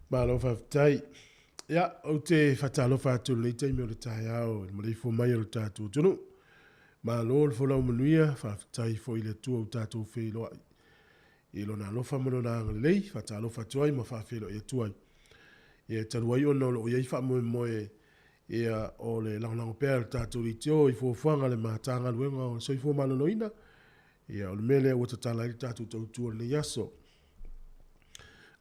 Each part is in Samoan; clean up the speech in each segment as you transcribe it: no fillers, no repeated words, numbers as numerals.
Malo faafetai. Ia, ou te faatalofa atu i lenei taimi o le taeao i le maleifua mai o le tatou atunuu. Malo le folau manuia, faafetai foi i le Atua ua tatou feiloai i Lona alofa ma Lona agalelei. Faatalofa atu ai ma faafeiloai atu ai. Ia, talu ai ona o lo o i ai faamoemoe ia, o le lagolago pea a le tatou leitio i fuafuaga a le Matagaluega o le Soifua Maloloina, ia, o le mea lea ua tatala ai le tatou tautua i lenei aso.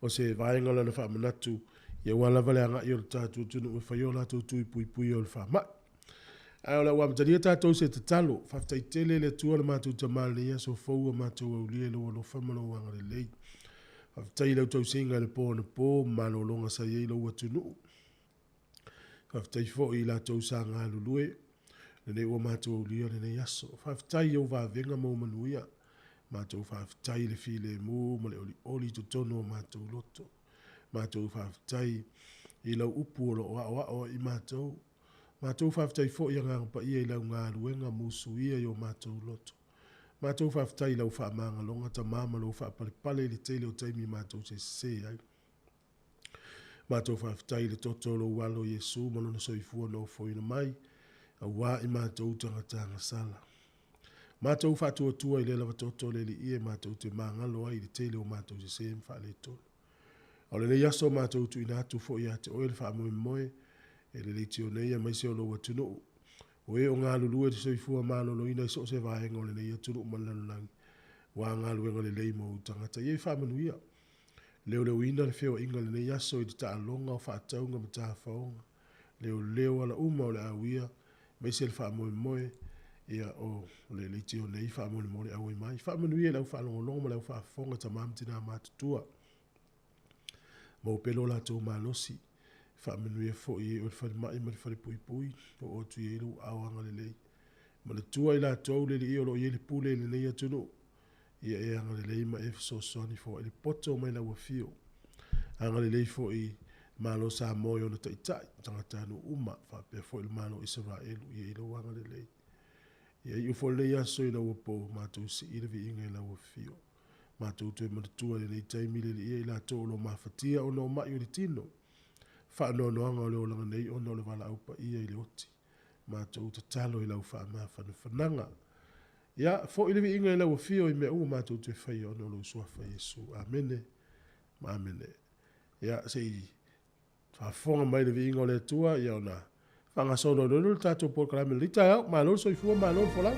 O se vaega o lana faamanatu, ia aua lava le agai o le tatou atunuu e fai o latou tui puipuia o le faamai. Ae o le a ua amatalia tatou i se tatalo. Faafetai tele i le Atua le matou Tama i lenei aso fou ua matou aulia i lou alofa ma lou agalelei. Faafetai i lau tausiga i le po anapo ma malologa sa i ai lou atunuu. Faafetai foi i latou sa galulue lenei ua matou aulia lenei aso. Faafetai i ou vavega ma ou manuia. Matou faafetai i le filemu ma le olioli i totonu o matou loto. Matou faafetai i lau upu o lo o aoao ai i matou. Matou faafetai foi Agaga Paia i lau galuega musuia i o matou loto. Matou faafetai i lau faamagaloga Tama ma lou faapalepale i le tele o taimi matou te sese ai. Matou faafetai i le toto o lou Alo Iesu ma lona soifua na ofoina mai, auā i matou tagata agasala. Matou faatuatua i lea lava toto le Alii e matou te magalo ai i le tele o matou sese ma faaletonu. A o lenei aso matou tuuina atu foi ia te oe le faamoemoe e le leitio nei aemaise o lou atunuu, o e o galulue i le soifua maloloina i so o se vaega o lenei atunuu ma le lalolagi, aua galuega lelei mo ou tagata. Ia e faamanuia. Leoleoina le feoaiga i lenei aso i le taaloga o faatauga ma tafaoga, leoleo ala uma o le a uia, aemaise le faamoemoe, ia, o le leitio nei faamolemole auai mai. Faamanuia i le au faalogologo ma le au faafofoga, tama ma tina matutua. Maua pea lo latou malosi. Faamanuia foi i le falemai ma le falepuipui, oo atu i ai lou aao agalelei. Manatua i latou le alii o lo o i ai le pule i lenei atunuu, ia e agalelei ma e fesoasoani foai le poto mai lau afio. Agalelei foi i le Malo Samoa i ona taitai, tagatanuu uma, faapea foi le Malo Isaraelu, ia i lou agalelei. Ia iu foi lenei aso ina ua po, matou sii le viiga i lau afio. Matou toe manatua i lenei taimi le Alii ia i latou o lo o mafatia ona o mai o le tino, faanoanoaga o le olaga nei ona o le valaau paia i le oti. Matou tatalo i lau faamafanafanaga. Ia, foi le viiga i lau afio i mea uma matou te faia ona o lou suafa Iesu. Amene ma amene. Ia, se i faafofoga mai le viiga o le Atua, ia ona faagasolo ai loa le tatou polokalame i lenei taeao. Malo le soifua, malo le folau.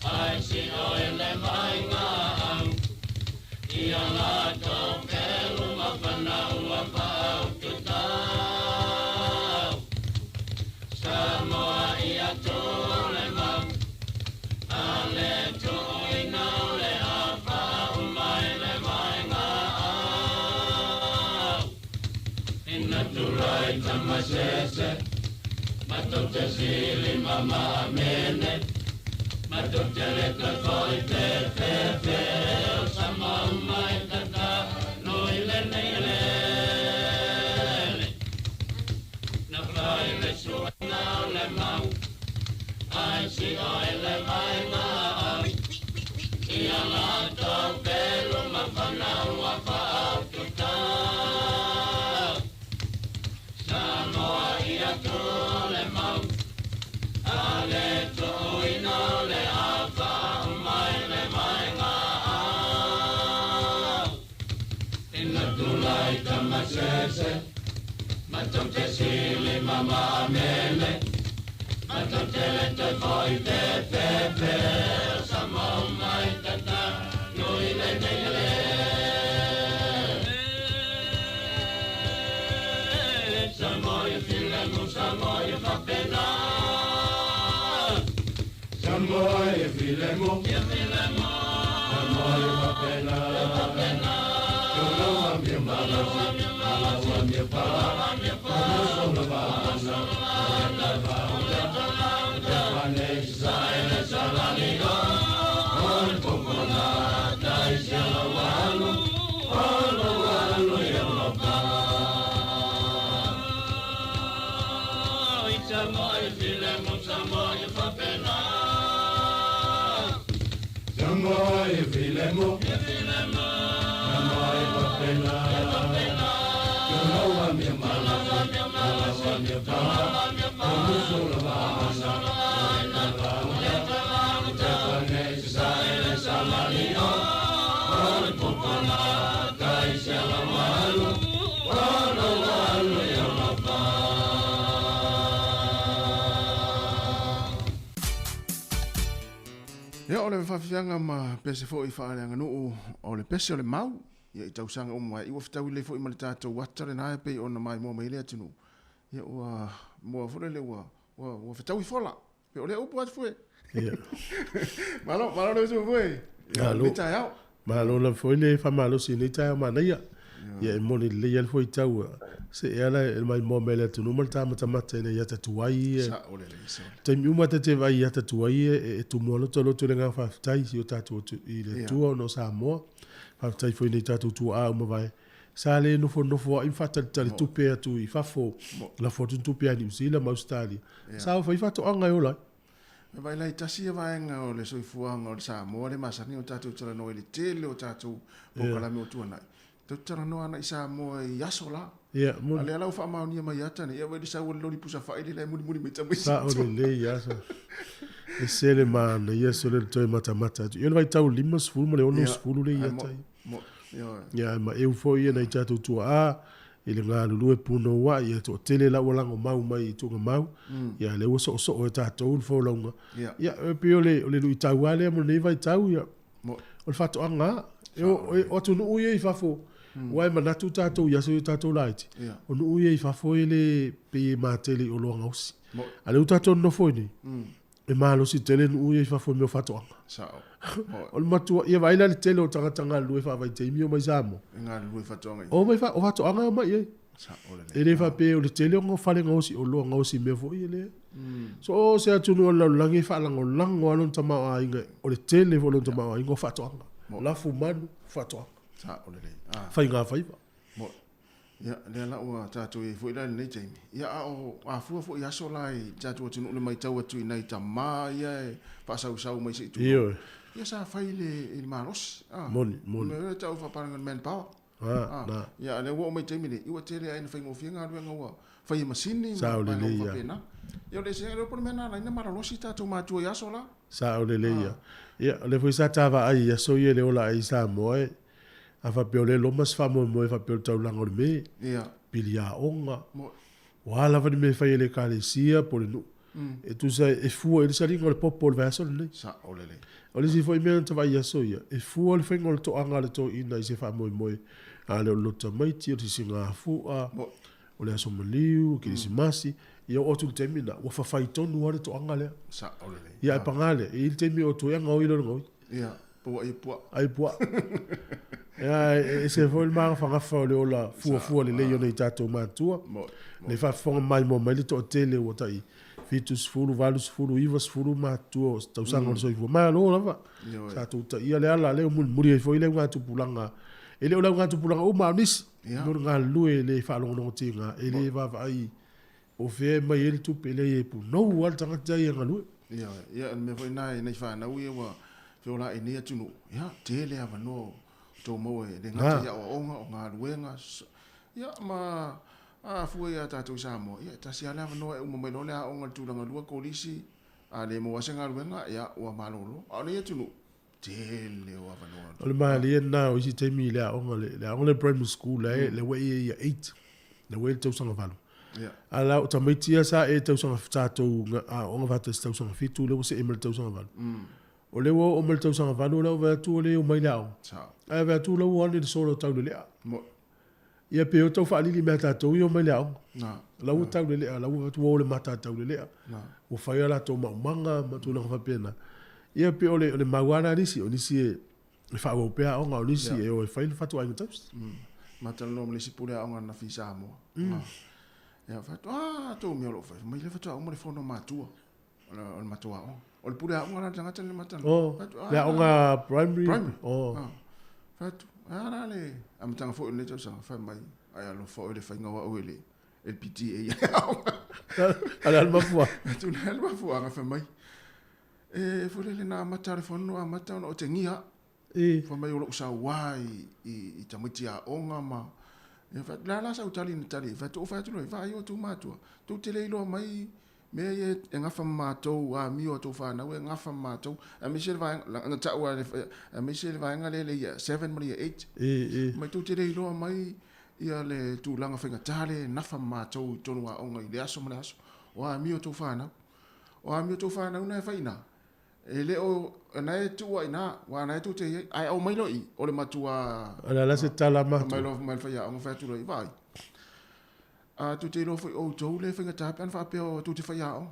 Ai Ia, o le faafiafiaga ma pese foi faaleaganuu o le pese o le mau, ia i tausaga uma ai, ua fetaui lelei foi ma le tatou ata lena e pei ona maimoa mai ai le atunuu, ia ua moa foi lele ua, ua, ua fetaui fola. Pe o lea upu atu foi. Ia. Malo, malo le usu foi. Ia, Malo. lenei taeao. Malo lava foi le faamalosi i lenei taeao manaia. Ia e moni lelei lava le fuaitau se e ala e maimoa mai le atunuu ma le tamatamata ina ia ata tuai ia. Sao lelei, sao lelei. Taimi uma ta te vaai i ata tuai ia e tumu lotoloto le agaga faafetai i si o tatou atu i le Atua ona o Samoa. Faafetai foi i nei tatou tuaa ua mavae sa le nofonofo ai ma faatalitali tupe atu i fafo, lafo atu ni tupe ia Niu Sila ma Ausetalia. Sa o fai faatoaga e ola ai. E vaai la i tasi ia vaega o le soifuaga o le Samoa lea e masani ona tatou talanoa i le tele o tatou polokalame o tuanai. Tatou te talanoa ana i Samoa i aso la. Ia, moni. A lea la ua faamaonia mai ata nei, ia vaai le sau o le loli pusa fai lea e mulimuli mai tamaiti. Sao lelei aso. E se le manaia se le toe matamata atu. Ia o le vaitau 50 ma le 60 le i ata ai. Ia, ma eu foi ia nai tatou tuaa i le galulue punouai, ia toatele la ua lagomau mai i tuugamau, ia lea ua soosoo e tatou le folauga. Ia, e pei o le, o le luitau lava lea mo lenei vaitau, ia, o le faatoaga lava. E o, e, o atunuu ia i fafo, aua e manatu tatou i aso ia o tatou laiti, o nuu ia i fafo e le, pei e matele i oloa gaosi. A o lea ua tatou nonofo i inei, E malosi tele nuu ia i fafo i mea o faatoaga. Sao. O le matua, ia vaai la le tele o tagata galulue faavaitaimi o mai Samoa. E galulue i faatoaga i. O mai fa, o faatoaga e omai i ai. Sao lelei. E le faapea o le tele o fale gaosi oloa gaosi mea foi e leai. So o se atunuu o le lalolagi e faalagolago lava lona tamaoaiga, o le tele foi o lona tamaoaiga o faatoaga. Lafu manu, faatoaga. Sao lelei. Faiga faiva. Mo, ia, lea la ua tatou i ai foi la i lenei taimi. Ia, a o afua foi aso la i tatou atunuu le matau atu i nai tama ia e faasausau mai se i tulou. Ioe. Ia sa fai i le, i le malosi. Ah, Moni, moni. Mea lea tau faapalagi o le manpower. Ah, na. Ia, a lea ua oo mai i taimi nei, ua tele lava ina faigofie galuega ua fai e masini ma Sao vaega lelei uma ia. faapena. Ia, o le eseese, le iloa po o le mea na ala ai ona malolosi tatou matua i aso la. Sao lelei ia. Ia, o lea foi sa ta vaai i aso ia i le ola ai i Samoa e, A faapea o lea e loma se faamoemoe faapea o le taulaga o le me, pili aoga, o a lava ni mea e fai e le Ekalesia po o le nuu, e tusa e fua i le saliga o le popo o le vaiaso lenei. Sao lelei. O le isi foi mea na ta vaai i aso ia, e fua le faiga o le toaga a le toeaina i se faamoemoe, a le o le loto tamaiti, o le sisigafua, o le aso maliu, o kerisimasi, ia oo atu i le taimi lena, ua fafai tonu lava le toaga lea. Sao lelei. Ia ae paga lea, e i ai le taimi o toe gaoi lea o le gaoi. Ia, po ua ai puaa. Ai puaa. Ia, e ese foi le magafagafa o le ola fuafua lelei o nai tatou matua. Nei faafofoga maimoa mai le toatele ua tai 70, 80, 90 matua o tausaga o le soifua. Malo lava. Sa tou taia le ala lea ua mulimuli ai foi le augatupulaga. E le o le augatupulaga uma, a o nisi. Mo le galulue e le faalogologo tiga, e le vaavaai po o fea e mai ai le tupe, e leai e punou lava le tagata ia e galue. Ioe, ia o le mea foi lena i nai fanau ia ua feolai i nei atunuu, ia, tele avanoa o tou maua e le gata i aoaoga, o galuega, ia ma a fua ia tatou i Samoa, ia e tasi lava le avanoa e uma mai loa le aoga i le tulaga lua, kolisi, a le maua lava se galuega, ia ua malolo. A o nei atunuu, tele o avanoa. O le malie lena o isi taimi i le aoga, le aoga le primary school, le ua e ia 8, le ua e le tausaga 8. A la o tamaiti ia sa e tausaga tatou aoga faatasi tausaga 7, lea ua see mai le tausaga 8. O lea ua oo mai le tausaga 8, o lea ua vaai atu ua le omai i le aoga. Ae vaai atu la ua alu i le solo taulelea. Ia pe o tau faalili mea tatou ia omai i le aoga. La ua taulelea, la ua atu ua o le mata taulelea. Ua fai a latou maumaga ma tulaga faapena. Ia pe o le mau lava lena a nisi, o nisi e faaauau pea aoga, o nisi e o e fai le fatuaiga tausi. Ma talanoa ma le isi pule aoga ananafi i Samoa. Ia fai atu, ah, tou mea o lo o fai, fai mai lea faatoa uma le fono a matua o le matou aoga. O le pule aoga la le tagata lea ma talanoa. Oh, le aoga primary? Primary. Oh. Ah. Fai atu, a la le amataga foi o lenei tausaga, fai mai, ai alofa oe le faiga o au e le e le PTA i le aoga. A le a le mafuaaga? Atu le a le mafuaaga fai mai, e foi lele na amata le fono amata ona otegia au. E. Fai mai o lou sauā i tamaiti aoga ma ia fai atu, le a la sau tali na tali ai? Fai atu, ou fai atu loa, vaai outou matua, tou te le iloa mai mea ia e gafa ma matou, amio a tou fanau e gafa ma matou, aemaise le vaega, na tau lava e le, aemaise le vaega lea le Year 7 ma le Year 8. E, e. Mai tou te le iloa mai ia le tulaga faigata lea e nafa ma matou i totonu o aoga i le aso ma le aso. O amio a tou fanau. O amio a tou fanau na e fai i ina, e le o, na e tuu lava i ina, aua na e tou te i ai. Ae aumai loa i i, o le matua. O le a la se tala a matou? Aumai loa mai le faiaoga fai atu loa i i, vaai. A tou te iloa foi o outou lea e faigata pe ana faapea o tou te faiaoga.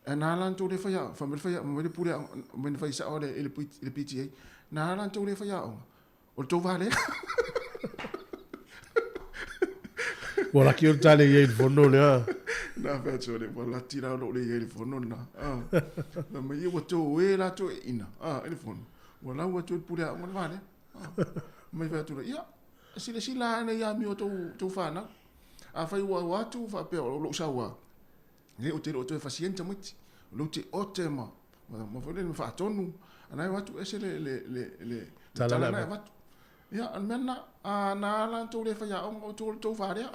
E na ala ona tou le faiaoga, fai mai le faiaoga, fai mai le pule aoga, fai mai na fai sao i le PTA, na ala ona tou le faiaoga, o le tou va lea. Ua laki o le tale i ai i le fono lea. Na fai atu le, ua lati la lou le i ai i le fono lena. Ah. Fai mai, ia ua tou e la tou e ina, ah, i le fono. Ua lau atu e le pule aoga le va lea. Ah. Mai fai atu le, ia, silasila ane i amio a tou fanau. Afai ua o atu faapea o lou sauā, e ou te le o toe fasia ni tamaiti. O lea ou te ote ma, ma foi lele ma faatonu. A na e o atu ese le, le, le, le, le tala na e avatu. Ia, o le mea lena, a na ala ona tou le faiaoga, o outou o le tou va lea.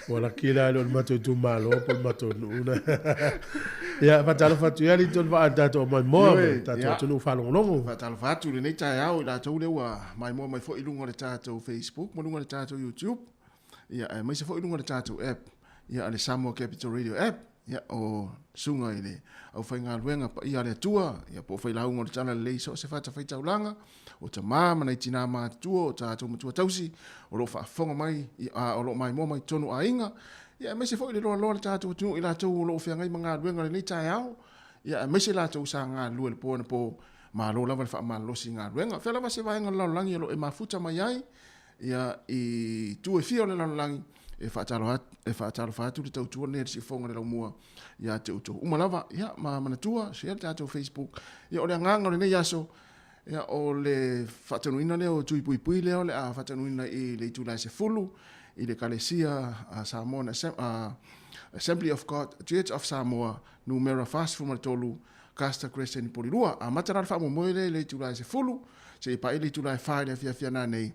Ua laki la e le o le matou itumalo po o le matou nuu na. Ia, faatalofa atu ia alii tonu vaa i le tatou maimoa ma le tatou atunuu faalogologo. Faatalofa atu i lenei taeao i latou lea ua maimoa mai foi i luga o le tatou Facebook ma luga o le tatou YouTube, ia, aemaise foi i luga o le tatou app, ia, a le Samoa Capital Radio app. Ia, o susuga i le aufaigaluega paia a le Atua, ia, po o failauga o le Talalelei i so o se fatafaitaulaga, o tama ma nai tinā matutua, o tatou matua tausi, o lo o faafofoga mai, a o lo o maimoa mai totonu o aiga, ia, aemaise foi le loaloa o le tatou atunuu i latou o lo o feagai ma galuega i lenei taeao, ia, aemaise latou sa galulue i le po anapo, malo lava le faamalolosi i galuega. O fea lava se vaega o le lalolagi o lo o e mafuta mai ai, ia, i itu e fia o le lalolagi, e faatalofa atu le tautua lenei a le Siufofoga o le Laumua ia te outou uma lava. Ia, ma manatua, share le tatou Facebook. Ia, o le agaga o lenei aso, ia, o le faataunuuina lea o Tui Puipui lea o le a faataunuuina i le itula e 10 i le Ekalesia a Samoan Assembly of God Church of Samoa, numera 43, Custer Crescent i Polilua. Amata la le faamoemoe lea i le itula e 10 seia paia le itula e 4 i le afiafi a nanei.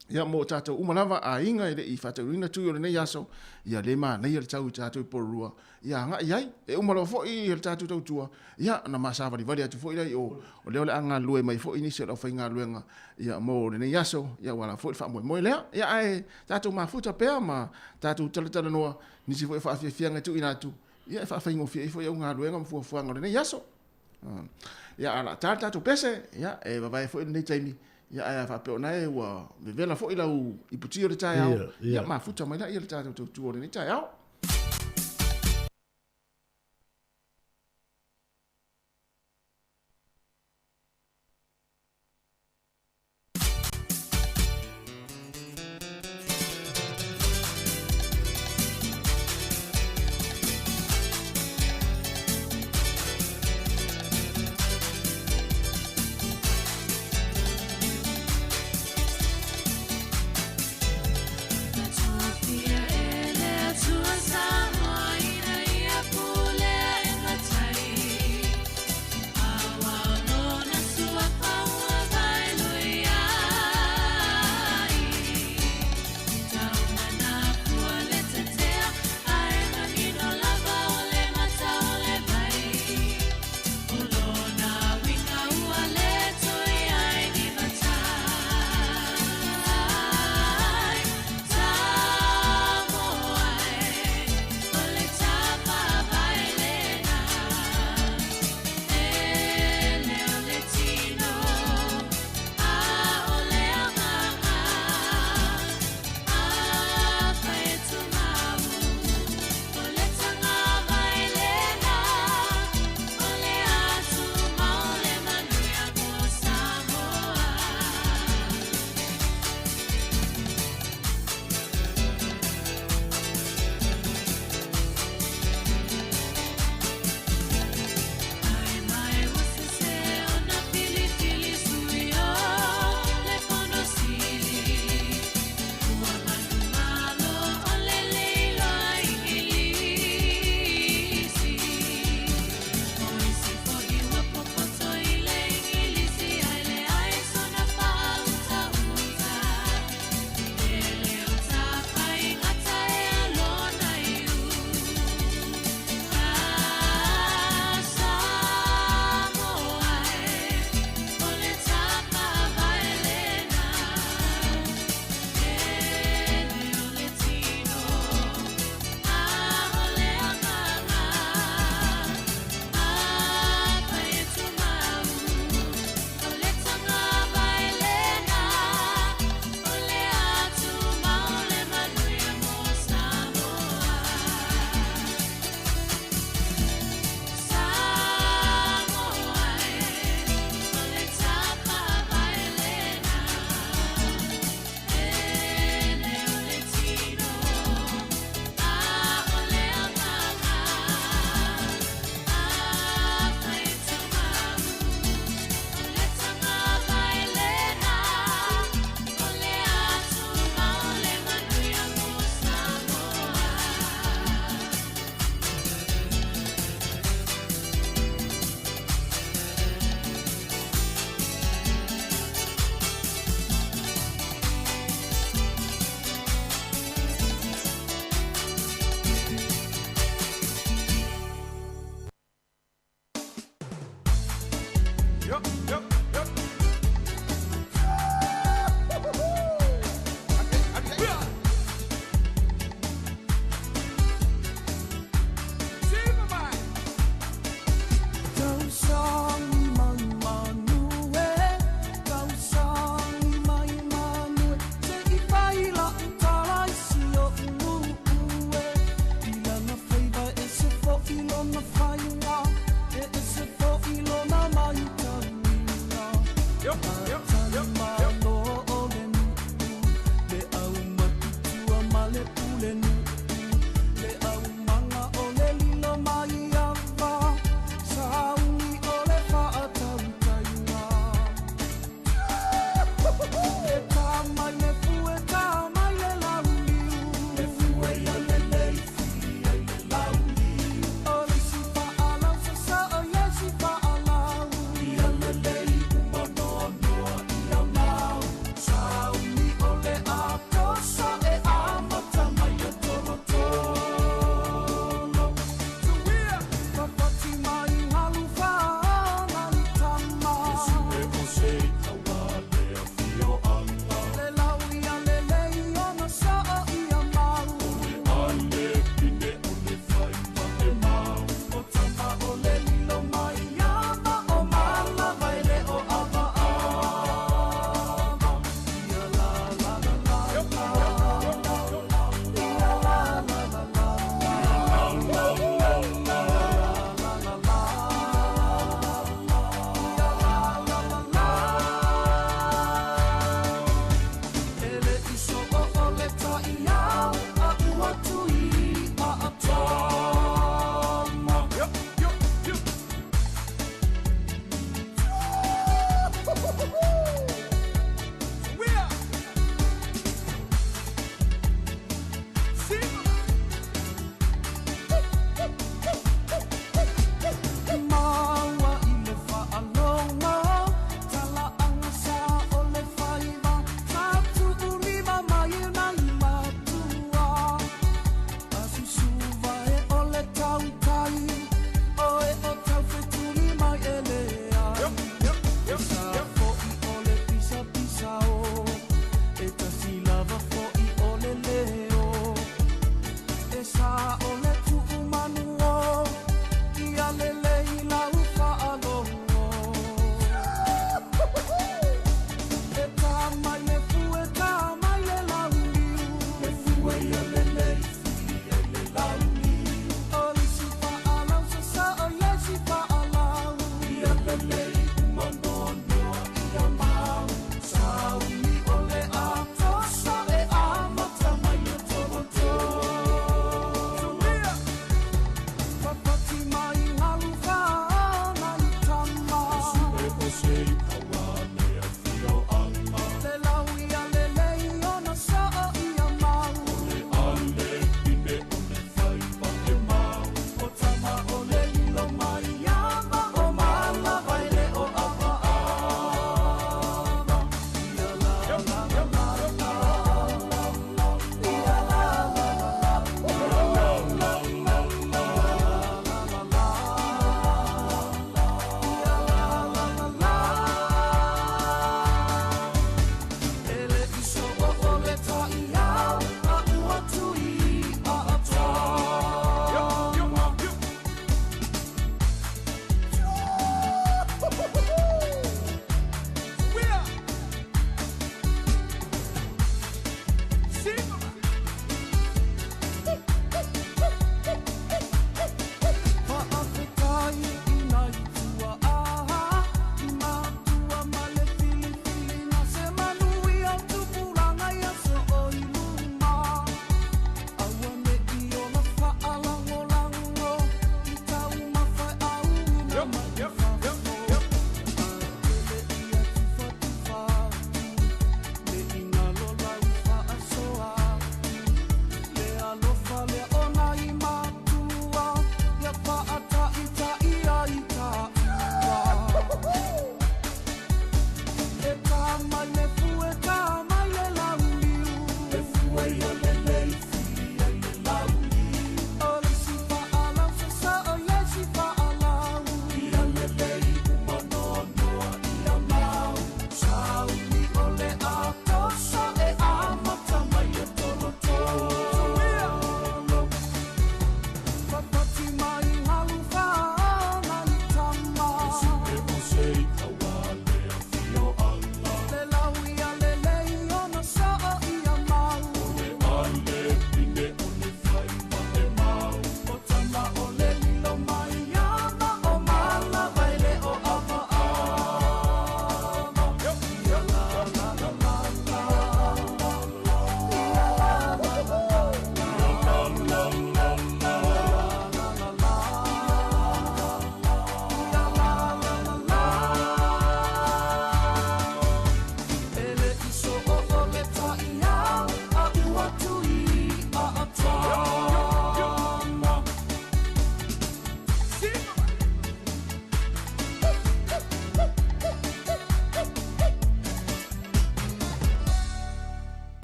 Ia, mo tatou uma lava, aiga e le i faataunuuina tui o lenei aso, ia le manaia le tau i tatou i Porirua, ia agai ai. E uma loa foi le tatou tautua, ia ona ma savalivali atu foi lea i o, o lea o le a galulue mai foi nisi o le aufaigaluega, ia, mo lenei aso, ia ua ala foi le faamoemoe lea. Ia, ae tatou mafuta pea ma tatou talatalanoa nisi foi o faafiafiaga e tuuina atu, ia e faafaigofie ai foi au galuega ma fuafuaga o lenei aso. Ia, a o le a ta le tatou pese, ia, e vavae foi lenei taimi, ia, ae a faapea o na e ua vevela foi lau iputi o le taeao, ia, mafuta mai laia le tatou tautua o lenei taeao.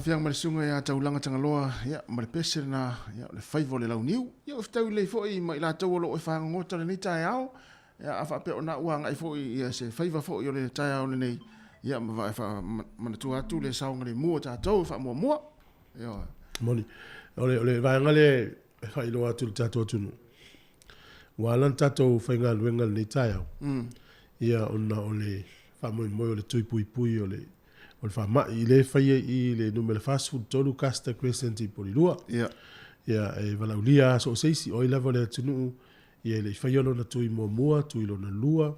Fiaga ma le susuga ia Taulaga Tagaloa, ia, ma le pese lena, ia, o le faiva o le launiu. Ia, ua fetaui lelei foi ma i latou o lo o e fagogota lenei taeao, ia, a faapea o na ua agai foi ia se faiva foi o le taeao lenei, ia, ma vae faamanatua atu le saogalemu o tatou e faamuamua. Ioe. Moni. O le, o le vaega lea e faailoa atu i le tatou atunuu, ua ala ona tatou faigaluega i lenei taeao, ia, ona o le faamoemoe o le tui puipui o le o le faamai lea e faia i le numera 43 Custer Crescent i Polilua. Ia. Ia, e valaaulia lava so o se isi, o ai lava o le atunuu, ia e le i faia lona tui muamua, tui lona lua,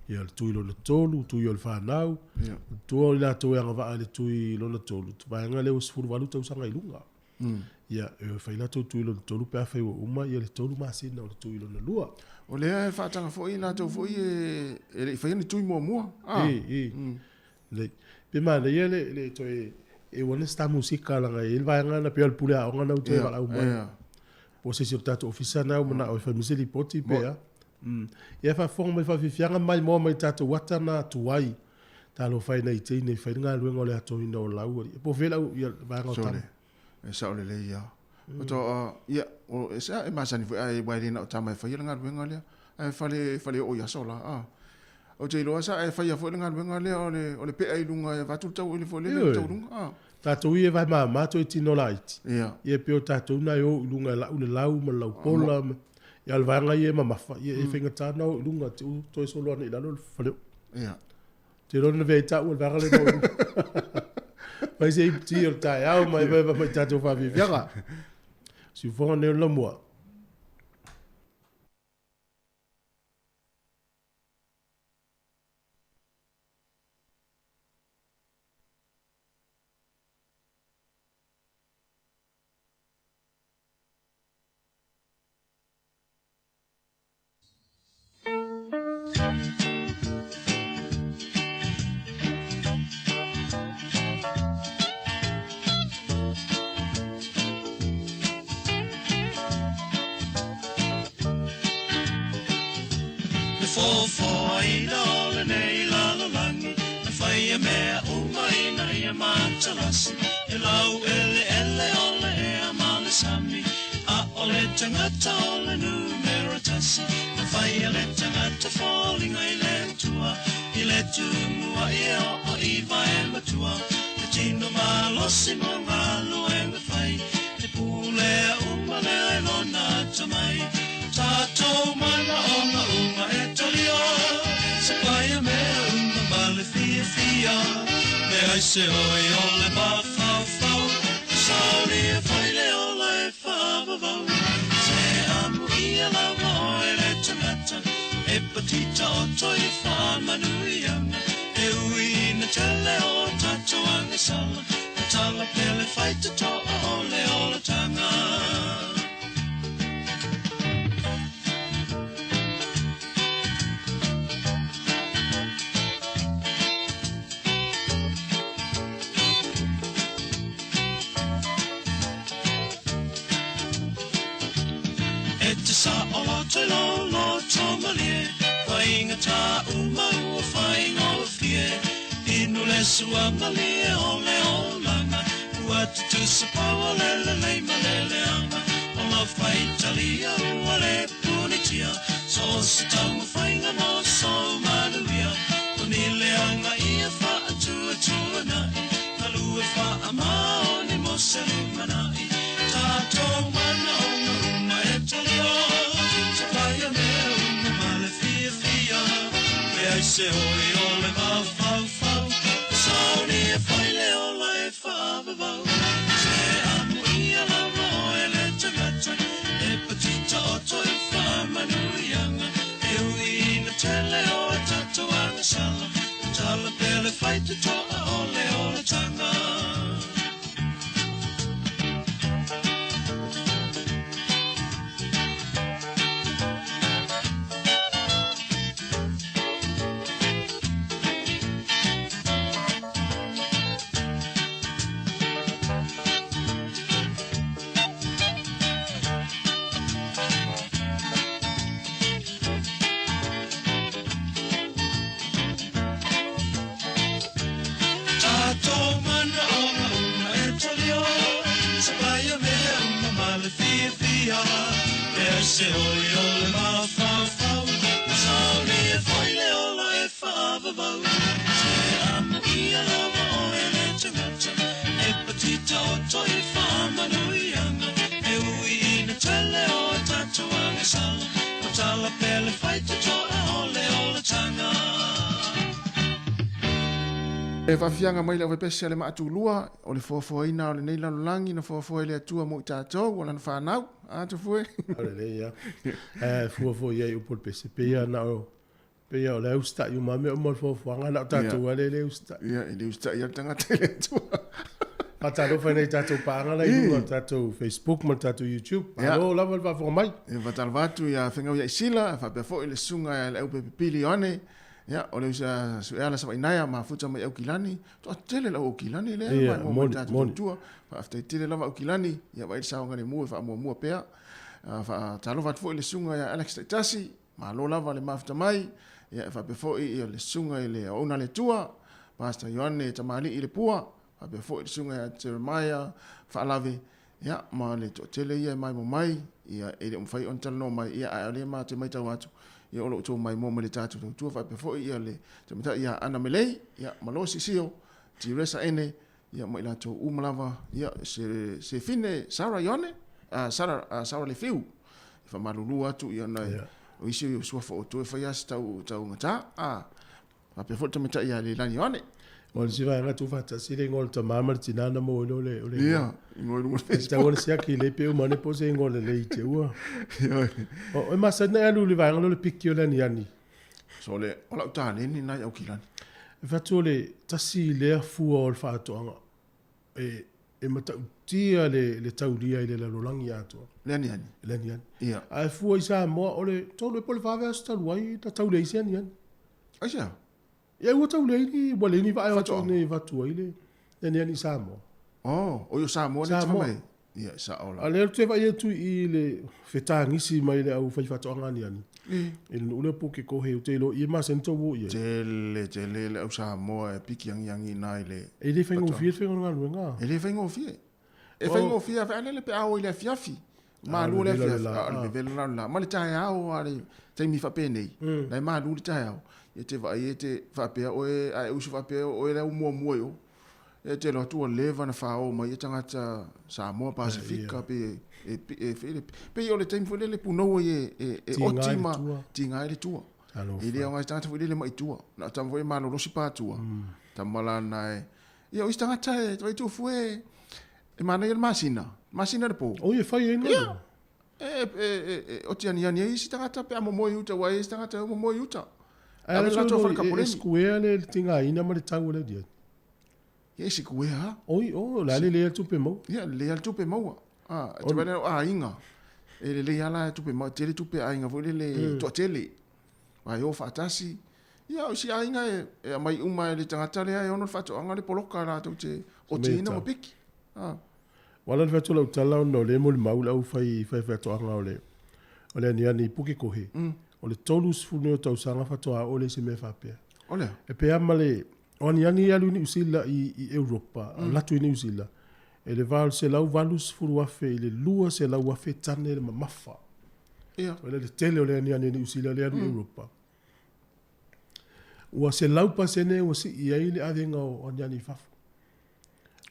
ia le tui lona tolu, tui o le fanau. Ia. Tua o i latou e agavaa i le tui lona tolu, vaega lea ua 18 tausaga i luga. Ia, e fai latou tui lona tolu pe afai ua uma ia le tolu masina o le tui lona lua. O lea e faataga foi i latou foi e le i faia ni tui muamua. Ah. I, i. Lelei. Pe manaia le, le toe e ua se ta musika laga e i ai le vaega na pei o le pule aoga na ua toe valaau mai. Po o se isi o le tatou ofisa na ua manao e fai mai se lipoti pe a. Ia faafofoga mai faafiafiaga maimoa mai tatou ata na tuai. Talofa e nai teine e fai le galuega o le atoina o lau alii. Po o fea lau ia vaega o tama. E sao lelei ia. Faatoa, ia, o, e, e masani foi, ae aua e le na o tama e faia le galuega lea. Ae fale, fale oo i aso la, a. Ou te iloa sa e faia foi le galuega lea o le, o le pea i luga e avatu le tau, foi lele le tau luga, a. Tatou ia e vae mama toe tino laiti. Ia. Ia pei o tatou na e o i luga e lau le lau ma le laupola ma, ia o le vaega ia e mamafa, ia e faigata ona o i luga te u toe solo ane i lalo le faleoo. Ia. Te iloa na vea i taua le vaega lea na o i luga. Fai se ipu ti o le taeao ma e mai tatou faafiafiaga. Siufoga nei o le lamua. Le foafoaina o lenei lalolagi, E faia mea uma ina ia matalasi, E laueleele o le ea ma le sami, A o le tagata o le numera tasi, Na faia le tagata foliga i le Atua, I le tumua e oo i vae matua, Le tino malosi mo galuega fai, E pulea uma lea e lona atamai. Tatou manaoga uma e talia, Se paia mea uma ma le fiafia, Leai se oi o le mafaufau, Saunia fai le ola e faavavau. Se amuia lava oe le tagata, E patita oto i faamanuiaga, E ui ina tele o tatou agasala, Tatala pea le faitotoa o le olataga. E te saoloto i lou loto malie, Faigata uma ua faigofie, Inu le sua malie o le olaga, Ua tutusa pau o le lelei ma le leaga, O lau faitalia ua le punitia, So o se taumafaiga mo sou manuia, O ni leaga ia faatuatuanai, Galue faamaoni mo se lumanai, Tatou manaoga uma e talia, Tapaia mea uma ma le fiafia, Leai se oi o le mafaufau, Saunia fai le ola e faavavau, Se amuia lava oe le tagata, E patita oto i faamanuiaga, E ui ina tele o a tatou agasala, Tatala pea le faitotoa o le olataga. Tatou. fiafia Leai se oi o le mafaufau Ua saulia foi le ola e faavavau Se amuia lava oe le tagata E patita oto i faamanuiaga E ui ina tele o a tatou agasala Matala pea le faitotoa o le olataga. E faafiaga mai le auvepesi a le Maatulua, o le foafoaina o lenei lalolagi na foafoa e le Atua mo i tatou, o lana fanau. A Tufue? O lelei ia. E fua foi i ai upu o le pese, pei lava na o, pei lava o la e usitai uma lava mea uma o le foafoaga, na o tatou lava lea e le usitai. Ia, e le usitai lava le tagata i le Atua. Faatalofa i nai tatou paaga la i luga o le tatou Facebook ma le tatou YouTube. Malo lava le faafofoga mai. E faatalofa atu ia Fegau ia Isila, faapea foi le susuga ia Leaupe Pipili Ioane, ia, o le uso ia Sueala Savainaea, mafuta mai Aukilani. Toatele lau Aukilani lea, Ia, maimoa mai moni, tatou moni. tautua. Faafetai tele lava Aukilani, ia vaai le saogalemu e faamuamua pea. Ah, Faatalofa atu foi i le susuga ia Alex Taitasi, malo lava le mafuta mai. Ia, e faapea foi ia le susuga i le Auauna a le Atua, Pastor Ioane Tamalii Lepua, faapea foi le susuga ia Jeremiah Faalave, ia, ma le toatele ia e maimoa mai, ia, e le o mafai ona talanoa mai, ia, ae o lea matou te matau atu, ia, o lo o outou maimoa mai le tatou tautua, faapea foi ia le tamaitai ia Ana Melei, ia, ma Losi Sio, Tiresa Ene, ia, ma i latou uma lava, ia, se, Sefine Sarah Ioane, Sarah, Sarah Lefiu, e faamalulu atu, ia, ona o isi o suafa o outou e fai lava se tau, taugata, a, Faapea foi le tamaitai ia Leilani Ioane. O le isi vaega tuufaatasi le igoa o le tama ma le tina na maua ai loa le igoa. Ia, igoa i luga o le Facebook. Tatau ona siaki lelei pe uma ane po o se igoa lelei i te ua. O, e masani ona e alu i le vaega lea o le piki o le aniani. So le, o lau taleni lena i Aukilani. E fai atu o le tasi lea fua o le faatoaga e, e matautia le, le taulia i le lalolagi atoa. Le aniani. Le aniani. Ia. Ae fua i Samoa, o le tolu ea po o le fa vaiaso talu ai na taulia ai se aniani. Aisea? Ia ua tau leai ni, ua leai ni vaa e o atu Faatoaga. nei e avatu ai le le aniani i Samoa. Oh, o i o Samoa lea e te Samoa. fai mai? Ia, sao A la. lea ou te vaai atu i le fetagisi mai le au faifaatoaga aniani. I le nuu lea o Pukekohe, ou te iloa i e masani tou o i ai. Tele, tele le au Samoa e piki agiagi i ina i le E le faigofie le faiga o le galuega. E le faigofie. E faigofie a fealele pe a o i le afiafi. Malu le afiafi, a o le vevela la o le la. Ma le taeao a le taimi faapenei, la e malu le taeao. Ia te vaai e te faapea oe, a e usu faapea o oe le au muamua i o. E te alu atu ua leva ona fao mai ia tagata Samoa, Pasifika, pe e, e, e, pei o le taimi foi lele punou ai e, e, e oti ma tiga ai le tua. E le aoga i se tagata foi lele mai tua. Na o tama foi e malolosi pa tua. Tama la na e, Ia, o isi tagata e vaai tufu e, e manaia le masina, masina le po. Oi, e fai ai Ia, e, e, e, e oti aniani ai isi tagata pe a momoe i uta, ua e isi tagata e momoe i uta. Ae Ave le latou e falekapoleni. sikuea le tigaina ma le tau o le aniani. Ia, e sikuea lava. Oi, o, la lelei lava le tupe maua. Ia, lelei lava le tupe maua. A, e te vaai la o aiga, e lelei lava la tupe maua, e tele tupe a aiga foi lele, toatele. Ae o faatasi, ia o isi aiga e, e aumai uma e le tagata lea e ono le faatoaga le poloka latou te otiina ma piki. Ah. Ua ala ona fai atu lau tala ona o lea e molimau le au fai faifaatoaga o le o le aniani i Pukekohe. O le 30 nei o tausaga faatoa oo lea i se mea faapea. O lea? E pei lava ma le, o aniani e alu i Niu Sila i, i Europa, mm. alu atu i Niu Sila, e le va o le 180,000 i le 200,000 tane le mamafa. Ia. O le tele o le aniani a Niu Sila lea alu i Europa. Ua 100% ua sii ai le avega o aniani i fafo.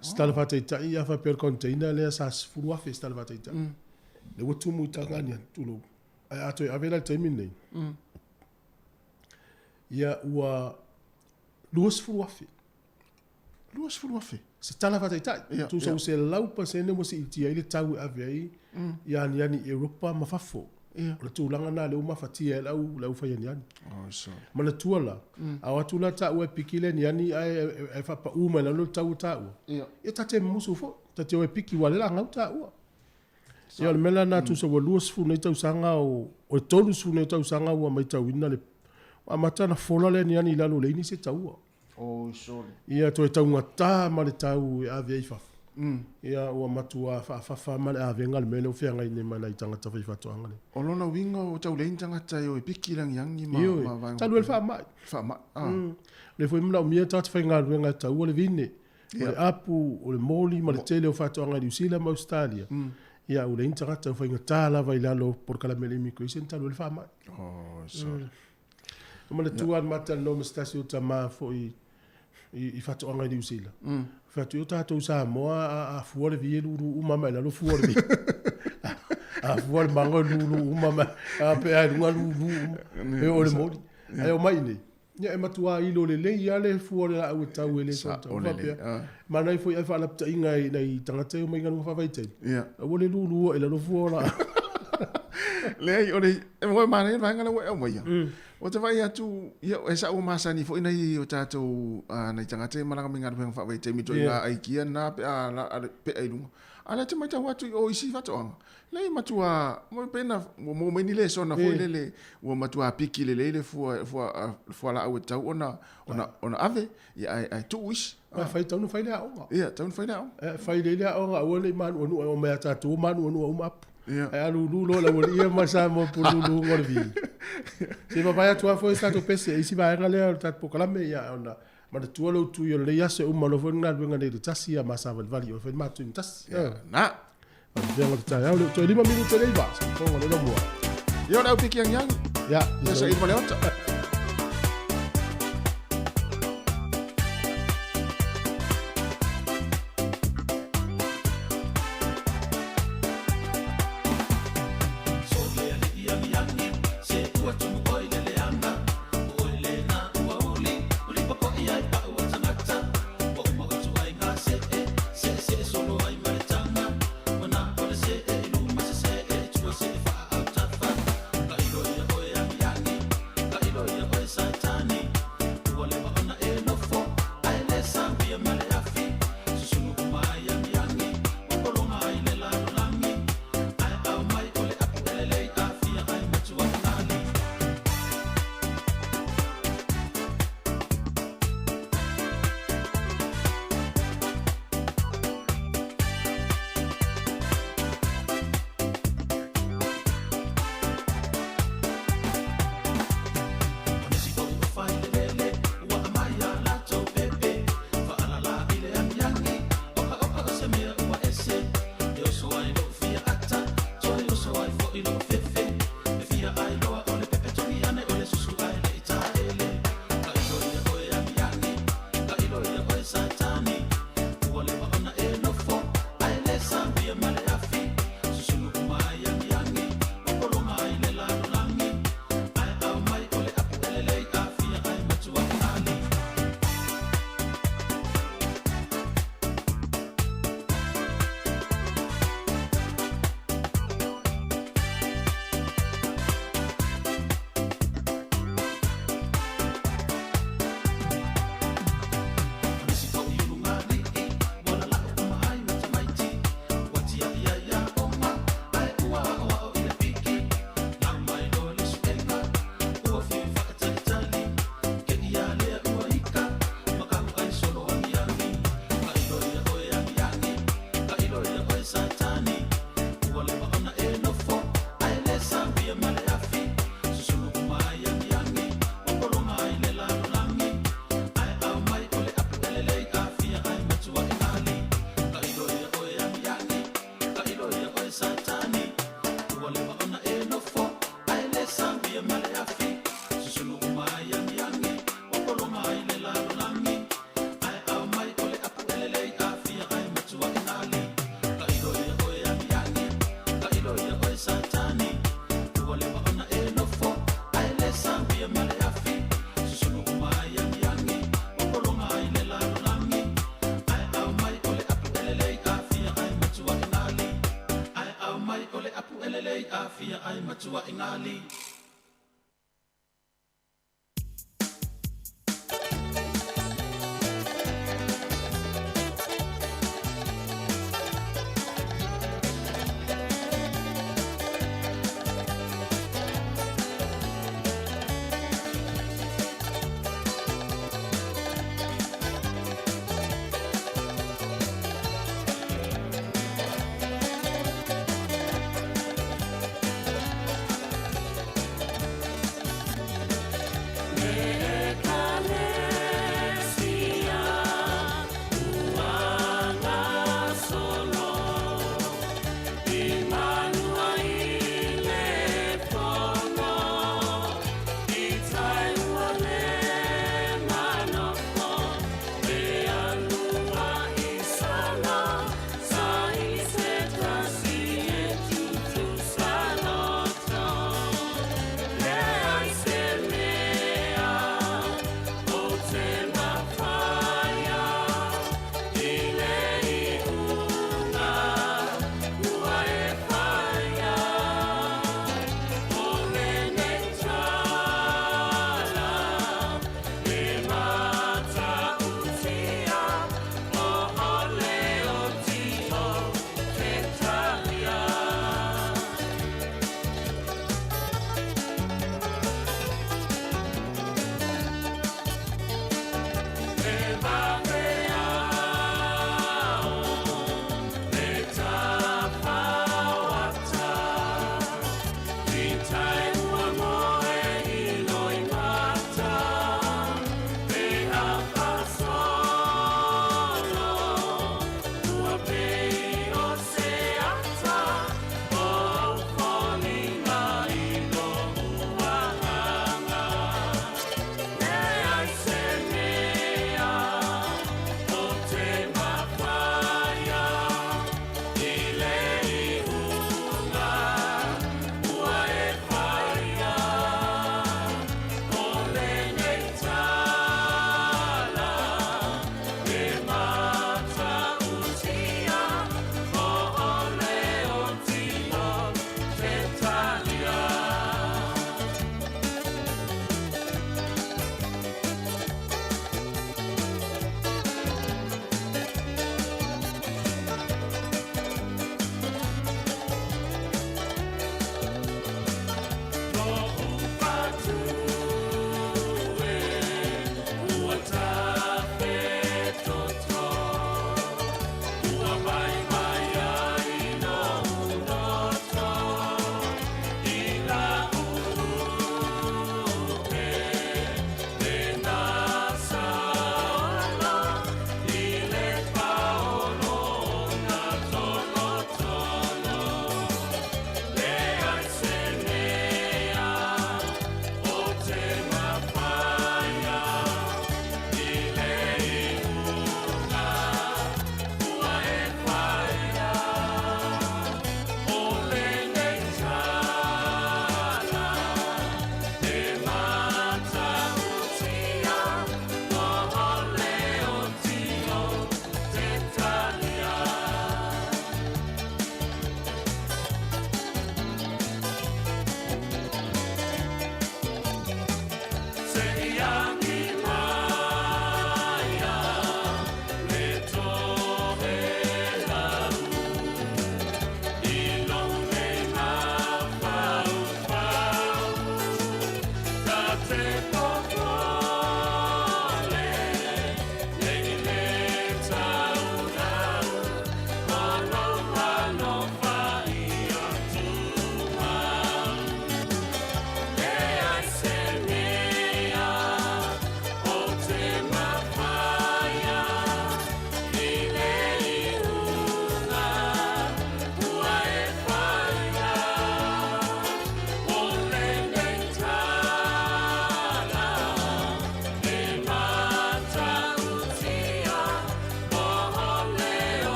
Se tala faataitai, a faapea o le container lea sa 10,000 se tala faataitai. Lea ua tumu i taga aniani, tulou. Ae a toe ave la i le taimi lenei, ia ua 20,000. 20,000. Se tala faataitai, Ia, tusa ua 100% ua siitia ai le tau e ave ai ia aniani i Europa ma fafo. Ia. O le tulaga lena lea ua mafatia ai le au, le au fai aniani. Oh, so. Manatua la, a o atu la taua e piki le aniani ae ae faapau mai lalo le tau o taua. Ia. Ia ta te musu foi, ta te o e piki ua lea la gau taua. Ia o le mea la lena tusa ua 20 nei tausaga o, o le 30 nei tausaga ua maitauina le ua amata ona fola le aniani i lalo ua leai nisi e taua. Oi sole. Ia toe taugata ma le tau e ave ai i fafo. Ia ua matua faafafa ma le avega le mea lea ua feagai nei ma nai tagata faifaatoaga nei. O lona uiga ua tau leai ni tagata e o e piki langiangi ma Ioe, ma vaega talu ai le faamai. Faamai, ah. O lea foi e manaomia tagata faigaluega e taua le vine, o le apu, o le moli ma le tele o faatoaga i Niu Sila ma Ausetalia. Ia, ua leai ni tagata, ua faigata lava i lalo o polokalame a le immigration talu ai le faamai. Oh, sorry. E manatua lava le ma talanoa ma se tasi o tama foi i faatoaga i Niu Sila. Fai atu, o tatou Samoa a fua le vi e lulu uma mai lalo fua le vi. A fua le mago e lulu uma mai, a pe a i luga lulu uma. E oo i le moli. Ae omai i inei, ia e matua ilo lelei lava le fua o le laau e tau e le Sao lelei. Faapea, manaia foi ae faalapitaina i nai tagata e omai i galuega faavaitaimi. Aua le lulua i lalo fua o laau. Leai, o le, e manaia le vaega lea ua e aumaia. Ou te vaai atu, ia, e sa'u ua masani foi nai o tatou, nai tagata ia e malaga mai galuega faavaitaimi i ituaiga aikia na pe a pea i luga. A o lea e te matau atu i o isi faatoaga, leai e matua, pei na ua maua mai ni lesona foi lele, ua matua piki lelei le fua, fua, fualaau e tatau ona, ona, ona ave, ia, ae, ae tuu isi. Ae fai, tatau ona fai le aoga. Ia, tatau ona fai le aoga. E fai lelei le aoga, aua ne i manuanua, e omai ia tatou manuanua uma apu. Ae a lulu loa le aualii ia ma Samoa i pululuga o le vi. Se i vavae atu lava foi se tatou pese i isi vaega lea o le tatou polokalame, ia ona manatua lou tui o lenei aso e uma loa foi le galuega nei i le tasi, ia ma savalivali oe fai le matou i le tasi. Ia, na. Faafetai o le taeao, le toe 5 minute le iva, se le lomua. Ia o le au piki agiagi. Ia, ia saili ma le ota.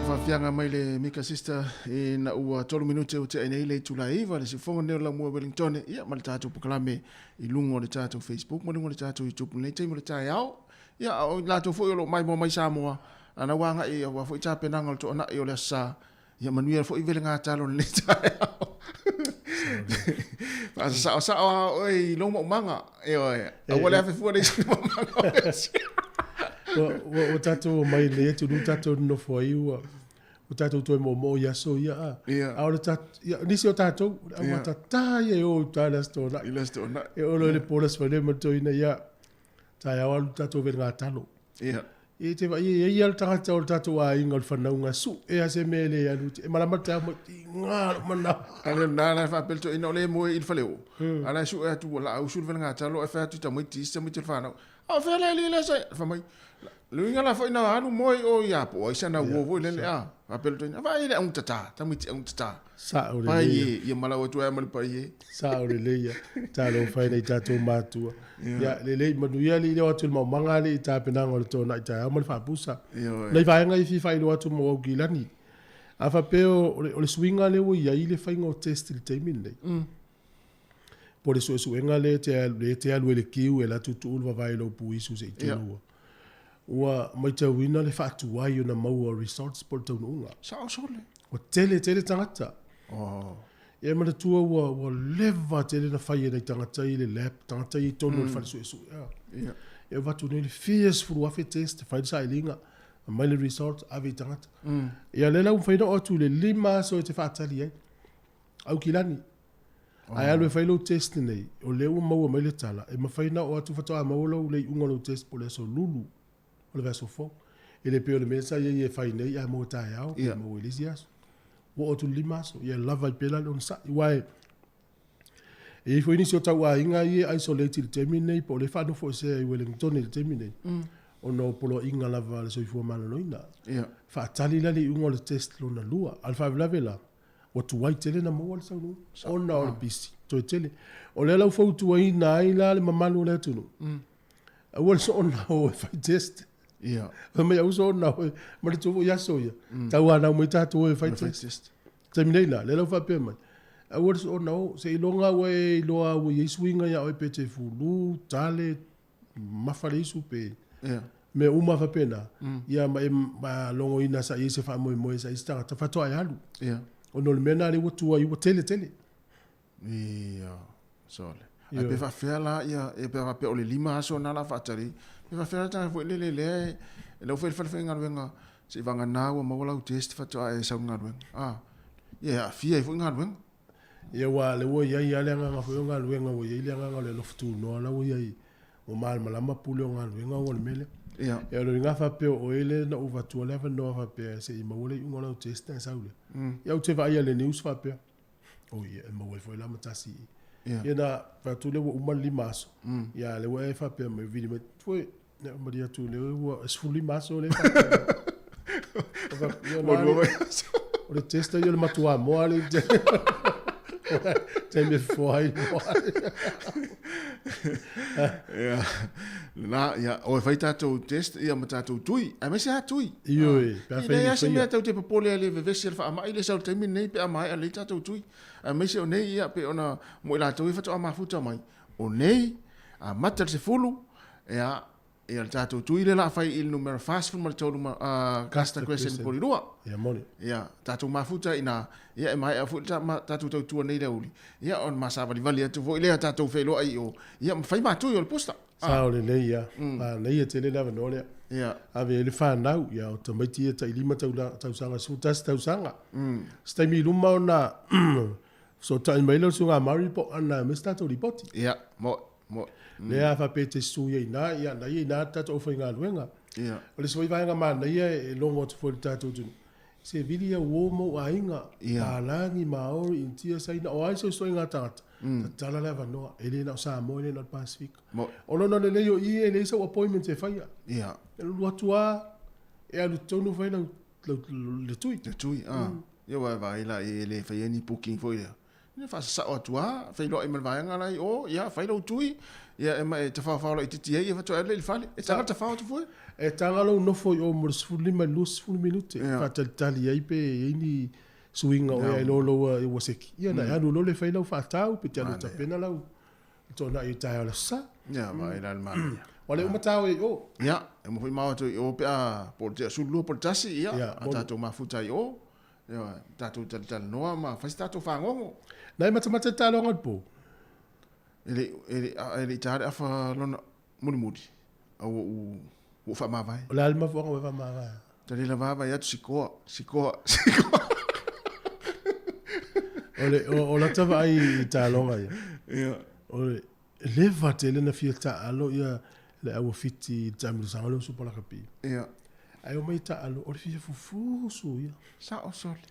faafiaga mai le Mika Sister ina ua 3 minute ua tea nei le itula e 9 le siufofoga lenei o le Laumua Wellington ia ma le tatou polokalame i luga o le tatou Facebook ma luga o le tatou YouTube i lenei taimi o le taeao. Ia a o i latou foi o lo o maimoa mai Samoa ana ua agai aua foi tapenaga o le toanai o le Aso Sa. Ia manuia foi velegatalo i lenei taeao. Faasasaosao lava oe i lou maumaga. Ioe, aua le afe fua le isi maumaga. Ua tatou omai i lenei atunuu tatou nonofo ai ua tatou toe moomoo i aso ia a. A o le ia, nisi o tatou, o le aumatatā ia e o i uta i le Aso Toonai. I le Aso Toonai. E oo loa i le po o le Aso Faraile ma le toeaina, ia, taeao alu tatou velegatalo. Ia. E te vaai e i ai lava le tagata o le tatou aiga o le fanauga e sue lava se mea e le alu, e malama le taeao mai, tiga lou manao. A le lena la e faapea le toeaina o lea e moe i le faleoo, a la e sue atu ua laausu le velegatalo ae fai atu i tamaiti isi tamaiti o le fanau, A o fea le alii lea sa fai mai, le uiga la foi na alu moe i o ia po o ai sana uo foi lele a. Faapea le toeaina, vaai i le augatata, tamaiti augatata. Sao Pai lelei e, ia malau atu ai ma le pai e. Sao lelei ia. Talofa e nai tatou matua. Ia, lelei, manuia alii leo atu i le maumaga alii i tapenaga o le toanai taeao ma le faapusa. Ioe. Nai vaega ia e fia faailoa atu mo Aukilani. A faapea o le suiga lea ua i ai le faiga o test i le taimi lenei. Po o le suesuega lea e te alu, lea e te alu ai i le kiu e alu atu tuu le vavae i lou puisu se i tolu. Ua matauina le faatuai ona maua o results po o le taunuuga. Sao sole. Ua tele tele tagata. Oh. Ia manatua ua, ua leva tele na fai e nai tagata i le lab, tagata i totonu o le fale suesue. Ia. Ia avatu nei le fia sefulu afe test, fai le sailiga, aumai le result, ave i tagata. Ia lea la ua mafai ona oo atu i le 5 aso e te faatali ai. Aukilani. Ae alu e fai lou test nei, o lea ua maua mai le tala, e mafai ona oo atu faatoa maua lou le iuga o lou test po o le aso Lulu o le vaiaso fou. E le pei o le mea sa i ai e fai nei ae maua taeao pe maua i le isi aso. Ua oo atu i le 5 aso, ia lava ai pea la le onosai. Aua e i ai foi nisi o tauaiga ia e isolate i le taimi lenei po o lea e faanofoesea i Wellington i le taimi lenei, ona o poloaiga lava a le Soifua Maloloina. Faatali la le iuga o le test lona lua. A o le faalavelave la, Ua tuai tele na maua le saunoaga ona o le pisi toe tele. O lea la ua fautuaina ai la le mamalu o le atunuu, aua le soona o e fai test. Ia. Fai mai aua soona o e, manatua foi aso ia, tauanau mai tatou o e fai test. Taimi nei la, lea la ua faapea mai, aua le soona o, seiloga ua e iloa ua i ai suiga ia oe pe te fulu, tale, mafa le isu pe mea uma faapena, ia ma e logoina sa i ai se faamoemoe sa i ai se tagata faatoa e alu. Ona o le mea lena lea ua tuai ua tele tele. Ia, sole. Ae pe faafefea la ia, e pe faapea o le 5 aso na la faatali, pe faafefea la tagata foi lele lea e lau foi le fale faigaluega seivagana ua maua lau test faatoa e sau i le galuega. Ah, ia e aafia ai foi galuega. Ia aua o lea ua i ai lava le agaga foi o galuega, ua i ai le agaga o le alofa tunoa la ua i ai, ua malamalama pule o galuega ona o le mea lea. Ia. Ia o le uiga faapea o oe lea na ou avatua le avanoa faapea se i maua le iuga o lau test ona e sau lea. Ia ou te vaai lava i le news faapea, oi e maua ai foi la ma tasi i i. Ia. Ia na fai atu lea ua uma le 5 aso, ia a o lea ua e faapea mai, vili mai, foi, ia malie atu lea ua 15 aso lea e faapea. O le test ia o le matua moa le taimi e fofoa ai le moa. Ia, lena, ia, o e fai tatou test ia ma tatou tui, aemaise lava tui. Ioe, pe a E fai leai lava se faia. mea tatou te popole ai i le vevesi o le faamai lea e sau i le taimi lenei pe a maea lelei tatou tui. Aemaise o nei, ia, pei ona mo i latou ia faatoa mafuta mai, o nei, amata le 10, ia, Ia le tatou tui lea la fai i le numera 43 ma Custer Crescent Porirua. Ia moni. Ia tatou mafuta ina ia e maea foi le tatou tautua nei le aoauli. Ia ona ma savalivali atu foi lea tatou feiloai i o. Ia ma fai ma tui o le booster. Sao lelei ia. Manaia tele le avanoa lea. Ia. Ave ai le fanau, ia o tamaiti ia tai 5 tausaga, 11 tausaga. Se taimi i luma ona fesootai mai lea o le susuga a Murray po o ana e aumai se tatou lipoti. Ia, mo Mo, Lea a faapea e te susu ia ina, ia na ia ina le tatou aufaigaluega. Ia. O le isi foi vaega manaia e logo atu foi i le tatou atunuu, se vili ia uo ma ou aiga, Ia. Palagi, Maori, Initia, Saina, o ai soisoiga tagata, tatala le avanoa, e le na o Samoa, e le na o le Pasefika. Mo. O lona lelei o i e leai sau appointment e faia. Ia. E alu atu lava, e alu tonu fai lau, lau, le tui. Le tui, ah. Ia aua e vaai la e le faia ni booking foi lea. Ia faasasao atu lava, feiloai ma le vaega la i o, ia fai lou tui, ia e ma e tafaofao laitiiti ai ia faatoa e alu lea i le fale. E taga tafao atu foi. E taga lou nofo i o mo le 15 i le 20 minute e faatalitali ai pe i ai ni suiga o ea iloa lou ua seki. Ia ona e alu loa lea e fai lau faatau pe te alu e tapena lau toonai i le taeao i le Aso Sa. Ia, vaai la i le manaia. Ua le uma ta o i o. Ia, e uma foi ma o atu i o pe a po o le tea 12 po o le 1, ia, a tatou mafuta i o. Ioe, tatou talatalanoa ma fai se tatou fagogo. Na e matamata i taaloga o le po? E le, e le, e le i ta le afa lona mulimuli, a ua ou, ua ou faamavae. O le a le mafuaaga ua e faamavae ai? Ta le lava vaai atu sikoa, sikoa, sikoa. O le, o, o lata vaai i taaloga ia. Ia. O le leva tele na fia taalo ia le au Fiti i le taamilosaga lea o Supa Lakapi. Ia. Ae omai taalo, o le fia fufusu ia. Sao sole.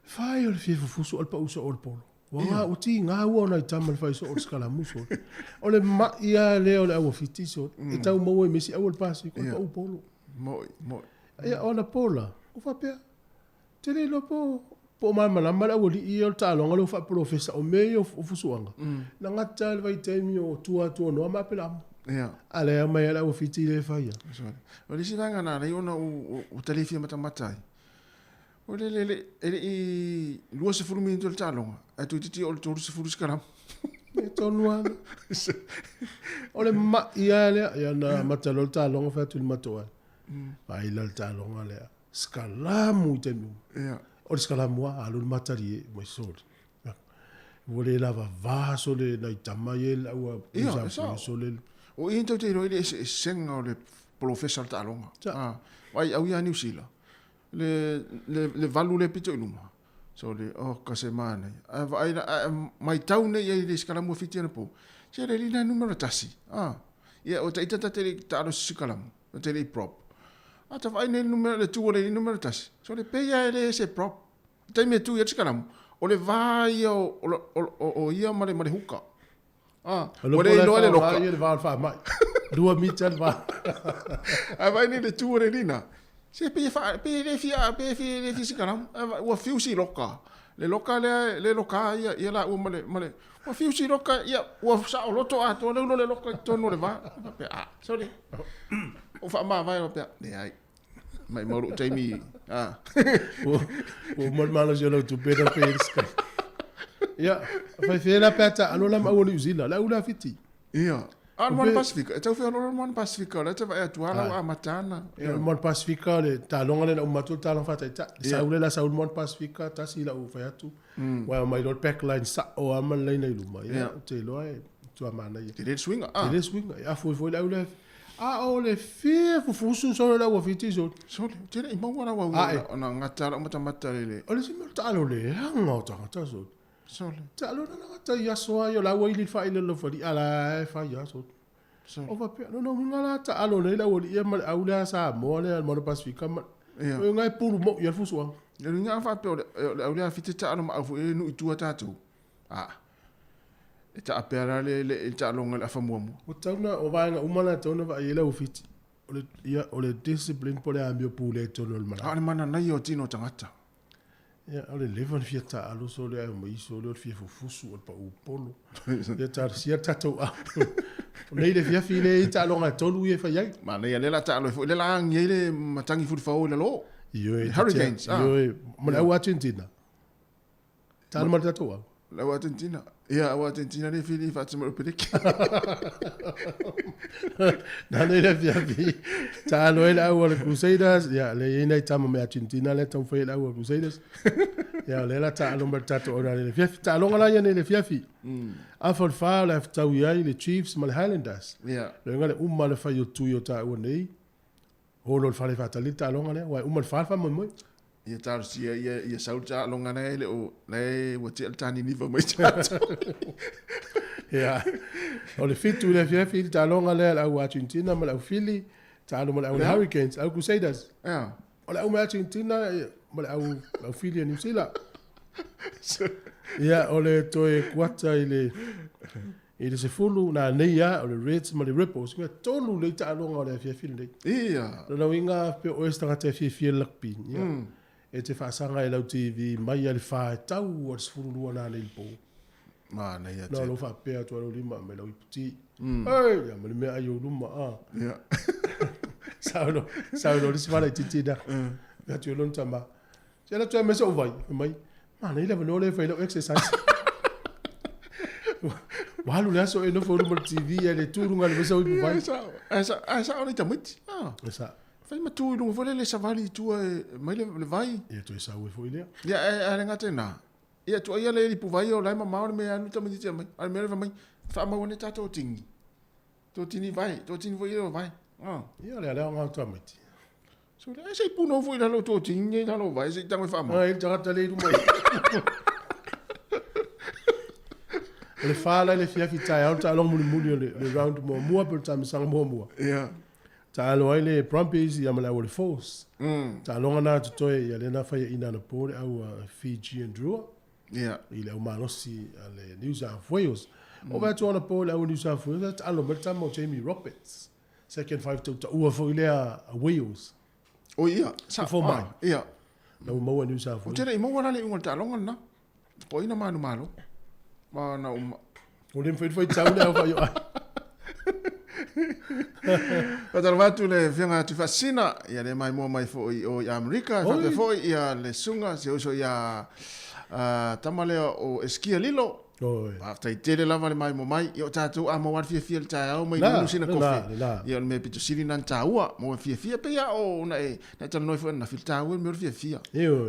Fai o le fia fufusu o le pau soo o le polo. Ua ngā, ua tiga ua o nai tama le fai soo o le sikalamu sole. O le ma'i lava lea o le au Fiti sole. E tau maua i mesi aua le pasi, ko le pau polo. Moi, moi. Ia, o anapo la, ua faapea, te le iloa po po o malamalama le aualii ia o le taaloga lea ua faapolofesa o mea ia o fusuaga, na gata le vaitaimi o tua atu o Noa ma Apelamo. Ia. A lea aumai lava le au Fiti lea e fai a. O le isi vaega na ala ai ona ua ta le fia matamata ai, o le le e le i 20 minute o le taaloga, ae toeitiiti oo i le 30 sikalamu. E tonu lava. O le ma'i lava lea, ia na amata loa le taaloga fai atu i le matou aiga. Vaai la le taaloga lea. Sikalamu i taimi uma. Ia. O le sikalamu lava, alu le matali e mai sole. Ua le lava va sole nai tama ia i lau Ia, e sao. Sole. O i tou te iloa i le eseesega o le polofesa o le taaloga. Ah, vaai au ia Niu Sila. Le, le, le valu le pito i luma. So le, oh, ka se manaia. Ae vaai la, ae maitau nei i ai i le sikalamu a Fiti anapo. Se le alii lena e numera tasi. Ah. Ia, o ita ta te le i taalo i se sikalamu. Na te le i prop. A ta vaai nei le numera, le tu o le alii numera tasi. So le pei lava e le se prop. I taimi e tu i ai le sikalamu, o le va ia o, o, o, o, o ia ma le, ma le huka. Ah, ua le iloa le loka. Ia le va o le faamai. 2 mita le va. Ae vaai nei le tu o le alii lena. Se pei e faa, pei e le fia, pei e fia, le fia sikalamu. Ua fiusi loka. Le loka lea, le loka ia, ia laua ma le, ma le, ua fiusi loka, ia, ua saoloto atoa le ulo le loka i totonu o le va. Faapea, ah, sorry. Ua faamavae faapea, leai. Maimau lou taimi, ah. Ua uma le malosi o lau tupe na pei le sky. Ia, fai fea pe ata alo la ma au New Zealand, la au la Fiti. Ia. A le Moana Pasifika, e tau fea loa le Moana Pasifika, o lea e te vaai atu lava la ua amata ana. Ia, le Moana Pasifika, le taaloga lea na uma atu le taaloga faataitai. Le sau lea la sau le Moana Pasifika, tasi lau fai atu. Ua aumai loa le backline sao lava ma le laina i luma. Ia, ou te iloa e matua manaia. Tele le suiga. Tele le suiga. E afu ai foi le au lea. A o le fia fufusu solo le au a Fiti solo. Sole, ou te le i maua lau au ona gata lau matamata i le. O le isi mea o le taalo leaga o tagata solo. Sole. Taalo na gata i aso lava ia o la ua ili le faaile o le laufali a la e fai lava solo. Sole. O faapea, lona uiga la taalo nei le aualii ia ma le au lea Samoa lea le Moana Pasifika ma Ia. O uiga e pulu moi lava le fusuaga. Le uiga a faapea o le au lea Fiti taalo ma au foi e nuu i tua tatou. A. E taa pea la le le taaloga i le afa muamua. Ua tatau ona, o vaega uma la e tatau ona vaai ai le au Fiti. O le, ia, o le discipline po o le amio pule i totonu o le malae. A o le mananaia o tino o tagata. Ia, o le leva ona fia taalo sole ae omai sole o le fia fufusu o le pau polo. Ia talosia le tatou au. O nei le afiafi lea e i ai taaloga e tolu ia e fai ai. Manaia lea la taalo ai foi, lea la agi ai le matagi fulifao i lalo. Ioe, Le Hurricanes, ah. Ioe, ma le au Argentina. Taalo ma le tatou au. Le au Argentina. Ia, au Argentina lea e fili faatasi mai le peleke. Na nei le afiafi, taalo ai le au a le Crusaders, ia, lea e i ai nai tama mai Argentina lea e taumafai ai le au a Crusaders. Ia, o lea la taalo ma le tatou au nei le afiafi. Taaloga la ia nei le afiafi. Afa o le fa o le a fetaui ai le Chiefs ma le Highlanders. Ia. Lona uiga le uma le fai o tui o taua nei, Holo le fale faatali le taaloga lea, aua e uma le fa le faamoemoe. Ia talosia ia ia sau le taaloga lea e le o lea ua tea le taniniva mai tatou. Ia, o le 7 i le afiafi le taaloga lea le au Argentina ma le au Fili, taalo ma le au Hurricanes, au Crusaders. Ia. O le au mai Argentina ma le au, au Fili a New Zealand. Ia, o le toe kuata i le I le 10, nā nei lava, o le Reds ma le Rebels, e tolu lelei taaloga o le afiafi lenei. Ia. Lona uiga pe o oe se tagata e fiafia i le rugby, ia, E te faasaga i lau TV mai a le fa e tau a le 12 nanei i le po. Manaia Na tele. lou faapea atu ai lou lima aumai lau iputi. Ei, ia ma le meaai i ou luma, a. Ia. Sau loa, sau loa le isi fale itiiti lea. Fai atu i lona tama, Se alu atu e aumai so'u vai. Fai mai, manaia le avanoa lea e fai ai lau exercise. Ua alu le aso e nofo i luma o le TV ae le tu i luga i le mea sau ipu vai. Ia, e sao. Ae sao, ae sao nei tamaiti. Ah. E sao. Fai ma tu i luga foi lea le savali i tua e mai le, le vai. Ia toe sau ai foi lea. Ia, ae, ae le gata i lena. Ia, tuuaia le lipu vai o la e mamao le mea e alu le tamaitiiti e aumai. A o le mea lea fai mai, faamau ane tatou tini. Totini vai, totini foi ia vai. Ah. Ia o le ala o ngā tamaiti. So le se puno foi lalo totini nei lalo vai se tango fa ma. Ai tagata le luma. O le fa la le fiafi taeao le taaloga mulimuli o le, le round muamua pe o le taamisaga muamua. Ia. Taalo ai le Brumbies ia ma le au o le Force. Taaloga na totoe ia lea na faiaina anapo le au a Fiji and Drua. Ia. I le au malosi a le New South Wales. O vaai atu anapo i le au New South Wales, a taalo mai le tama o Jamie Roberts. Second five tautaua foi lea a Wales. O ia, sa, Before mine. Ia. Na ua maua New South Ou Wales. te le i maua la le iuga o le taaloga lena. Po o ai na manumalo. Ma na uma. O le mawhai whai tau le au whai o ai. Faatalofa atu le Afioga ia Tuifaasisina, ia le maimoa mai foi o i Amerika, e faapea foi ia le susuga si uso ia tama lea o Eskia Lilo. Faafetai tele lava le maimoa mai. Ia o tatou a maua le fiafia i le taeao mai unu sina kofe. Ia o le mea pito sili na na taua, maua fiafia pei a o na e na e talanoa foi ananafi le taua le mea o le fiafia.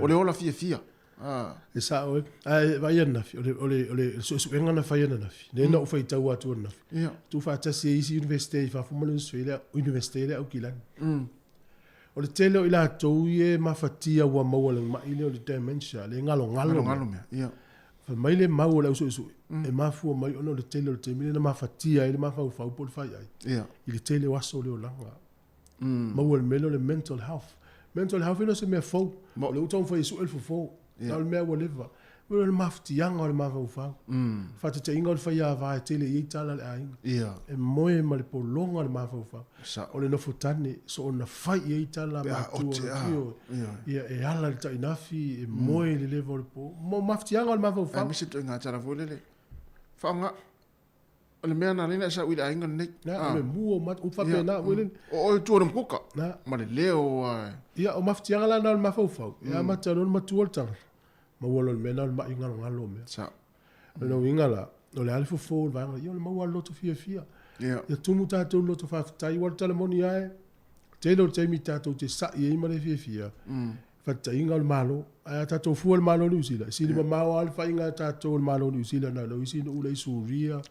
O le ola fiafia. Ah. E sao e. Ae vaai ananafi, o le, o le, o le suesuega na fai ananafi, lea na ou faitau atu ananafi. Ia. Tuufaatasi e isi Universite i fafo ma le Australia, Universite lea Aukilani. O le tele o i latou ia e mafatia ua maua le ma'i lea o le dementia, le galogalo mea. Galogalo mea, ia. Fai mai le mau o le au suesue, e mafua mai ona o le tele o le taimi lea na mafatia ai le mafaufau po o le faiai. Ia. I le tele o aso o le olaga. Maua le mea lea o le mental health. Mental health e le o se mea fou. O lea ua taumafai e sue le fofo. Na o le mea ua leva. O le mafatiaga o le mafaufau. Faataitaiga o le faiava e tele i ai tala a le aiga. E moe ma le pologa o le mafaufau. O le nofotane, soona fai i ai tala a matua o le tio. Ia, e ala i le tainafi, e moe i le leva o le po. Mo mafatiaga o le mafaufau. Aemaise ituaiga tala foi lele. Faaaoga O le mea na lena e sau i le aiga lenei. Na, o le mua o mat, u faapena foi lele. O oe tua o le mukuka. Na. Ma le leo a. Ia, o mafatiaga la na o le mafaufau, e amata loa ona matua le tagata, maua loa i le mea lena o le mai galogalo o mea. Sao. O lona uiga la, o le a le fofo o le vaega, ia o le maua lava le loto fiafia. Ia. Ia tumu tatou i le loto faafetai, aua o le tala moni lava e, tele o le taimi tatou te sa'i ai ma le fiafia, faataitaiga o le Malo. Ae a tatou fua i le Malo o Niu Sila, e sili mamao lava le faiga a tatou o le Malo o Niu Sila nai lo isi nuu la i Suria,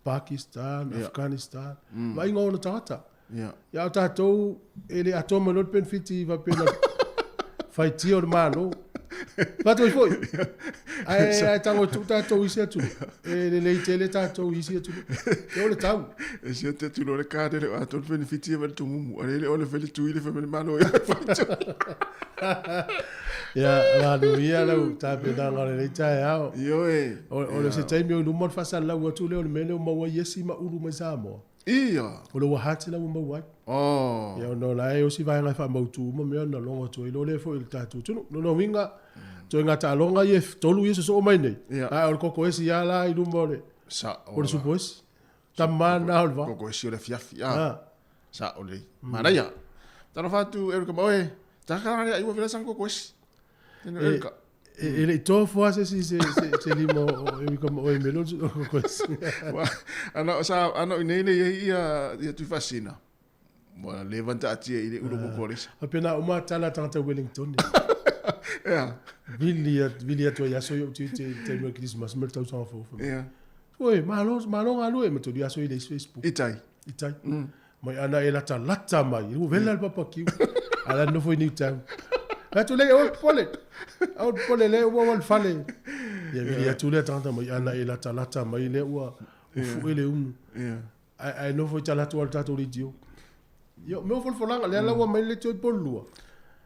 Pakistan, Afghanistan, vaaiga o ona tagata. Ia a o tatou e le atoa mai loa le penefiti faapea na faitia o le Malo. Fatu ai foi. Ae ae tago e tuu tatou i isi atunuu. E lelei tele tatou i isi atunuu. E o le tau. E sia te atu loa le card e le o atoa le penefiti e fai le tumumu. A le le o le fai le tui le fai mai le Malo e fai le tui. Ia, manuia lau tapenaga o lenei taeao. Ioe. O le se taimi o i luma ona faasalalau atu lea o le mea lea ua maua ai iesi ma ulu mai Samoa. Ia. O le ua hati la ua maua ai. Oh. Ia ona o la e osi vaega e faamautu uma mea ona logo atu ai loa lea foi i le tatou atunuu. Lona uiga, toe ngā taaloga ia e tolu ia sosoo mai nei. Ia. Ae o le koko esi lava la i luma o le, Sa o le supo esi. Tama na o le vaa. Koko esi o le afiafi. Ah. Ah. Sa o le. Manaia. Talofa atu Erika ma oe. Taka le ai ua vela sang koko esi. Tena Erika. E le i tofu lava se isi se lima o Erika ma oe i mea o koko esi. Ana sa ana i nei nei ia ia Tuifaasisina. Ua leva ona taatia i le ulu koko alesa. Faapena uma tala a tagata Wellington. Ea. Vili vili atu ai aso i ou tiute i le taimi o le Kerisimasi ma le tausaga fou. Ea. Oi, malo, malo galue, ma tolu aso i le isi Facebook. I tai. I tai. Mai ana e latalata mai, ua vela le papakiu. A la nofo i Newtown. Fai atu lea, oi popole, aua le popole lea ua ua le fale. Ia vili atu lea tagata mai ana e latalata mai lea ua ua fue le unu. Ia. Ae ae nofo i tala atu a le tatou leitio. Ia, mea o folafolaga, lea la ua mai le leitio i Pololua.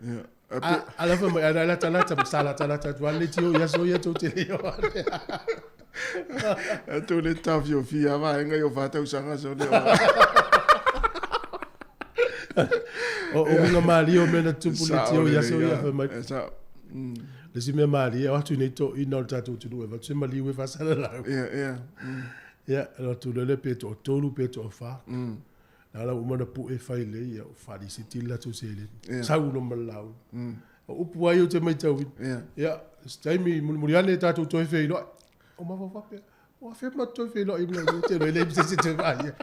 Ia. A, a la fai mai ana e latalata, sa latalata atu lava le leitio i aso ia tou te le o ane. Atu le taofiofia vaega i o fa tausaga so le O o uiga malie o mea na tupu leitio i aso ia fai mai. Sa. Le isi mea malie, o atu i nei toeaiina o le tatou atunuu e avatu se maliu e faasalalau. Ia, ia. Ia, alu atu loa lea pe toatolu pe toafa. La la ua uma ona pue fai lelei, ia ua faalisiti le latou seleni. Sau loa ma le lauga. O upu lava ia ou te matauina. Ia, se taimi mulimuli ane tatou toe feiloai. O mafaufau faapea, o afea matou toe feiloai ma lau te iloa e leai ma se isi e toe vaaia.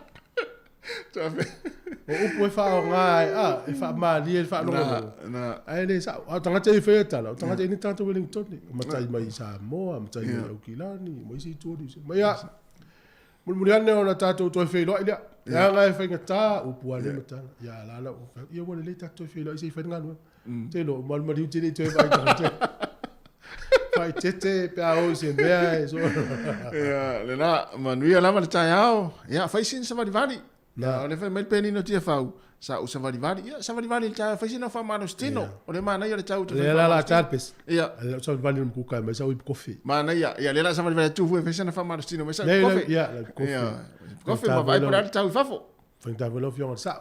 O upu e faaaoga ai, a, e faamalie i le faalogologo, ae le sao. A o tagata ia e faia tala, o tagata e le tagata Wellingtone, o matai mai i Samoa, matai mai i Aukilani, ma isi itu o Niu Sila. Ma ia, mulimuli ane ona tatou toe feiloai lea. Leaga e faigata, upu lava lea ma tala. Ia, a la la ua fai atu, ia ua lelei tatou toe feiloai se i fai le galuega. Te iloa, ua malumalu te le i toe vaai tagata. Faaeteete pe a o i se mea e so. Ia, lena, manuia lava le taeao. Ia, fai sina savalivali. Ia, o le fai mai le penina o Tiafau, sa ou savalivali. Ia, savalivali i le taeao, fai sina faamalositino. O le manaia o le tau. Lea la la ta le pesi. Ia. Lea ou savalivali i le mukuka e aumai sau ipu kofi. Manaia. Ia, lea la savalivali atu foi e fai sina faamalositino, aumai sau ipu kofi. Ia, la ipu kofi. Ia, ipu kofi ma vaai po o le a le tau i fafo. Faigata foi lau Afioga i le Sao.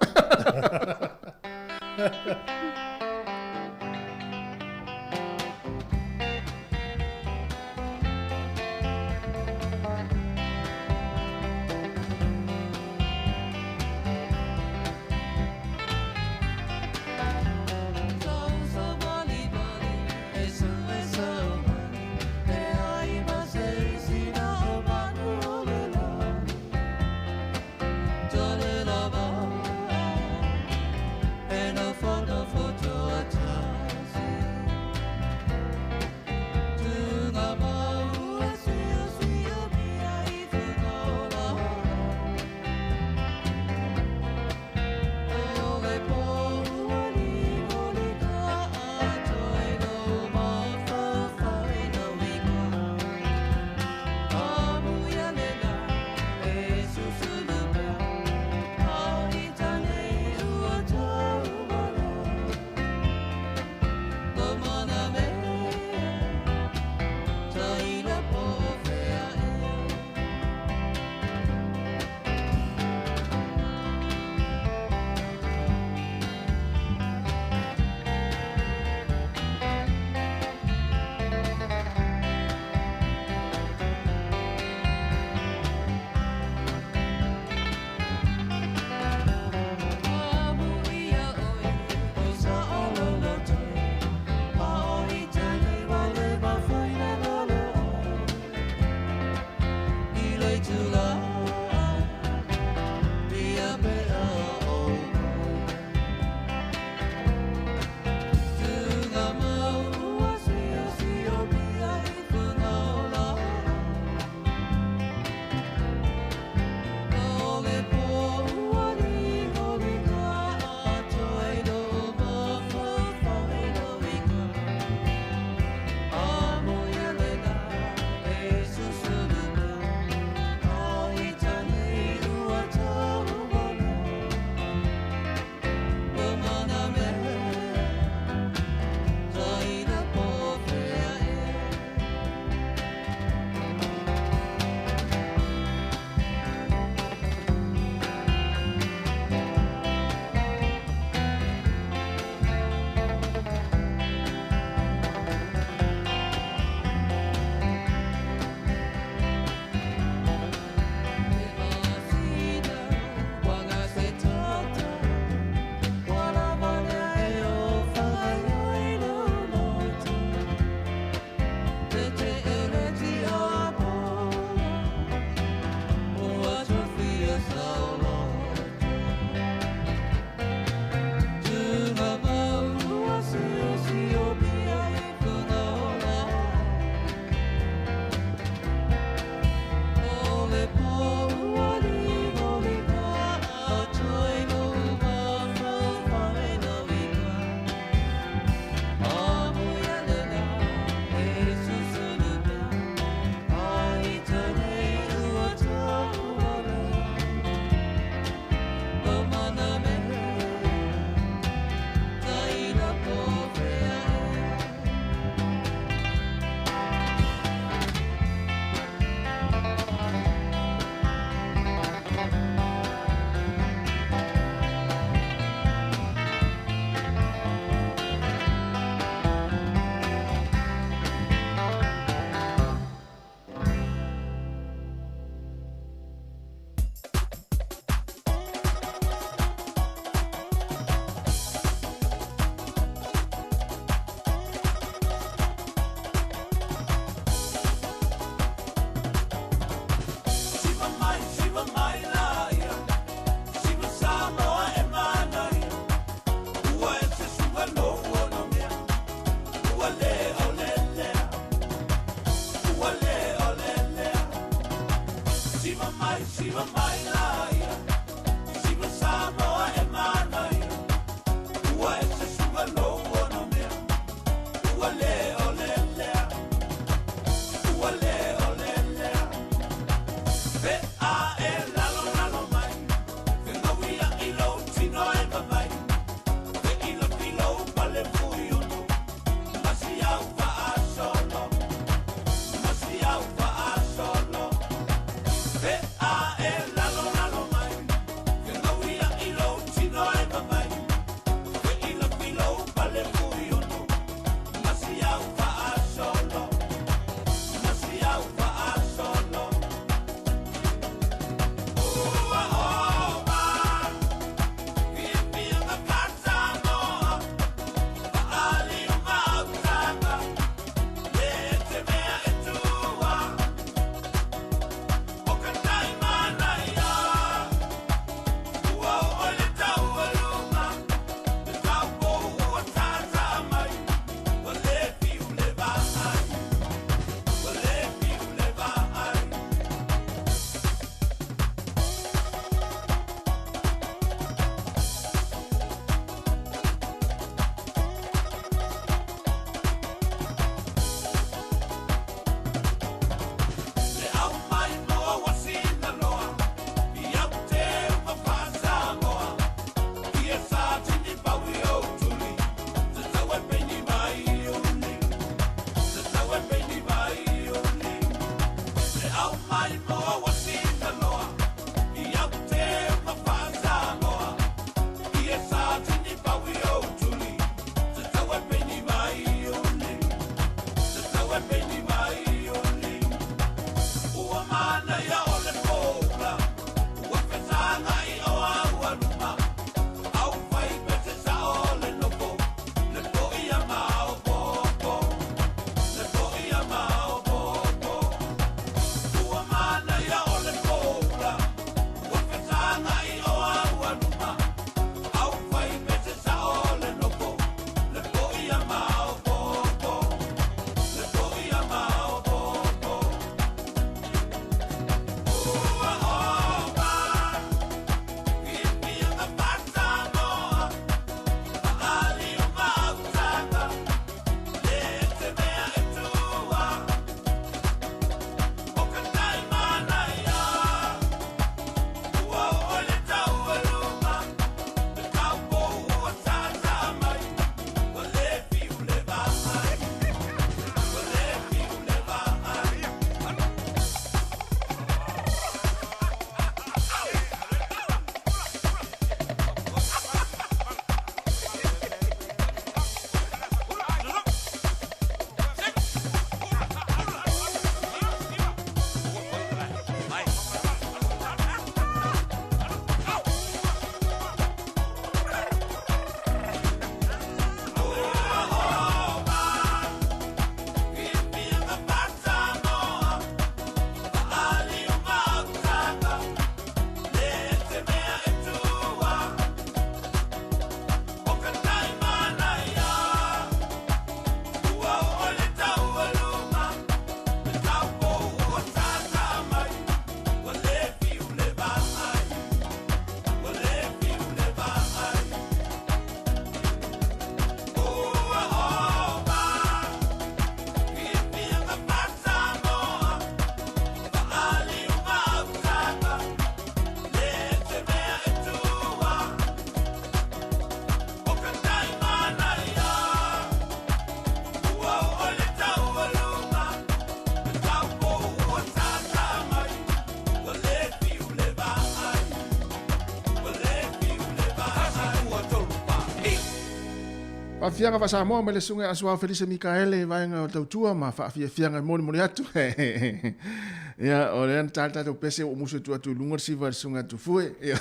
Faafiaga faa-Samoa mai le susuga ia Asuao Felise Mikaele i vaega o tautua ma faafiafiaga e molimoli atu. Ia, o lea na ta le tatou pese ua musu atu atu i luga le siva i le susuga ia Tufue. Ia.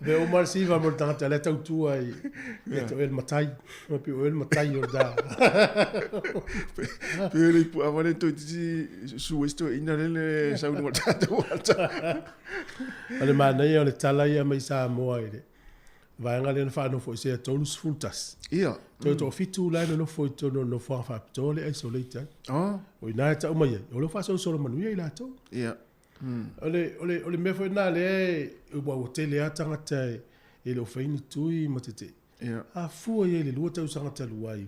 Mea uma le siva mo le tagata lea tautua i ia te oe le matai. Ua pei o oe le matai o le da. Pei o le ipu ava le toeitiiti su ai si toeaina lele sau i luga o le tatou ata. O le manaia o le tala ia mai Samoa i le vaega lea na faanofoesea 31. Ia. Toe toafitu la e nonofo i totonu o le nofoaga faapitoa lea e isolate ai. Oh. O i ina e tau mai ai, o lea ua faasolosolo manuia i latou. Ia. O le, o le, o le mea foi lena lea e, ua, ua tele lava tagata e, e le o fai ni tui ma tetee. Ia. A fua i ai i le 2 tausaga talu ai,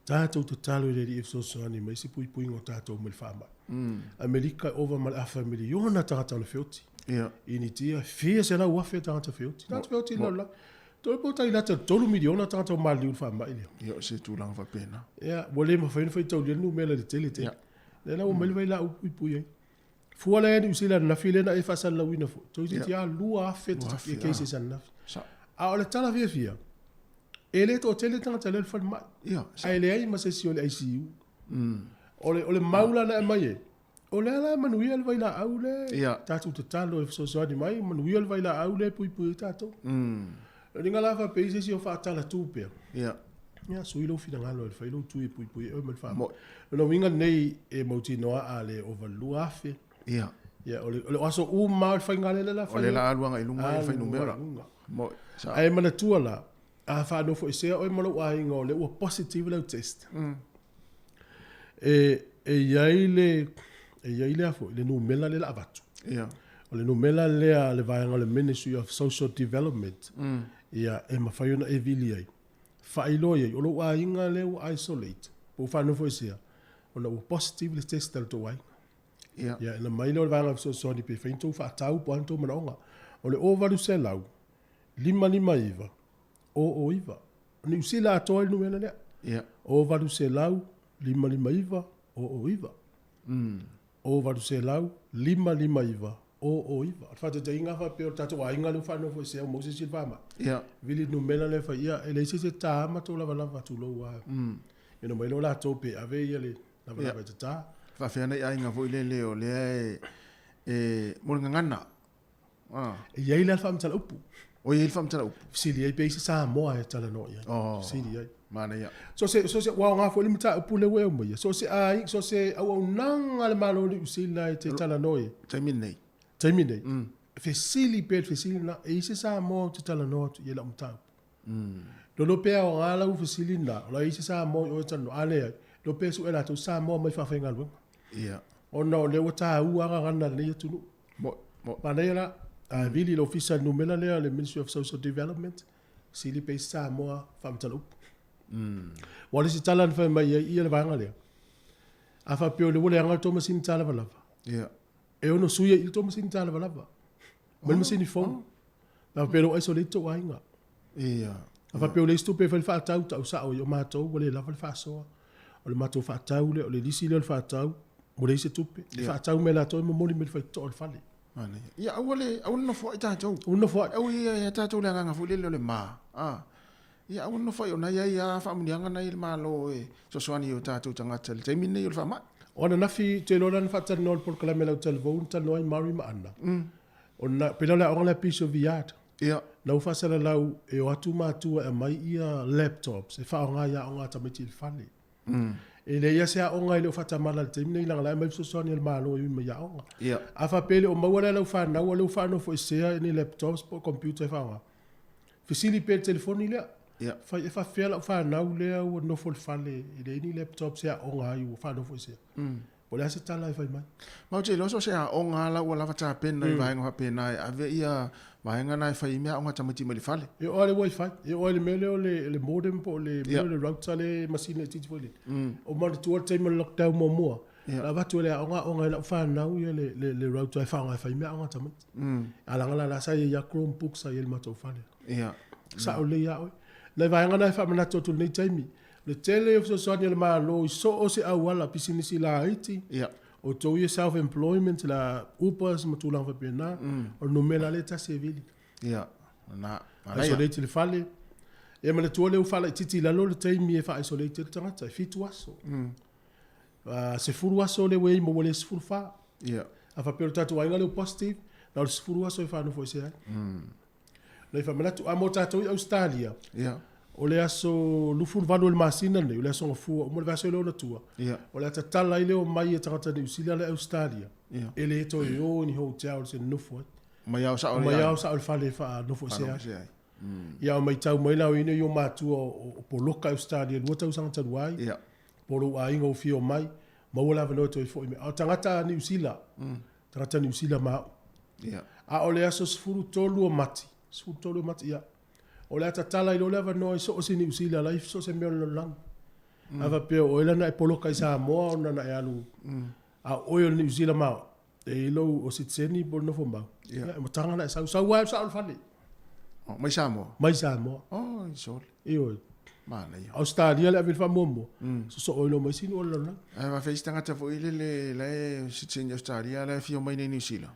tatou tatalo i le Alii e fesoasoani mai se puipuiga o tatou mai le faamai. Amerika e ova ma le afa miliona tagata ona feoti. Ia. Initia, e fia 100,000 tagata feoti. Tagata feoti i le lalolagi. Toe po tai lata i le 3 miliona tagata ua maliliu i le faamai lea. Ia, o se tulaga faapena. Ia, ua le mafai ona faitaulia le numera i le tele tele. Ia. Lea la ua aumai le vailaau puipui ai. Fua la i ai Niu Sila ananafi lea na e faasalalauina foi, toeitiiti lava 2,000 2,000, cases ananafi. Sao. A o le tala fiafia, e le toatele tagata lea i le falemai. Ia, sao. Ae leai ma se isi o le ICU. O le, o le mau la na aumai ai, o lea la e manuia le vailaau lea, Ia. tatou tatalo e fesoasoani mai, manuia le vailaau lea e puipui ai tatou. O le uiga la faapea i se isi o faatalatu pea. Ia. Ia, sui lou finagalo e fai lou tui e puipui ai oe mai le faamai. Mo'i. O lona uiga lenei e mautinoa a le ova 2,000. Ia. Ia, o le, o le aso uma lava o le faiga lea la O lea la alu agai i luga le fuainumera. Alu agai i luga. Mo'i. Sao. Ae manatua la, a faanofoesea oe ma lou aiga o lea ua positive lau test. E, e i ai le, e i ai le a foi, le numera lea la avatu. Ia. O le numera lea a le vaega o le Ministry of Social Development. Ia, e mafai ona e vili ai. Faailoa i ai, o lou aiga lea ua isolate, po ua faanofoesea, ona ua positive le test a le tou aiga. Ia. Ia, ona aumai lea o le vaega fesoasoani pe fai ni tou faatau po o a ni tou manaoga. O le 0800 559 009. O Niu Sila atoa ai le numera lea. Ia. 0800 559 009. 0800 559 009. O le faataitaiga a faapea o le tatou aiga lea ua faanofoesea ua maua se isi i le faamai. Ia. Vili le numera lea fai, ia, e leai se isi e ta ma tou lavalava tulou lava. Ia ona omai lea o latou pe ave ia le lavalava e tata. Faafefea nai aiga foi lele o lea e, e mo le gagana. Ah. E i ai la le faamatala upu. O i ai le faamatala upu. Fesili ai pe i ai se Samoa e talanoa i ai. Oh. Fesili ai. Manaia. So se, so se, ua aoga foi le mataupu lea ua e aumaia. So se ai, so se auaunaga a le Malo o Niu Sila e te talanoa i ai. Taimi lenei. Taimi lenei. Fesili pea le fesili lena, e i ai se Samoa ou te talanoa atu i ai i lau mataupu. Lolo pea aoga lau fesili lena, o la e i ai se Samoa i o e talanoa. A leai, lolo pea sue latou Samoa mai faafaigaluega. Ia. Ona o lea ua taua gagana a lenei atunuu. Mo'i, mo'i. Manaia la, a vili i le ofisa i le numera lea a le Ministry of Social Development, sili pe i se Samoa faamatala upu. Aua o le isi tala na fai mai ai ia le vaega lea, a faapea o lea ua leaga le tou masini talavalava, Ia. e ono sui ai i le tou masini talavalava ma le masini fou. A faapea o lea ua isolate tou aiga. Ia. A faapea o le isi tupe e fai le faatau, tau sao ai, o matou ua le lava le faasoa. O le matou faatau lea, o le lisi lea o le faatau, ua leai se tupe. E faatau mai e latou e momoli mai le faitotoa o le fale. Manaia. Ia, aua le, aua le nofoai tatou. Aua le nofoai. Aua ia ia tatou le agaga foi lele o le ma. Ah. Ia, aua le nofoai ona e i ai lava faamanuiaga na i le Malo e fesoasoani i o tatou tagata i le taimi lenei o le faamai. O ananafi, ou te iloa la na faatalanoa i le polokalame a lau talavou na talanoa ai Murray ma Anna. Ona, pei la o le aoga lea Peace of the Art. Ia. Na ua faasalalau e o atu matua e aumai ia laptops e faaaoga i aoga a tamaiti i le fale. E leai lava se aoga e le o faatamala i le taimi lenei leaga la e aumai fesoasoani a le Malo e ui mai i aoga. Ia. A faapea e le o maua la e lau fanau a o lea ua faanofoesea ni laptops po o computer e faaaoga, fesili pea i le telefoni lea. Ia. Fai, e faapefea lau fanau lea ua nofo i le fale e leai ni laptops e aoga ai ua faanofoesea. Po o le a se tala e fai mai. Ma ou te iloa so o se aoga lava la ua lava tapena i vaega faapena e ave ia vaega na e fai ai meaaoga a tamaiti mai le fale. E oo lava i le wifi, e oo lava i le mea lea o le modem po o le mea o le router le masini laitiiti foi lele. O manatua le taimi o le lockdown muamua, na avatu e le aoga aoga ai lau fanau ia le router e faaaoga e fai meaaoga a tamaiti. A leaga la la sa i ai lava Chromebooks sa i ai i le matou fale. Sao lelei lava oe. Nai vaega na e faamanatu atu i lenei taimi, Le tele o fesoasoani a le Malo i so o se auala pisinisi laiti, o outou ia self employment, la Ubers ma tulaga faapena, o le numera lea e tasi e vili. Ia, na, manaia. Isolate i le fale. Ia manatua lea ua faalaitiiti i lalo le taimi e faa-isolate ai le tagata, e 7 aso. 10 aso lea ua i ai ma ua le 14. A faapea o le tatou aiga lea ua positive, na o le 10 aso e faanofoesea ai. Nai faamanatu, a mo tatou i Ausetalia, o le aso 28 o le masina lenei, o le aso Gafua uma le vaiaso e le ona tua, o le a tatala ai le omai a tagata Niu Sila le Ausetalia, e le toe o i ni hotel se nofo ai. Omai ao sao Omai ao sao i le fale e faanofoesea ai. Ia, o matau mai la o ina i o matua o poloka i Ausetalia 2 tausaga talu ai, po o lou aiga ua fia omai, maua le avanoa e toe foi mai. A o tagata Niu Sila, Tagata Niu Sila ma au. Ia. A o le aso 13 o Mati, 13 o Mati, ia, o le a tatala ai loa le avanoa i so o se Niu Sila la i so o se mea o le lalolagi. A faapea o oe la na e poloka i Samoa ona na e alu, a o oe o le Niu Sila ma au, e i ai lou o sitiseni po o le nofo mau. Ia. Ia, e mataga na e sau, sau lava e sao i le fale. Oh, mai Samoa? Mai Samoa. Oh, i sole. Ioe. Manaia. Australia le ave i le faamuamua, sosoo ai loa ma isi nuu o le lalolagi. Ae faafetai isi tagata foi lele la e sitiseni i Australia la e afio mai nei Niu Sila.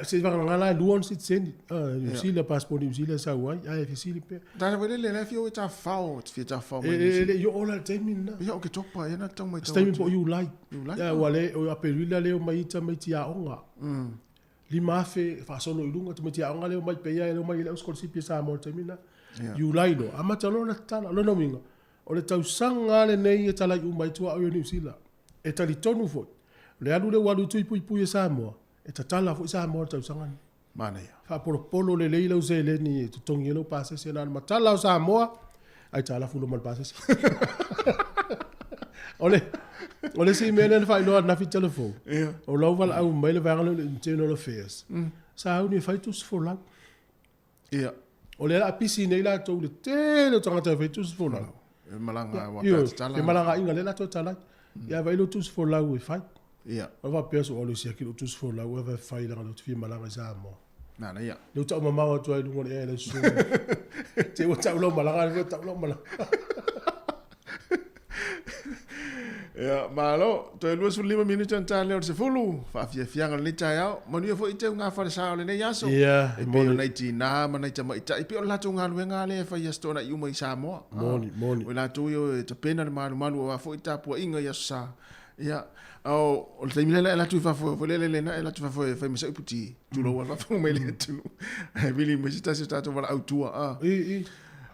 Se i vagana la e lua ona sitiseni, Niu Sila, passport Niu Sila e sau ai, ae fesili pea. Tagata foi lele la e afio e tafafao, e fia tafafao mai Niu Sila. E le i oo la i le taimi lena. Ia, Oketopa, ia na tau matau atu. Se taimi po o Iulai. Iulai. Ia, ua le, o Aperila lea e omai ai tamaiti aoga. 5000 faasolo i luga tamaiti aoga lea e omai pei lava e le omai i lau sikolasipi a Samoa i le taimi lena. Iulai loa, amata loa ona tatala. O lona uiga, o le tausaga lava lenei e talai uma ai tuaoi o Niu Sila. E talitonu foi, o le alu lea ua alu i tui puipui e Samoa, e tatala foi Samoa i le tausaga lenei. Manaia. Faapolopolo lelei lau seleni e totogi ai lau pasese na o le matala o Samoa, aitalafu loa ma le pasese. O le, o le isi mea lea na faailoa ananafi i telefou, o lau valaau mai le vaega lea o le Internal Affairs, sa auni e fai tusi folau. O lea o le a pisi nei latou i le tele o tagata e fai tusi folau. E malaga aua pe a tatala. E malagaaiga lea latou e talai. Ia vaai lou tusi folau e fai. Ia. Ona faapea soo alu e siaki lou tusi folau e fai leaga o lea ou te fia malaga i Samoa. Manaia. Lea ua tau mamao atu ai i luga o le ea e lau susuga. Te ua tau lau malaga, lea ua tau lau malaga. Ia, malo, toe 25 minute ona ta lea o le 10, faafiafiaga o lenei taeao. Manuia foi teuga falesa o lenei aso. Ia, E pei o nai tinā ma nai tamaitai, e pei o le latou galuega lava lea e fai i Aso Toonai uma i Samoa. Moni, moni. O i latou ia e tapena le malumalu aua foi tapuaiga i Aso Sa. Ia, a o le taimi lea e alu atu i fafo, foi lele lena e alu atu i fafo e fai ma sau puti, tulou a faafofoga mai le atunuu. Ae vili mai se tasi o tatou valaau tua, a. I, i.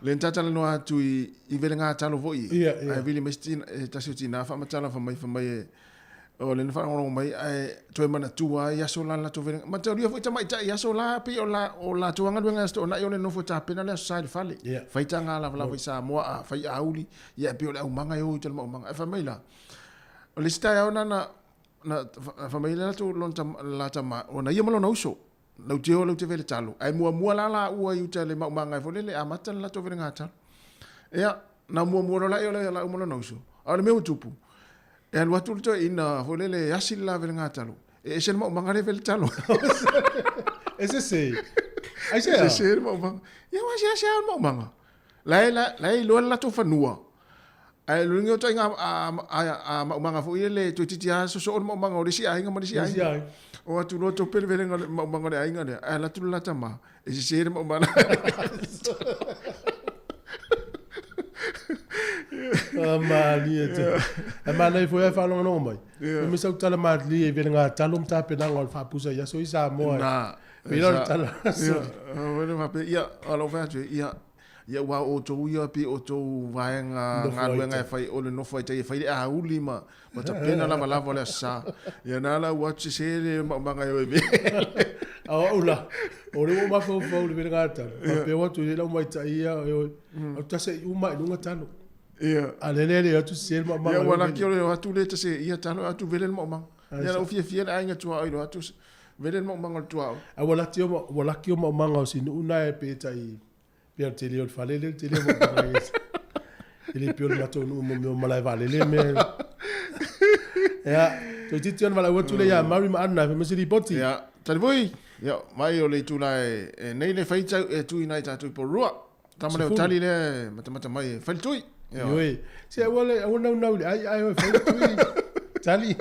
Lea na talatalanoa atu i, i velega talo foi. Ia, ia. Ae vili mai se tasi o tina faamatala fai mai, fai mai e, o lea na faalogologo mai ae toe manatua ai aso la latou velega. Mataulia foi tamaitai i aso la pei o la o latou lava galuega i Aso Toonai o le nofo tapena le Aso Sa i le fale. Ia. Fai taga lavalava i Samoa a fai auli, ia e pei o le aumaga e o i uta i le maumaga. Ae fai mai la, o le isi taeao na na na fai mai le latou lona tama, la tama, ona ia ma lona uso. Lau te o lau te vele talo. Ae muamua la laua i uta i le maumaga foi lele amata le latou velega talo. Ia, na muamua loa la ia o la uma lona uso. A o le mea ua tupu, e alu atu le toeaina foi lele e asi le la velega talo. E ese le maumaga lea e vele talo. E sese. Aisea? E sese le maumaga. Ia ua seasea le maumaga. La e, la, la e iloa le latou fanua. Ae o le ituaiga a maumaga foi lele toeitiiti lava sosoo le maumaga o le isi aiga ma le isi aiga. O atu loa tope le velega o le maumaga o le aiga lea, ae alu atu le la tama, e sese le maumaga. Malie te. Ae manaia foi ae faalogologo mai. Yeah. Me sau tala malie i velega talo ma tapenaga o le faapusa i aso i Samoa. Na. Pei la o le tala. Ia, faapea, ia, o lau fai atu, ia, Ia aua o outou ia pei o outou vaega galuega e fai o le nofo ai tai e fai le auli ma ma tapena lavalava o le Aso Sa. Ia na la ua atu sese le maumaga e o e vele. A o au la, o lea ua ou mafaufau i le velega talo, faapea ua atu i ai lau maitai ia e o, au tase i uma i luga talo. Ia. A lele le atu sese le maumaga. Ia ua laki o le o atu le tase ia talo atu vele le maumaga. Ia la ua fiafia le aiga tuaoi i le o atu vele le maumaga o le tuaoi. A ua laki ua laki o maumaga o si nuu na e pe tai Pei o le tele o le fale lea, le tele o maumaga e le pei o le matou nuu mo mea o malae vaalele mea. Ia, toeitiiti ona valaau atu lea ia Murray ma Anna e fai mai se lipoti. Ia, tali foi. Ia, mai o le itula e nei le fai tau e tui nai tatou i Porirua. Tama lea o Tali lea e matamata mai e fai le tui. Ia. Ioe. Se aua le aua naunau i le ai ai oe fai le tui. Tali.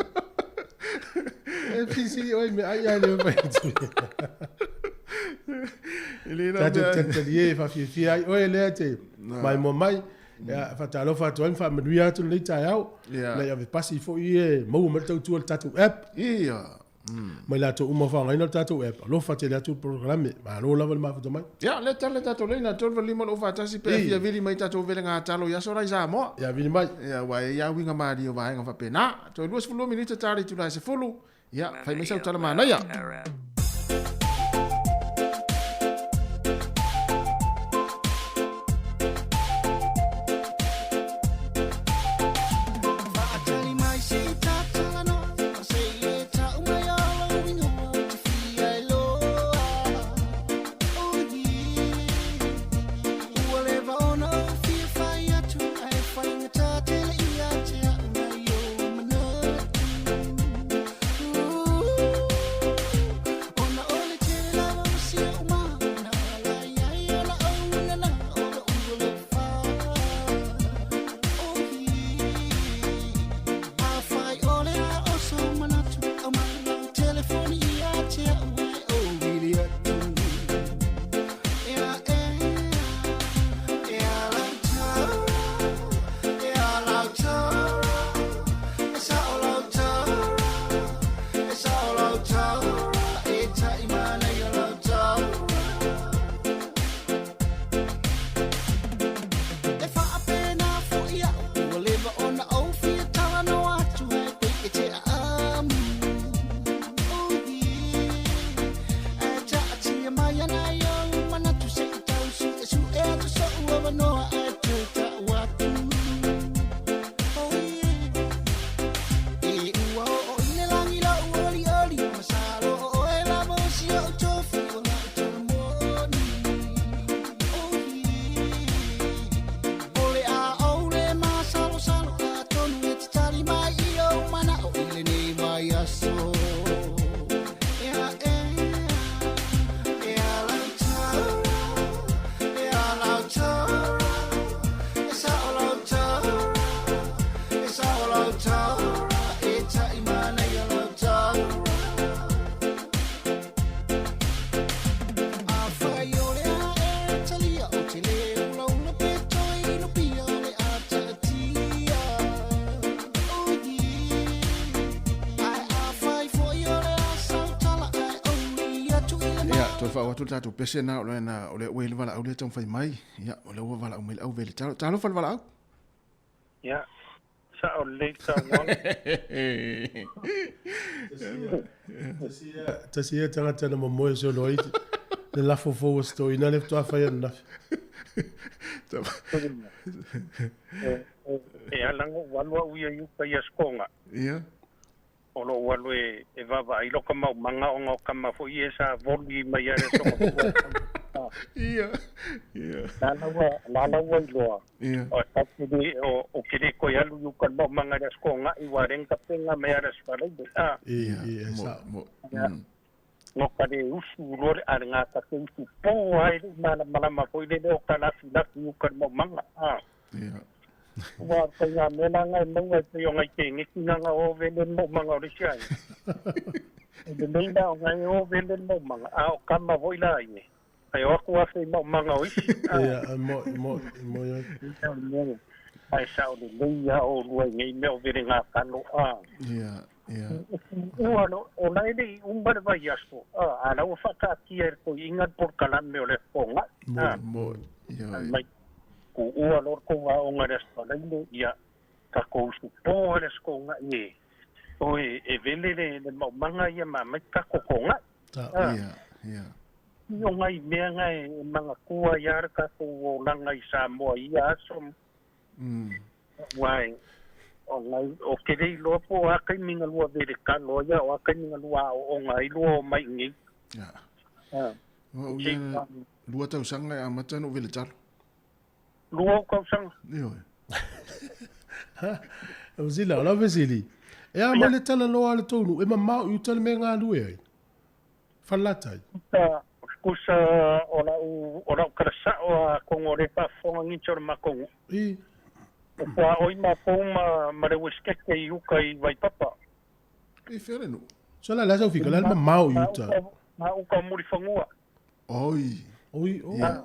E fisili oe me ai ai le fai le tui. E le na Tatou mea. talitalie e faafiafia ai oe lea e te maimoa mai. Ia, faatalofa atu ai ma faamanuia atu lenei taeao. Ia. Ina ia ave pasi foi e maua mai le tautua i le tatou app. Ia. Ma i latou uma o faaaogaina le tatou app. Alofa tele atu le polokalame. Malo lava le mafuta mai. Ia, lea tala le tatou laina, 385 lou faatasi pe a fia vili mai tatou velega talo i aso la i Samoa. Ia vili mai. Ia, aua e i ai lava uiga malie o vaega faapena. Toe 22 minita ta le itula e 10. Ia, fai mai sau tala manaia. Faatali mai se i tatalanoa, se i le tau mai au. Toe faaoo atu le tatou pese na o lea o lea ua i le valaau lea taumafai mai. Ia, o lea ua valaau mai le au vele talo. Talofa le valaau. Ia, sao lelei le saunoaga. Tasi ia tagata na momoe solo ai le lafo fou a se toeaina lea faatoa fai ananafi. E ala ona ou alu au ia i uka i Aso Toga. Ia. O lou alu e vaavaai loka maumaga ona o tama foi ia sa voli mai lava i le aso Gafua. Ia. Ia. La la ua iloa. Ia. Ou te le toe alu i uka i le maumaga i le Aso Toonai aua o lea na tapena mai lava i le Aso Faraile. Ia, ia, sao. Mo. No ka le usu loa le a le gata te usu po ai le malamalama foi lele o ka lafilafi i uka i le maumaga. Ia. Ua o ngā mea la ngai maua e pei o ngai tēneki nga nga o vele le maumaga o le isi aiga. E lelei la o ngai o vele le maumaga, a o kama foi la ia. Ai o aku afe i maumaga o isi. Ia, mo, mo, mo ia. Ai sao lelei a o lua i nei mea o vele ngā kalo. Ia, ia. Ua no, o la e le i uma le vaiaso, a la ua whaakaatia e le toiina le polokalame o le Aso Toonai. Mo, mo, ia. Mai tuua loa le tou aoga i le Aso Faraile, ia, tatou usupo lava le Aso Toonai e, oi, e vele le maumaga ia ma aumai tatou toonai. Ia, ia. I o nai mea na e manatua ai lava le tatou olaga i Samoa i ia aso. Aua e, o nai, ou te le iloa po o a taimi na lua vele talo ai a o a taimi na lua aooga ai lua o mai i nei. Ia. O au ia, 2 tausaga e amata ona ou vele talo. 2 ou tausaga? Ioe. Zila, o lau fesili, e a mai le talanoa a le tou nuu, e mamao i uta le mea e galue ai? Falelatai. Kusa o lau o lau tala sao a atonu o lea e faafofoga nisi o le matou nuu. I. O puaoi matou ma ma le Uesetete i uta i Vaipapa. I fea le nuu? So la le a sau fika, le a le mamao i uta? Ma uta o Mulifanua. Oi. Oi, oh. Ia.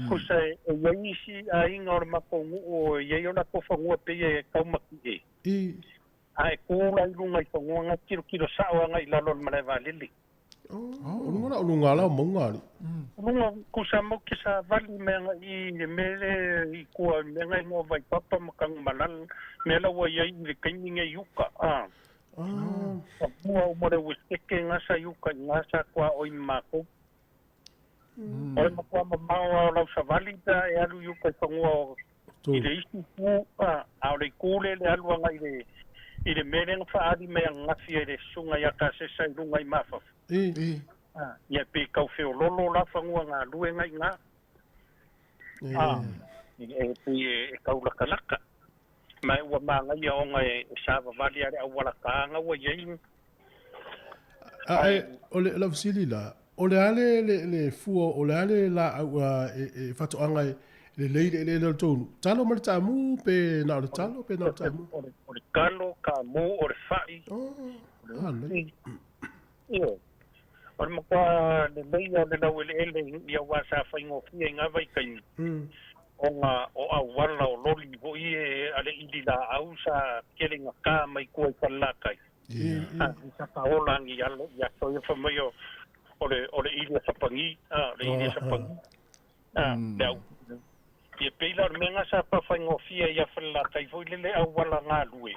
Kusa e i ai isi aiga o le matou nuu o i ai o latou fanua pei e taumatie. I. A e tu la i luga i fanua nga tilotilo sao agai i lalo o le malae vaalele. O luga la o luga la o mauga alii. Luga kusa mau ke savali me agai i le mea lea i tua i le mea nga igoa Vaipapa ma Tanumalala, mea la ua i ai i le taimi nei i uka, a. Fanua uma le uesete nga sa i uka i nga sa tuaoi ma matou. O le matua mamao lava o lau savali pe a e alu i uka i fanua o i le isi itu, a, a o le itu lea le alu agai i le i le mea lea na faaali mai ananafi ai le susuga ia Tasesa i luga i Mafafo. A, ia pei tau feololo la fanua galue nga i ina. A, e pei e tau latalata. Ma ua manaia ona e savavali lava le auala ta nga ua i ai. A e, o le lau fesili la, o le a le, le, le fua, o le a le laau a, e, e faatoaga e lelei le eleele o le tou nuu? Talo ma le taamu pe na o le talo pe na o le taamu? O le, o le talo, taamu, o le fai. Oh, a lelei. Ioe. O le matua lelei lava o le laueleele i aua sa faigofie i ngā vaitaimi, ona o auala o loli foi e a le ʻili laau sa tele gatā mai tua i Falelatai. A sa taola agi alo i aso ia fai mai o le o le ʻili a Sapagi, a o le ʻili a Sapagi, a le au. Ia pei la o le mea lena sa faafaigofie ai ia Falelatai foi lele auala galue.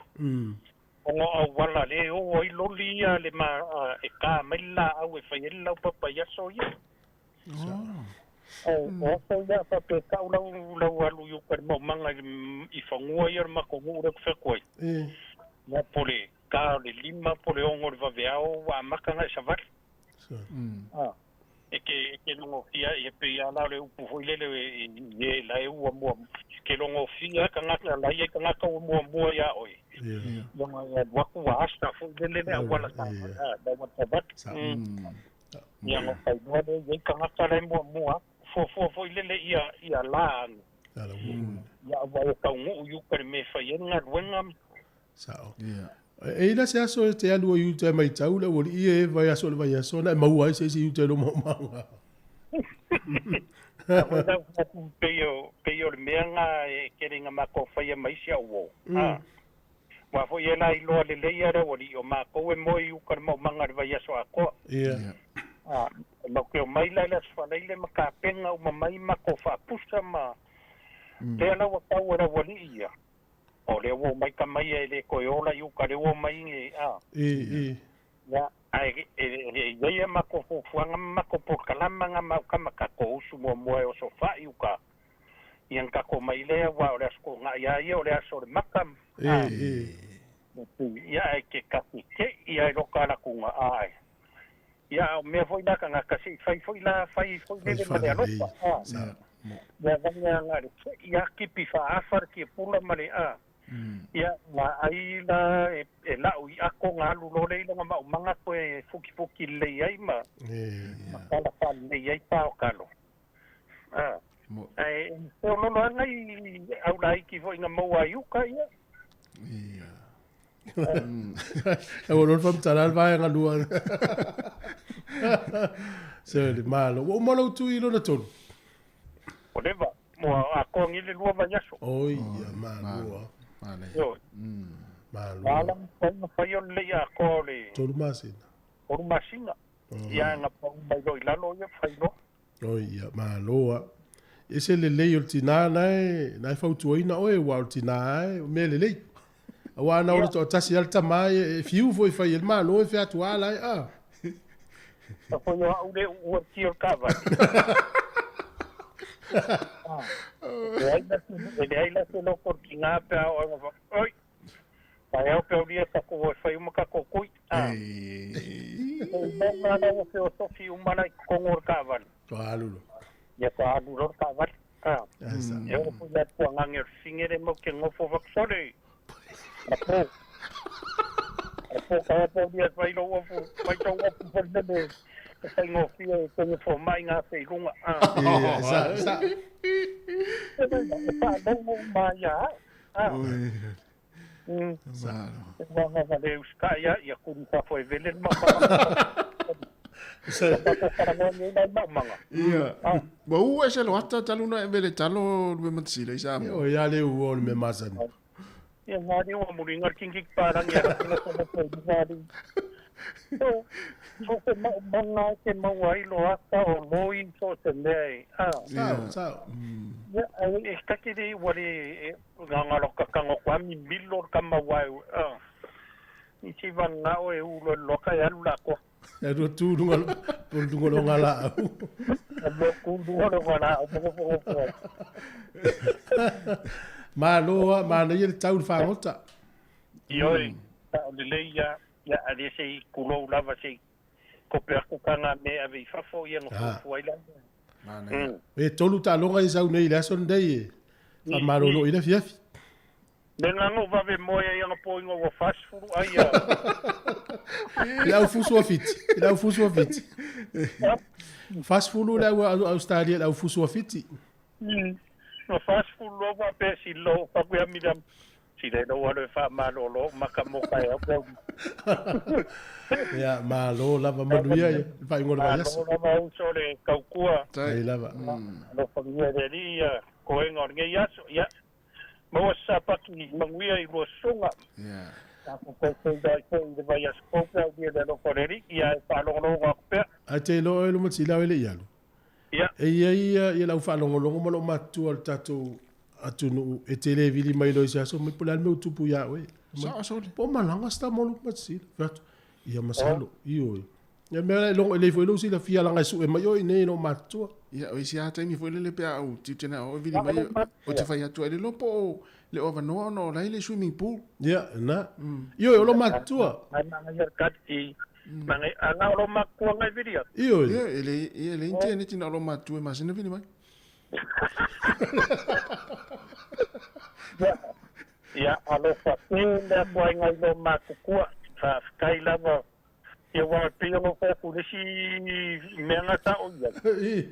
Ona o auala lea e oo ai loli ia le ma e tā mai le laau e fai ai le laupapa i aso ia. O aso ia faapea tau lau lau alu i uka i le maumaga i fanua ia o le matou nuu lea ou te fai atu ai. Ia po o le ta o le 5 po o le 6 o le vaveao ua amata ona e savali. E te e te logofia ia pei lava la o le upu foi lele i e la e ua muamua ke logofia tagata la e i ai tagata ua muamua iā oe. Ia ona e alu atu ua asa foi lele le auala sa le auala savali. Ia ona faailoa lea e i ai tagata la e muamua atu. Fuafua foi lele ia ia la anu. Ia aua e taunuu i uka i le mea e fai ai le galuega. Sao. E i ai la se aso e te alu ai i uta e matau le aualii ia e vaiaso i le vaiaso ona e maua ai se isi i uta i lou maumaga. Aua lau atu pei o pei o le mea na e tele ina matou faia ma isi au uo. A aua foi e la iloa lelei lava le aualii o matou e moe i uka i le maumaga i le vaiaso atoa. Ia. Matou te omai la i le Aso Faraile ma tapena uma mai matou faapusa ma lea la ua tau e le aualii ia, o lea ua omai tama ia e le toe ola i uta, lea ua omai i a. Ia, ae e le i ai a matou fuafuaga ma matou polokalama na ma au tama, tatou usu muamua e osofai i uta, ia ona tatou omai lea, aua o le Aso Toonai lava ia o le aso o le maka, a. Ia, ae te katetei lava i lota alatuga, ae. Ia, a o mea foi la tagata, se i fai foi la, fai foi lele ma le alofa, a. Ia vane aga le se'i a kipi faaafa le tiapula ma le a. Ia, na ai la e la'u i ato na alu loa lea i lona maumaga toe fukifuki lelei ai ma tala faalelei ai pa o talo. A. Ae feoloolo lava nai au laiti foi na maua ai uka, ia. Ia. E ua lona faamatala le vaega lua. Se le malo. Ua uma lou tui i lona tolu? Ua leva. Ua atoa nei le lua vaiaso. Oi, ia, malo. Ioe. Malo. Ala mafai ona fai o le lei atoa o le... 3 masina. 3 masina. Ia, na pau mai loa i lalo ia, fai loa. Oi, ia, malo a. E ese le lelei o le tinā na e fautuaina oe, aua o le tinā e, o mea lelei. Aua ana ola toatasi lava le tama e fiu foi e fai e le malo e featua la e, a. A foi o au le uua i o le taavale. E leai la se loko o le tinā pe a oo ai ma oi, Taeao pe aulia tatou e fai uma tatou kui. A. E mau la ua feosofi uma la i totonu o le taavale. Toa alu lo. Ia toa alu lo le taavale. A. E oo foi la tuanage o le fine le mau te nofo vakusole. Apo. Apo ka pe aulia e fai lou ofu, fai tou ofu foi lele e faigofie e tenge fomai ngā te i lunga. A. Ia, sa, sa. E faalogo uma ia au. A. Ia, ua u ese lo ata talu na e vele talo lue matasila i Samoa. O ia le ua o le mea masani. Ia ngā reo a muri ngā kingi ki pārangi a rakinga tōna tō ngā So, so te maumanga o te maua ai lo ata o loi so te mea e. Ah. Sao, sao. Ia, e take le ua le ngā ka kango kwa mi milo ka maua e. Ah. I si vanga o e ulo loka e alu la ko. E rua tū runga, runga lo ngā la au. Lo kū runga lo ngā la au, poko poko poko. Mālo a, māna ia le tau le whāngota. Ioi, ta o le lei ia, ia a le se i kulou lava se i kope aku ka ngā mea ave i fafo ia no fufu ai la. E tolu taaloga i sau nei i le aso lenei e faamalolo i le afiafi. Me ngā ngō vave moe ai anga po ingo ua 40 ai a. I le au fusu a Fiti. I le au fusu a Fiti. 40 le au Australia le au fusu a Fiti. No 40 loa wa pe si lo pa kuia mi si le lo alo e faamalolo maka moka e au pe. Ia, malo lava manuia ia, le faaigoa o le vaiaso. Malo lava uso le kaukua. Ai lava. Alofagia e le Alii ia koega o lenei aso. Ia, maua se sapaki manuia i lua susuga. Ia. Tatou tautau ai foi i le vaiaso fou pe aulia le alofa o le Alii. Ia, e faalogologo atu pea. Ae te iloa oe luma tilau e le i alu. Ia. E i ai ia le au faalogologo ma lou matutua o le tatou atunuu e te le vili mai loa i se aso mai po o le a le mea ua tupu iā oe. Sao sole. Po o malaga se tama o luma tisila. Fai atu, ia masalo, ioe. Ia mea la e logo e lei foi lou silafia laga e sue mai oe i nei lou matutua. Ia, o isi lava taimi foi lele pe a ou tiute na o e vili mai ou te fai atu ai le iloa po o le o avanoa ona o la i le swimming pool. Ia, na. Ioe, o lou matutua. Ai manaia le kati. Manaia, a na o lou matutua ngai vili atu. Ioe. Ia, e le, ia, e le internet na o lou matutua e masina vili mai. Ia, alofa tele atu ai ngai lou matutua. Faafetai lava. Ia aua e pei ona ou fai atu i le isi mea na sa o i ai.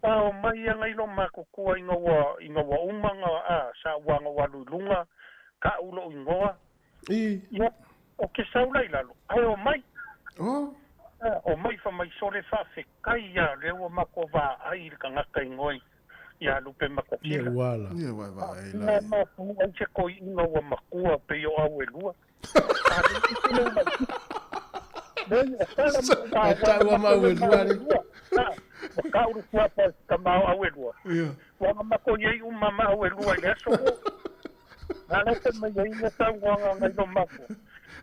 Sa o mai ana i lo matutua ina ua, ina ua uma na, a, sa ua ana ua alu i luga, ka'u lo'u igoa. Ia, o ke sau la i lalo, ae o mai. A, o mai fa mai sole faafetai ia lea ua matou vaai i le tagata igoa ia Lupe Matatila. Ia ua ala. Ia ua vaai la. Na matou ai se toeaina ua matua pei o au e lua. Ae taua ma au e lua le. Ua taulu fuapa o tama o au e lua. Ia. Ua na mako iai uma ma au e lua i le aso o. Na le te mai ai le saunoaga nai lo matou.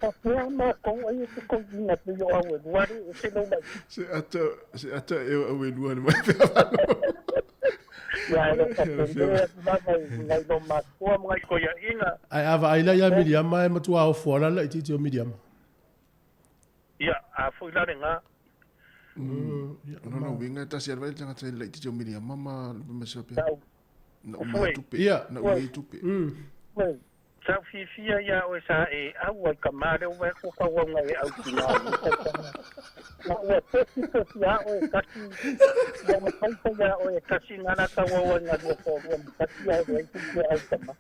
O fea matou ai e te toeaina pei o au e lua le e se lou laitiiti. Se ata, se ata e o au e lua le mai pea malo. Ia e le faapena atu lava i nai lo matua ma nai toeaiina. Ae a vaai la ia Miriama e matua ofo lava le laitiiti o Miriama. Ia, a foi la lena. O lona uiga e tasi lava le tagata i le laitiiti o Miriama ma le mea faapea. Tau. Na uma ai tupe. Ia. Na uma ai tupe. Sa ou fiafia ia oe sa e au ai ka ma lea ua atu kau au ngai e au ki ngā i tautanga. Na ua tofi tofi a oe kasi, ua na whaiwhai a oe kasi ngā na tau au ai ngā lua whārua ma kasi a oe ai kuku au tama.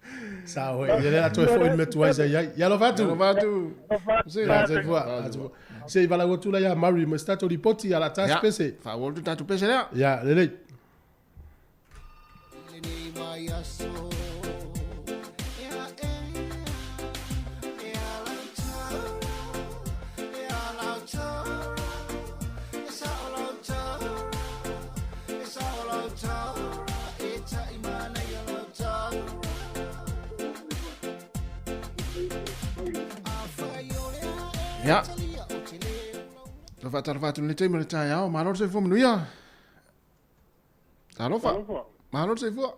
Sa oe, ia lea atoe foi ni mea tuai sa iai. Ia alofa atu. Alofa atu. Alofa atu. Se. La se fua. Se i valau atu la ia Murray ma se tatou ripoti a la tatou Ia. pese. Faaauau atu tatou pese lea. Ia, lelei. Ia. Talofa faatalofa atu i lenei taimi o le taeao. Malo le soifua manuia. Talofa. Malo le soifua.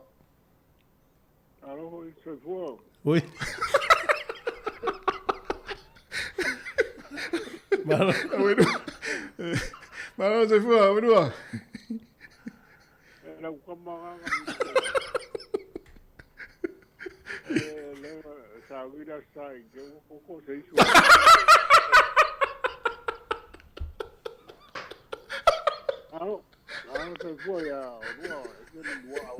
Alofa i le soifua. Oi. Malo. Malo le soifua, Auelua. E lau kama nganga E le sa wira sa i ke koko se isu. Alo, alo soifua ia olua, e ke lua au.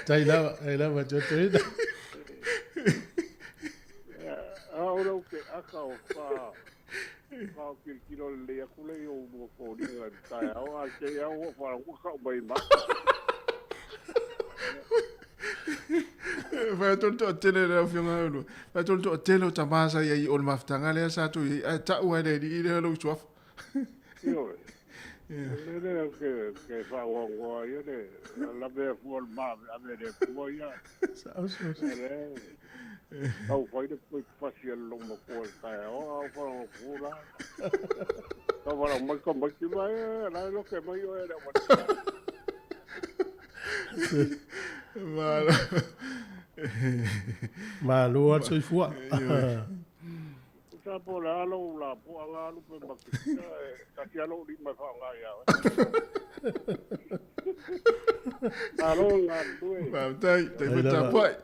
Tai lava, ai lava tiotoina. A o lau ke aka o fa fa o kilokilo lelei atu lea i ou lua foliga i le taeao, a te i au ua faalaua kau mai ma. Fai atu le toatele le afioga Auelua. Fai atu le toatele o tama sa i ai o le mafutaga lea sa atu i ai, ae tau ai le alii lea lou suafa. Ioe. O le lea ke ke faagoagoa ai le lavea fua o le maaveave e le Atua ia. Le tau fai le pasi a le lomatua i le taeao a o faalogologo la. Tau valaau mai tamaiti mai e la e loke mai oe le aumai. Malo. Malo lava le soifua. Tusa po o le a lou lapoaga alu pe makesina e tasi lava lou lima e faaaoga ia oe. Malo le galulue. Faafetai, tai foi tapuai.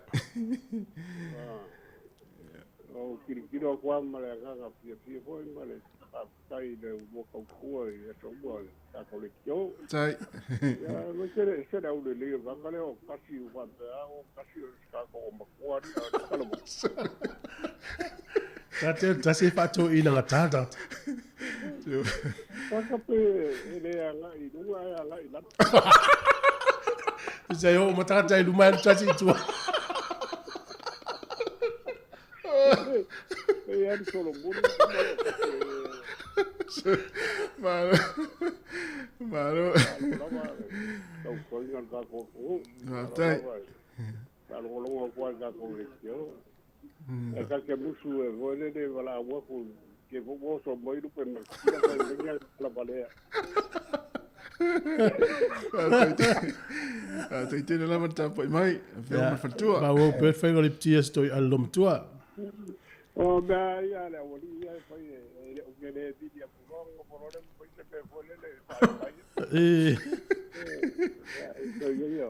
Ou tilotilo atu lava ma le agaga fiafia foi ma le faafetai i le ua tautua i aso uma o le tatou leitio. Tai. Ia, aemaise le ese le aulelei o le vaega lea o tasi ua faapea o tasi o se tatou matua alii a o le tala mai. Ta te tasi e faatoeaina gata tagata. Taka pe e le agai i luga ae agai i lalo. Tusa e oo ma tagata i luma e alu tasi i tua. Pei alu solomuli. Malo. Malo. Malo lava tautuaina le tatou atunuu. Faafetai. Faalogologo atu lava i le tatou leitio. E ta te musu e foi lele valaau atu ke fo oso mai lupe ma kila kai lenga la valea. Faafetai tele lava le tapuai mai, afioga ma le faletua. Maua pea le faiga o le ptia se toi ale lomatua. O mea ia le aualii ia e fai e le o ke le vili atu loa nofo loa le fai se mea foi lele e faaiu mai. E. E toi ia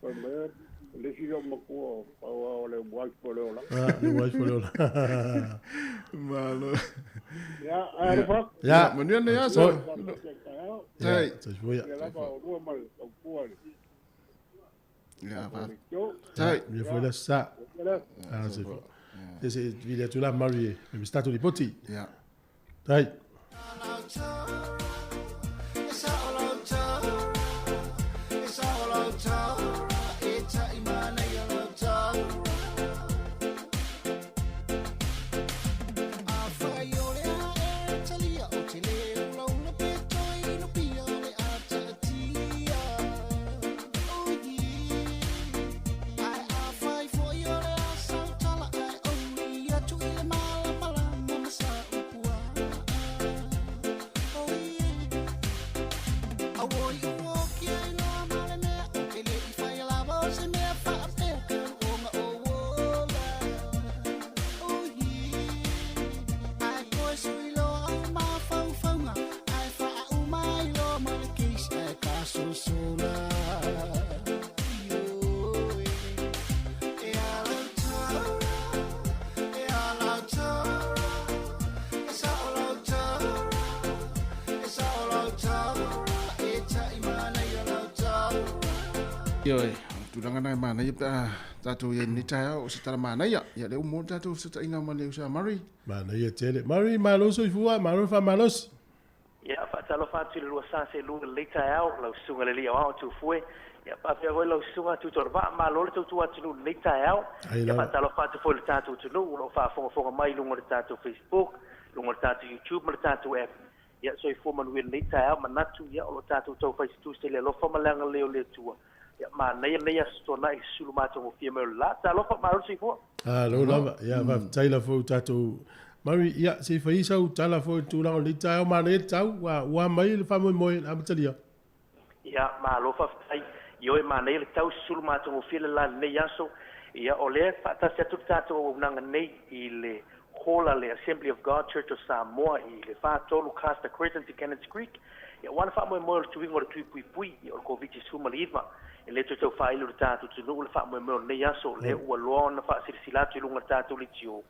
fai mai O le isi lea o matua o pau lava o le wife o le olaga. Ah, le wife o le olaga. Malo. Ia, ae alofa atu. Ia. Manuia lenei aso. Tai. Tai. Ia lava o lua ma le tautua i le. Ia, va. Tai. Ia foi la sa. Ah, se foi. Se vili atu la Murray e me stato lipoti. Ia. Tai. Ioe, o le tulaga lena e manaia pe a tatou i ai i lenei taeao, o se tala manaia. Ia, lea ua maua le tatou fesootaiga ma le uso a Murray. Manaia tele. Murray, malo soifua, malo le faamalosi. Ia, faatalofa atu i le lua sa seelua i lenei taeao, lau Susuga i le Alii Aoao Tufue, ia faapea foi lau Susuga Tutoatuvaa, malo le tautua atunuu i lenei taeao. Ai Ia, lava. faatalofa atu foi i le tatou atunuu o lo o faafogafoga mai i luga o le tatou Facebook, luga o le tatou YouTube ma le tatou app. Ia, soifua manuia i lenei taeao, manatu, ia, o lo o tatou tau fai se tusi i le alofa ma le agalelei o le Atua. Ia, manaia lenei Aso Toonai i le susulu matagofie mai o le la. Talofa, malo le soifua. Malo lava. Ia, faafetai lava foi i tatou Murray, ia, se i fai sau tala foi i le tulaga o lenei taeao, manaia le tau, ua, ua mai le faamoemoe i le amatalia. Ia, malo faafetai. Ioe, manaia le tau, susulu matagofie le la i lenei aso. Ia, o lea e faatasi atu le tatou auaunaga nei i le hall a le Assembly of God Church of Samoa i le 43 Castor Crescent i Cannons Creek. Ia, aua le faamoemoe o le tuiga o le tui puipui o le Koviti-19, e le toe tau faaili o le tatou atunuu le faamoemoe o lenei aso, o lea ua loa ona faasilasila atu i luga o le tatou leitio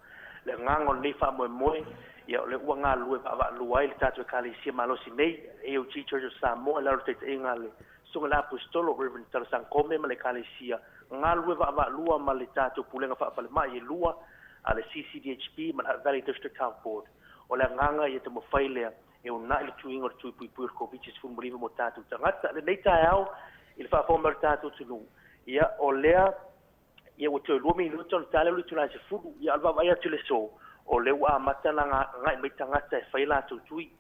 le agaga o lenei faamoemoe. Ia, o lea ua galulue vaavaalua ai le tatou Ekalesia malosi nei, AOG Church of Samoa, i lalo o le taitaiga a le Susuga i le Aposetolo Reverend Talasang Kome ma le Ekalesia, galulue vaavaalua ma le tatou Pulega Faafalemai e lua a le CCDHB ma le Hutt Valley District Health Board. O le agaga ia taumafai lea e uunai le tuiga o le tui puipui o le Koviti-19 mo tatou tagata. Lenei taeao i le faafofoga mai o le tatou atunuu, ia, o lea ia ua toe 2 minute ona ta lea o le itula e 10. Ia, o le vaavaai atu i le aso, o lea ua amata ona agai mai tagata e fai latou tui.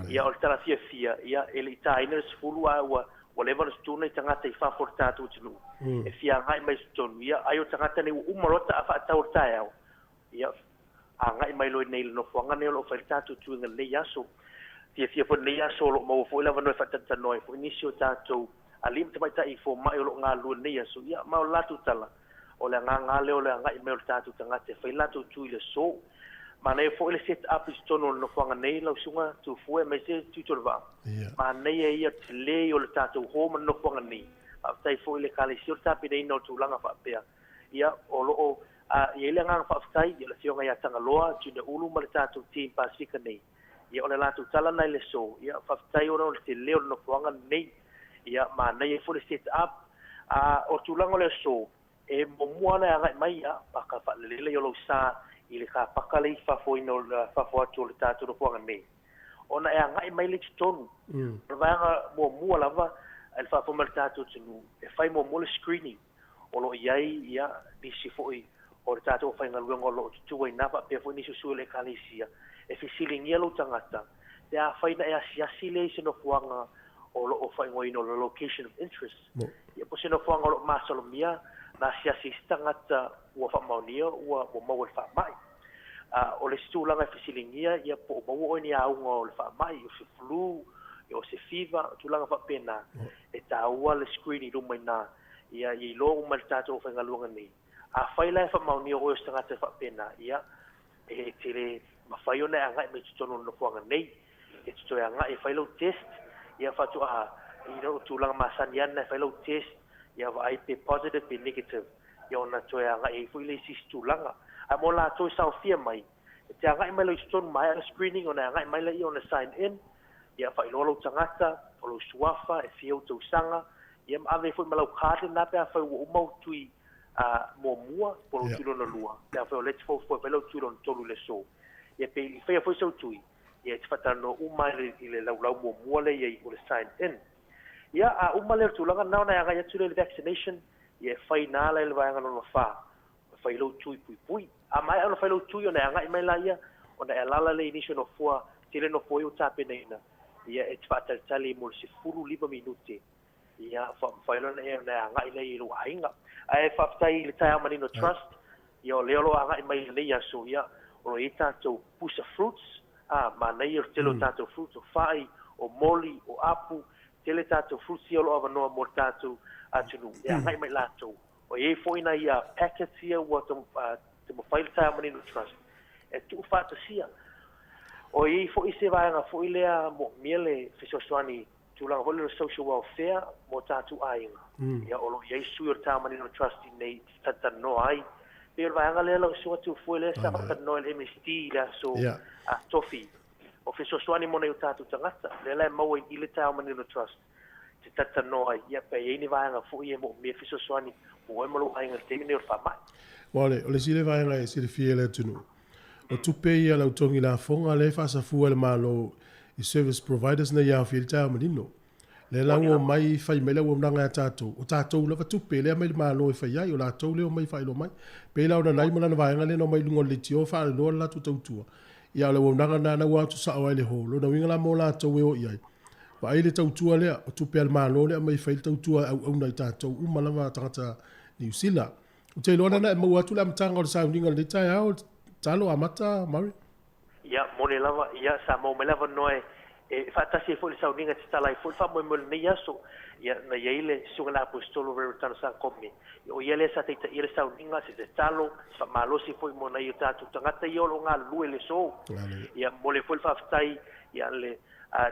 Ia, o le tala fiafia, ia, e le i taina le 10 ae ua ua leva ona tutū nai tagata i fafo o le tatou atunuu e fia agai mai i totonu. Ia, ai o tagata nei ua uma loa ta faatau o le taeao, ia, agai mai loa i nei i le nofoaga nei o lo o fai le tatou tuiga i lenei aso. Fiafia foi i lenei aso o lo o maua foi le avanoa e faatalatalanoa ai foi nisi o tatou alii ma tamaitai fomai o lo o galulue i lenei aso. Ia, ma o le latou tala, o le agaga lava lea o le agai mai o le tatou tagata e fai le latou tui i le aso. Manaia foi le set up i totonu o le nofoaga nei, lau Susuga Tufue aemaise Tuitolovaa. Manaia ia tele o le tatou hall ma le nofoaga nei. Faafetai foi i le Ekalesia o le tapenaina o tulaga faapea. Ia, o lo o i ai le agaga faafetai i le Afioga ia Tagaloa, Junior Ulu ma le tatou team Pasefika nei. Ia, o le latou tala lena i le aso. Ia, faafetai ona o le tele o le nofoaga lenei. Ia, manaia foi le set up. A o tulaga o le aso, e muamua ona e agai mai, ia, paka faalelei lea o lou sa i le kapaka lea i fafo ina o fafo atu o le tatou nofoaga nei, ona e agai mai lea i totonu. O le vaega muamua lava i le faafofoga mai o le tatou atunuu, e fai muamua le screening. O lo o i ai ia nisi foi o le tatou aufaigaluega o lo o tutu ai i ina faapea foi nisi o sui o le Ekalesia e fesiligia lou tagata pe afai na e asiasi lea i se nofoaga o lo o faaigoaina o le location of interest, ia po o se nofoaga o lo o masalomia na asiasi ai se tagata ua faamaonia ua maua i le faamai. A o le isi tulaga e fesiligia ia po o maua oe ni auga o le faamai, o se flu, o se fever, o tulaga faapena, e taua le screen i luma i ina ia iloa uma e le tatou aufaigaluega nei. Afai la e faamaonia o oe o se tagata e faapena, ia, e te le mafai ona e agai mai i totonu o le nofoaga nei. E te toe agai e fai lau test, ia faatoa, you know, o tulaga masani lava lena e fai lau test, ia vaai pe positive pe negative, ia ona toe agai ai foi lea i se isi tulaga. Ae mo latou e saofia mai, e te agai mai loa i totonu maea le screening ona e agai mai lea ona sign in, ia faailoa lou tagata, o lou suafa, e fia ou tausaga, ia ma ave ai foi ma lau card lena pe afai ua uma ou tui muamua po o lou tui lona lua, pe afai o lea e te fuafua e fai lau tui lona tolu i le aso. Ia pe i faia foi sau tui, ia e te faatalanoa uma i le laulau muamua lea i ai o le sign in. Ia, a uma lea o le tulaga lena ona e agai atu lea i le vaccination, ia e fai i ina la i le vaega lona fa, e fai lou tui puipui. A maea ona fai lou tui ona e agai mai laia, ona e alaala lea i nisi o nofoa, tele nofoa ia ua tapenaina, ia e te faatalitali mo le 15 minute, ia faamafai loa ona e agai lea i lou aiga. Ae faafetai i le Taeao Manino Trust, ia o lea o lo o agai mai i lenei aso, ia o lo o i ai tatou pusa fruits, a, manaia o le tele o tatou fruits, o fai, o moli, o apu, tele tatou fruits ia o lo o avanoa mo le tatou atunuu, e agai mai latou. O i ai foi nai packets ia ua taumafai le Taeao Manino Trust e tuufaatasia. O i ai foi se vaega foi lea moomia le fesoasoani tulaga foi lea o le social welfare mo tatou aiga. Ia o lo o i ai sui o le Taeao Manino Trust i inei e talatalanoa ai. Pei o le vaega lea lau Susuga Tufue lea sa faatalanoa i le MSD i le aso Tofi. O fesoasoani mo nai o tatou tagata lea la e maua i le Taeao Manino Trust. te talatalanoa ai, ia, pe i ai ni vaega foi e moomia fesoasoani mo oe ma lou aiga i le taimi lenei o le faamai. Aua o le isi lea vaega e silafia e le atunuu, o tupe ia a le au togi lafoga lea e faasafua e le Malo i service providers nei e aofia ai le taeao manino. Lea la ua omai fai mai le auaunaga ia tatou, o tatou lava tupe lea aumai le Malo e fai ai, o latou lea e omai faailoa mai. Pei la o Nanai ma lana vaega lea na omai i luga o le leitio faaleleloa le latou tautua. Ia a o le auaunaga lena na ua o atu sao ai i le hall. Lona uiga la mo latou e o i ai, vaai le tautua lea, o tupe a le Malo lea aumai e fai le tautua e auauna i tatou uma lava tagata Niu Sila. Ou te iloa lana e maua atu le amataga o le sauniga i lenei taeao, Talo, amata, Murray? Ia, moni lava, ia, sa maua mai le avanoa e, e faatasi ai foi le sauniga e tatala ai foi le faamoemoe o lenei aso. Ia, na i ai le Susuga i le Aposetolo Reverend Tano Sakome, ia, o ia lea sa taitaia le sauniga, se tatalo, se faamalosi foi mo nai o tatou tagata ia o lo o galulue i le aso. Ia, momoli ai foi le faafetai ia le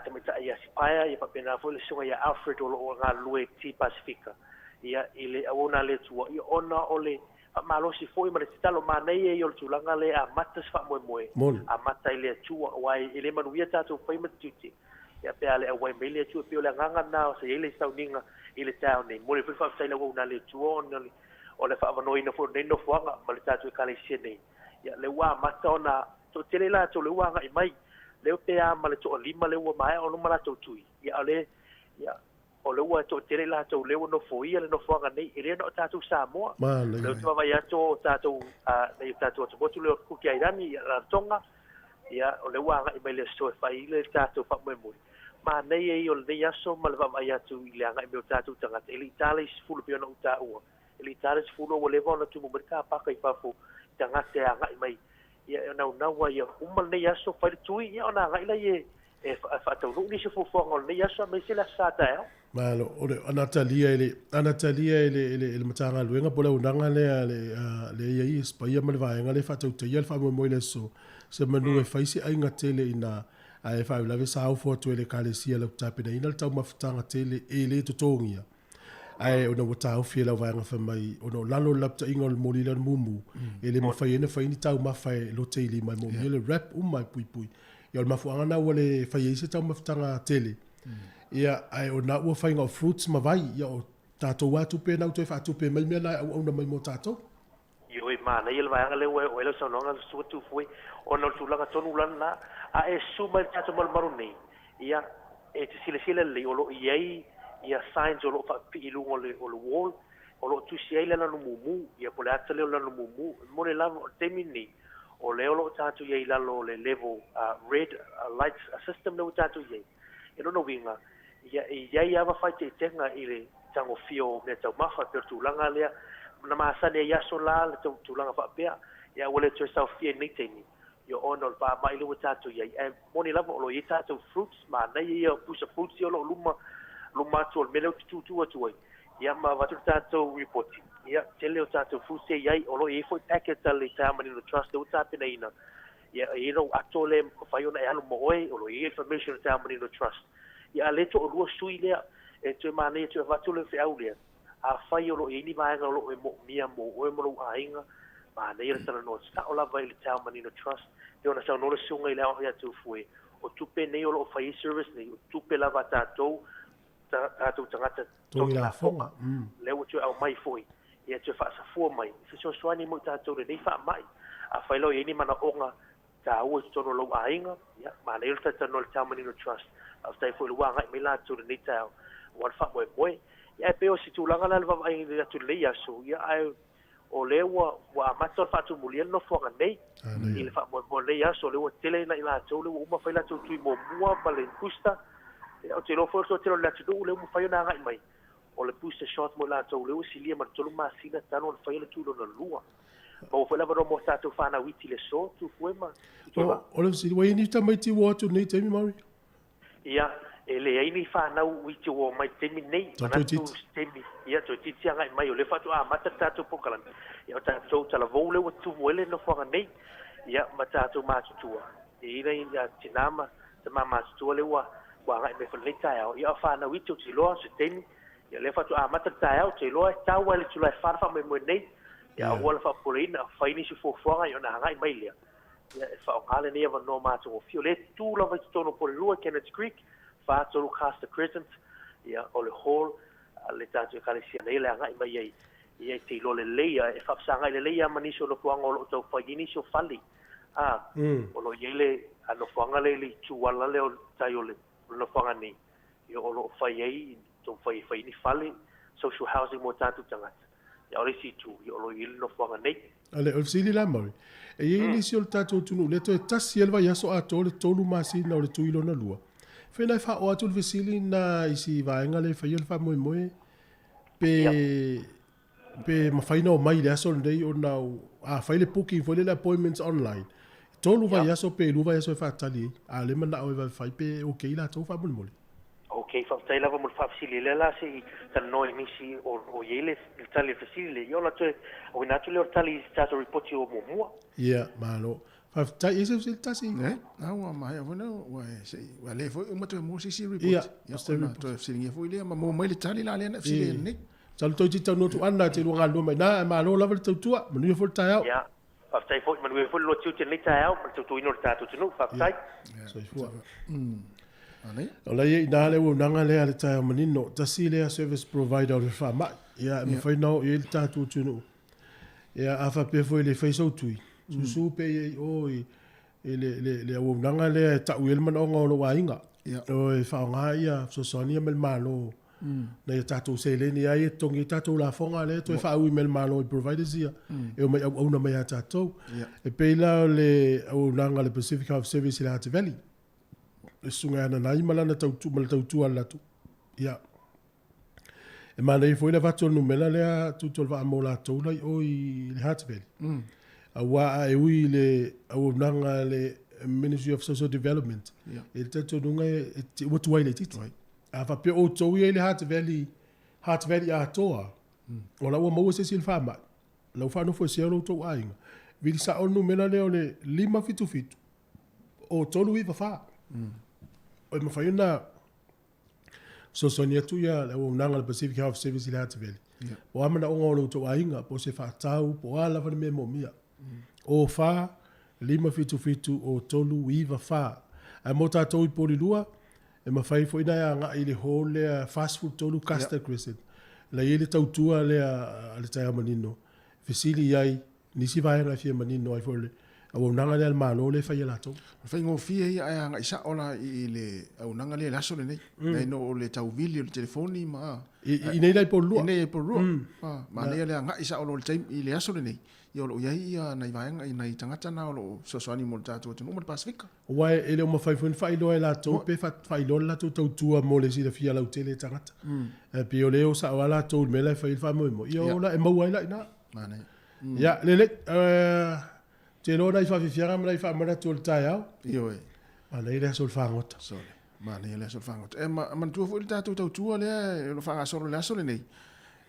tamaitai ia Sipaea, ia faapena foi le Susuga ia Alfred o lo o galulue i Ti Pasifika, ia, i le auauna a le Atua, ia, ona o le faamalosi foi ma le tatalo manaia ia o le tulaga lea e amata se faamoemoe, amata i le Atua, aua e le manuia tatou fai ma tiute, ia pe a le auai mai le Atua. E pei o le agaga lena sa i ai le sauniga i le taeao nei. Momoli foi le faafetai i le auauna a le Atua ona o le faaavanoaina foi o lenei nofoaga ma le tatou Ekalesia nei. Ia, lea ua amata ona toatele i latou lea ua agai mai, lea pe a ma le toalima lea ua maea ona uma latou tui, ia a o le, ia, o lea ua toatele i latou lea ua nofoia le nofoaga nei, e le na o tatou Samoa. O lea ou te vaavaai atu o tatou, nai o tatou atumotu lea o Kuki Airani, ia, Rarotonga, ia, o lea ua agai mai le aso e fai le tatou faamoemoe. Manaia ia o lenei aso ma le vaavaai atu i le agai mai o tatou tagata, e le i tala i 10 pei ona ou taua, e le i tala i 10 ua leva ona tumu mai le kapaka i fafo i tagata e agai mai, ia, e naunau ai ia uma lenei aso fai le tui, ia ona agai lea e faataunuu nisi o fuafuaga o lenei aso aemaise le Aso Sa taeao. Malo, o le, ana talia e le, ana talia e le, e le, e le Matagaluega po o le auaunaga lea a le, a, le AIE e Espaia ma le vaega lea e faatautaia le faamoemoe i le aso, se manu e fai se aiga tele i ina, ae faalavelave sa ofo atu e le Ekalesia latou te tapenaina le taumafataga tele e le totogia. Ae ona ua taofi e lau vaega fai mai, ona o lalo o le lapataiga o le moli lea o le mumu, e le mafai ai ona fai ni taumafa e lote i lima e moomia le wrap uma e puipui. Ia o le mafuaaga lena ua le fai ai se taumafataga tele. Ia, ae o na ua faiga o fruits ma vai, ia o tatou lava tupe na ua toe faatupe mai mea na e auauna mai mo tatou. Ioe, manaia le vaega lea ua oo ai lau saunoaga Susuga Tufue, ona o le tulaga tonu la lena. A e susu mai i le tatou malumalu nei, ia, e te silasila lelei o lo o i ai ia signs o lo o faapipii i luga o le, o le wall, o lo o tusi ai le lanu mumu, ia po o le ata lea o le lanu mumu. E moni lava, o le taimi lenei, o lea o lo o tatou i ai i lalo o le level red light system lea ua tatou i ai. E lona uiga, ia, e i ai lava faaeteetega i le tagofia o mea taumafa, e pei o le tulaga lea na masani ai i aso la le tulaga faapea, ia ua le toe saofia i lenei taimi, ia ona o le faamai lea ua tatou i ai. Ae moni lava o lo o i ai tatou fruits, manaia ia o pusa fruits ia o lo o luma, luma atu o le mea lea ou te tutu atu ai, ia ma avatu le tatou ripoti, ia tele o tatou fruits ia e i ai, o lo o i ai foi packet a le Taeamanino Trust lea ua tapenaina, ia e i ai lou ato lea e mafai ona e alu ma oe, o lo o i ai information o le Taeamanino Trust. Ia a le toalua sui lea, e toe manaia e toe avatu le feau lea, afai o lo o i ai ni vaega o lo o e moomia mo oe ma lou aiga, manaia le talanoa sao lava i le Tau Manino Trust, pei ona saunoa le susuga i le Aoao ia Tufue, o tupe nei o lo o fai ai service nei, o tupe lava a tatou, tatou tagata togi lafoga, lea ua toe aumai foi, ia toe faasafua mai, e fesoasoani mo i tatou i lenei faamai. Afai la o i ai ni manaoga taua i totonu o lou aiga, ia, manaia le talatalanoa i le Tau Manino Trust. Faafetai foi o lea ua agai mai latou i lenei taeao aua le faamoemoe. Ia, ae pei o se tulaga la le vaavaai atu i lenei aso, ia, ae o lea ua, ua amata ona faatumulia le nofoaga nei i le faamoemoe o lenei aso, o lea ua tele nai latou lea ua uma fai latou tui muamua ma le booster. Ia, ou te iloa foi o le toatele o le atunuu lea ua mafai ona agai mai, o le booster shot mo i latou lea ua silia ma le 3 masina talu ona faia le tui lona lua. Maua foi le avanoa mo tatou fanau iti i le aso, Tufue ma Tutueva. O le fesili, ua i ai ni tamaiti ua o atu i lenei taimi, Murray? Ia, e leai ni fanau iti ua o mai i le taimi lenei. Manatu se taimi, ia, toeitiiti agai mai, o lea faatoa amata le tatou polokalame. Ia, o tatou talavou lea ua tumu ai le nofoaga nei, ia, ma tatou matutua. E i ai nai tina ma tama matutua lea ua agai mai foi i lenei taeao. Ia, o fanau iti ou te iloa se taimi, Ia lea faatoa amata le taeao, ou te iloa e tau lava i le Tulae 4 le faamoemoe nei, ia aua le faapopoleina, fai nisi fuafuaga ia ona agai mai lea. Ia e faaaoga lenei avanoa matagofie. O lea e tu lava i totonu o Polelua, Kenneth Creek, 43 Castor Crescent. Ia, o le hall a le tatou Ekalesia nei le agai mai ai, ia e te iloa lelei a e faafesagai lelei lava ma nisi o nofoaga o lo o tau fai ai nisi o fale. A, o lo o i ai le nofoaga lea i le itu ala lea o tai o le nofoaga nei, ia o lo o fai ai, taumafai e fai ai ni fale, social housing mo tatou tagata. Ia a o le isi itu, ia o lo o i ai le nofoaga nei. Ale, o le fesili la Murray, e i ai nisi o le tatou atunuu lea toe tasi ai le vaiaso atoa le tolu masina o le tui lona lua. Fena e faaoo atu le fesili na i si vaega lea e faia le faamoemoe pe pe mafai ona omai i le aso lenei ona a fai le booking foi lele appointments online, tolu vaiaso pe lua vaiaso e faatali ai, a o lea e manao e vave fai pe okay latou faamolemole. Ok, faafetai lava mo le faafesili lea la se i talanoa i nisi o o i ai le le tali o le fesili lea. Ia o la toe auina atu lea o le tali i se tatou ripoti o muamua. Ia, malo. Faafetai. E i ai se fesili tasi? Leai, na ua maea foi na ua e se i ua le foi uma toe maua se isi ripoti. Ia, Ia, ona toe fesiligia foi lea ma maua mai le tali la lea na e fesili ai nei. Masalo toeitiiti taunuu atu Anna te lua galulue mai i ina, ae malo lava le tautua. Manuia foi le taeao. Ia, Faafetai foi, manuia foi le lua tiute i lenei taeao ma le tautuaina o le tatou atunuu. Faafetai. Soifua. O la e i ai i ina le auaunaga lea a le taeao manino, tasi lea service provider o le faamai, ia e mafai ona oo i ai le tatou atunuu. Ia a faapea foi e le fai sou tui, susu pea i ai i o i le, le, le auaunaga lea e tau i ai le manaoga o lou aiga. O e faaaoga ia fesoasoani ia mai le Malo nai a tatou seleni lava ia e totogi ai tatou lafoga lea e toe faaui mai e le Malo i providers ia e omai auauna mai ia tatou. E pei la o le auaunaga a le Pacific Health Service i le Hutt Valley, le susuga ia Nanai ma lana tautua, ma le tautua a le latou. Ia. E manaia foi le avatu o le numera lea tutu o le vaa mo latou la i o i le Hutt Valley. Aua a e ui i le auaunaga a le Ministry of Social Development, e le talitonuga e, ua tuai laitiiti. A faapea o outou ia i le Hutt Valley, Hutt Valley atoa, o la ua maua se isi i le faamai, la ua faanofoesea lo outou aiga, vili sao le numera lea o le 577 o 394. E mafai ona fesoasoani atu ia le auaunaga a le Pacific Health Service i le Hutt Valley. Po o a manaoga o lo outou aiga, po o se faatau, po o a lava le mea e moomia. O 4 577 o 394. Ae mo tatou i Polilua, E mafai foi ona e agai i le hall lea 43 Custer Crescent, la e i ai le tautua lea a le taeao manino, fesili i ai nisi vaega e fia manino ai foi o le auaunaga lea a le Malo lea e fai e latou. O le faigofie ia ae agai sao la i le auaunaga lea i le aso lenei, nai lo o le tauvili o le telefoni ma. I nei la i Polilua. I nei i Polilua. Manaia le agai sao loa i le taimi i le aso lenei, ia o lo o i ai ia nai vaega nai tagata na o lo o fesoasoani mo le tatou atunuu ma le Pasefika. Aua e le o mafai foi ona faailoa e latou pe faailoa le latou tautua mo le silafia lautele e tagata. Ae pei o lea e o sao lava latou i le mea la e fai ai le faamoemoe, ia o la e maua ai la i ina. Ia, lelei, ou te iloa nai faafiafiaga ma nai faamanatu o le taeao. Ioe. Manaia le aso o le fagota. Sole. Manaia le aso o le fagota. E manatua foi le tatou tautua lea o lo o faagasolo i le aso lenei.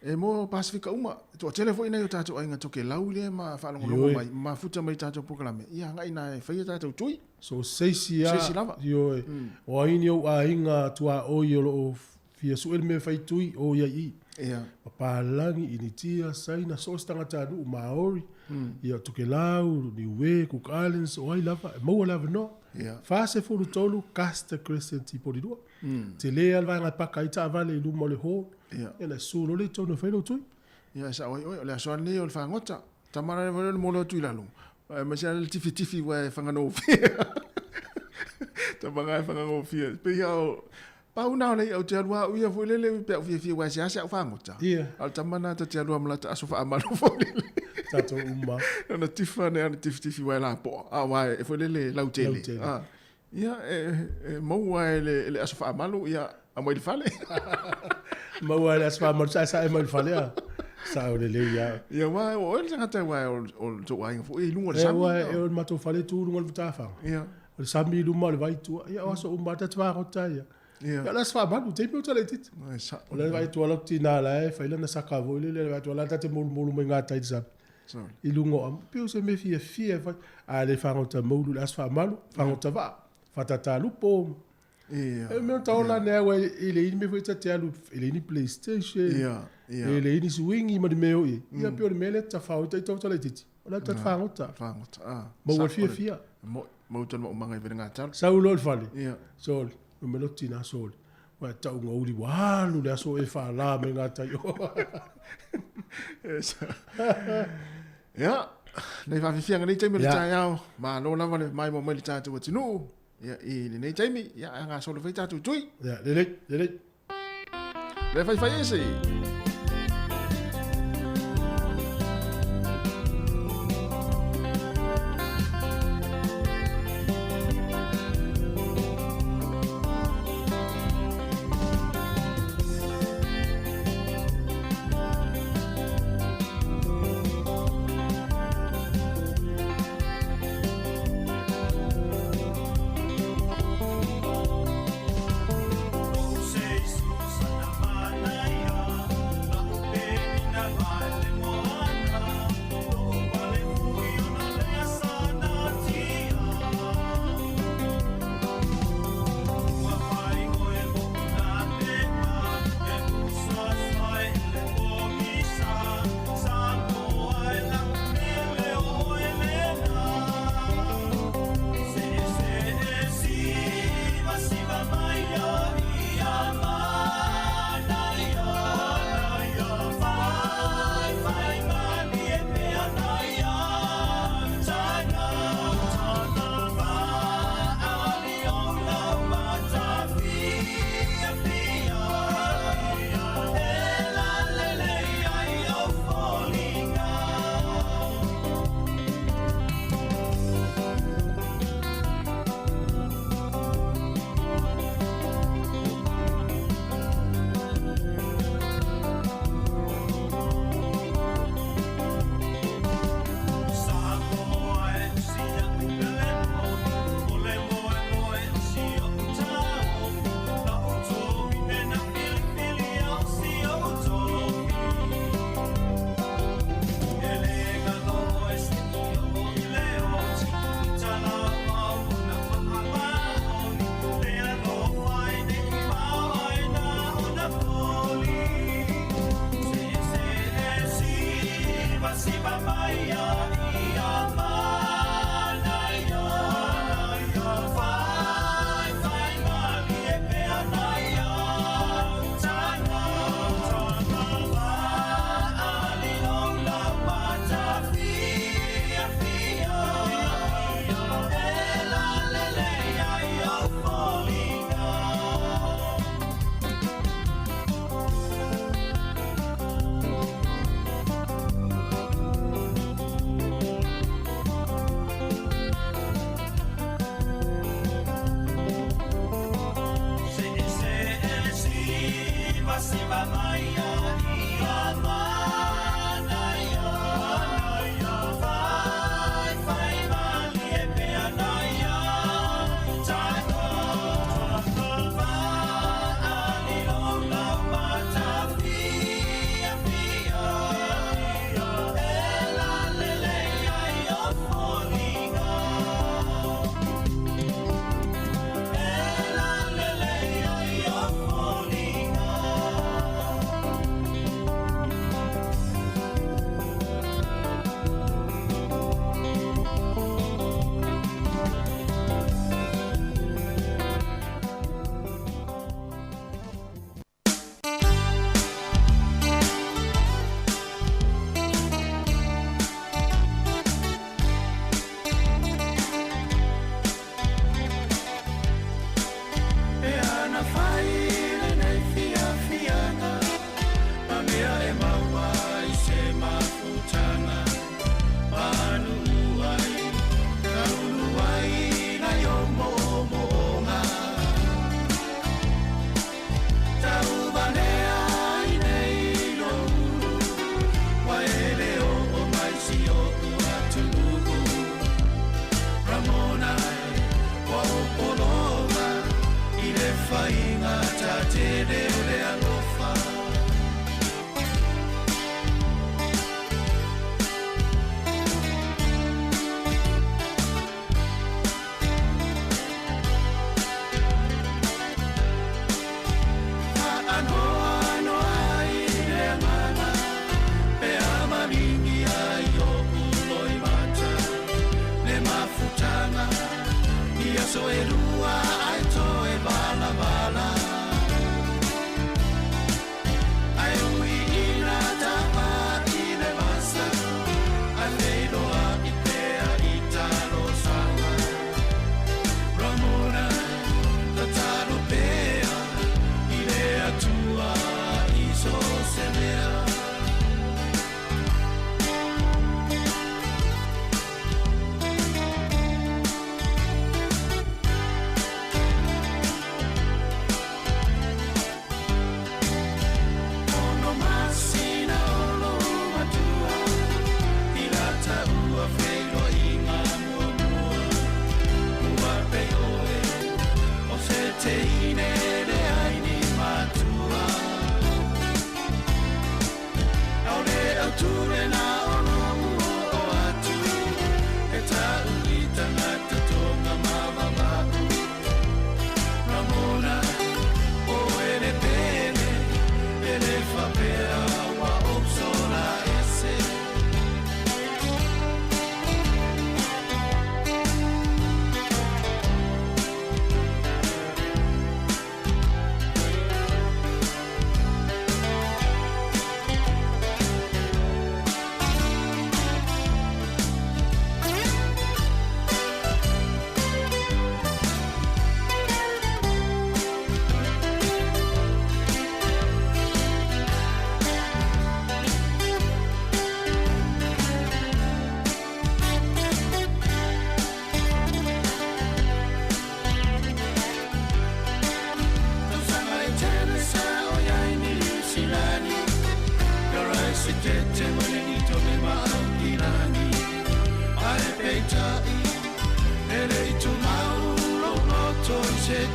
E mo Pasefika uma, e toatele foi nai o tatou aiga Tokelau lea ma faalogologo mai, ma mafuta mai i tatou polokalame, ia agai ina e faia tatou tui. So se isi a, Se isi lava. Ioe, o ai ni ou aiga tuaoi o lo o fia sue le mea e fai tui, o i ai i. Ia. Papalagi, Initia, Saina, so o se tagatanuu, Maori, ia Tokelau, Niue, Cook Islands, o ai lava, e maua le avanoa. Ia. 43 Custer Crescent i Porirua. Tele lava le vaega e paka ai taavale i luma o le hall. Ia. Ia na su loa lea i totonu e fai lou tui. Ia e sao ai oe, o le aso lava lenei o le fagota. Tama la le molo atu i lalo. Aemaise lava le tifitifi ua e fagagofie. Tama e fagagofie. Pei o pau na o le i'a ou te alu au ia foi lele pe au fiafia ua e seasea au fagota. Ia. A o le tama na ta te alu a ma lata aso faamalo foi lele. Tatou uma. Ona tifa ne ana tifitifi ua e lapoa. A ua e foi lele lautele. Lautele. Ah. Ia, e maua e le aso faamalu, ia, aumai i le fale. Maua e le aso faamalu, saesae mai i le fale, a. Sao lelei lava. Ia, aua o oe le tagata aua o le tou aiga foi e i luga o le sami. Aua e o le matou fale e tu i luga o le matafaga. Ia. O le sami i luma o le vai i tua. Ia, o aso uma lava ta te fagota ai lava. Ia. Ia, o le aso faamalu, taimi o talaitiiti. Ai, sao. O la e vaai atu lava lau tina la e fai lana saka foi lele, vaai atu la ta te molumolu mai gatai i le sami. I luga o amu, pei o se mea fiafia e fai. A le fagota moulu i le aso faamalu, fagota vaa, fatatalupo. Ia. E mea o taola nei aua e leai ni mea foi ta te alu, e leai ni playstation, Ia. e leai ni suingi ma ni mea o i ai. Ia pei o le mea lea e tafao ai ita laitiiti, o le ta fagota. Fagota, ah. Maua le fiafia. Moi, mau tonu maumaga i vele gatalo. Sau loa i le fale. Ia. Sole, numero tina sole. Ua e tauga uli ua alu le aso e whālā me ngā tai o. Ia, nei whaafifianga nei taimi o le taeao, malo lava le maimoa mai le tātou atunuu, ia, i lenei taimi, ia, a ngā solo fai tātou tui. Ia, lelei, lelei. Le fai fai ese.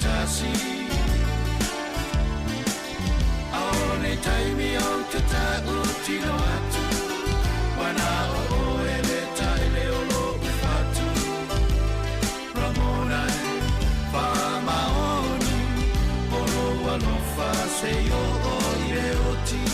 tasi A o nei taimi o te tau tino atu Wana o oe le taele o lo ufatu Ramona wha maoni O lo alofa se o o i le oti.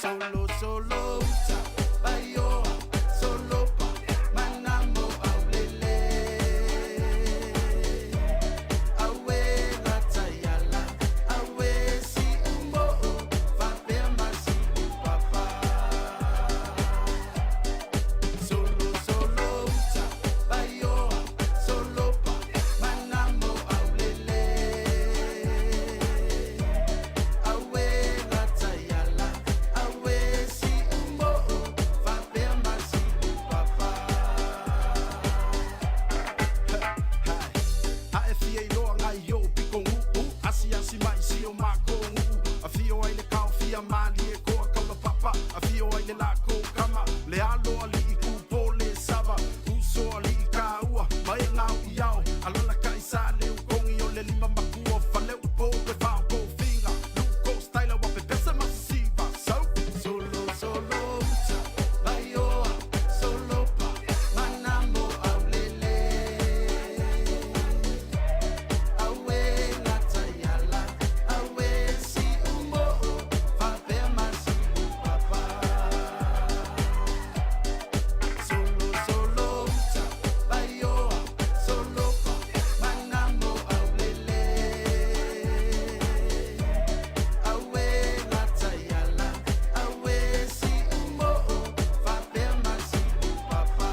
Solo, solo, uta, baioa, solo pa, manamo aulele. Awe latayala, awe si umbo, fapea masi upapa. Solo, solo, uta, baioa, solo pa, manamo aulele. Awe latayala, awe si umbo, fapea masi upapa. A e fia i loa ngai o piko nguu Asi asi mai si o mako nguu A fio ai le kao fia mali e koa kaula papa A fio ai le lako kama Le alo ali i kupo le sava Uso ali i kaua Mai e ngau i ao Alala ka i sa le ukongi o le lima makua Fale upo pe vao ko finga Luko style wa pe pesa masisiva So Solo, solo, uta, baioa, solo pa, manamo aulele. Awe latayala, awe si umbo, fapea masi upapa. Solo, solo, uta, baioa, solo pa, manamo aulele. Awe latayala, awe si umbo, fapea masi upapa.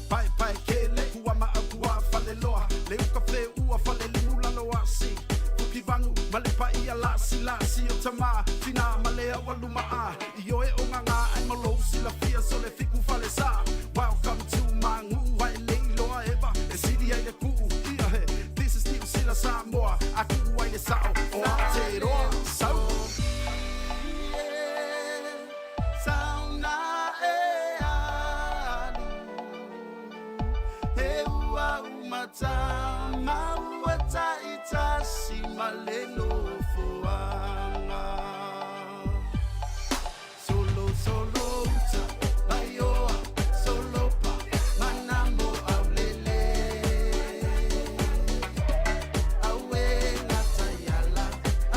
Pae pae kele kua maa kua fale loa Le uka fe ua fale limu lalo asi Fuki vangu male pa ia lasi lasi o tama Fina male awa luma a I oe o nganga ai malo sila fia sole fiku fale sa Welcome to mangu ai le iloa eva E siri ai le kuu ia he This is New Sila Samoa A kuu ai le sao o Aotearoa Sau Sauna e alu He ua umata maua taitasi ma le nofoaga. Solo, solo uta, baioa, solo pa, manamo aulele. Awe latayala,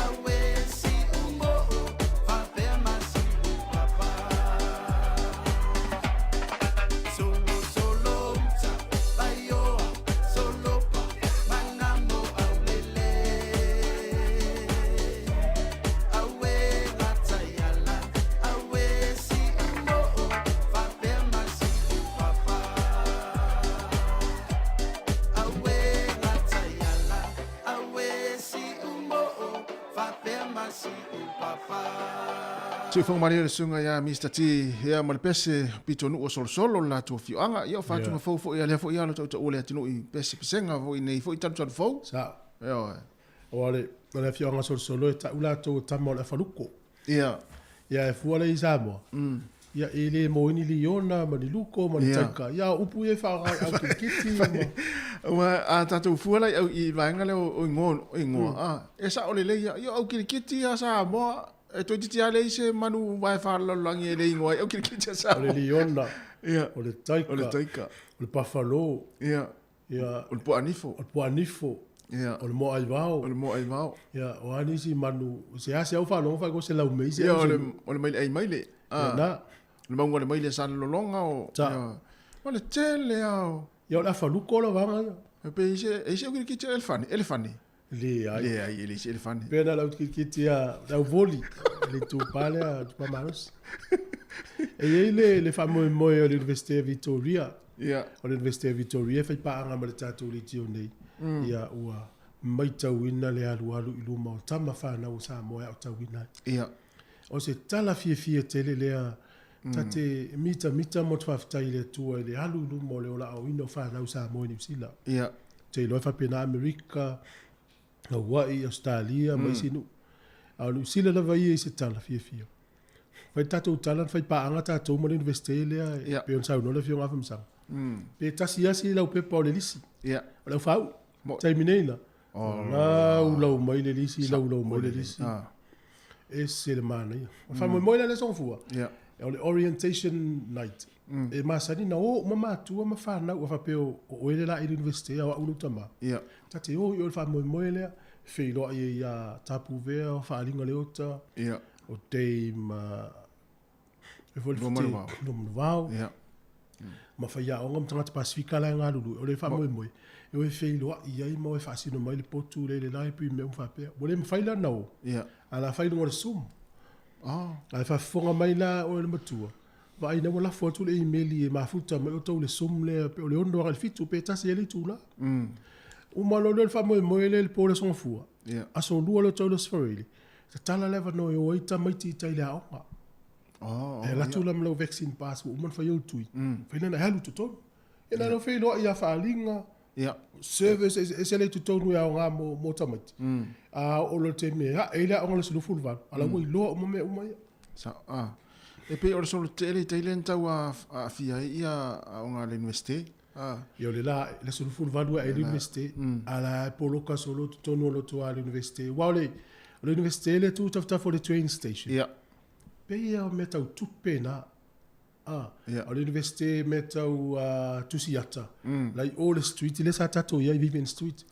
awe si umbo, fapea masi upapa. Solo, solo, uta, baioa, solo pa, manamo aulele. Awe latayala, awe si umbo, fapea masi upapa. Awe latayala, awe si umbo, fapea masi upapa. Tuifoga malie le susuga iā Mr T ia ma le pese pitonuu o Solosolo le latou afioaga ia o fatuga fou foi ia lea foi alo tautaua le atunuu i pese pesega foi nei foi talutalu fou. Sao. Ioe. Aua le o le afioaga Solosolo e tau latou o tama o le afaluko. Ia. Ia e fua lea i Samoa. Ia e le moe ni liona ma ni luko ma ni taika. Ia o upu ia e faaaoga i au kirikiti ma. Aua a tatou fua la i au i vaega lea o igoa o igoa a e sao lelei ia ia o au kirikiti a Samoa e toeitiiti a leai se manu vae faalalolagi e le igoa ai au kirikiti a Samoa. O le liona, Ia. o le taika. O le taika. O le buffalo. Ia. Ia. O le puaanifo. O le puaanifo. Ia. O le moa aivao. O le moa aivao. Ia, o a nisi manu, se a se au faalogo faaigoa se laumei se Ia, au o le, se. o le maile ai maile. Ia na. O le mauga o le maile a Salelologa o. Sa. Ia. O le tele lava o. Ia, o le afaluko lava ia. E pe i se, e i se au kirikiti o elefane, elefane. Leai. Leai, e leai se elefane. Pei ona o le au kirikiti a, le au voli, le itupa lea, itupa malosi. E i ai le, le faamoemoe o le Universite o Victoria. Ia. O le Universite o Victoria e fai paaga ma le tatou leitio nei. Ia ua maitauina le alualu i luma o tama fanau o Samoa e aotauina ai. Ia. O se tala fiafia tele lea ta te mitamita ma te faafetai i le Atua i le alu i luma o le olaaoina o fanau Samoa i Niu Sila. Ia. Te iloa e faapena Amerika, Hawaii, Ausetalia ma isi nuu. A o Niu Sila lava ia i se tala fiafia. Fai le tatou tala na fai paaga tatou ma le Universite lea e pei ona saunoa le Afioga Afamasaga. Pe tasi asi lau pepa o le lisi. O le aufaauu. Taimi nei la, laulau mai le lisi, laulau mai le lisi. Ese le manaia. O le faamoemoe lea i le Aso Gafua, o le orientation night. E masani na o uma matua ma fanau a faapea o oe le la i le Universite a o au lou tama. Ta te o i o i le faamoemoe lea, feiloai ai ia Tapuvea o Faaaliga Leota, o Dame Luamanuvao, ma faiaoga ma tagata Pasefika la e galulue, o le faamoemoe, e o e feiloai ai ma o e faasino mai le potu le le library mea uma faapea. Ua le mafai la ona o, a o le a fai i luga o le Zoom. Ae faafofoga mai la oe le matua, vaai ina ua lafo atu le imeli e mafuta mai outou i le Zoom lea pe o le 6 agai i le 7 pe tasi ai le itula. Uma loa lea o le faamoemoe lea i le po o le Aso Gafua, aso 2 lea o tau le Aso Faraile, tatala le avanoa e o ai tamaiti i tai i le aoga. E alu atu la ma lau vaccine pass ua uma ona fai ou tui, fai lea ona e alu i totonu. Ia na ona feiloai ia Faaaliga, service eseese lea i totonu e aoga mo tamaiti. A oo loa i le taimi e ae ai le aoga i le aso 28, a la ua iloa uma mea uma ia. Sao. E pei o le solo tele i tai lea na tau aafia ai aoga a le Iunivesite. Ia o le la, le aso 28 e ae ai le Iunivesite, a la e poloka solo i totonu o loto a le Iunivesite. Aua o le Iunivesite lea e tu i tafatafa o le train station. Pei lava o mea tau tupe na. O le Iunivesite mea tau tusi ata, la i o le street lea sa tatou i ai, Vivian Street.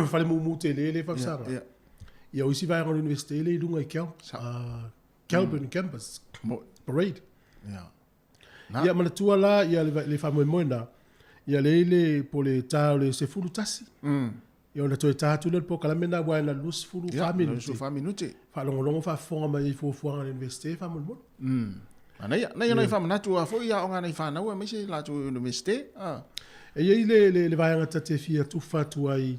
Fale mumu tele lea e fausaga. Ia o isi vaega o le Iunivesite lea i luga i Kelburn Campus, Parade. Ia manatua la ia le faamoemoe na, ia lea i le po o le ta o le 11. Ia ona toe ta atu lea o le polokalame lena aua e na o le 24 minute. 24 minute. Faalogologo faafofoga mai ai i fuafuaga a le Iunivesite faamolemole. Manaia. Naia nai faamanatu a foi aoga a nai fanau aemaise latou Iunivesite. E i ai le vaega ta te fia tufa atu ai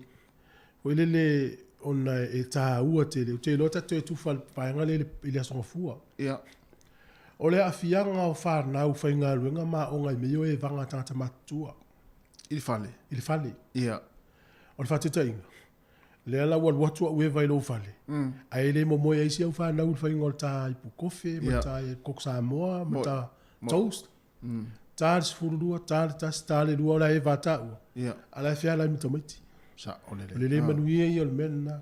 foi lele ona e taua tele. Ou te iloa ta te toe tufa i le vaega lea i le Aso Gafua. O le aafiaga o fanau faigaluega ma aoga i mea ia o evaga a tagata matutua. I le fale. I le fale. O le faataitaiga, lea la ua alu atu au eva i lou fale, ae le momoe ai isi au fanau i le faiga o le ta ipu kofe, ma le ta koko Samoa, ma le ta toast. Ta le 12, ta le 1, ta le 2, o la eva a taua, a la e feala ai ma tamaiti. O le le manuia ia o le mea lena.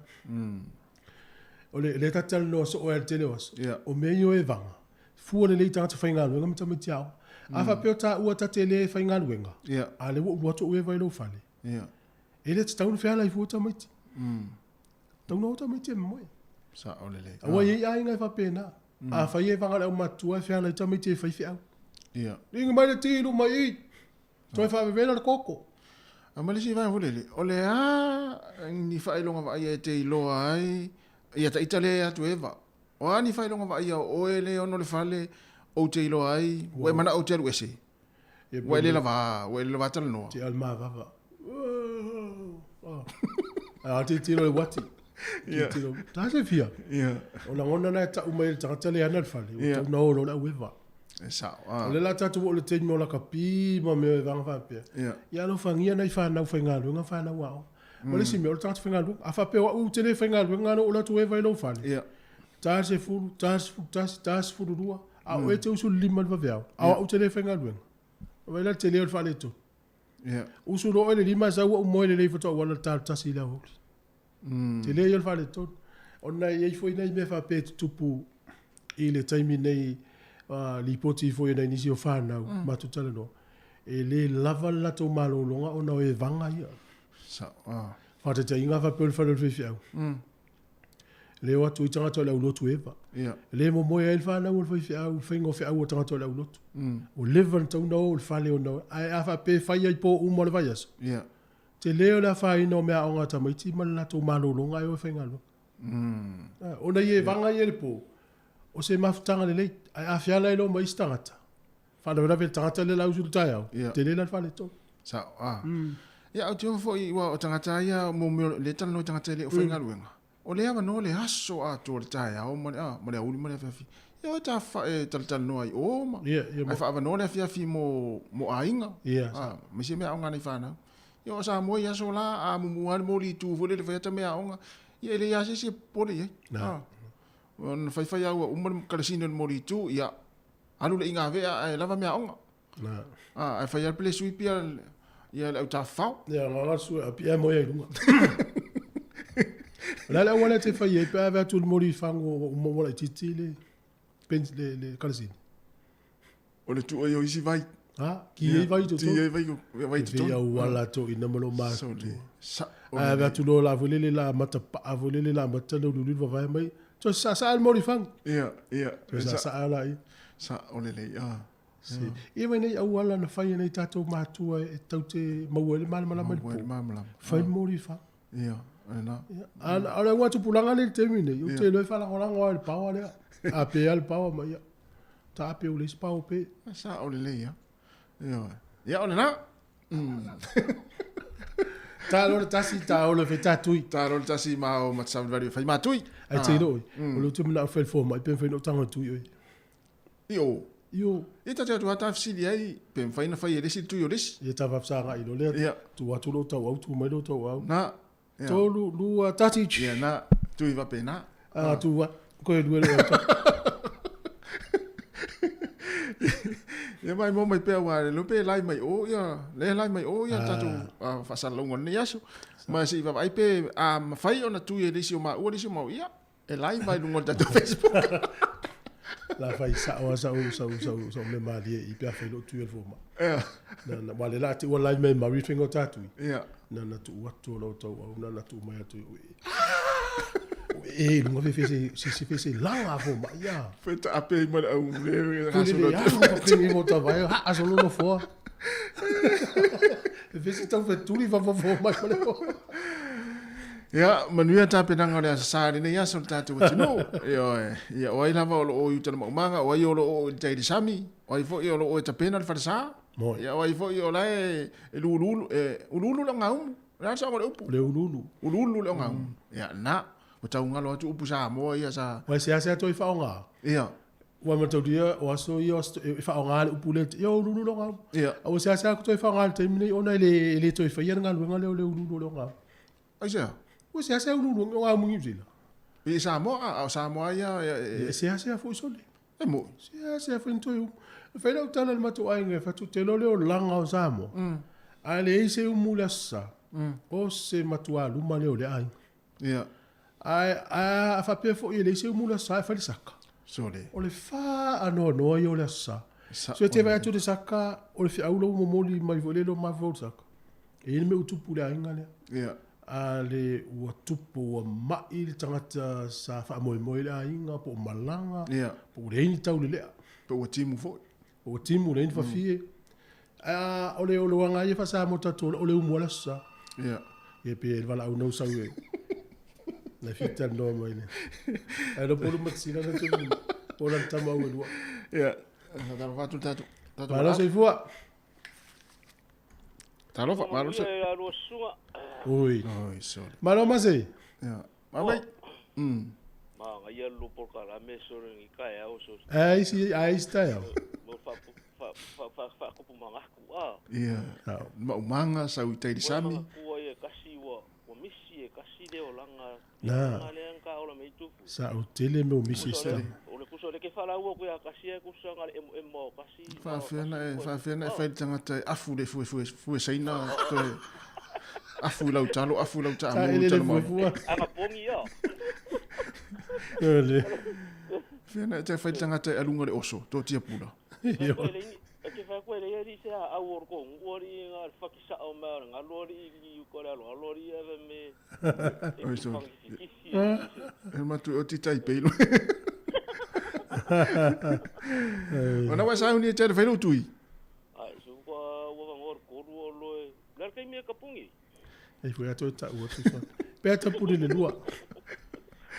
O le lea ta te talanoa soo ai i le tele o aso, o mea ia o evaga, fua lelei i tagata faigaluega ma tamaiti aoga. A faapea o taua ta te le faigaluega, a lea ua ou alu atu ou eva i lou fale, E le tatau ona feala ai fua tamaiti. Tatau ona o tamaiti e momoe. Sao lelei. Aua e i ai aiga e faapena. Afai e vaga le aumatutua e feala ai tamaiti e fai feau. Liga mai le ti i luma i i. Toe faavevela le koko. A ma le isi vaega foi lele, o le a ni faailoga vaaia e te iloa ai ia ta ita lea atu Eva. O a ni faailoga vaaia o oe le ono le fale ou te iloa ai, ua e manao ou te alu ese. Ua e le lava, ua e le lava talanoa. Te al mavava. A tilotilo i le uati. Tilotilo. Ta se fia. O lagona na e tau mai e le tagata le ana le fale. Ua tau na o loa le aueva. E sao. O lea la tatou oo i le taimi o lakapi ma mea e vaga faapea. Ia alofagia nai fanau faigaluega ma fanau aoga. O le isi mea, o le tagata faigaluega. A faapea o au ou te le faigaluega na ou alu atu eva i lou fale. Ta le 10, ta le 11, ta le 12, a o oe e te usu i le 5 i le vaveao, a o au ou te le faigaluega. Vaai la le tele o le faaletonu. Usu loa oe i le 5 e sau ou moe lelei faatoa ou ala i le ta o le 1 i le aoauli. Tele ia o le faaletonu. Ona e i ai foi nai mea faapea e tutupu i le taimi nei, lipoti foi e nai nisi o fanau, matou talanoa, e le lava le latou malologa ona o evaga ia. Faataitaiga faapea o le fale o le faifeau. Le o atu ai tagata o le aulotu e eva. E le momoe ai le fanau o le faifeau i le faiga o feau a tagata o le aulotu. Ua leva ona tatau ona o i le fale ona ae a faapea e fai ai po uma o le vaiaso, tele o le afaina o meaaoga a tamaiti ma le latou malologa ae o e faigaluega. Ona i evaga ia i le po, O se mafutaga lelei, ae a fealai loa ma isi tagata, faalavelave i le tagata lea lausu i le taeao, tele la le faaletonu. Sao, a. Ia, ou te ofo foi, ua o tagata lava ia, mo mea o lea e talanoa i tagata e le o faigaluega, o lea avanoa le aso atoa le taeao ma le, a, ma le aoauli ma le afiafi. Ia o e ta e talatalanoa ai o ma, Ia, ia, ae faaavanoa le afiafi mo, mo aiga, Ia, a, ma isi meaaoga a nai fanau. Ia o Samoa i aso la, a mumu lava le moli i tu foi lele fai ata meaaoga, ia e leai lava se isi e popole i ai. Na. A, ona faifai lava ua uma le kalasini o le moli i tu, ia, alu le igavea ae lava meaaoga. Na. A, ae fai lava le pele suipi a ia le au tafafao. Ia, na na sue a pia moe ai lunga. O le a le auala e te fai ai pe a ave atu i le moli i fagu ua uma ua laitiiti le le le kalasini? O le tuu ai o isi vai. Ha, ki ai vai i totonu. Ki ai vai, vai i totonu. E auala toeaina ma lou matua. Sole. Sa, Ae ave atu loa la foi lele la amata paa foi lele la amata le uliuli vavae mai. Toe saasaa le moli fagu. Ia, ia. Toe saasaa la ia. Sa, o lelei, ah. Se, ia mai nei auala na fai e nai tatou matua e tau te maua ai le malamalama i le po. Fai le moli fagu. Ia, lena. Ia, a o le auga tupulaga lea i le taimi nei, ou te iloa e faalagolago lava i le paoa lea. A pe a le paoa ma ia, taape ua leai se paoa pe. Sao lelei lava. Ioe. Ia, o lena. Ta loa le tasi, ta o le fai tatui. Ta loa le tasi ma o ma te savalivali e fai matui. Ai te iloa oe, o lea ou te manao e fai le fomai pe mafai ona ou tago e tui oe. I o. I o. Ia ta te atu lava ta fesili ai, pe mafai ona fai e le isi le tui o le isi. Ia ta faafesagai loa lea, Ia. tuu atu lou tauau, tuu mai lou tauau. Na. Ia. Tolu, lua, tasi. Ia na, tui faapena. A, tuu atu, koe lua lou tau. Ia mai mo mai pea aua le pe lai mai o ia, le lai mai o ia tatou faasalalauga o lenei aso. Ma se i vaavaai pe a mafai ona tui e le isi o maua le isi o maua, ia E live ai luga o le tatou Facebook. La fai sao a sau sau sau sau mea malie i pe a fai lou tui o le fomai. Ia. Na na wale la te ua live mai mau i faiga o tatui. Ia. Na na tuu atu o lau tauau na na tuu mai atu i ue. E i luga fe fe se se se fe se laga a fomai ia. Fe taape ai ma le au le Pule le alu fa penge mo tavae ha a solo no foa. E fe se tau fetuli fa fa fomai ma le fomai. Ia, manuia tapenaga o le Aso Sa i lenei aso i le tatou atunuu. Ioe. Ia, o ai lava o lo o i uta i le maumaga, o ai o lo o i le tai i le sami, o ai foi o lo o e tapena le falesa, Moi. ia, o ai foi o la e, e lulu, e uluulu le ogaumu. O le a le saoga o le upu? O le uluulu. Uluulu le ogaumu. Ia, lena. Ua tau galo atu upu Samoa ia sa... Ua seasea toe faaaoga. Ia. Ua mataulia o aso ia o e faaaoga le upu lea, ia uluulu le ogaumu. Ia. A ua seasea toe faaaoga i le taimi nei ona e le, e le toe faia le galuega lea o le uluulu o le ogaumu. Aisea? Ua seasea uluulu ogaumu i Niu Sila. I Samoa, a o Samoa ia e... E seasea foi sole. E moi. Seasea foi ni toe umu. E fai lau tala i le matou aiga e fai atu, ou te iloa le olaga o Samoa. A leai se umu i le Aso Sa, o se matua luma lea o lea aiga. Ia. Ae a faapea foi e leai se umu i le Aso Sa e fai le saka. Sole. O le faanoanoa ia o le Aso Sa. So e te vaai atu i le saka, o le feau la ua momoli mai foi lele o mafaufau i le saka. E i ai le mea ua tupu i le aiga lea. Ia. A le ua tupu, ua mai le tagata sa faamoemoe i le aiga, po o malaga, Ia. po ua leai ni taulelea. Po ua timu foi. Po ua timu, leai ni fafie. A o le oloaga lava ia faa-Samoa tatou o le umu lava le Aso Sa. Ia. Ia pe le valaau nau sau e na fia talanoa mai le. Ae lo polu matisila na tuli. Po la tama au e lua. Ia. Talofa atu le tatou. Tatou Malo soifua. Talofa, malo se. Ia lua susuga. Oi. Oi, sorry. Malo mase. Ia. Mamai. Ma ngaia lu polokalame sole ngi kaeao so. Ai si ai si taeao. Mo fa fa fa fa fa kupu mangaku a. Ia. Maumaga sau i tai le sami. Mangaku ai e kasi ua ua misi e kasi le olaga. Na. Le nga ola me tupu. Sa o tele me o misi sta. O le kusa le ke falaua ku ia kasi e kusa nga le emo emo o kasi. Faafea na e faafea na e fai le tagata e afu le fue fue fue saina toe afu i lau talo afu i lau Sa taamu ele le talo fue mau. fua. Anga pongi ia. Ele. Fea na e te fai le tagata e aluga le oso to tia pula. Io. E te whai koe le eri se a au or ko ngu ori nga le whaki sa o mea nga lo ori i ko le alo alo ori e me Oi so. E matu o ti tai peilo. Ona wa sauni e te fai lo tui. Ai so kwa wa ngor ko ru o lo e le kai me kapungi. E fue atu e tau atu sa. Pe ata pule le lua.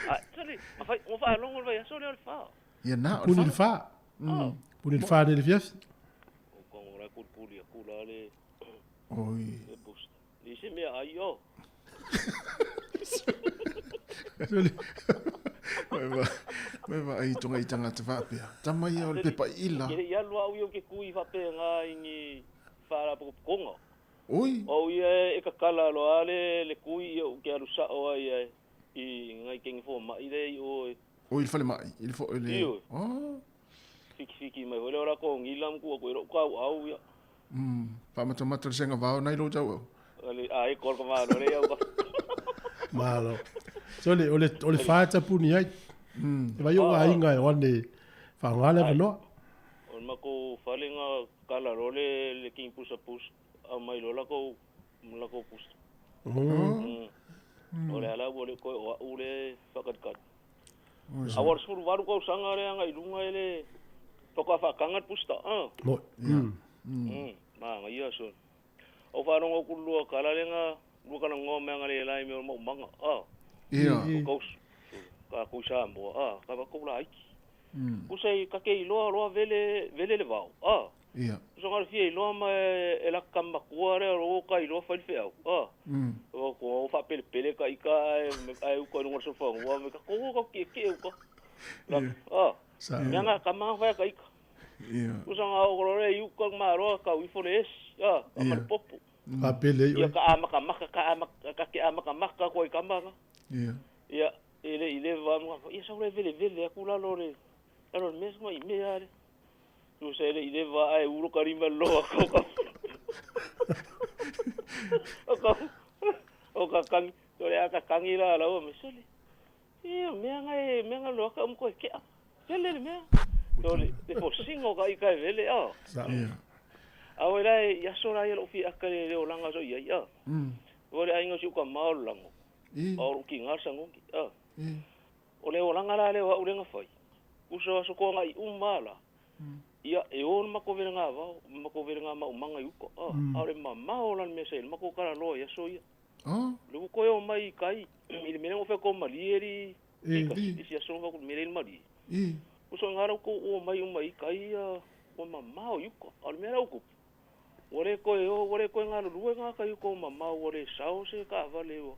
Ai sali ma fai o fa longo le so le fa. Ia na o le Puni le fa. fa. Puni le fa nei le fiafi. O kongo la kulikuli aku la le Oi. le boost. Ni se mea ai o. Mai va ai tonga i tangata faapea. Tama ia o le pepa ila. Ke ia lua au ia ke kui faapea ngā ingi whaarapokopokonga. Oi. O ia e kakala loa le le kui ia o ke alu sao ai ia i ngai kengi fo mai le i o Oi, le fale mai. I le fo le. Io. Oh. fiki fiki mai hole ora ko ngila mku ko ro kau au ia. Faamatamata le senga vao nai lo tau au. Ale ai kor ka malo le au ka. Malo. So le o le o le fa tapuni ai. E vai o aiga e one whaangale wanoa. O mako fale nga kala ro le le king pusa pus a mai lo la ko la ko pus. O le ala o le ko o u le fakat kat. A war sur varu ko sanga le anga i lunga ele toka fa kanga pusta ah. Mo. Ma nga ia so. O fa rongo ku lua kala le nga lua kana ngo me anga le lai me o manga ah. Ia. Ko ka ku sa mo ah ka ba ko la iki. Ku sei ka ke loa loa vele vele le vao ah. Ia. So ngā fia i loa ma e la kama kua rea ro ka i loa whai wheau. Ah. O ko o wha pele pele ka ika ai uka i runga sofa ngua me ka ko ka ke ke uka. La ah. Sa. Mea ngā kama whai ka ika. Ia. Kusa ngā o rore i uka ma roa ka uifo le esi. Ah, ka Ia. mare popo. Fa pele Ia i. ka amaka maka ka amaka ka ke amaka maka ko i kama nga. Ia. Ia ele i le va mga ia sa ure vele vele aku lalo le lalo le mes ma i mea le. Tu sa ele i le va ai uro karima loa ko ka. O ka o ka kangi to le aka kangi la la o me sole. Ia mea nga e mea nga loa ka um ko e kea. Vele le mea. To le le fosingo ka i ka e vele a. Sa. Ia. A o la ia so la ia lo fi aka le o langa so ia ia. O le ainga si uka mao lango. I. O ki ngā sangongi. A. I. O le olanga la le o ulenga fai. Uso aso ko ngai umala. Ia e on mako vele ngā vao, mako vele ngā mau manga i uka. Ah, a le mamao la me se mako kala loa ia so ia. Oh. Le ko yo mai kai i le mele ngo fe ko mali eri. E. I si aso ko mele mali. I. Uso ngā ko o mai mai kai ia o mamao i uka. A le mele uku. Ore ko e o ore ko ngā lue ngā kai ko mamao ore sao se ka vale o.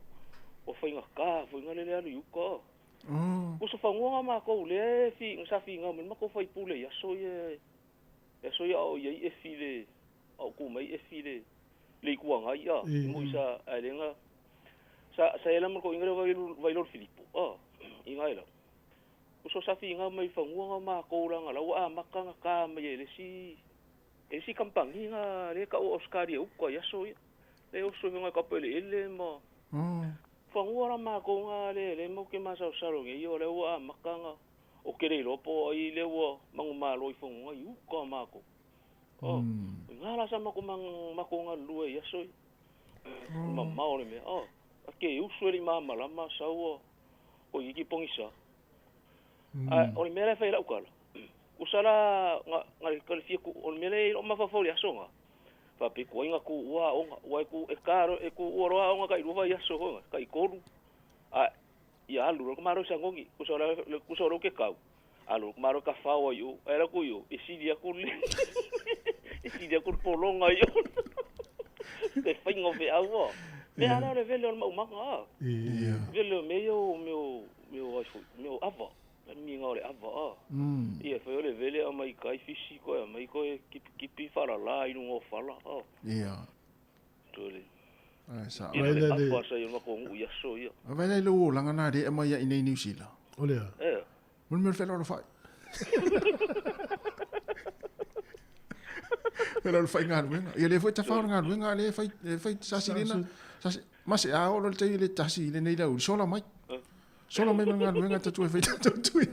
O whainga ka, whainga lele alu i uka. Oh. Ko so whangoa ngā mākou le fi ngā fi ngā mele mako whai pule ia so ia ia so ia o ia i e fi le au ku mai e fi le le i kua ngā ia i mo isa a le ngā sa sa ela mako ingare vai vai lor Filipo ah i ngā ela ko so sa fi ngā mai whangoa ngā mākou la ngā lau a maka ngā ka mai e le si e si kampangi ngā le ka o Oscar ia uka ia so ia le o so ngā kapele ele ma Oh. Whangua ra mākou ngā le le mau ke masau saro nge i o le ua a makanga o ke le ropo ai le ua mangu malo i whangua i uka mākou. Oh, ngā la sa mako mang mako ngā lue ia soi. Ma mao le mea. Oh, a ke usu eri mā malama saua o iki pongisa. A o le mea le whai lau kala. Usala ngā ngā le fia ku o le mea le i o mawhawhau le aso ngā. Fa pe ko inga ku ua onga ua e ku e karo e ku ua roa onga ka i ruwa i aso honga ka i koru. A ia alu ro maro sangongi ku so la ku so ro ke kau. Alu maro ka fawa yo era ku yo e sili ku le. E sili ku polonga yo. Te whainga fe aua. Me ala le vele o mau manga. Ia. Vele me yo me o me o ai me o ava. Mi ngā o le ava a. Ia whai o le vele a mai kai fisi koe a mai koe kipi kipi whara la i runga o whala a. Ia. Tole. Ai sa. Ia Vai le le- le- ava sa i o mako ngu ia so ia. A vai le o langa na re mai ia i nei New Zealand. O lea. E. Mo me whela o le whai. Whela o le whai ngā luenga. Ia le fwai tawhao ngā luenga, le whai, le whai sasi lena. Sasi, mase a olo le tei le tasi le nei lau, sola mai. Sola mai ma ngā luenga tatu e whai tatu tui.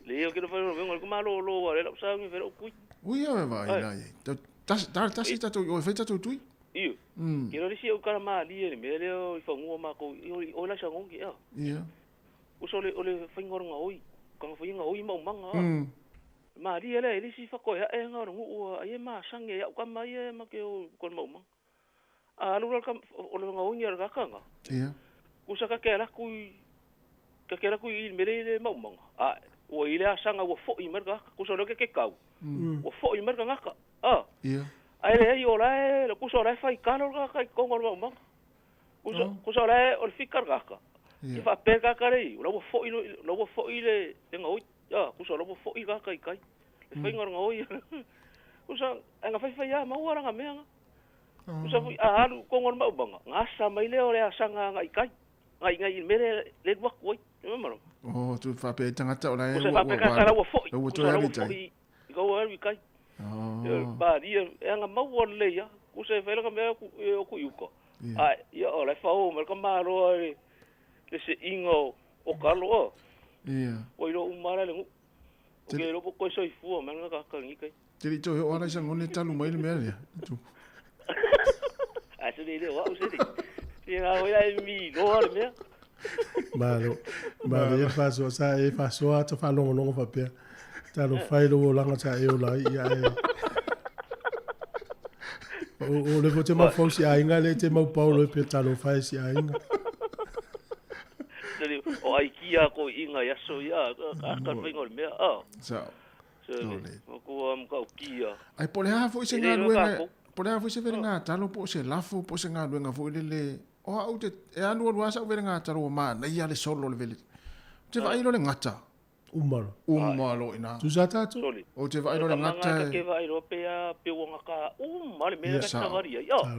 Le ia kira whai o venga le kumalo lo wa le lau sa ngi whela o kui. Ui a vai la ia. Tasi, tasi tatu, o whai tatu tui. Iyo. Kira le si au kara maa li e le mea leo i whangua mako i o la sa ngongi a. Ia. Uso le o le whainga ronga oi. Kanga whainga oi mau manga a. Ma li ele ele si whako e e ngā rongu ua ai e maa sange au ka mai e ma ke o kon mau manga. A alu ka o le ngā ongi ara kakanga. Ia. Usa ka ke la kui ka ke la kui i mele le mau manga. A Ua i le asaga ua fo'i mai le tagata. Kusa o lea ke kau. Ua fo'i mai le tagata. Ah. Ia. Ai le ai o la e, kusa o la e fai kalo le tagata i kongo le maumaga. Kusa, kusa o la e, o le fika le tagata. I faapea le tagata le i, o la ua fo'i, la ua fo'i le, le gaoi. Ah, kusa o la ua fo'i le tagata i kai. Le faiga o le gaoi. Kusa, ai na faifai lava maua lana mea na. Kusa foi, a alu i kongo le maumaga, gasa mai lea o le asaga agai i kai. Ngai ngai i le mea lea le alu atu ai. Oh, tu faapea i tagata o la e ua ua ua la ua fo'i. La ua toe alu i tai. I ka ua alu i kai. Oh. Paria, e anga maua lelei lava. Kusa e fai lana mea e o ku i uka. Ai, ia o la e fao mai le tamaloa i le seiga o kalo o. Ia. Ua iloa uma lava le nuu. O ke iloa po o toe soifua mai lana tagata i lenei taimi. Te le i toe oo lava i Sagone talu mai le mea lea. Ae se le le o au se le. Se nga hoi ai mi loa le mea. Malo. Malo ia faasoa sa e faasoa ata faalogologo faapea. Talofa e lou olaga sa e ola ai ia e. O le foi te maufau si aiga le te maupau loe pe talofa e si aiga. O ai kia ko inga i aso ia, ka ka whainga o le mea. Ah. Sa. Ai po o le a foi se galuega, po o le a foi se felegatalo po o se lafo po o se galuega foi lele, o au te, e alualu lava sau felegatalo ua manaia le solo o le vele. Ou te vaai loa le gata. Uma loa. Uma loa i ina. Tusa tatou. Ou te vaai loa le gata e. Sao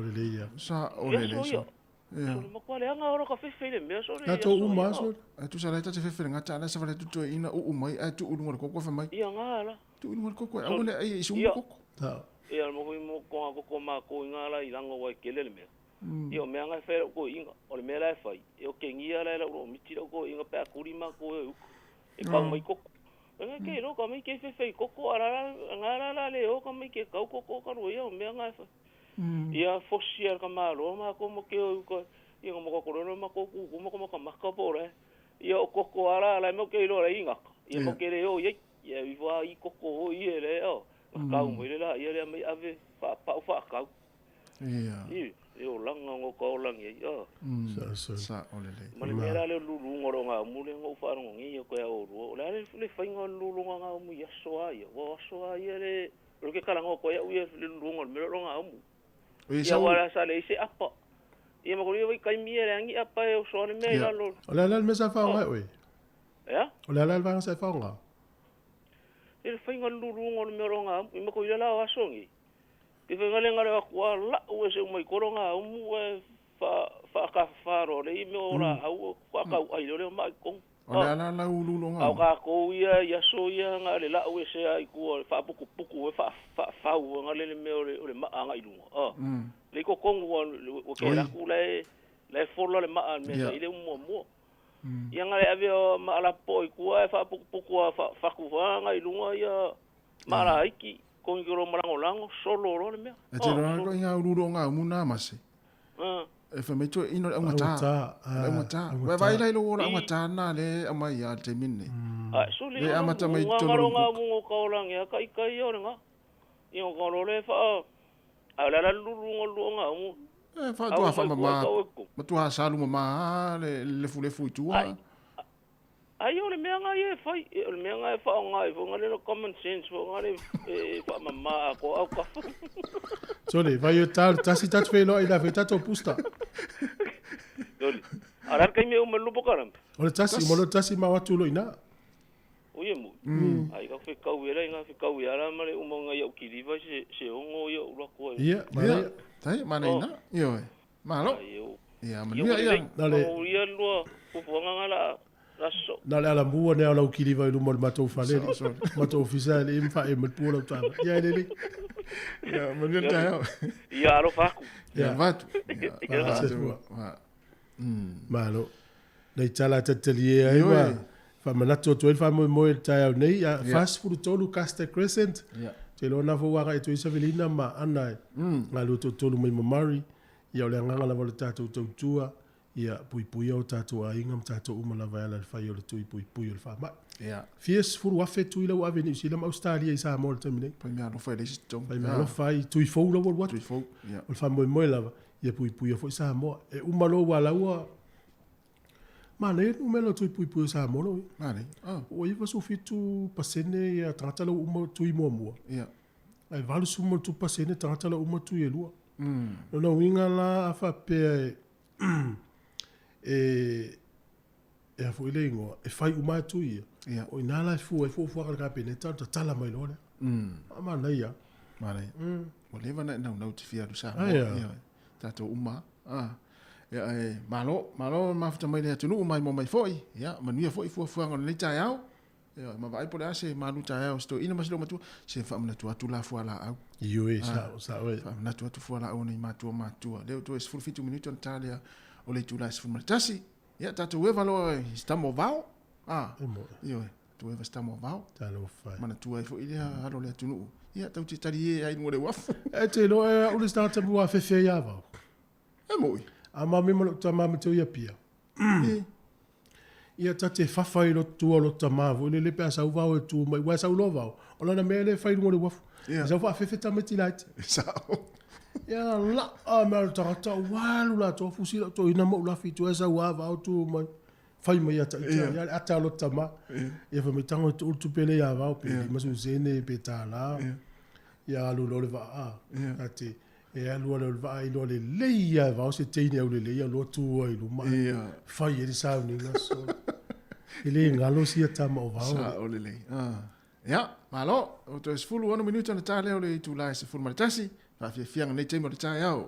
lelei sao. Ia. Sole matua leaga ora ka fefe le mea sole. Tatou uma lava sole. Ae tusa la e ta te fefe le gata a la e savali atu toeaina uu mai ae tuu i luga o le koko ae fai mai. Ia nga la. Tuu i luga o le koko ae aua le ai i se umu koko. Sao. Ia mo hui mo konga koko makou i nga la i lago ua e kele le mea. Ia o mea nga e fai e lau toeaina o le mea la e fai e okegia la e lau lomiti lau toeaina pe a kuli makou e uka e kau mai koko. Nga ke iloa ka mai ke fefe i koko a la nga la la le o ka mai ke kau koko ka rua ia o mea nga e fai. Ia fosi a ka malo ma ko mo ke o uka ia mo ko lolo ma ko ku ku ma ko ma ka maka po le. Ia o koko ala la mo ke iloa le inga. Ia mo ke le o ia ia i wa i koko o ia le o. Ka u mo le la ia le mai ave fa pa fa kau. Ia. I e o langa ngo ka o langi ia. Sa sa. Sa o le le. Ma le mea la le luluga o lo nga mu le ngo fa ngo ngi ko ya o ruo. La le le fainga o luluga nga mu ia soa ia. Wa soa ia le O le ke kalaga o koe au ia le luluga o le mea lea o lo gaumu. Ia ua la sa leai se apa. Ia ma ko ia vaitaimi ia leai ni apa e oso ai le mea i lalo. O le a la le mea sa faaaoga e oe? Ea? O le a la le vaega sa e faaaoga? Ia le faiga o le luluga o le mea o lo gaumu. Ia ma ko ia la o aso nei. Ke faiga le galo atu a lau e se uma i kolo gaumu e faakafafa loa le i mea o laau faakauai loa lea o mai i totonu. O le a la lau luluga? A o kākou ia i aso ia na o le lau ese a i tua o le faaputuputu e faafau na le le mea o le maa agai i luga a. Le i totonu ua ke alu atu la e fola le maa i le mea sa i ai le umu muamua. Ia na le ave o maa lapopoa i tua ae faaputuputu a fatu agai i luga ia maa laiti konikolo ma lagolago solo loa le mea. E te iloa lava ituaiga luluga umu na mase. E fai mai toeaina o le augata. O le augata. Ua e vaai la i lou ola augata lena lea e aumai ia i le taimi lenei. Lea e amata mai i totonu o le Kuka. E faatoa faamama, matua salu mama lava le lefulefu i tua. Ai o le mea nga ia e fai, o le mea nga e faaaoga ai foi nga le common sense foi nga le e faamama atoa autafa. Sole, vai o talo, tasi tatu feiloai la fei tatou booster. Sole, a o le a le taimi e uma ai le lupo kalama? O le tasi, uma loa le tasi ma o atu loa i ina. O ia moi, ai ka fekau ia la inga fekau ia la ma le uma o ngai au kiliva se se ono ia ulu atu ai. Ia, manaia. Ia, tai, manaia ina. Ioe. Malo. Ai o. Ia, manuia ia. Na le. O ia lua fuafuaga nga la aso. Na o le alamua lea o lau kiliva i luma o le matou fale, matou ofisa e le i mawhae ma le pua lau taavale. Ia, e lelei. Ia, manuia le taeao. Ia, alofa atu. Ia, alofa atu. Ia, alofa. Malo. Nei tala e talitalie ai ma faamanatu atu ai le faamoemoe i le taeao nei. Ia, 43 Custer Crescent. Ou te iloa na foi ua agai atu ai Savelina ma Ana e galue toatolu mai ma Murray. Ia, o le agaga lava o le tatou tautua, ia puipuia o tatou aiga ma tatou uma lava e ala i le fai o le tui puipui o le faamai. Fia 10,000 tui la ua ave i Niu Sila ma Ausetalia i Samoa i le taimi nei. Fai mea alofa e leai se totogi. Fai mea alofa ai, tui fou la ua alu atu. Tui fou, ia. O le faamoemoe lava, ia puipuia foi Samoa. E uma loa ua la ua. Manaia le numera o tui puipui o Samoa lau ia. Manaia. Oh. Ua 97% ia tagata la ua uma tui muamua. Ia. Ae 83% tagata la ua uma tui e lua. Lona uiga la a faapea e e a foi le igoa, e fai uma lava tui ia. Ia. O i ina la e fua ai fuafuaga a le Kapeneta ona tatala mai loa lea. Manaia. Manaia. Ua leva ona e naunau te fia alu Samoa. Ai, a. Ia, tatou uma. Ah. Ia, e, malo, malo mafuta mai le atunuu mai mo mai foi. Ia, manuia foi fuafuaga o lenei taeao. Ia, ma vaai po o le a se malu taeao o se toeaina ma si loomatua, se faamanatu atu la fualaau. Ioe, sao, sao e. Faamanatu atu fualaau a nai matua matutua. Lea ua toe 17 minute ona ta lea o le itula e 11. Ia, tatou eva loa i se tama o vao. Ah, E moe. ioe, tatou eva i se tama o vao. Talofa e. Manatua ai foi lea alo o le atunuu. Ia, tatou te talie ai i luga o le uafu. E te iloa e au le isi tagata mua afefe ai ia vao. E moi. A mami ma lou tama ma teu ia pia. E. Ia ta te fafa i loto tua o loto tama foi lele pe a sau vao e tu mai, ua e sau loa vao. O lana mea lea e fai i luga o le uafu. Ia. E sau faafefe tamaiti laiti. E sao. Ia laa mea o le tagata ua alu latou fusi lau toeaina ma ou lafi i tua e sau a vao tu mai. Fai mai ia ita ia le ata o loto tama. Ia fai mai tago e tuu le tupe lea ia vao pe 50 sene pe $1. Ia alu loa le vaa. Ta te E alu ala o le vaa iloa lelei lava e vao se teine aulelei alu atu ai i luma. Ia. Fai ai le sauniga solo. E le galo sia tama o vao. Sao lelei. Ah. Ia, malo. O toe 16 minute ona ta lea o le itula e 11. Faafiafiaga nei taimi o le taeao.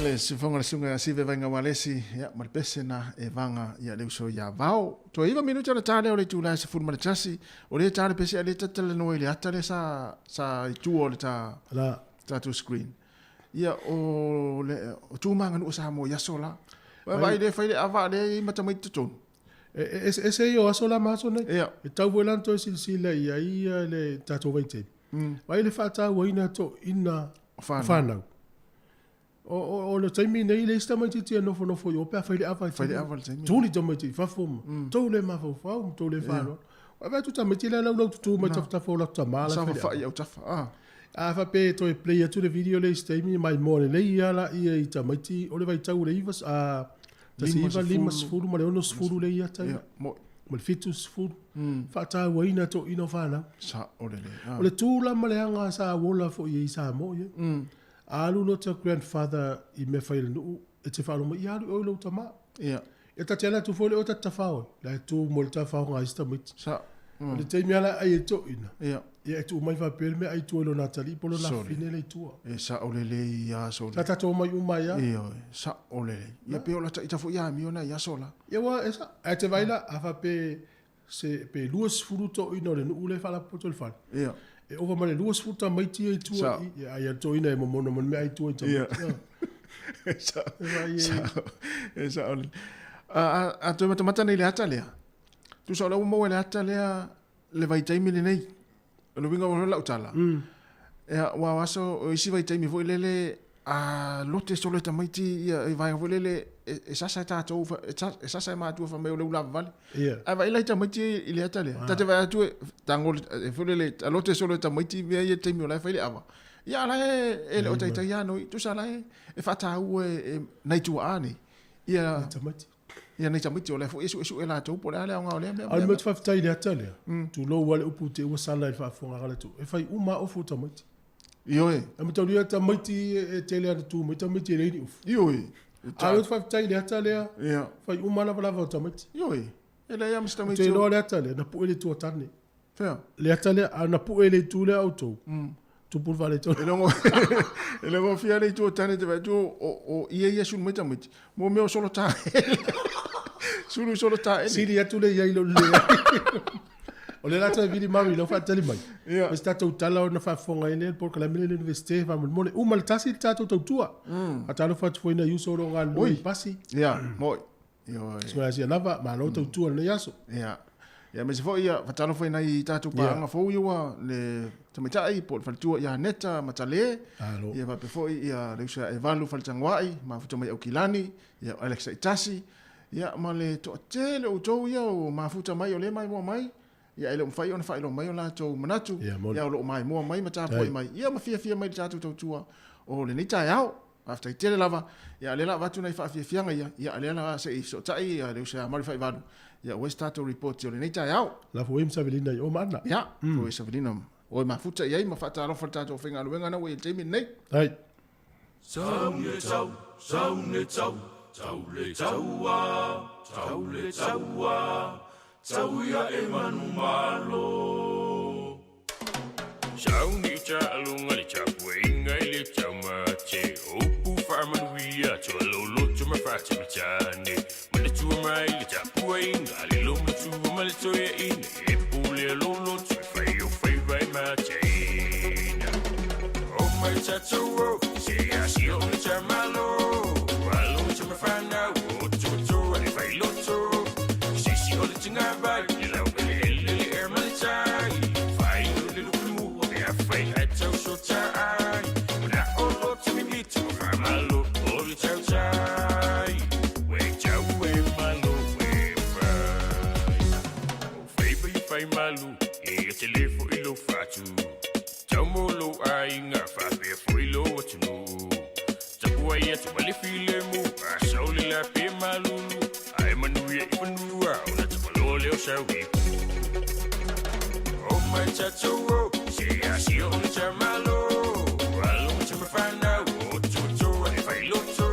Le sifoga le suga sive vainga walesi ia ma le pese na e vaga ia le uso ia vao toe iva minute ona ta lea o le itula e 11 o lea ta le pese a le tatalanoa i le ata lea sa sa i tua o le ta La. tatou screen ia o le o tu maganuu o Samoa i aso la vaai le fai le ava lea i ma tamaiti totonu E e ese ia o aso la ma aso nei. Ia. E tau foi la ona toe silasila i ai ia le tatou vaitaimi. Vaai le faatauaina toeaiina O fanau. fanau. O, o, o le taimi nei, le isi tamaitiiti e nofonofo i o pe a fai le ava i Fai le ava i le taimi. Tuli tamaiti i fafo ma tou le mafaufau ma tou le faaaloalo. Ua vaai atu tamaiti la lau lau tutu mai tafatafa o latou tama la e fai le Saofafai ava. i autafa. Ah. A faapea e toe play atu le video lea i se taimi, maimoa lelei lava laia i tamaiti o le vaitau o le iva, a, 1950 ma le 60 lea ia tai. Ia, mo. Ma le 70. Faatauaina toeaiina o fanau. Sao lelei. Ah. O le tu la ma le aga sa ola foi i Samoa i ai. A alu lota grandfather i mea fai a le nuu, e te faalogo mai, ia alu oe i lou tama. Ia. E ta te ala atu foi le oe ta te tafao ai. La e tu mo le tafaoga a isi tamaiti. Sa. O le taimi lava la ai e toeaina. Ia. Ia e tuu mai faapea le mea ai tua i lona atalii po o lona Sorry. afine le i tua. E sao lelei ia sole. Sa tatou omai uma ai lava. Ioe, sao lelei. Ia pe o la ita foi ia amio na ia sola. Ia ua e sa. Ae te vaai la, a faapea se pe 20 toeaina o le nuu lea e faalapotopoto i le fale. Ia. E ova ma le 20 tamaiti ia i tua Sao. i, ia ai a le toeaina e momona ma le mea ai tua i tamaiti. Ia. Sao. E vaai e. Sao. E sao lelei. A a a toe matamata nei le ata lea. Tusa o la ua maua i le ata lea le vaitaimi lenei. O le uiga o lau tala. Ia, ua o aso o isi vaitaimi foi lele a lote solo e tamaiti ia i vaega foi lele e, e sasa e tatou e, e sasa e matua fai mai o le ulavavale. Ia. Ae vaai la i tamaiti i le ata lea. Ta te vaai atu e tango e foi lele a lote solo e tamaiti mea ia taimi o la e fai le ava. Ia la e e le o taitai ano i tusa la e e faataua e, e nai tuaa nei. Ia Tamaiti. Ia nei tamaiti o la foi e suesu'e latou po o le a le aoga o lea mea A o le mea ou te faafetai i le ata lea, tulou lava le upu te ua sala i le faafofoga a le atunuu, e fai uma lava ofu o tamaiti. Ioe. E mataulia tamaiti e tele ana tu mai tamaiti e leai ni ufu. Ioe. A o le mea ou te faafetai i le ata lea, Ia. fai uma lava lava o tamaiti. Ioe. E leai lava ma se Ou te tamaiti iloa le ata lea, na pue le itu a tane. Fea? Le ata lea, a na pue le itu lea a outou, tupu le faaletonu. E logo e logo fia le itu o tane te vaai atu o o ia ia sulu mai tamaiti. Mo mea o solo taele. Sulu solo taele. Sili atu le iai lo le leai. O lea o le a toe vili Murray i lau faatali mai. Ia. Ma se tatou tala ona faafofoga ai lea le polokalame lea i le Iunivesite faamolemole. Uma le tasi le tatou tautua. Faatalofa atu foi i nai uso o lo o galulue i pasi. Ia, moi. Ioe. Asia lava, malo tautua i lenei aso. Ia. Ia aemaise foi ia faatalofa i nai tatou paaga fou ia ua le tamaitai po o le faletua ia Neta Matale. Malo. Ia faapea foi ia le uso ia Evalu Faletagoai, mafuta mai Aukilani, ia o Alex Aitasi, ia ma le toatele o outou ia ua mafuta mai o lea e maimoa mai. Ia e le o mafai ona faailoa mai o latou manatu, Ia, moni. ia o lo o maimoa mai ma tapuai mai, ia ma fiafia mai i le tatou tautua o lenei taeao. Faafetai tele lava. Ia, o lea la avatu nai faafiafiaga ia, ia, o lea la se i fesootai ia le uso ia Malufaivalo, ia ua i se tatou report o lenei taeao. Lafo ai ma Savelina i o ma Ana. Ia, mm. Savelina, o e mafuta i ai ma faatalofa le tatou faigaluega na ua i le taimi lenei. Ai. Saune tau, saune tau, tau le taua, tau le taua, tau ia e manumalo. Sauni ta'alunga le tapuaiga i le taumate Upu faamanuia tualoloto ma faatamatane Manatua mai le tapuaiga le lomatua ma le toeaina E pule a loloto e fai o faiva e mataina O mai tatou o se asi o le tamalo Alo tamafanau o tuatua le failoto Sisi o le tigavai le laueleele le ea ma le tai Fai o le lukumua pe afai ae tausotai Mana'o loto mimita ua faamalo o le tautai Ue tau e malo e fai O faiva i fai malu ia tele foi lou fatu Tau mo lou aiga faapea foi lou atunuu Tapuai atu ma le filemu a sau le la pe malulu Ae manuia i fanua ona tapaloa lea o sau ipu O mai tatou o se asia o le tamalo Alo ma tamafanau o tuatua e failoto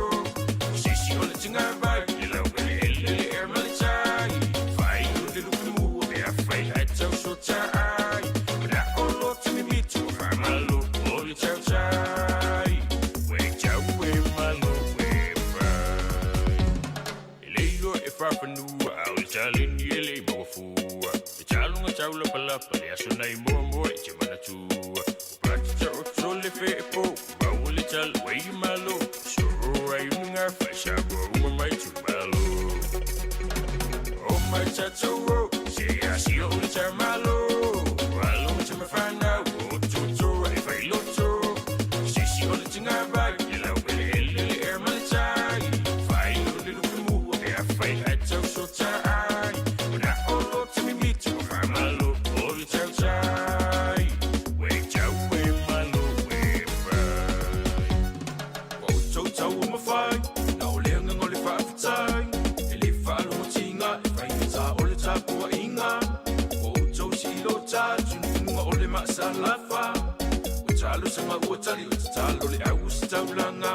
Sisi o le tigavai le laueleele le ea ma le tai Fai o le lukumua pe afai ae tausotai Mana'o loto mimita ua faamalo o le tautai Ue tau e malo e fai E le iloa e faafanua a o le taleni e le i maua fua Le taloga taulapalapa le aso nai moamoa i te manatua Ua patita oto le feepo maua le tala ua i malo Soro ai unuga fai Samoa uma mai tumalo O mai tatou o se asia o le tamalo Alo ma tamafanau o tuatua e failoto Sisi o le tigavai le laueleele le ea ma le tai Fai o le lukumua pe afai ae tausotai Mana'o loto mimita ua faamalo o le tautai Ue tau e malo e fai Ua outou tau o mafai na o le agaga o le faafetai E le faalogotiga e faigata o le tapuaiga Ua outou siilota tunutunuga o le maasalafa Ua talosaga ua tali o tatalo le au o se taulaga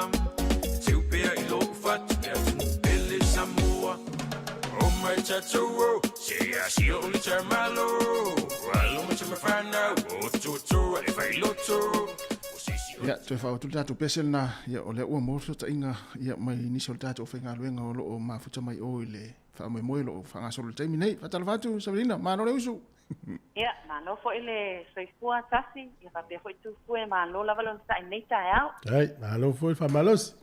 E teu pea i lou fatu le atunuu pele Samoa O mai tatou o se asia o le tamalo Alo ma tamafanau o tuatua e failoto O sisi Ia, toe faaoo atu le tatou pese lena, ia, o lea ua maua le fesootaiga, ia, mai nisi o le tatou aufaigaluega o lo o mafuta mai o i le faamoemoe o lo o faagasolo i le taimi nei. Faatalofa atu, Savelina, malo le usu! Ia, malo foi le soifua Tasi, ia faapea foi Tufue, malo lava le onosai i lenei taeao. Ai, malo foi le faamalosi.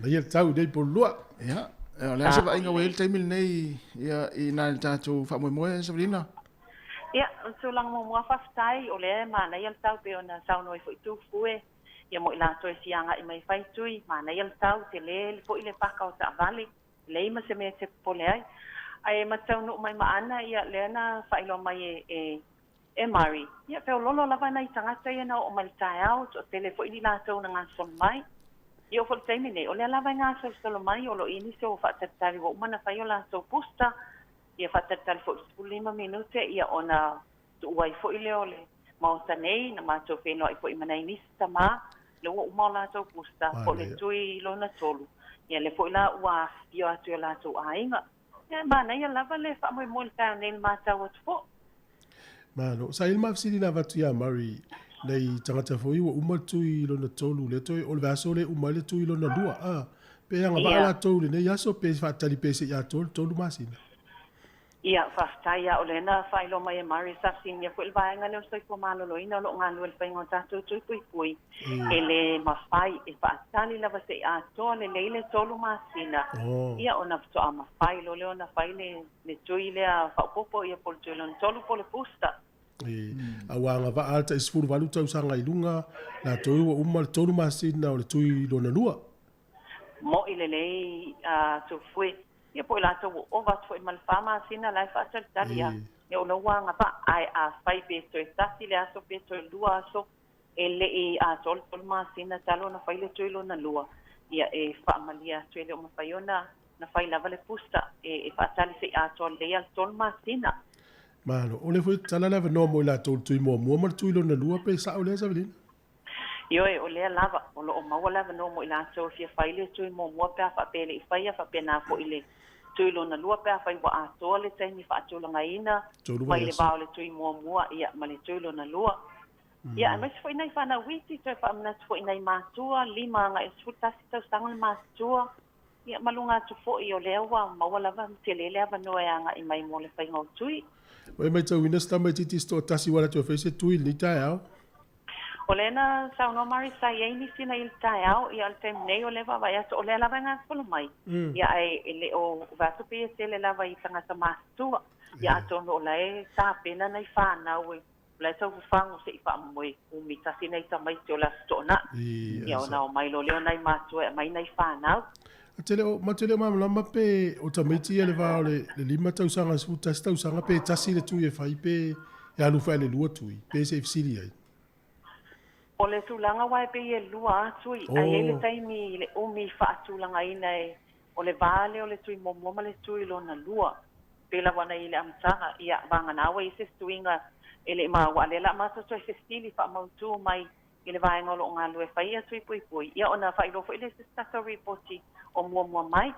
Laia le tau i nei polulua. Ia, o le a se vaaiga ua i ai le taimi lenei ia, i nā i le tatou faamoemoe, Savelina? Ia, o le tulaga muamua faafetai, o lea e manaia le tau pei ona saunoa ai foi Tufue, ia mo i latou e fia agai mai e fai tui, manaia le tau, tele foi le paka o taavale, lei ma se mea e te popole ai. Ae ma taunuu mai ma Ana, ia, lea na faailoa mai e, e, e Murray, ia, feoloolo lava nai tagata ia na oo mai le taeao, toatele foi li latou na gasolo mai. Ia oo foi i le taimi nei, o lea lava e gasolosolo mai, o lo o i ai nisi o faatalitali ua uma ona fai o latou booster, ia faatalitali foi i le 15 minute, ia ona tuu ai foi lea o le Maota nei, na matou feiloai foi ma nai nisi tama, lea ua uma o latou booster, po o le tui lona tolu, ia lea foi la ua afifio atu i o latou aiga. Ia e manaia lava le faamoemoe i le taeao nei i le matau atu foi. Malo. Sa i ai le maafesili na avatu ia Murray nai tagata foi ua uma le tui lona tolu lea toe o le vaiaso lea e uma ai le tui lona lua a pe agavaa latou i lenei aso pe faatali pe se i atoa le tolu masina. Ia, faafetai lava o lea na faailoa mai e Marie sa fesiligia foi le vaega lea o le soifua maloloina o lo o galulue i le faiga o tatou tui puipui, e lē mafai e faatali lava se'i atoa lelei le 3 masina, ia ona faatoa mafai loa lea ona fai le le tui lea faaopoopo ia po o le tui lona tolu po o le booster. A ua agavaa le tai 18 tausaga i luga, latou ua uma le 3 masina o le tui lona lua. Mo'i lelei a Tufue. Ia po o i latou ua ova atu foi ma le 4 masina la e faatalitali lava. Ia o la ua agavaa, ae afai pe toe tasi le aso pe toe lua aso e le i atoa le 3 masina talu ona fai le tui lona lua, ia e faamalie atu e le o mafai ona na fai lava le booster e faatali se i atoa lelei lava le 3 masina. Malo. O lea foi e tatala le avanoa mo i latou i le tui muamua ma le tui lona lua pe sao lea Savelina? Ioe, o lea lava, o lo o maua le avanoa mo i latou e fia fai le tui muamua pe a faapea e le i faia, faapena foi le tui lona lua pe afai ua atoa le taimi faatulagaina mai le va o le tui muamua ia ma le tui lona lua. Ia, aemaise foi nai fanau iti, toe faamanatu foi i nai matua, 5 agai i le 11 tausaga le matua, ia ma luga atu foi o lea ua maua lava ma tele le avanoa e agai mai mo le faiga o tui. Ua e matauina se tamaitiiti se toatasi ua alu atu e fai se tui i lenei taeao? O lea na saunoa Mari sa i ai nisi na i le taeao, ia o le taimi nei o lea e vaavaai atu o lea lava e gasolo mai, ia ae e le o vaai atu pei e tele lava i tagata matutua. Ia atonu o la e tapena nai fanau e o la e taufafago se i faamomoe umi tasi nai tamaiti o le Aso Toonai. Ia ona omai loa lea o nai matua e aumai nai fanau. Ma te le o malamalama pe o tamaiti ia i le va o le 5 tausaga i le 11 tausaga pe tasi le tui e fai pe e alu fae le lua tui, pe se i fesili ai. O le tulaga aua e pei e lua lava tui, ae i ai le taimi i le umi faatulagaina e o le va lea o le tui muamua ma le tui lona lua. Pei lava ona i ai i le amataga, ia, vagana ua i ai se isi tuiga e le i maua, a o lea o le a matou toe fesili faamautu mai i le vaega o lo o galulue e fai ia tui puipui, ia ona faailoa foi lea i se isi tatou ripoti o muamua mai.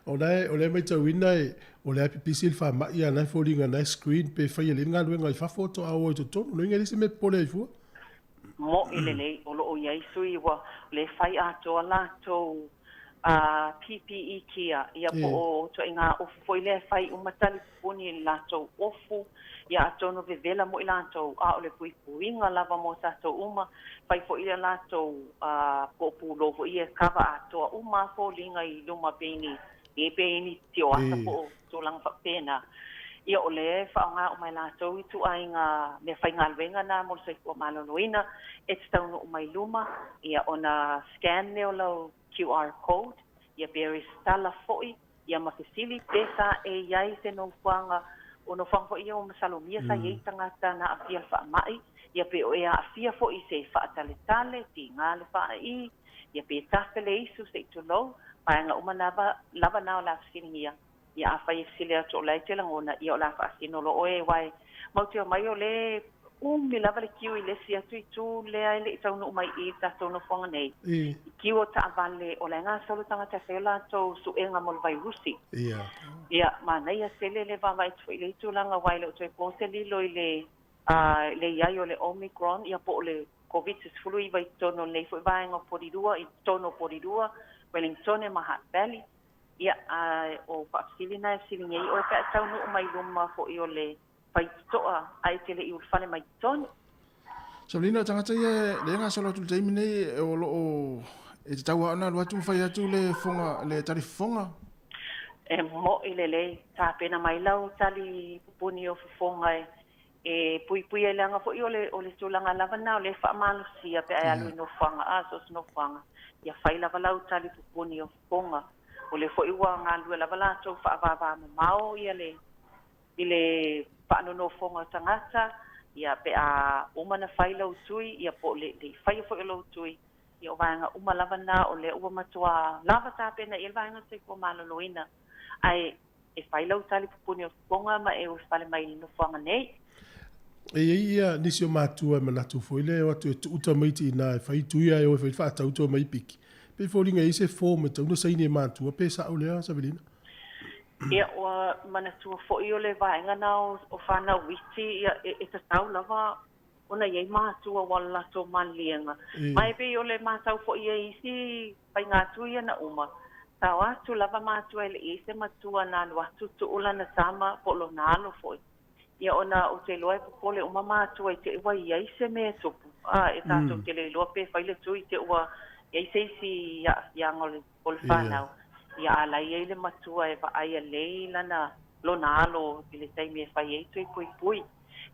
O la o lea e matauina o lea e pipisi le faamai a o la e foliga na e screen pe fai e lelei le galuega i fafo faatoa o ai i totonu. Lona uiga e leai se mea e popole ai fua. Mo'i lelei, o lo o i ai sui ua le fai atoa latou PPE gear, ia po o ituaiga ofu foi lea e fai uma tali pupuni i le latou ofu, ia atonu vevela mo i latou, a o le puipuiga lava mo tatou uma, fai foi ia latou poopulou foi ia e kava atoa uma foliga i luma pei ni pe ni tioata po o tulaga faapena. Ia o lea e faaaoga uma e latou ituaiga meafaigaluega na mo le soifua maloloina e te taunuu mai luma, ia ona scan lea o lau QR code, ia pe resitala foi, ia ma fesili pe sa e i ai se nofoaga, o nofoaga foi ia ua masalomia sa i ai tagata na aafia i le faamai, ia pe o e aafia foi i se faataletale, tiga le faai, ia pe tafe le isu se i tulou, vaega uma lava lava na o le a fesiligia. Ia afai e fesili atu o la e te lagona, ia o le a faasino loa oe, aua e mautioa mai o lea e umi lava le kiu i le isi atu itu lea e le i taunuu mai i i le tatou nofoaga nei. I kiu o taavale, o la e gasolo tagata e fai o latou suega mo le vairusi. Ia, manaia tele le vaavaai atu foi i lea tulaga, aua e le o toe po se lilo i le le i ai o le Omicron, ia po o le Covid-19 i totonu o lenei foi vaega o Porirua, i totonu o Porirua, Wellingtone ma Hutt Valley. Ia, a o faafesili na e fesiligia ai oe pe a e taunuu mai luma foi o le faitotoa ae e te le i ulufale mai totonu. Saulina, o tagata ia lea e gasolo atu i le taimi nei o lo o e tatau lava ona alu atu ma fai atu le fofoga, le tali fofoga. E mo'i lelei, tapena mai lau tali pupuni o fofoga e E puipui ai leaga foi o le o le tulaga lava lena o lea e faamalosia pe a e alu i nofoaga a so o se nofoaga ia fai lava lau tali pupuni o fofoga. O lea foi ua galulue lava latou faavavamamao ia le i le faanonofoga o tagata ia pe a uma na fai lau tui ia po o le le i faia foi o lou tui ia o vaega uma lava na o lea ua matua lava tapena i ai le vaega o le soifua maloloina ae E fai lau tali pupuni o fofoga ma e ulufale mai i le nofoaga nei. E i ai ia nisi o matua e manatu foi lea e o atu e tuu tamaiti i ina e fai tui ae o e fai le faatau toe mai piki. Pei e foliga e i ai se form e tatau ona saini e matua pe sao lea Savelina? Ia ua manatua foi o le vaega na o fanau iti ia e tatau lava ona i ai matua ua le latou maliliega. Ma e pei o le matau foi i isi faiga tui ia na uma. Sao atu lava matua e le'i se matua na alu atu tuu lana tama po o lona alo foi. Ia ona ou te iloa e popole uma matua i te i ua i ai se mea e tupu. A, e tatou te le iloa pe fai le tui te ua i ai se isi aafiaga o le, o le fanau. Ia a la e i ai le matua e vaaia lelei lana, lona alo i le taimi e fai ai tui puipui.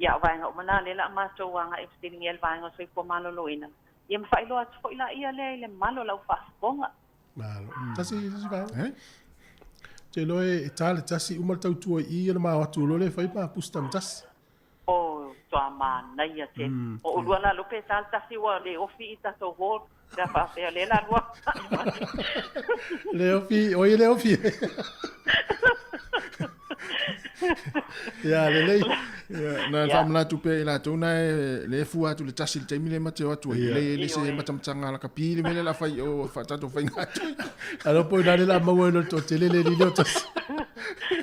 Ia o vaega uma na lea o le a matou agai e fesiligia e le vaega o le Soifua Maloloina. Ia ma faailoa atu foi laia lea i le mamalu o lau faafofoga. Malo. Tasi tasi vaega. Eh? Te iloa e ta le tasi uma le tautua i i ona ma o atu loa lea e fai ma pusta ma tasi. Oh, toa manaia tele. O oulua la lupe e ta le tasi ua le ofi i tatou hall pe a faapea lea la lua. Le ofi, oi le ofi. Ia, lelei. Ia, na faamanatu pea i latou na e le fua atu le tasi i le taimi lea ma te o atu ai. E le le se matamataga lakapi le mea lea o le a fai i o tatou faiga atu. Alo po ina le la maua i lo toatele le lile o tasi.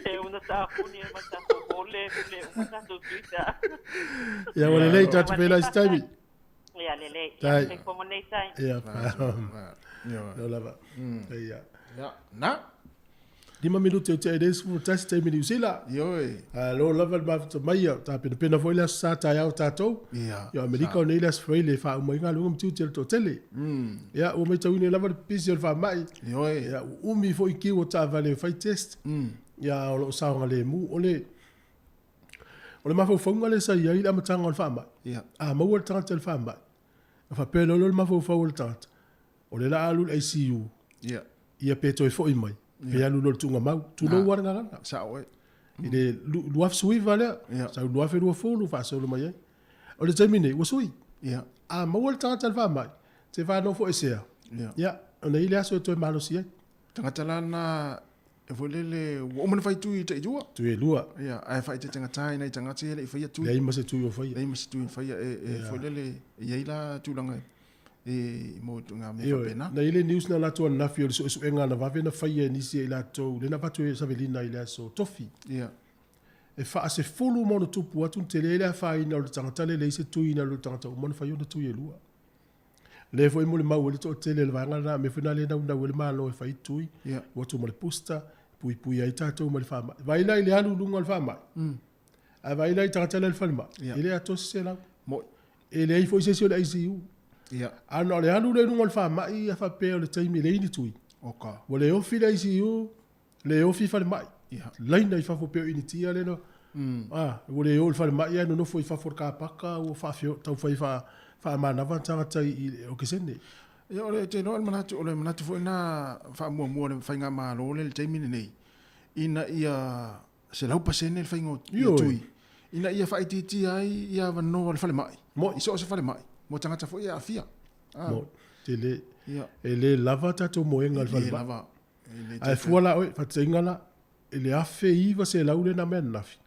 E una tapuni e ma tatou hole, le uma tatou tuita. Ia, ua lelei, tatou feiloai i se taimi. Ia, lelei. Tai. Ia, soifua ma lenei tai. Ia, no lava. Ia. Ia, na. 5 minute o tea i le 11 taimi Niu Sila. Ioe. Alo lava le mafuta mai, o tapenapena foi le aso Sa taeao tatou. Ia. Ia, Amerika o nei le aso Faraile e faauma ai galuega ma tiute o le toatele. Ia, ua matauina lava le pipisi o le faamai. Ioe. Ia, ua umi foi kiu o taavale e fai test. Ia, o lo o saogalemu. O le O le mafaufauga lea sa i ai i le amataga o le faamai, Ia. a maua le tagata i le faamai, ona faapea loa lea o le mafaufau o le tagata, o lea o le a alu i le ICU, Ia. ia pe toe foi mai, pe alu loa i le tuugamau. Tulou lava le gagana. Sao oe. I le 2019 lea, Ia. sau 2020 faasolo mai ai. O le taimi nei, ua sui. Ia. A maua le tagata i le faamai, te faanofoesea, Ia. ia, ona i ai le aso e toe malosi ai. Tagata la na e foi lele ua uma ona fai tui tai lua. Tui e lua. Ia, ae faaeteetegatā i nai tagata ia e le i faia tui. Leai ma se tui o faia. Leai ma se tui o faia. E, e foi lele, e i ai la tulaga e mo ngā mea Ioe, faapena. na i ai le news na latou ananafi o le suesuega na vave na faia e nisi e i latou, lea na avatu e Savelina i le aso Tofi. Ia. E faasefulu ma ono tupu atu, tele ai le afaina o le tagata lea e leai se tui na alu i le tagata uma na fai ona tui e lua. Lea foi molimau ai le toatele o le vaega lena, mea foi lena lea e naunau ai le Malo e fai tui, ua atu ma le booster, puipui ai tatou mai le faamai. Vaai la i le alu i luga o le faamai, ae vaai la i tagata la i le falemai, e le atoa se 100. E leai foi se isi o le ICU. A na o le alu lea i luga o le faamai, a faapea o le taimi e leai ni tui, ua le ofi le ICU, le ofi falemai, laina i fafo pei o Initia lea na, a, ua le o i le falemai ae nonofo i fafo o le kapaka ua faafio, taufai faa, faamanava tagata i, i okesene. Ia, o le, te iloa o le manatu, o le manatu foi lena faamuamua o le faigamalo lea i le taimi lenei, ina ia 100% le faiga o Ioe. tui, ina ia faaitiitia ai ia avanoa o le falemai, Moi. i so o se falemai, mo tagata foi e aafia. Ah. Mo, te le, Ia. e le lava tatou moega i le E le falemai. lava. Ae fua la oe, faataitaiga la, i le 1900 lea na mea ananafi,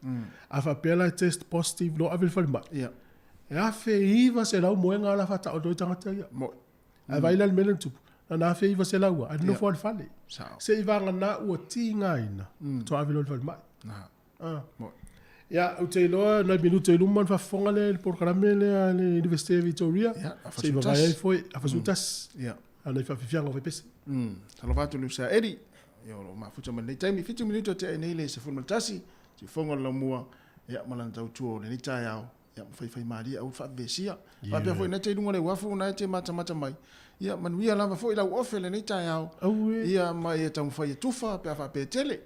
a faapea la e test positive loa ave i le falemai, e 1900 moega la faataoto ai tagata ia. Ae vaai la i le mea lea na tupu, na ona 1900 lava, ae nonofo lava i le fale. Se i vagana ua tigaina, faatoa ave loa i le falemai. Ia, ou te iloa nai minute i luma ona faafofoga lea i le polokalame lea a le Universite o Victoria, se i vavae ai foi, afa 11, a nai faafiafiaga o faipese. Talofa atu i le uso ia Eddie, ia o lo o mafuta mai lenei taimi, 7 minute o tea nei le 11, siufofoga o le laumua, ia ma lana tautua o lenei taeao, ia ma faifaimalie aua le faavevesia. Faapea foi na te i luga o le uafu na e te matamata mai, ia manuia lava foi lau ofe lenei taeao, ia ma ia taumafai e tufa pe a faapea e tele.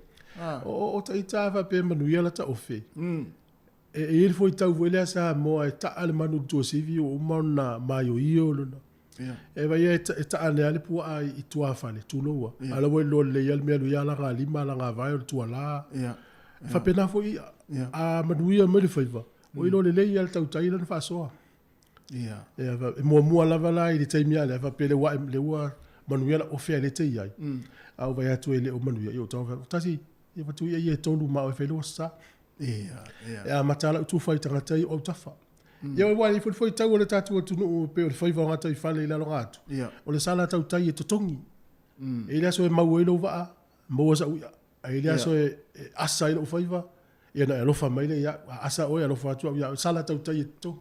O ita faapea e manuia lata ofe. E i ai le fuaitau foi lea Samoa e taa le manu i le tuasivi ua uma ona maioio lona. E vaai e taa ane lava le puaa i tuafale, tulou a. A o la ua iloa lelei lava le mea e alu i ai alagalima, alagavae, o le tuala. E faapena foi i'a. A manuia mai le faiva, ua iloa lelei lava e le tautai lana faasoa. E muamua lava la i le taimi lava lea, faapea lea ua manuia lau ofe a o lea e te i ai. A ou vaai atu e le o manuia, ia ou tago fai atu, tasi, ia avatu i'a ia e tolu ma oe e fai lou aso sa. E amata lava lau tufa i tagata ia o autafa. Ia aua e i ai foi le fuaitau a le tatou atunuu e pei o le faiva o gataifale i lalo atu, o le sala tautai e totogi. E i ai le aso e mau ai lou vaa, maua sau i'a. Ae i ai le aso e asa ai lou faiva, ia ona e alofa mai lea ia au. A asa oe, alofa atu au ia oe. Sala tautai e totogi.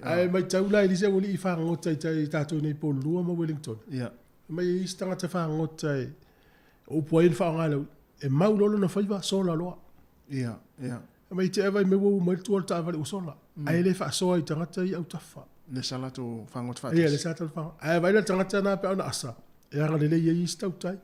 Ae matau la i le isi aualii fagogota i tatou nei i Pololua ma Wellington. Fai mai e i ai isi tagata fagogota e O upu ai na faaaoga e le aui'a, e mau loa lona faiva, sola loa. Ia, ia. E mai te eva i me ua uma ai le tua o le taavale ua sola. Ae le faasoa i tagata ia autafa. Le sa latou fagota faatasi. Ia, le sa latou fagota. Ae vaai la le tagata na pe a ona asa, e agalelei ai isi tautai.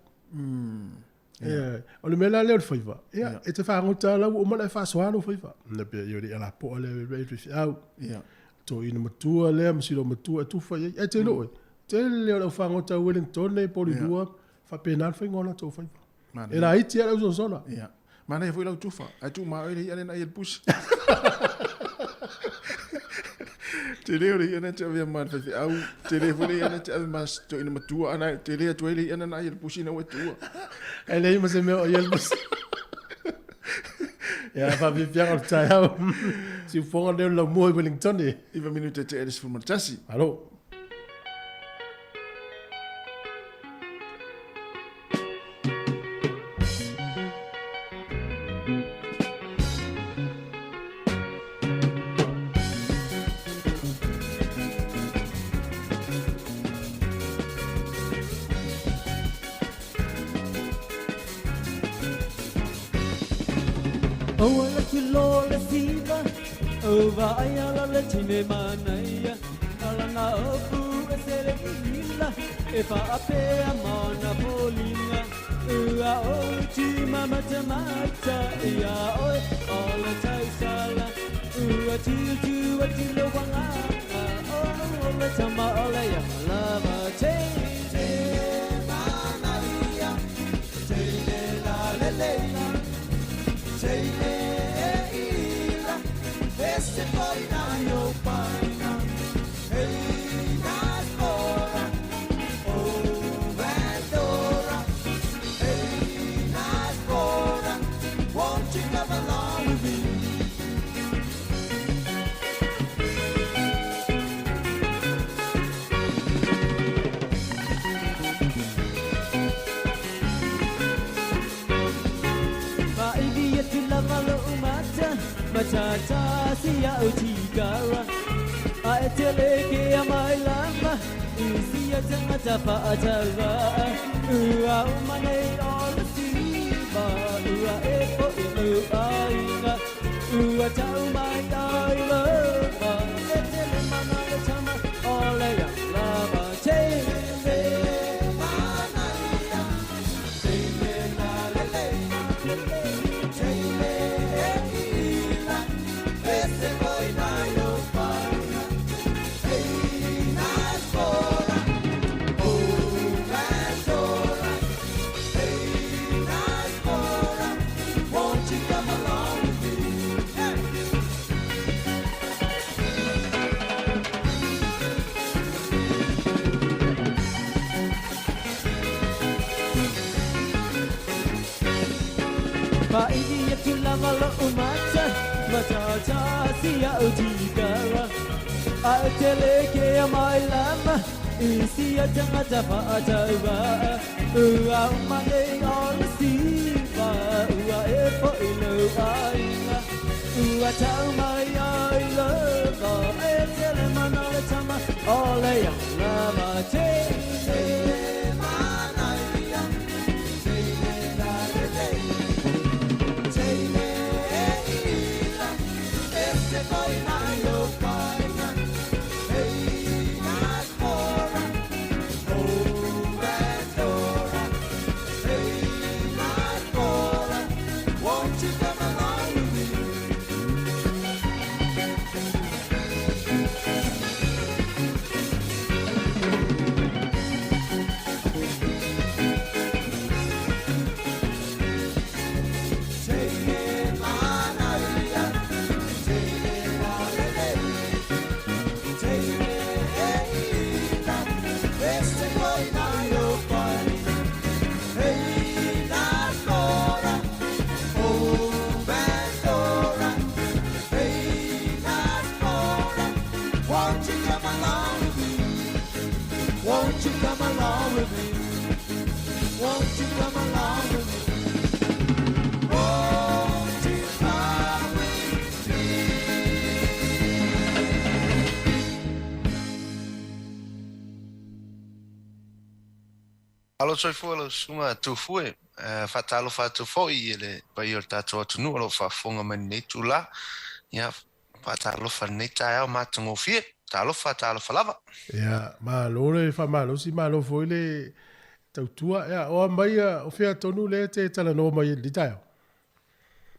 Ia, o le mea la lea o le faiva, ia, e te fagota la ua uma ona e faasoa lou faiva. Na pea ia o le lapoa lea e le feau. Ia. Toeaina matua lea ma silo matua e tufa i ai. Ae te iloa oe, tele o le aufagota Wellington, Porirua, faapena le faiga o latou faiva. Manaia. E laiti lava le ausosola. Ia. Manaia foi lau tufa, ae tuu maoe le i'a lea na ai e le pusi. Tele o le i'a na te avea ma le faifeau, tele foi le i'a na te ave ma si toeaina matua, ana tele atu ai le i'a na ai e le pusi ina ua e tuua. E leai ma se mea o ai e le pusi. Ia, faafiafiaga o le taeao. Siufofoga lea o le laumua i Wellington. 9 minute tea i le 11. Malo. Aua le tilo le siva, ua ai ala le tine manaia, ala na opu e sele ila, e whaapea mana foliga, ua o ti mamata mata, ia oe o le tausala, ua tiu tiu a tilo wanga, o o le tama o le ia lava te. Te manaia, te le la le le Te le ila, ese foi na yo paina. Hey, Nasbora, oh, Pandora. Hey, Nasbora, won't you come along with me? Ma ivi e tu lava lo umata, matata si a o tigara. A e te leke a mai lama, i si a tangata pa a tawa. Ua o mane o le siva, ua e po i lu ainga. Ua tau mai ai lova, e te le mana le tama, o le ia lava. Te le manaia, te le la le le. Te le ila, ese foi na yo paina. Hey, Nasbora, oh, Pandora. Hey, Nasbora, won't you come along with me? Hey. Pa ivi e tu lava lo umata, matata si a o tigara. A e te leke a mai lama, i si a tangata pa a taua. Ua umane o le siva, ua e po i lo ainga. Ua tau mai ai lova, e te le mana le tama, o le ia lava te. Te le manaia, te le la le le. Te le ila, ese foi na yo paina. Hey, Nasbora, oh, Pandora. Hey, Nasbora, won't you come along with me? Te le manaia, te le la le le. Te le ila, ese foi na yo paina. Hey, Nasbora, oh, Pandora. Hey, Nasbora, won't you come along with me? Won't you come along with me? Won't you come along with me? Won't you come with me? Alo soifua lau susuga Tufue. Faatalofa atu foi i le paia o le tatou atunuu o lo o faafofoga mai i lenei itula. Ia, faatalofa i lenei taeao matagofie. Talofa, talofa lava. Ia, malo le faamalosi, malo foi le tautua. Ia, o a mai, o fea tonu lea e te talanoa mai ai i lenei taeao?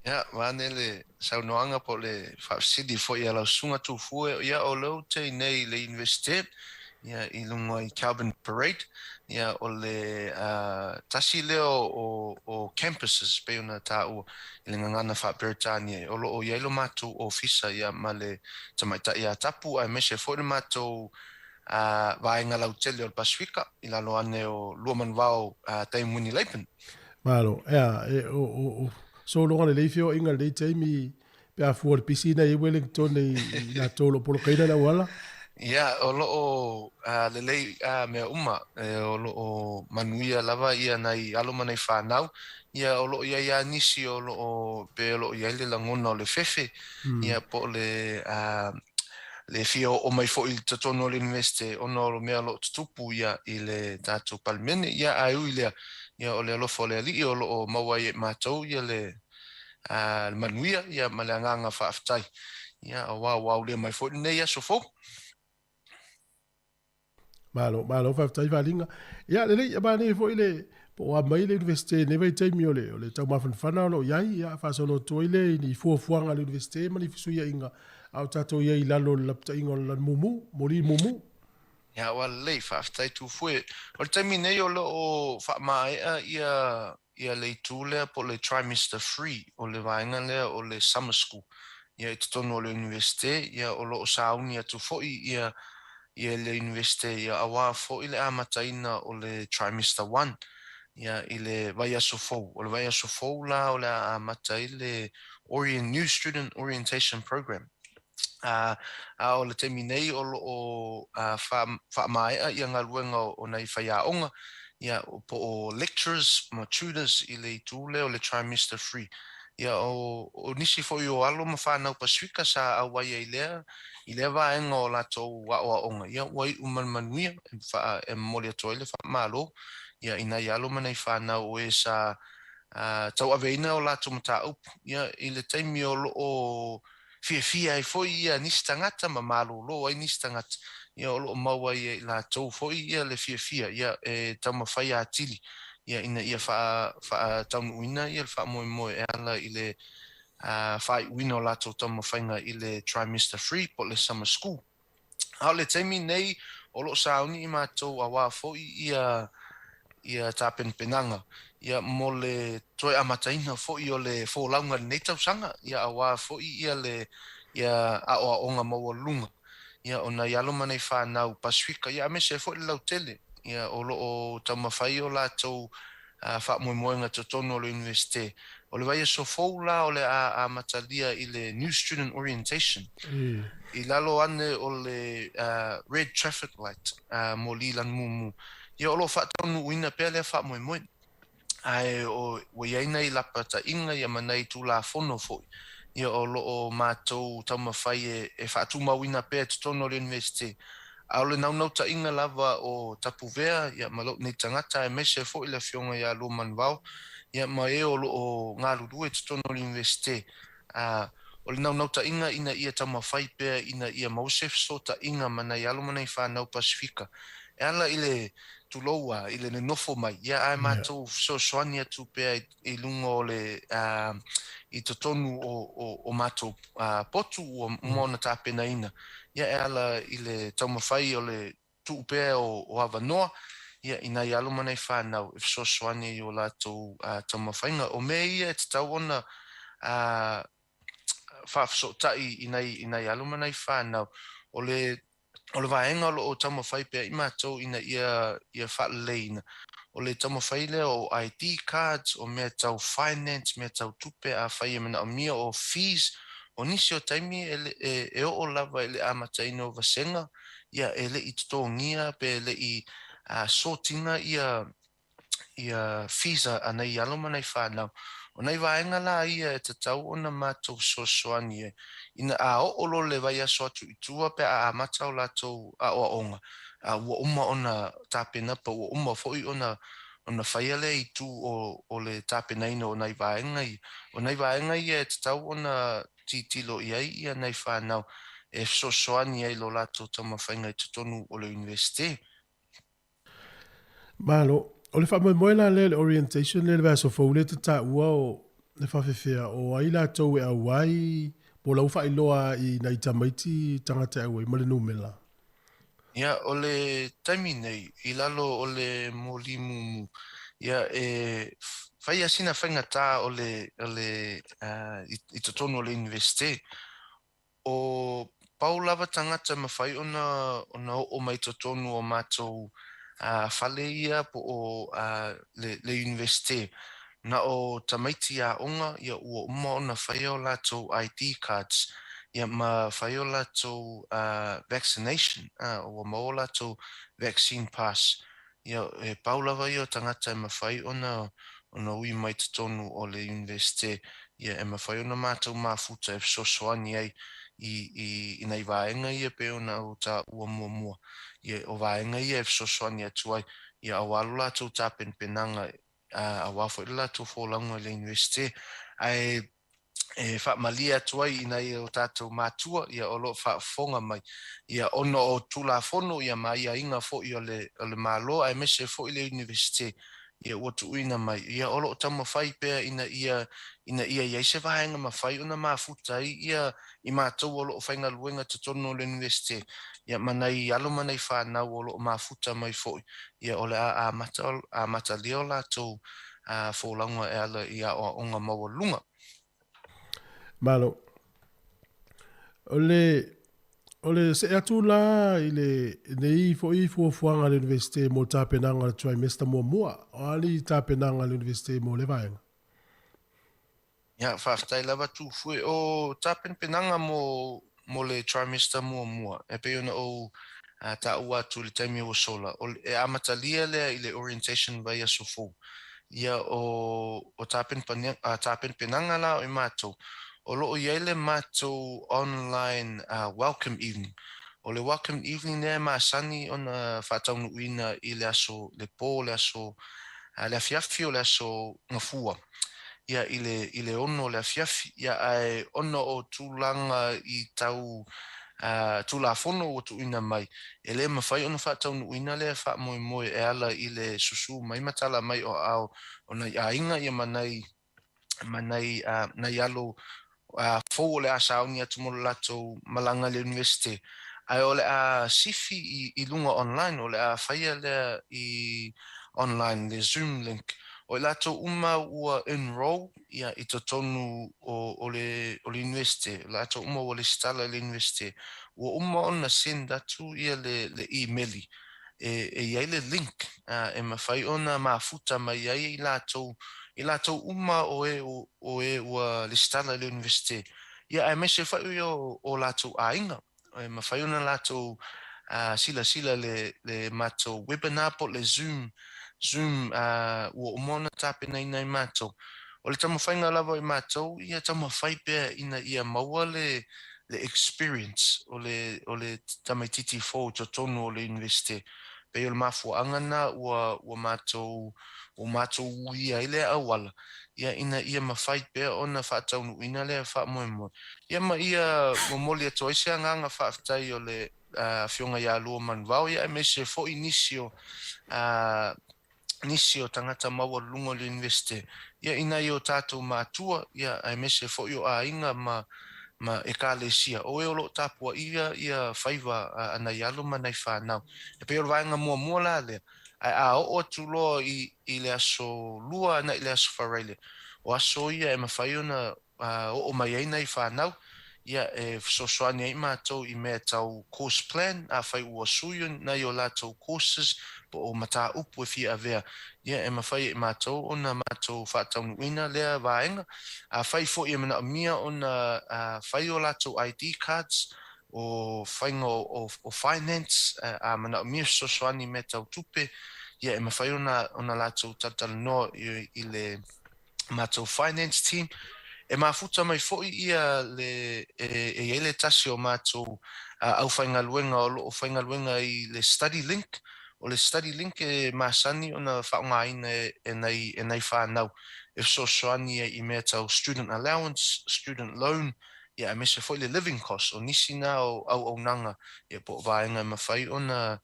Ia, vaeane le saunoaga po o le faafesili foi a lau Susuga Tufue, ia o lea ou te i nei i le Iunivesite, ia i luga i Kelvin Parade, ia o le tasi lea o campuses pei ona taua i le gagana faa-Peretania, o lo o i ai lo matou ofisa ia ma le tamaitai a Tapu aemaise foi le matou vaega lautele o le Pasifika i lalo ane o Luamanuvao Dame Winnie Laban. Malo, ea, e, o, o, o sologa lelei feoaiga i lenei taimi pe a fua i le pisi na i ai Wellington i, i latou o lo o polokaina le auala? Ia, o lo o lelei mea uma, e, o lo o manuia lava ia nai alo ma nai fanau, ia o lo o i ai lava nisi o lo o, pe o lo o i ai le lagona o le fefe, ia po o le le fia oo mai foi i totonu o le Iunivesite ona o mea o lo o tutupu ia i le tatou Palemene. Ia ae ui lea, ia o le alofa o le Alii o lo o maua ai e matou ia le le manuia ia ma le agaga faafetai. Ia aua ua aulia mai foi lenei aso fou. Malo, malo faafetai Faalinga. Ia lelei, e manaia foi le po o a mai le Iunivesite i lenei vaitaimi o le, o le taumafanafana o lo o i ai, ia faasolo atu ai lea i ni fuafuaga a le Iunivesite ma ni fesuiaiga a o tatou i ai i lalo o le lapataiga o le lanu mumu, moli mumu. Ia ua lelei, faafetai Tufue. O le taimi nei o lo o faamaea ia ia le itu lea po o le trimester free o le vaega lea o le summer school ia i totonu o le Iunivesite, ia o lo o sauni atu foi ia ia le Iunivesite ia aua foi le amataina o le trimester one ia i le vaiaso fou. O le vaiaso fou la o le a amata ai le Orient New Student Orientation Program. A o le taimi nei o lo o faamaea ia galuega o nai faiaoga ia po o lecturers ma tutors i le itu lea o le trimester free. Ia o nisi foi o alo ma fanau Pasifika sa auai ai lea i lea vaega o latou aoaoga, ia ua iu ma le manuia e momoli atu ai le faamalo ia i nai alo ma nai fanau o e sa tauaveina o latou mataupu ia i le taimi o lo o fiafia ai foi ia nisi tagata ma malolo ai nisi tagata, ia o lo o maua ai e i latou foi ia le fiafia ia e taumafai atili ia ina ia faataunuuina ia le faamoemoe e ala i le faaiuina o latou taumafaiga i le trimester free po o le summer school. A o le taimi nei o lo o sauni i matou aua foi ia ia tapenapenaga ia mo le toe amataina foi o le folauga i lenei tausaga, ia aua foi ia le ia aoaoga maualuluga ia o nai alo ma nai fanau Pasifika ia aemaise ai foi le lautele ia o lo o taumafai o latou faamoemoega i totonu o le Iunivesite. O le vaiaso fou la o le a amatalia i le New Student Orientation i lalo ane o le Red Traffic Light mo Leland Mumu. Ia o lo o faataunuuina pea lea faamoemoe. Ae ua i ai nai lapataiga ia ma nai Tulafono foi ia o lo o matou taumafai e faatumauina pea i totonu o le Iunivesite. A o le naunautaiga lava o Tapuvea ia ma lou nei tagata aemaise foi le Afioga ia Luamanuvao ia ma e o lo o galulue i totonu o le Iunivesite, a o le naunautaiga ina ia taumafai pea ina ia maua se fesootaiga ma nai alo ma nai fanau Pasifika e ala i le tulou a i le nonofo mai ia ae matou fesoasoani atu pea i luga o le i totonu o matou potu ua uma ona tapenaina ia e ala i le taumafai o le tuu pea o avanoa ia i nai alo ma nai fanau e fesoasoani i o latou taumafaiga. O mea ia e tatau ona faafesootai i nai alo ma nai fanau, o le O le vaega o lo o taumafai pea i matou ina ia faaleleiina, o le taumafai lea o ID cards, o mea tau finance, mea tau tupe afai e manaomia, o fees, o nisi o taimi e oo lava i le amataina o vasega, ia e le i totogia pe le i sort ina ia ia fees a nei alo ma nei fanau. O nai vaega la ia e tatau ona matou fesoasoani ai, ina a oo loa le vaiaso atu i tua pe a amata o latou aoaoga, a ua uma ona tapena pa ua uma foi ona ona faia lea itu o le tapenaina o nai vaega ia. O nai vaega ia e tatau ona tilotilo i ai ia nai fanau e fesoasoani ai i lo latou taumafaiga i totonu o le Iunivesite. Malo. O le faamoemoe la lea i le orientation lea i le vaiaso fou lea e te taua o le faafefea o ai latou e auai po o la ua faailoa i nai tamaiti tagata e auai ma le numera? Ia, o le taimi nei, i lalo o le moli mumu, ia, e fai lava sina faigata o le, o le, i totonu o le Iunivesite. O pau lava tagata e mafai ona, ona oo mai totonu o matou fale ia po o le, le Iunivesite, Na o tamaiti aoga ia ua uma ona faia o latou ID cards ia ma fai o latou vaccination ua maua o latou vaccine pass ia e pau lava ia o tagata e mafai ona ona ui mai totonu o le Iunivesite ia e mafai ona matou mafuta e fesoasoani ai i i i nai vaega ia pei ona ou taua muamua ia o vaega ia e fesoasoani atu ai ia aua lo latou tapenapenaga aua foi le latou folauga i le Iunivesite. Ae e faamalie atu ai i nai o tatou matua ia o lo o faafofoga mai, ia ona o Tulafono ia ma aiaiga foi o le o le Malo aemaise foi le Iunivesite ia ua tuuina mai, ia o lo o taumafai pea ina ia ina ia i ai se vaega mafai ona mafuta ai ia i matou o lo o faigaluega i totonu o le Iunivesite, ia ma nai alo ma nai fanau o lo o mafuta mai foi ia o le a amata amatalia o latou folauga e ala i aoaoga maualuluga. Malo. O le o le see atu la i le nei foi fuafuaga a le Iunivesite mo le tapenaga o le trimester muamua. O a ni tapenaga a le Iunivesite mo lea vaega? Ia, faafetai lava Tufue. O tapenapenaga mo, mo le trimester muamua, e pei ona ou taua atu i le taimi ua sola, o, e amatalia lea i le orientation vaiaso fou. Ia, o, o tapenapenaga la o i matou, o lo o i ai le matou online welcome evening. O le welcome evening lea e masani ona faataunuuina i le aso, le po o le aso, le afiafi o le aso Gafua. ia i le i le ono o le afiafi, ia ae ona o tulaga i tau Tulafono ua tuuina mai, e le mafai ona faataunuuina lea faamoemoe e ala i le susu mai ma tala mai o aao o nai aiga ia ma nai ma nai nai alo fou o le a sauni atu mo le latou malaga i le Iunivesite, ae o le a sifi i luga online, o le a faia lea i online, le Zoom link. O i latou uma ua enroll ia i totonu o le o le Iunivesite, o latou uma ua lesitala i le Iunivesite, ua uma ona send atu ia le imeli e i ai le link e mafai ona mafuta mai ai i latou, i latou uma o e o e ua lesitala i le Iunivesite, ia aemaise foi o o latou aiga, e mafai ona latou silasila le le matou webinar po o le zoom, zoom ua uma ona tapenaina e matou. O le taumafaiga lava o i matou ia taumafai pea ina ia maua le le experience o le o le tamaititi fou i totonu o le Iunivesite. Pei o le mafuaaga lena ua ua matou ua matou uia ai lea auala ia ina ia mafai pea ona faataunuuina lea faamoemoe. Ia ma ia momoli atu ai se agaga faafetai o le Afioga ia Lua Manuvao ia aemaise foi nisi o nisi o tagata maualuluga o le Iunivesite, ia i nai o tatou matua, ia aemaise foi o aiga ma ma Ekalesia, o e o lo o tapuaia ia faiva a nai alo ma nai fanau. E pei o le vaega muamua la lea, ae a oo atu loa i i le aso Lua agai i le aso Faraile, o aso ia e mafai ona oo mai ai nai fanau, ia e fesoasoani ai matou i mea tau course plan, afai ua sui nai o latou courses po o mataupu e fia avea, ia e mafai e matou ona matou faataunuuina lea vaega. Afai foi e manaomia ona fai o latou ID cards, o faiga o finance, a manaomia fesoasoani i mea tau tupe, ia e mafai ona latou talatalanoa i le matou finance team. E mafuta mai foi ia le e i ai le tasi o matou aufaigaluega o lo o faigaluega i le study link. O le study link e masani ona faaaogaina e nai e nai fanau e fesoasoani ai i mea tau student allowance, student loan, ia aemaise foi le living cost. O nisi na o auaunaga ia po o vaega e mafai ona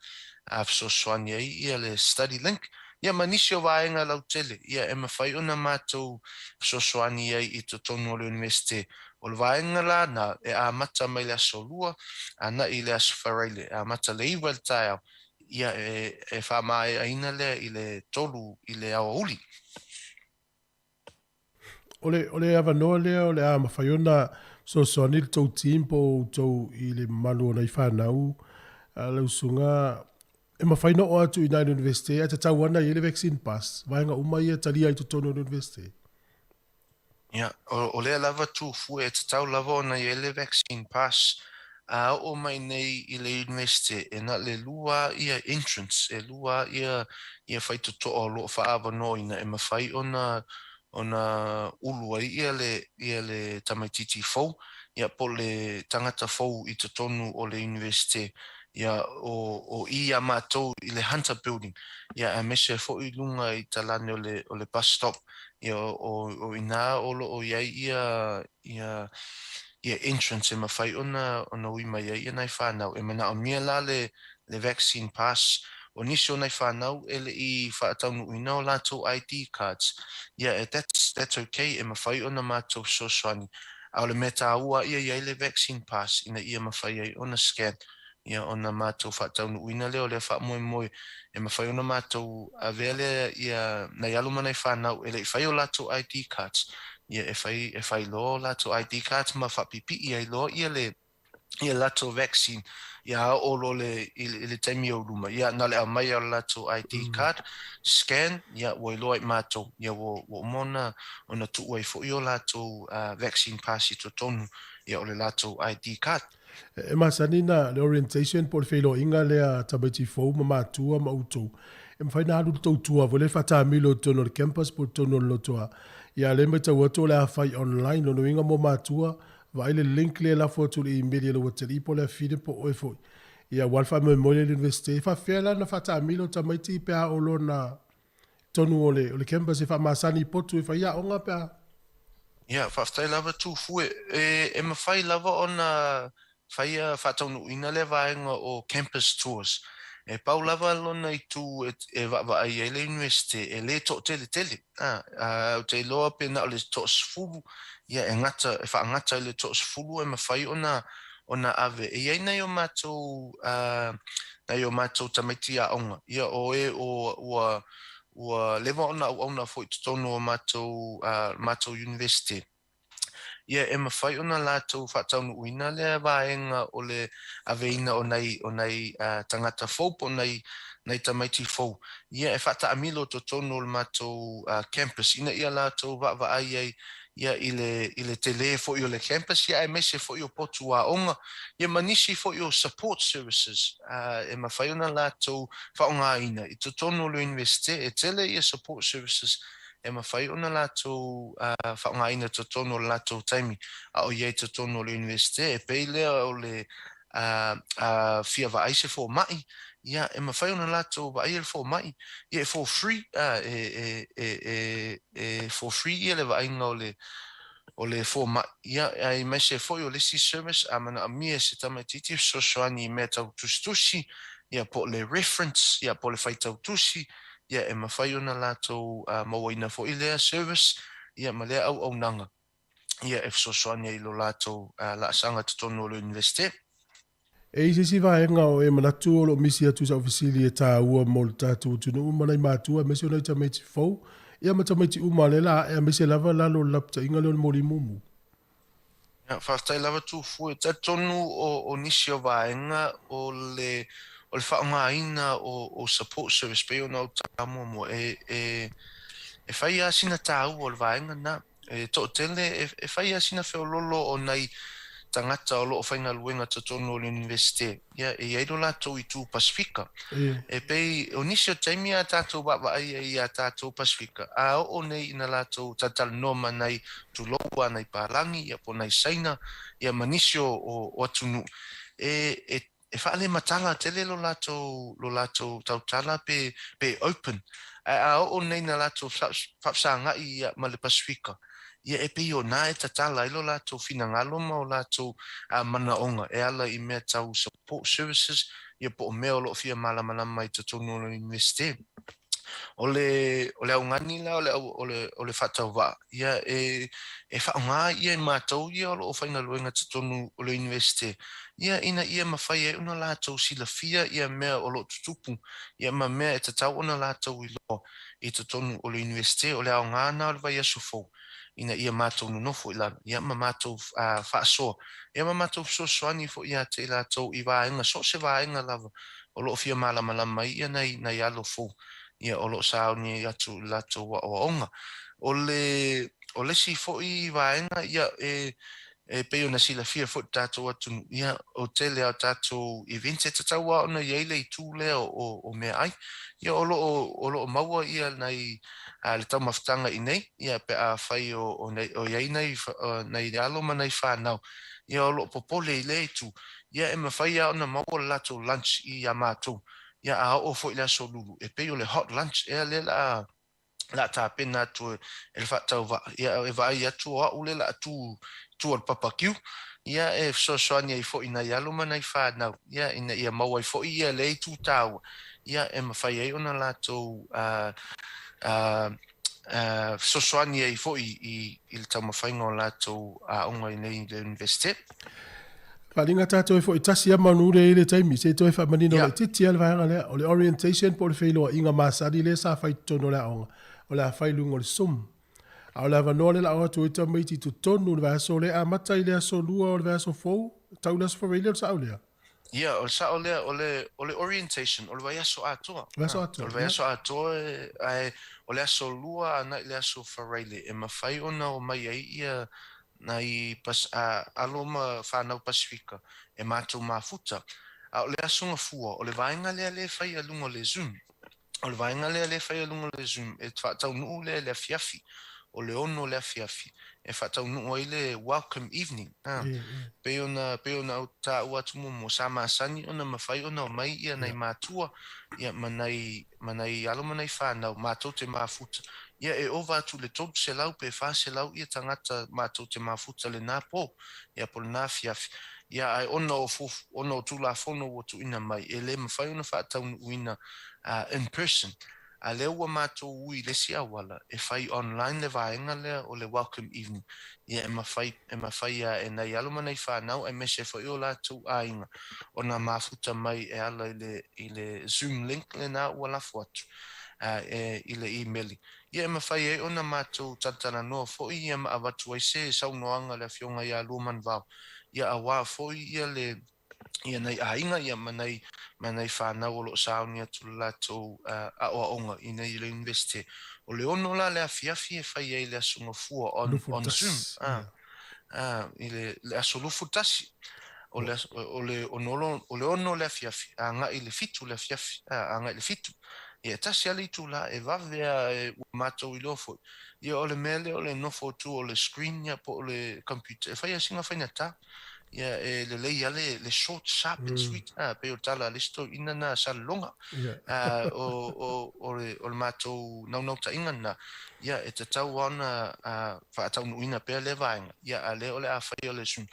fesoasoani ai ia le study link. Ia ma nisi o vaega lautele ia e mafai ona matou fesoasoani ai i totonu o le Iunivesite. O le vaega la na e amata mai le Aso Lua ana'i i le Aso Faraile, e amata le 9 i le taeao, ia e faamaeaina lea i le 3 i le aoauli. O le, o le avanoa lea o le a mafai ona fesoasoani le tou team po o outou i le mamalu o nai fanau a lau susuga e mafai ona oo atu i ina i le Universite ae tatau ana i ai le vaccine pass, vaega uma ia e talia ai i totonu o le Universite. Ia, o lea lava Tufue e tatau lava ona i ai le vaccine pass a oo mai nei i le Universite e na le lua ia entrance, e lua ia ia faitotoa o lo o faaavanoaina e mafai ona ona ulu ai ia le ia le tamaititi fou ia po o le tagata fou i totonu o le Universite ia o o i iā matou i le Hunter Building ia aemaise foi i luga i talane o le o le bus stop Ia, o, o inā o lo o i ai ia, ia, ia entrance e mafai ona, ona ui mai ai ia nai whānau. E manaomia la le, le vaccine pass. O nisi o nai whānau e le i whaataunuuina o lātou ID cards. Ia, e, that's, that's okay, e mafai ona mātou fesoasoani. A o le mea tāua ia i ai le vaccine pass ina ia mafai ai ona scan. Ia, ona matou faataunuuina lea o lea faamoemoe e mafai ona matou avea lea ia nai alo ma nai fanau e le i fai o latou ID cards, ia e fai e fai loa o latou ID cards ma faapipii ai loa ia le ia latou vaccine ia a oo loa le i le taimi o luma, ia na o le aumai lava o le latou ID card, scan, ia ua iloa i matou, ia ua ua uma ona ona tuu ai foi o latou vaccine pass i totonu ia o le latou ID card. E masani na le orientation po o le feiloaiga lea a tamaiti fou ma matua ma outou. E mafai ona alu le tou tua foi lea faatamilo i totonu o le campus po o totonu o le lotoa. Ia o lea e matau atu o le a fai online. Lona uiga mo matua, vaai le link lea e lafo atu i le email i lou atalii po o le afine po o oe foi. Ia aua le faamoemoe lea i le Universite. E faapefea la ona faatamilo tamaiti pe a oo loa ina totonu o le, o le campus e faamasani i potu e fai aoga pe a. Ia, faafetai lava Tufue. E, e mafai lava ona faia faataunuuina lea vaega o campus tours. E pau lava lona itu e, e vaavaai ai le Iunivesite, e le toateletele. A, a, ou te iloa pe na o le toasefulu, ia e gata, e faagata i le toasefulu e mafai ona, ona ave. E i ai nai o matou, a, nai o matou tamaiti aoga, ia o e o, ua, ua leva ona auauna foi i totonu o matou, a, matou Iunivesite. Ia e mafai ona latou faataunuuina lea vaega o le aveina o nai, o nai tagata fou po o nai, nai tamaiti fou. Ia e faataamilo totonu o le matou campus ina ia latou vaavaai ai ia i le, i le tele foi o le campus ia aemaise foi o potu aoga ia ma nisi foi o support services e mafai ona latou faaaogaina i totonu o le Iunivesite. E tele ia support services e mafai ona latou faaaogaina totonu o le latou taimi a o i ai totonu o le Iunivesite, e pei lea o le fia vaai se fomai, ia, e mafai ona latou vaaia le fomai, ia, e for free, e, e, e, e for free ia le vaaiga o le, o le fomai, ia, aemaise foi o le isi service a manaomia e se tamaitiiti e fesoasoani i mea tau tusitusi, ia, po o le reference, ia, po o le faitau tusi, ia e mafai ona latou mauaina foi lea service ia ma lea auaunaga ia e fesoasoani ai i lo latou laasaga totonu o le Iunivesite. E i se isi vaega o e manatu o lo o misi atu i sau fesili e taua mo le tatou atunuu ma nai matua aemaise o nai tamaiti fou ia ma tamaiti uma o lea la ae aemaise lava lalo o le lapataiga lea o le moli mumu. Ia, faafetai lava Tufue. E talitonu o, o nisi o vaega o le, o le faaaogaina o, o support service pei ona ou taua muamua, e, e, e fai lava sina taua o le vaega lena. E toatele, e, e fai lava sina feoloolo o nai tagata o lo o faigaluega totonu o le Iunivesite. Ia, e i ai lo latou itu Pasifika. E pei, o nisi o taimi a tatou vaavaai ai iā tatou Pasifika, a oo nei ina latou talatalanoa ma nai tulou a nai palagi, ia po o nai Saina, ia ma nisi o, o, o atunuu, e, e, e faalematala tele lo latou lo latou tautala pe pe open. Ae a oo nei na latou faafesaga'i ia ma le Pasifika, ia e pei o na e tatala ai lo latou finagalo ma o latou manaoga e ala i mea tau support services ia po o mea o lo o fia malamalama i totonu o le Iunivesite. O le o le augani la o le o le o le faatauvaa, ia e e faaaoga ia e matou ia o lo o faigaluega totonu o le Iunivesite, ia ina ia mafai ai ona latou silafia ia mea o lo o tutupu, ia ma mea e tatau ona latou iloa i totonu o le Iunivesite. O le aoga lena o le vaiaso fou, ina ia matou nonofo i lalo, ia ma matou faasoa, ia ma matou fesoasoani foi ia te i latou i vaega, so o se vaega lava o lo o fia malamalama ai ia nai, nai alo fou, ia o lo o sauni atu i latou aoaoga. O le, o le isi foi vaega, ia e, e pei ona silafia foi le tatou atunuu, ia o tele a tatou events e tatau lava ona i ai le itu lea o, o meaai. Ia o lo o, o lo o maua ia nai a le taumafataga i nei, ia pe afai o, o, nei, o i ai nai, nai alo ma nai fanau, ia o lo o popole i lea itu, ia e mafai lava ona maua le latou lunch i a matou, ia a oo foi i le aso Lulu, e pei o le hot lunch ea lea la a la a tapena atu e le faatauvaa, ia e vaai atu o au lea la a tu i tua o le papakiu, ia e fesoasoani ai foi i nai alo ma nai fanau, ia ina ia maua ai foi ia lea itu taua, ia e mafai ai ona latou fesoasoani ai foi i le taumafaiga o latou aoga i nei i le Iunivesite. Faaaliga tatou e foi tasi lava manu lea i le taimi, se i toe faamanino laitiiti lava le vaega lea. O le orientation po o le feiloaiga masani lea sa fai i totonu o le aoga, o le a fai i luga o le Zoom. A o le avanoa lea o le a o atu ai tamaiti i totonu o le vaiaso lea e amata i le aso Lua o le vaiaso fou, tau i le aso Faraile o le sao lea? Ia, o le sao lea, o le, o le orientation, o le vaiaso atoa. Vaiaso atoa, O le vaiaso atoa, ae o le aso Lua agai i le aso Faraile e mafai ona omai ai ia nai pas, a, alo ma fanau Pasifika e matou mafuta. A o le Aso Gafua, o le vaega lea lea e fai a luga o le Zoom. O le vaega lea lea e fai a luga o le Zoom, e faataunuu lea i le afiafi, o le 6 o le afiafi, e faataunuu ai le welcome evening. A, pei ona, pei ona ou taua atu muamua, sa masani ona mafai ona omai ia nai matua, ia ma nai, ma nai alo ma nai fanau, matou te mafuta. Ia e ova atu i le 300 pe 400 ia tagata matou te mafuta lena po, ia po o lena afiafi. Ia ae ona o fuaf, ona o Tulafono ua tuuina mai, e le mafai ona faataunuuina in person. A lea ua matou ui i le isi auala e fai online le vaega lea o le welcome evening, ia e mafai, e mafai lava e nai alo ma nai fanau aemaise foi o latou aiga ona mafuta mai e ala i le, i le Zoom link lena ua lafo atu e, i le imeli. Ia e mafai ai ona matou talatalanoa foi ia ma avatu ai se saunoaga a le Afioga ia Luamanuvao, ia aua foi ia le ia nai aiga ia ma nai ma nai fanau o lo o sauni atu le latou aoaoga i nei i le Iunivesite. O le 6 la le afiafi e fai ai le Aso Gafua on on Zoom a a i le le aso 21 o le o le ono o le 6 le afiafi agai i le 7 le afiafi a agai i le 7. Ia e tasi lava le itula e vave a e ua matou iloa foi. Ia o le mea lea o le nofo atu o le screen ia po o le computer e fai lava sina faigata. Ia e lelei lava le, le short, sharp and sweet, a, pei o le tala a le isi toeaina na a Salelologa. A, o, o, o le, o le matou naunautaiga lena, ia e tatau lava ona a, faataunuuina pea lea vaega, ia a lea o le a faia le Zoom.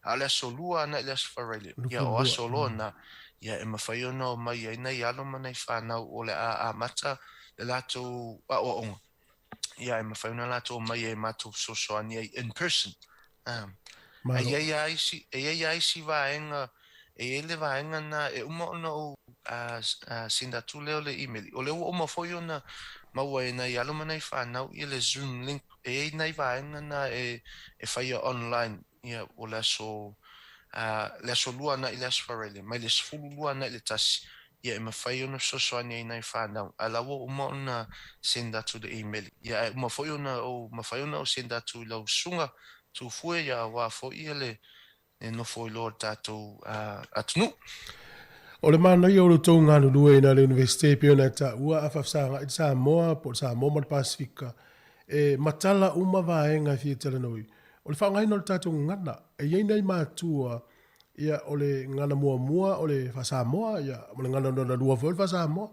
A o le aso Lua agai i le aso Faraile, ia o aso loa na, ia e mafai ona omai ai nai alo ma nai fanau o le a amata le latou aoaoga. Ia e mafai ona latou omai e matou fesoasoani ai in person. E i ai lava isi, e i ai lava isi vaega, e i ai le vaega lena e uma ona ou send atu lea o le email. O lea ua uma foi ona maua e nai alo ma nai fanau ia le Zoom link. E i ai nai vaega na e faia online ia o le aso le aso Lua agai i le aso Faraile, mai le 12 agai i le 1, ia e mafai ona fesoasoani ai nai fanau, a la ua uma ona send atu le email, ia ae uma foi ona ou mafai ona ou send atu i lau susuga Tufue, ia aua foi ia le nofo iloa o le tatou atunuu. O le manaia o lo outou galulue i na le Iunivesite e pei ona e taua, a faafesagai le Samoa po o le Samoa ma le Pasefika, e matala uma vaega e fia talanoaina. O le faaaogaina o le tatou gagana, e i ai nai matua. Ia, o le gagana muamua o le faa-Samoa, ia, ma le gagana lona lua foi o le faa-Samoa.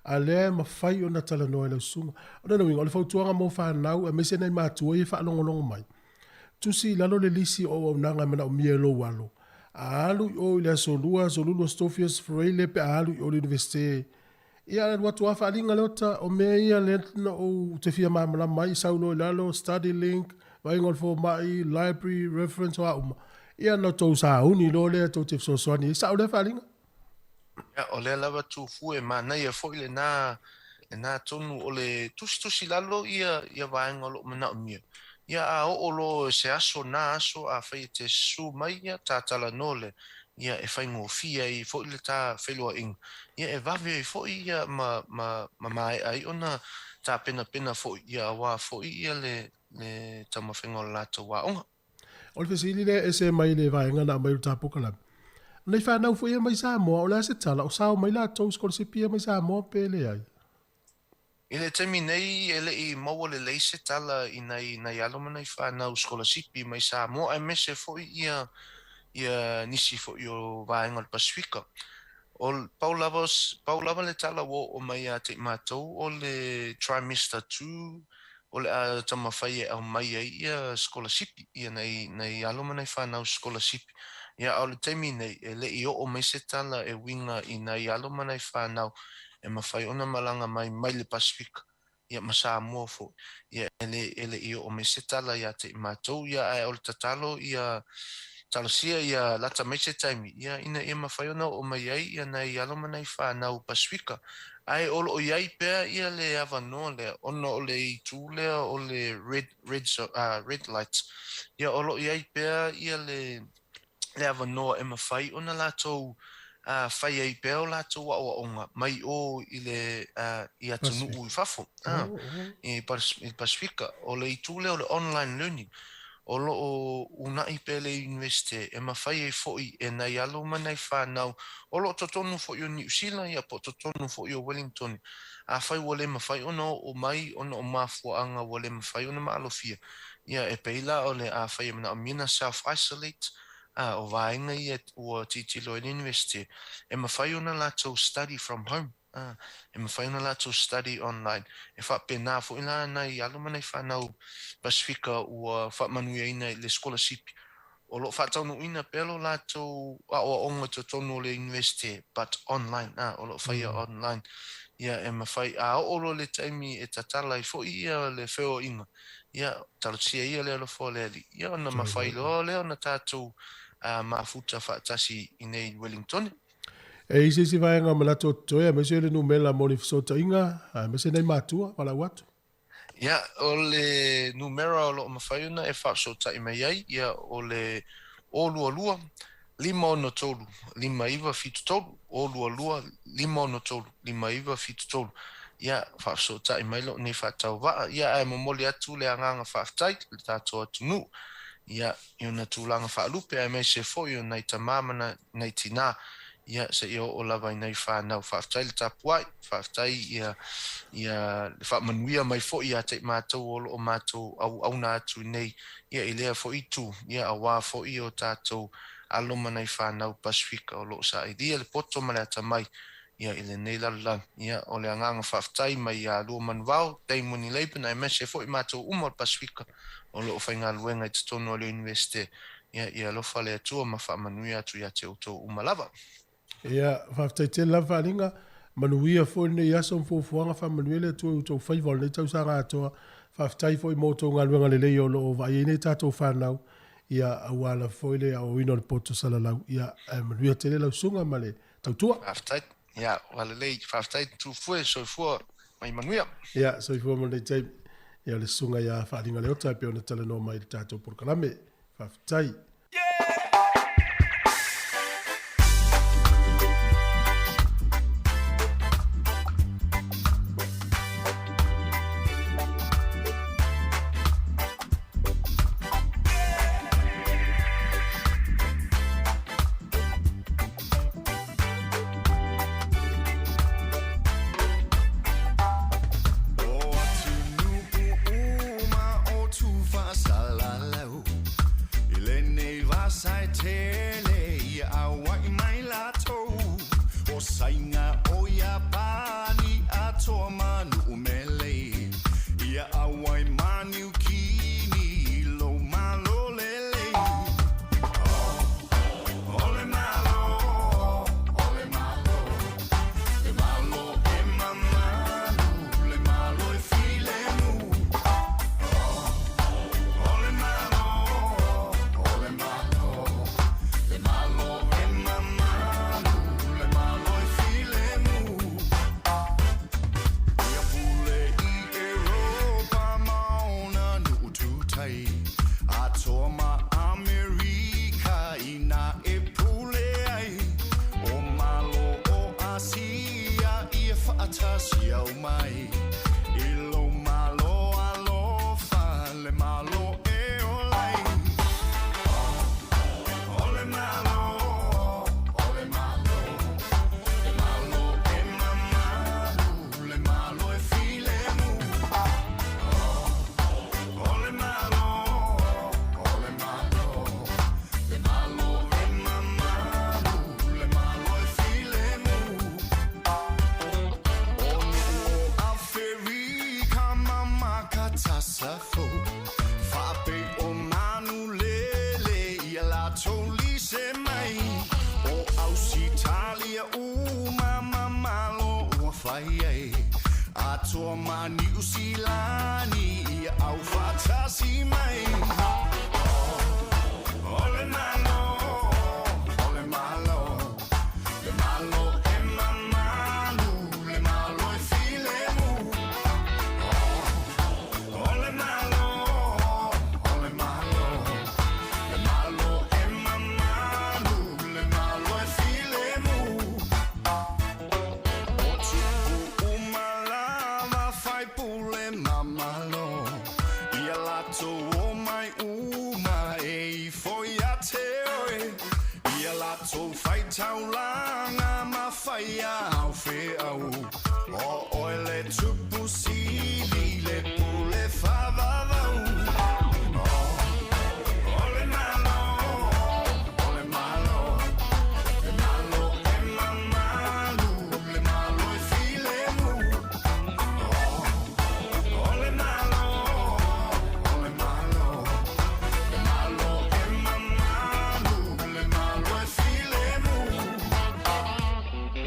A lea e mafai ona talanoa e lau susuga. O lona uiga, o le fautuaga mo fanau aemaise nai matua ia e faalogologo mai, tusi i lalo le lisi o auaunaga e manaomia e lou alo. A alu i o i le Aso Lua, Aso Lulu, Aso Tofi, Aso Faraile pe a alu i o i le Iunivesite, ia alu atu lava faaaliga Leota, o mea ia lea na ou te fia malamalama ai, sau loa i lalo, study link, vaaiga o le fomai, library, reference, o a uma. Ia ona tou sauni loa lea tou te fesoasoani ai. Sao lea faaaliga? Ia, o lea lava Tufu e manaia foi lena, lena tonu o le tusitusi lalo ia, ia vaega o lo o manaomia. Ia, a oo loa i se aso, na aso, afai e te susu mai, ia, tatalanoa lea, ia, e faigofie ai foi le ta feiloaiga, ia, e vave ai foi, ia, ma, ma, ma maea ai ona tapenapena foi, ia, aua foi, ia, le, le taumafaiga o le latou aoga. O le fesili lea e ese mai le vaega na aumai o le ta polokalame. Nei fanau foi ia mai Samoa, o le a se tala, o sao mai latou i sikolasipi ia mai Samoa pe leai? I le taimi nei, e le i maua lelei se tala i nai nai alo ma nai fanau sikolasipi mai Samoa aemaise foi ia ia nisi foi o vaega o le Pasefika. O pau lava pau lava le tala ua oo mai ia te i matou o le trimester 2 o le a taumafai e aumai ai ia sikolasipi, ia nai nai alo ma nai fanau sikolasipi. Ia a o le taimi nei, e le i oo mai se tala e uiga i nai alo ma nai fanau e mafai ona malaga mai mai le Pasefika, ia ma Samoa foi. Ia e le e le i oo mai se tala ia te i matou, ia ae o le tatalo ia talosia ia lata mai se taimi, ia ina ia mafai ona oo mai ai ia nai alo ma nai fanau Pasefika. Ae o lo o i ai pea ia le avanoa lea ona o le itu lea o le red red red light, ia o lo o i ai pea ia le le avanoa e mafai ona latou fai ai pea o latou aoaoga mai o i le i atunuu i fafo, i Pasefika. O le itu lea o le online learning, o lo o uunai pea le Iunivesite e mafai ai foi e nai alo ma nai fanau o lo o totonu foi o Niu Sila ia po o totonu foi o Wellington, afai ua le mafai ona oo mai ona o mafuaaga ua le mafai ona maalofia, Ia, e pei la o le afai e manaomia na self-isolate, a, o vaega ia ua tilotilo ai le University, e mafai ona latou study from home, a, e mafai ona latou study online. E faapena foi la nai alo ma nai fanau Pasefika ua faamanuiaina i le sikolasipi, o lo o faataunuuina pea lo latou aoaoga i totonu o le Iunivesite but online, a, o lo o faia online. Ia, e mafai, a oo loa le taimi e tatala ai foi ia le feoaiga, ia, talosia ia le alofa o le Alii, ia ona mafai loa lea ona tatou mafuta faatasi i nei i Wellingtone. E i se isi vaega o manatu o totoe, aemaise le numera mo ni fesootaiga, aemaise nai matua, valaau atu. Ia, o le numera o lo o mafai ona e faafesootai mai ai, ia, o le 022 563 5973, 022 563 5973. Ia, faafesootai mai lou nei faatauvaa, ia, ae momoli atu le agaga faafetai i le tatou atunuu, ia, i ona tulaga faalupe aemaise foi o nai tama ma nai tinā, ia, seia oo lava i nai fanau. Faafetai le tapuai, faafetai ia, ia le faamanuia mai foi ia te i matou o lo o matou auauna atu i nei, ia, i lea foi itu, ia, aua foi o tatou alo ma nai fanau Pasefika o lo o sailia le poto ma le atamai, ia, i lenei lalolagi. Ia, o le agaga faafetai mai ia Lua Manuvao, Damon Laban, aemaise foi matou uma o le Pasefika o lo o faigaluega i totonu o le Iunivesite. Ia, ia alofa le Atua ma faamanuia atu ia te outou uma lava. Ia, faafetai tele lava Faaaliga, manuia foi lenei aso ma fuafuaga, faamanuia le Atua i outou faiva o lenei tausaga atoa. Faafetai foi mo outou galuega lelei o lo o vaai ai nei tatou fanau, ia, aua lava foi le aoaoina o le poto salalau. Ia, ae manuia tele lau susuga ma le tautua. Faafetai. Ia, ua lelei. Faafetai Tufue, soifua ma ia manuia. Ia, soifua ma lenei taimi. Ia, o le susuga ia Faaaliga Leota e pei ona talanoa mai i le tatou polokalame. Faafetai. O atunuu uma o Tufasalalau I lenei a Niu Silani ia au faatasi mai. O le Malo, o le Malo, le Malo e mamalu, le Malo e filemu. O le Malo, o le Malo, le Malo e mamalu, le Malo e filemu. O tupu uma lava faipule ma malo, ia latou omai uma e ifo ia te oe, ia latou faitaulaga ma faia au feau. O oe le tupu sili, le pule faavavau. O le Malo, o le Malo, le Malo e mamalu, le Malo e filemu. O le Malo, o le Malo, le Malo e mamalu, le Malo e filemu. O le Malo, o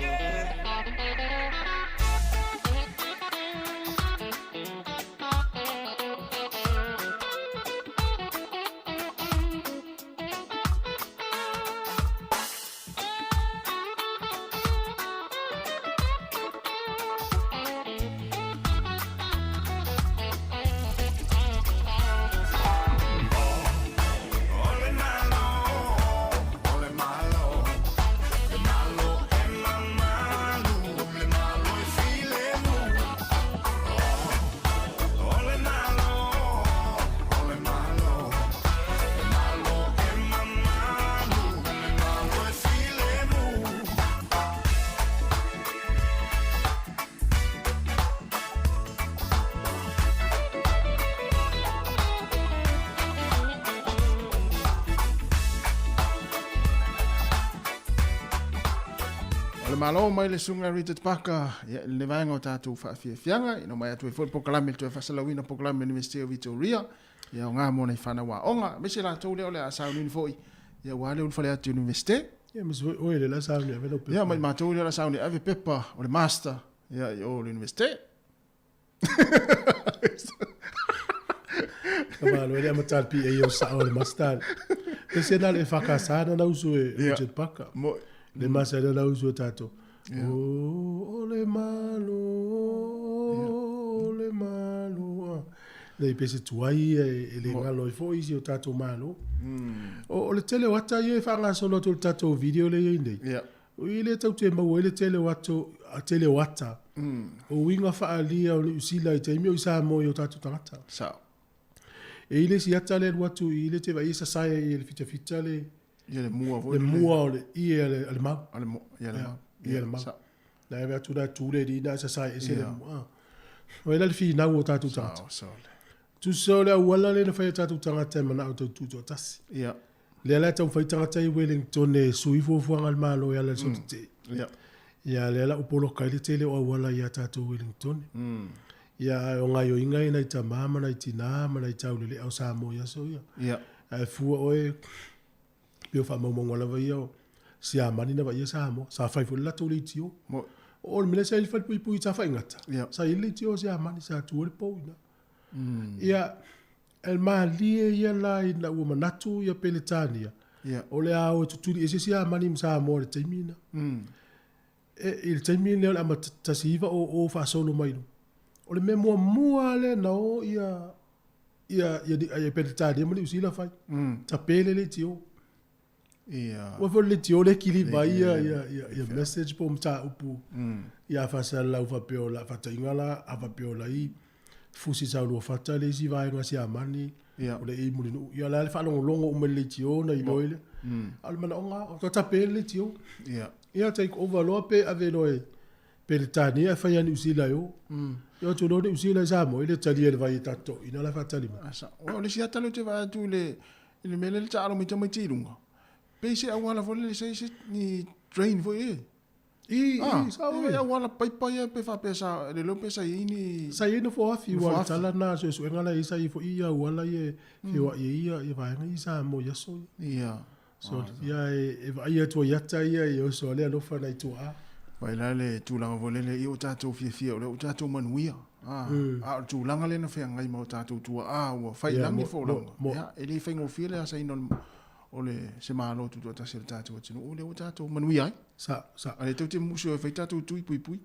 le Malo, le Malo e mamalu, le Malo e filemu. O le Malo, o le Malo, le Malo e mamalu, le Malo e filemu. O le malo mai le susuga Richard Parker, ia, i le vaega o tatou faafiafiaga, ina mai atu ai foi le polokalame le toe faasalauina polokalame University of Victoria, ia o ngā mo nei whanau a onga, me se latou lea o le a saunini foi, ia ua le ulufale atu University. Ia, ma se foi oe le la sauni ave lau pepa. Ia, mai matou lea la sauni ave pepa o le master, ia, i o le University. Ka malo ele amatal pi e o sa o le master. Pe se na le whakasana na usu e Richard Parker. Le masa le na usu e tātou. O, o le malo, o le malo. Nei pe se tuai e le ngalo i fo isi o tātou malo. O le tele o ata ia e whangasolo atu le tātou video le iei nei. O i le tau te maua i le tele o ato, a tele o ata. O uiga whaalia o Niu Sila i taimi o i Samoa i o tātou tangata. Sao. E i le si ata le alu atu i le te vai e sasae i le fitafita le... Ia le mua foi. Le mua o le ie a le, a le mau. A le, ia le mau. Ia le mau. Na ave atu na tū le rina e sasae ese le mua. O ela le whinau o tātou tangata. Sao, sao. Tusa o le auala le na whai a tātou tangata e mana o tau tū tasi. Ia. Lea la tau whai tangata i Wellington e sui fuafuaga le Malo e ala le soto te. Ia. Ia lea la upolo kai le tele o auala ia tātou Wellington. Ia o ngai o inga i nai tamā ma nai tinā ma nai taulele au Samoa ia so ia. Ia. Ae fua oe peo whaamaumaunga lava ia o Siamani na vai ia Samoa. Sa whai fo le latou le itio. O le mele sa i whai pui ta whai ngata. Sa i le itio o Siamani sa tua le pou ina. Ia el malie ia la ina ua manatu ia Peletania. O le ao e tutuli e se Siamani ma Samoa le taimi ina. E i le taimi lea o le ama tasi iva o o whaasolo mai lu. O le mea mua le na o ia ia ia ia Peletania ma Niu Sila whai. Ta pele le tio. Ia. Ua fo le tio le kili vai ia ia ia ia message po mta upu. Ia whasala lau whapeo la whatainga la a whapeo la i fusi sa lua fata le isi vaenga Siamani. Ia. O le i muli nuu. Ia la le whaalongolongo ume le tio na i loe le. A le mana onga, o ta pele le tio. Ia. Ia take over loa pe ave loe Peletania e whai a Niu Sila yo. Ia tu loa Niu Sila i Samoa i le tali e le vai e tato ina la whatali mai. Asa. O le si ata le te vai atu le i le mele le taalo mai tamai te ilunga. Pe se auala fo le se se ni train fo e. I, i, sa oe. E auala paipai e pe whapea sa, le leo pe sa i ni... Sa i no fo afi, No fo ua afi. tala na so suenga la i sa i fo i ia uala i e whiwa i ia i vaenga i sa mo ia so. Ia. So, ia e vai ia tua iata ia i o so le alofa na i tua. Vai la le tūlanga fo lele i o tātou fiafia o le o tātou manuia. A o le tulaga lea na feagai ma o tatou tuaa ua fai i lagi folauga, ia, e le faigofie le asaina o le se Malo tutoatasi o le tatou atunuu lea ua tatou manuia ai. Sa, sa. A lea tou te musu e fai tatou tui puipui.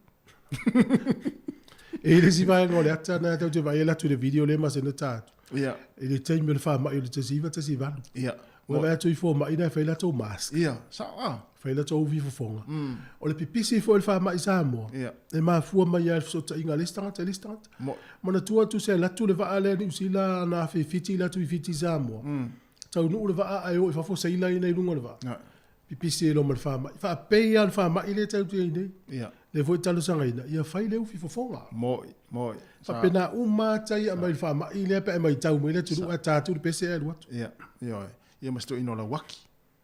E i le isi vaega o le ata na tou te vaai alu atu i le video lea masani ona ta atu. Ia. I le taimi o le faamai o le 1918. Ia. Ua vaai atu i fomai na e fai latou mask. Ia, sao a. Fai latou ufi fofoga. O le pipisi foi o le faamai i Samoa. Ia. E mafua mai lava i le fesootaiga a le isi tagata i le isi tagata. Mo. Manatua atu se alu atu le vaa lea Niu Sila na afe i Fiti alu atu i Fiti i Samoa. Taunuu le vaa ae o i fafo seila ia i luga o le vaa. Ia. Pipisi ai loa ma le faamai. Faapei lava le faamai lea tatou te i ai nei. Ia. Lea foi e talosagaina, ia fai le ufi fofoga. Moi, moi. Faapena uma lava tai a aumai le faamai lea pe a e matau mai le atunuu ae ta atu le pese ae alu atu. Ia, ioe. Ia ma se toeaina o Lauaki.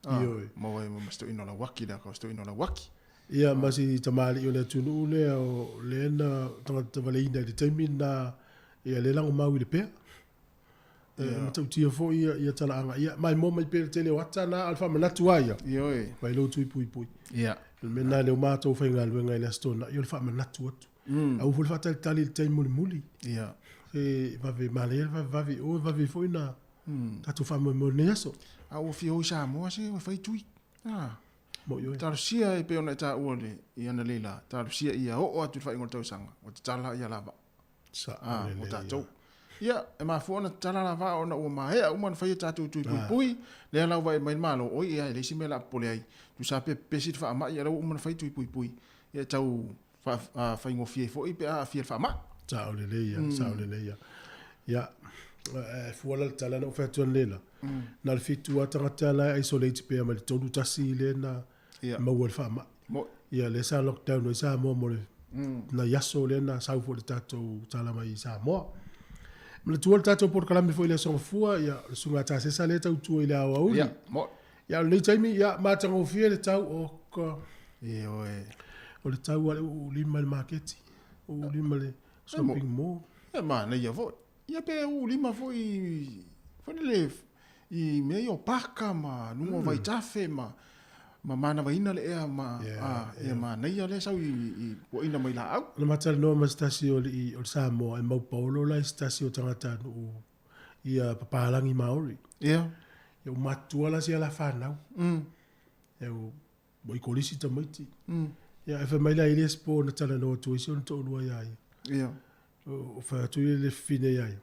Ioe. Moi, ma se toeaina o Lauaki lea, se toeaina o Lauaki. Ia ma si tamalii o le atunuu lea o lea na tagata tavaleina i le taimi lena, ia lea lagomau i le pea. E matautia foi ia, ia talaaga. Ia, maimoa mai pea le tele o ata na, a o le faamanatu lava ia. Ioe. Mai lou tui puipui. Ia. O le mea lena lea ua matou faigaluega i le Aso Toonai, o le faamanatu atu. Aua foi le faatalitali i le taimi mulimuli. Ia. Se vave manaia le vave vave i o, vave foi na tatou faamoemoe i lenei aso. A ua fia o i Samoa se ua fai tui. Ah. Mo ioe. Talosia e pei ona e taua le, i analeila, talosia ia oo atu i le faaiuga o le tausaga, ua tatala ia lava. Sao lelei. Mo tatou. Ia, e mafua ona tatala la vaa ona ua maea uma ona fai a tatou tui puipui, lea la ua vaai mai le Malo, oi ia, e leai se mea o le a popole ai. Tusa pe pepesi le faamai, ia la ua uma ona fai tui puipui. Ia e tau faafaigofie ai foi pe a aafia i le faamai. Sao lelei ia, sao lelei ia. Ia, e fua la le tala na ou fai atu analeila, na o le fitu lava tagata la e isolate pea mai le 31 lea na maua i le faamai. Ia, lea sa lockdown ai Samoa mo le nai aso lea na sau foi le tatou tala mai i Samoa. Manatua le tatou polokalame foi i le Aso Gafua, ia, o le Susuga Tasesa lea e tautua i le aoauli. Ia, mo. Ia, o lenei taimi, ia, matagofie le tau, oka. Ioe. O le tau a le uulima i le maketi, uulima i le shopping mall. E manaia foi. Ia pe uulima foi, foi lele i mea ia o paka ma luga o vaitafe ma ma manavaina le ea ma a e manaia lea sau i puaina mai laau. Na matalanoa ma se tasi o alii o le Samoa e mau paolo la i se tasi o tagatanuu ia papalagi Maori. Ia. Ia ua matutua la sia la fanau. Ia ua i kolisi tamaiti. Ia e fai mai la i le isi po na talanoa atu ai si ona toalua ia ia. Ia. O fai atu ia le fafine ia ia.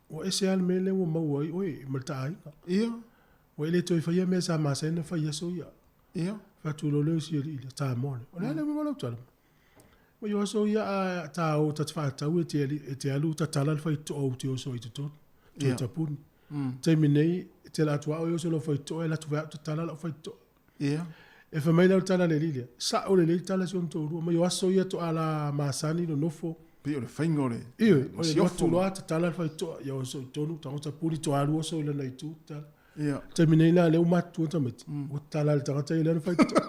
Ua ese lava le mea lea ua maua ai oe ma le ta aiga. Ia. Ua e le toe faia mea sa masani ona fai i aso ia. Ia. Fai atu loa lea o si alii lea, Samoa lea. O le a le uiga o lau tala? Ma i o aso ia a ta o ta te whaatau e te, e te alu tatala le whaitoa o te oso i totonu. Toe Ia. tapuni. Taimi nei, te la atu ao e oso lau whaitoa e la atu whai tatala lau whaitoa. Ia. E whai mai lau tala le lili. Sa o le lei tala si ona toalua. Ma i o aso ia to ala masani no nofo. Pei o le faiga o le Ioe, o le masiofo atu loa tatala le faitoa, ia oso i tonu, tagata puli to alu oso i lana itu, tatala. Ia. Taimi nei la, lea ua matutua tamaiti, ua tatala le tagata i lana faitoa.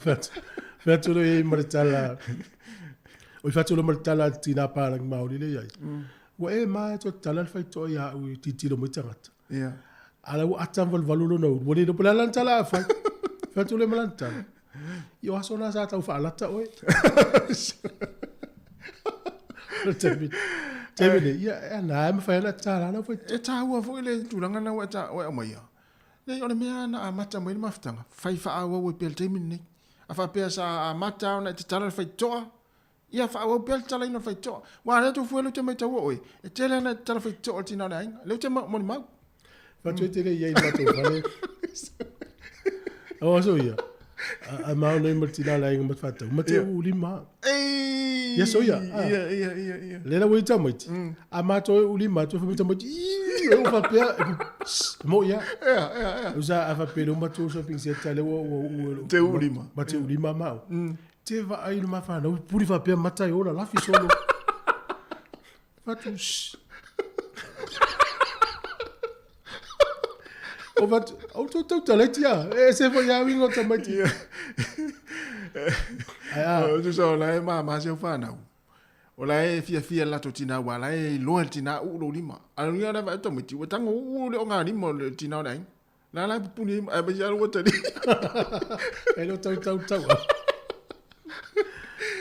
Fai atu loa i ai ma le tala, oi fai atu loa ma le tala a le tina palagi Māori lea i ai. Ua e ma e toe tatala le faitoa ia au i tilotilo mai tagata. Ia. A la ua ata ma valuvalu lona ulu, ua le iloa po o le a lana tala a fai. Fai atu loa ma lana tala, I o aso na sa tau faalata oe. O le taimi, taimi nei, ia, e ana e mawhai ana tā rāna whai. E tāua foi le tulaga na ua e tā, ua e aumaia. Nei, o le mea na amata mai le mafutaga, fai faaauau ai pea le taimi lenei. A faapea sa amata ona e tatala le faitoa, ia faaauau pea le tatalaina o le faitoa. Ua lea tou fue lea ou te maitaua oe, e tele ana e tatala faitoa le tina o le aiga. Lea ou te molimau. Fatu e te le i ai i le matou fale. O aso ia. A mao nei ma le tina o le aiga ma te whātau. Ma te uu lima. Ei! Ia so ia. Ia, ia, ia, ia. Le la ua i tamaiti. A mātou e uu lima atu e whamita tamaiti. Ii, e uu whapea. E mo ia. Ia, ia, ia. Usa a whapea le matou shopping center le ua ua uu. Te uu lima. Ma te uu lima mao. Te vaai le mawhanau. Puri whapea mata e ola lafi solo. Fatu, shh. O fatu, au tau tau taleti a. E se fo ia wingo tamaiti. Ai a. O tusa o la e māmā si au whānau. O la e fiafia le latou tina ua la e iloa le tina uu lou lima. A le uiga o la e tamaiti ua tago uu le o ngā lima o le tina o le aiga. La la e pupuni ai ae mai alu ua tali. E lo tau tau tau.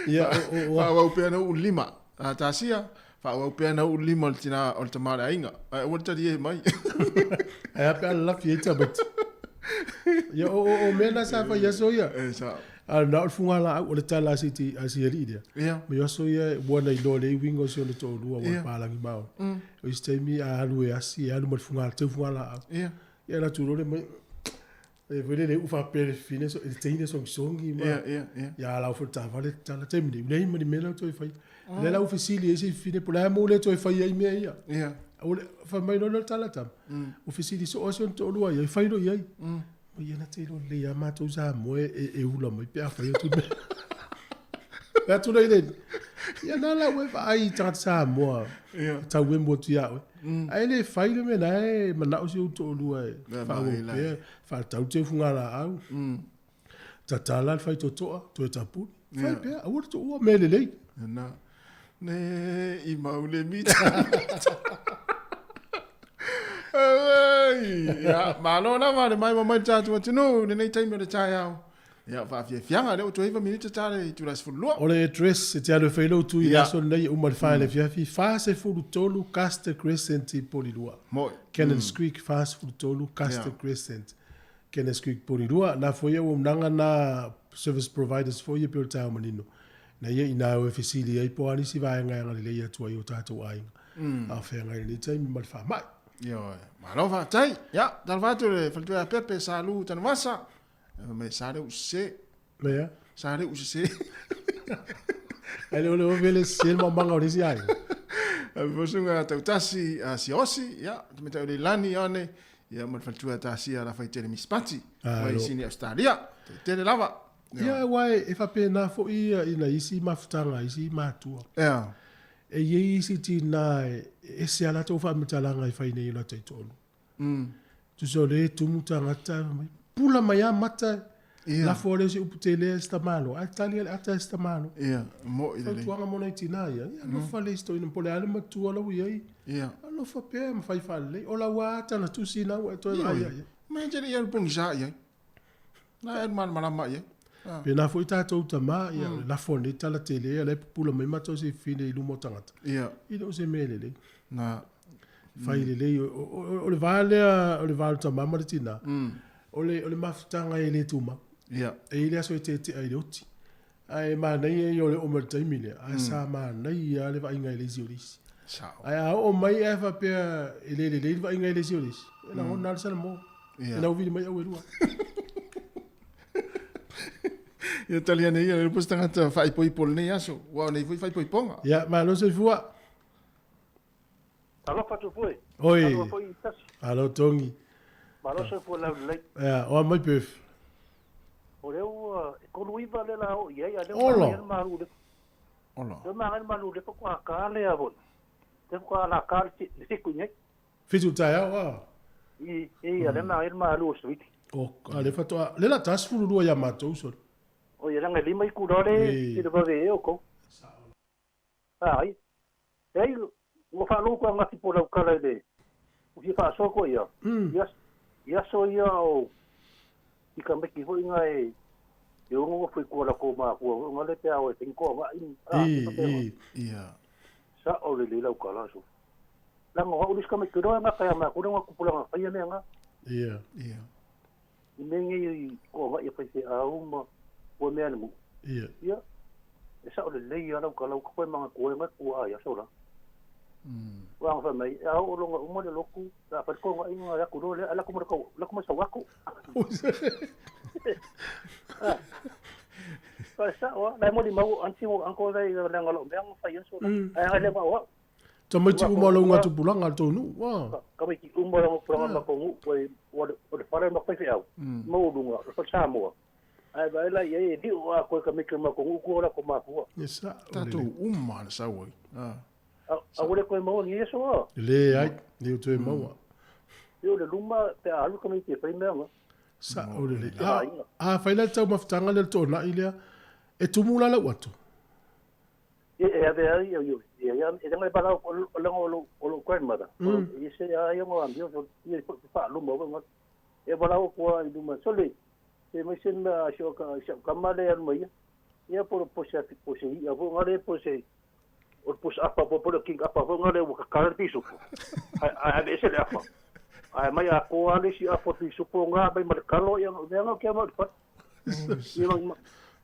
Ia o o Whaawau pea na uu lima. A tasia, faaauau pea na uu le lima o le tinā o le tamā o le aiga, ae aua le talie mai. Ae a pe a lalafi ai tamaiti. Ia, o, o, o mea na sa fai i aso ia. E sao. A na o le fugalaau, o le tala a si, a si alii lea. Ia. Ma i aso ia, ua na iloa lelei uiga o si ona toalua, ua Ia. palagi maoli. O isi taimi a alu e asi, e alu ma le fuga, teu fugalaau. Ia. Ia alu atu loa le mai, e foi lele uu faapea le fafine, so, le teine sogisogi ma. Ia, ia, ia. Ia a lau foi le taavale tatala, taimi nei, ua leai ma ni mea la e toe faia. O lea la ua fesili ai si fafine, po o le a mea ua le toe faia ai mea ia. Ia. Ua le, fai mai loa lea o le tala tama, ua fesili soo lava si ona toalua i ai, fai loa i ai. Ma ia na te iloa lelei lava matou Samoa e, e ula mai pe a fai atu le mea. Fai atu loa i le Ia na la ua e vaai i tagata Samoa, Ia. tau emu atu ia oe. Ae le fai le mea na e manao si ou toalua e Le faaauau vaai la. pea, faatatau teu fugalaau. Tatala le faitotoa, toe tapuni. Fai Ia. pea, aua le tuua, mea lelei. Na. Ne i mau le mita. Ai, ia, malo lava le maimoa mai le tatou atunuu i lenei taimi o le taeao. Ia, faafiafiaga lea ua toe 9 minute ta le itula 12. O le address e te alu e fai lou tui i le Ia. aso lenei e uma i le 4 i le afiafi, 43 Custer Crescent i Polilua. Moi. Cannons Creek, 43 Custer Ia. Crescent, Cannons Creek, Polilua. Na foi ia auaunaga na service providers foi ia pei o le taeao manino. Na ia ina o e fesili ai po o a nisi vaega e agalelei atu ai o tatou aiga. A o feagai i lenei taimi ma le faamai. Ioe. Malo faafetai. Ia, talofa atu i le faletua ia Pepe sa lu Tanuvasa. Ia, fai mai sa le usese. Mea? Sa le usese. Ai le o le ofe le sese le maomaga o le isi aiga. Ae fosuga tautasi a Siaosi, ia, tamatai o Leilani ane, ia ma le faletua Tasia Lafaitele Mispati, mai Alo. Sini Australia. Tele lava. Ia, aua e faapena foi ia ina isi mafutaga a isi matua. Ia. E i ai isi tinā e ese a latou faamatalaga e fai nei i o latou taitoalua. Tusa o lea e tumu tagata mai, pula mai lava mata, Ia. lafo lea o se upu tele e se tamaloa, ae tali le ata e se tamaloa. Ia, mo'i lelei. Fautuaga mo nai tinā ia, ia alofa le isi toeaina po o le a le matua la ua i ai. Ia. Alofa pea ma fai faalelei. O lau lava ata na tusi na ua e toe vaai ai. Ma e tele ia le pogisa i ai. Na e malamalama i ai. Ah. Pēnā foi tatou tamā, ia, o le lafo o lenei tala tele ia, la e pupula mai matou se fafine i luma o tagata. Ia. E le o se mea lelei. Na. Fai lelei, o le va lea, o le va o le tamā ma le tinā, o le, o le mafutaga e le tumau. Ia. E i ai le aso e tetea i le oti. Ae manaia ia o le oo mai i le taimi lea, ae sa manaia lava le vaaiga i le isi o le isi. Sao. Ae a oo mai ae faapea e le lelei le vaaiga i le isi o le isi, e lagona lava le salamo. Ia. E lauvili mai au e lua. Ia tali ane ia, le po se tagata faaipoipo i lenei aso. Ua o nei foi faaipoipoga. Ia, malo soifua. Alofa atu foi. Oi. Alofa foi i tasi. Alo Tongi. Malo soifua lau lelei. Ia, o a mai Perth. O lea ua e 39 lea la oo i ai, a lea ua Ola. magai le malu le. Ola. Lea ua magai le malu le faatoa ka lea foi. Lea faatoa la ka le fiku i nei. 7 taeao, a. I, i, a lea magai le malu o Switi. O, a lea faatoa, lea la ta 12 ia matou sole. O ia langa e lima i kula le, Ei. i le vave e o kou. Ai. Ei, ua faalogo angafi po lau kala i le, ua fia faasoa koa ia. Ia, ia aso ia o, i ka meki foi nga e, e ono ua fai kua la kou makua, o nga le pe ao e tinkoa wa i, a, I, pa pe wa. i. Ia. Sa o le le lau kala so. Langa wa ulis ka meki roa nga kaya makua nga kupulanga whai mea nga. Ia. Ia. I mea ngai i koa wa i whai se au ma, ua mea na mu. Ia. Ia, e sa o le lei a lau kala, ka koe manga koe nga kua a ia so la. Wa nga whai mai, e au o longa uma le loku, la whai ko nga inga ya kuro le, ala kuma kau, la kuma sa wako. Pa sa wa, lai mo li mau anti mo anko lai le nga lo mea nga whai so la. Ai ai le wa wa. Tamaiti uma lau ngā tupulanga le tonu. Wa. Ka mai ki uma la pulanga ma kongu, oi o le whare ma whai au. Mau lunga, le whai Samoa. Ai vai la ia e di o a koe ka meke ma kongu ku ora ko makua. Ia sa. Tatou uma na sau ai. Ah. A ore koe mau ni eso a. Le ai, le o toe maua. E o le luma pe a alu ka mai te whai mea nga. Sa o le le. Te aiga. A, a whai la tau mafutaga le tōna i lea, e tumu la lau atu. E e ave ai e io e ia e nga bala o longo o lo o lo grandmother. E se a ia ngo ambio so e fa luma o nga. E bala o ko i luma so le e mai sen ma sho ka sho ka ma le mai. Ia por po se po se ia vo nga le po se O le pusa afa po le king afa fo ngale ua kakala le pisupo. Ai ai ese le afa. Ai mai a ko ale si afa pisupo nga mai ma le kalo ia mea nga kia mau le fale. Ia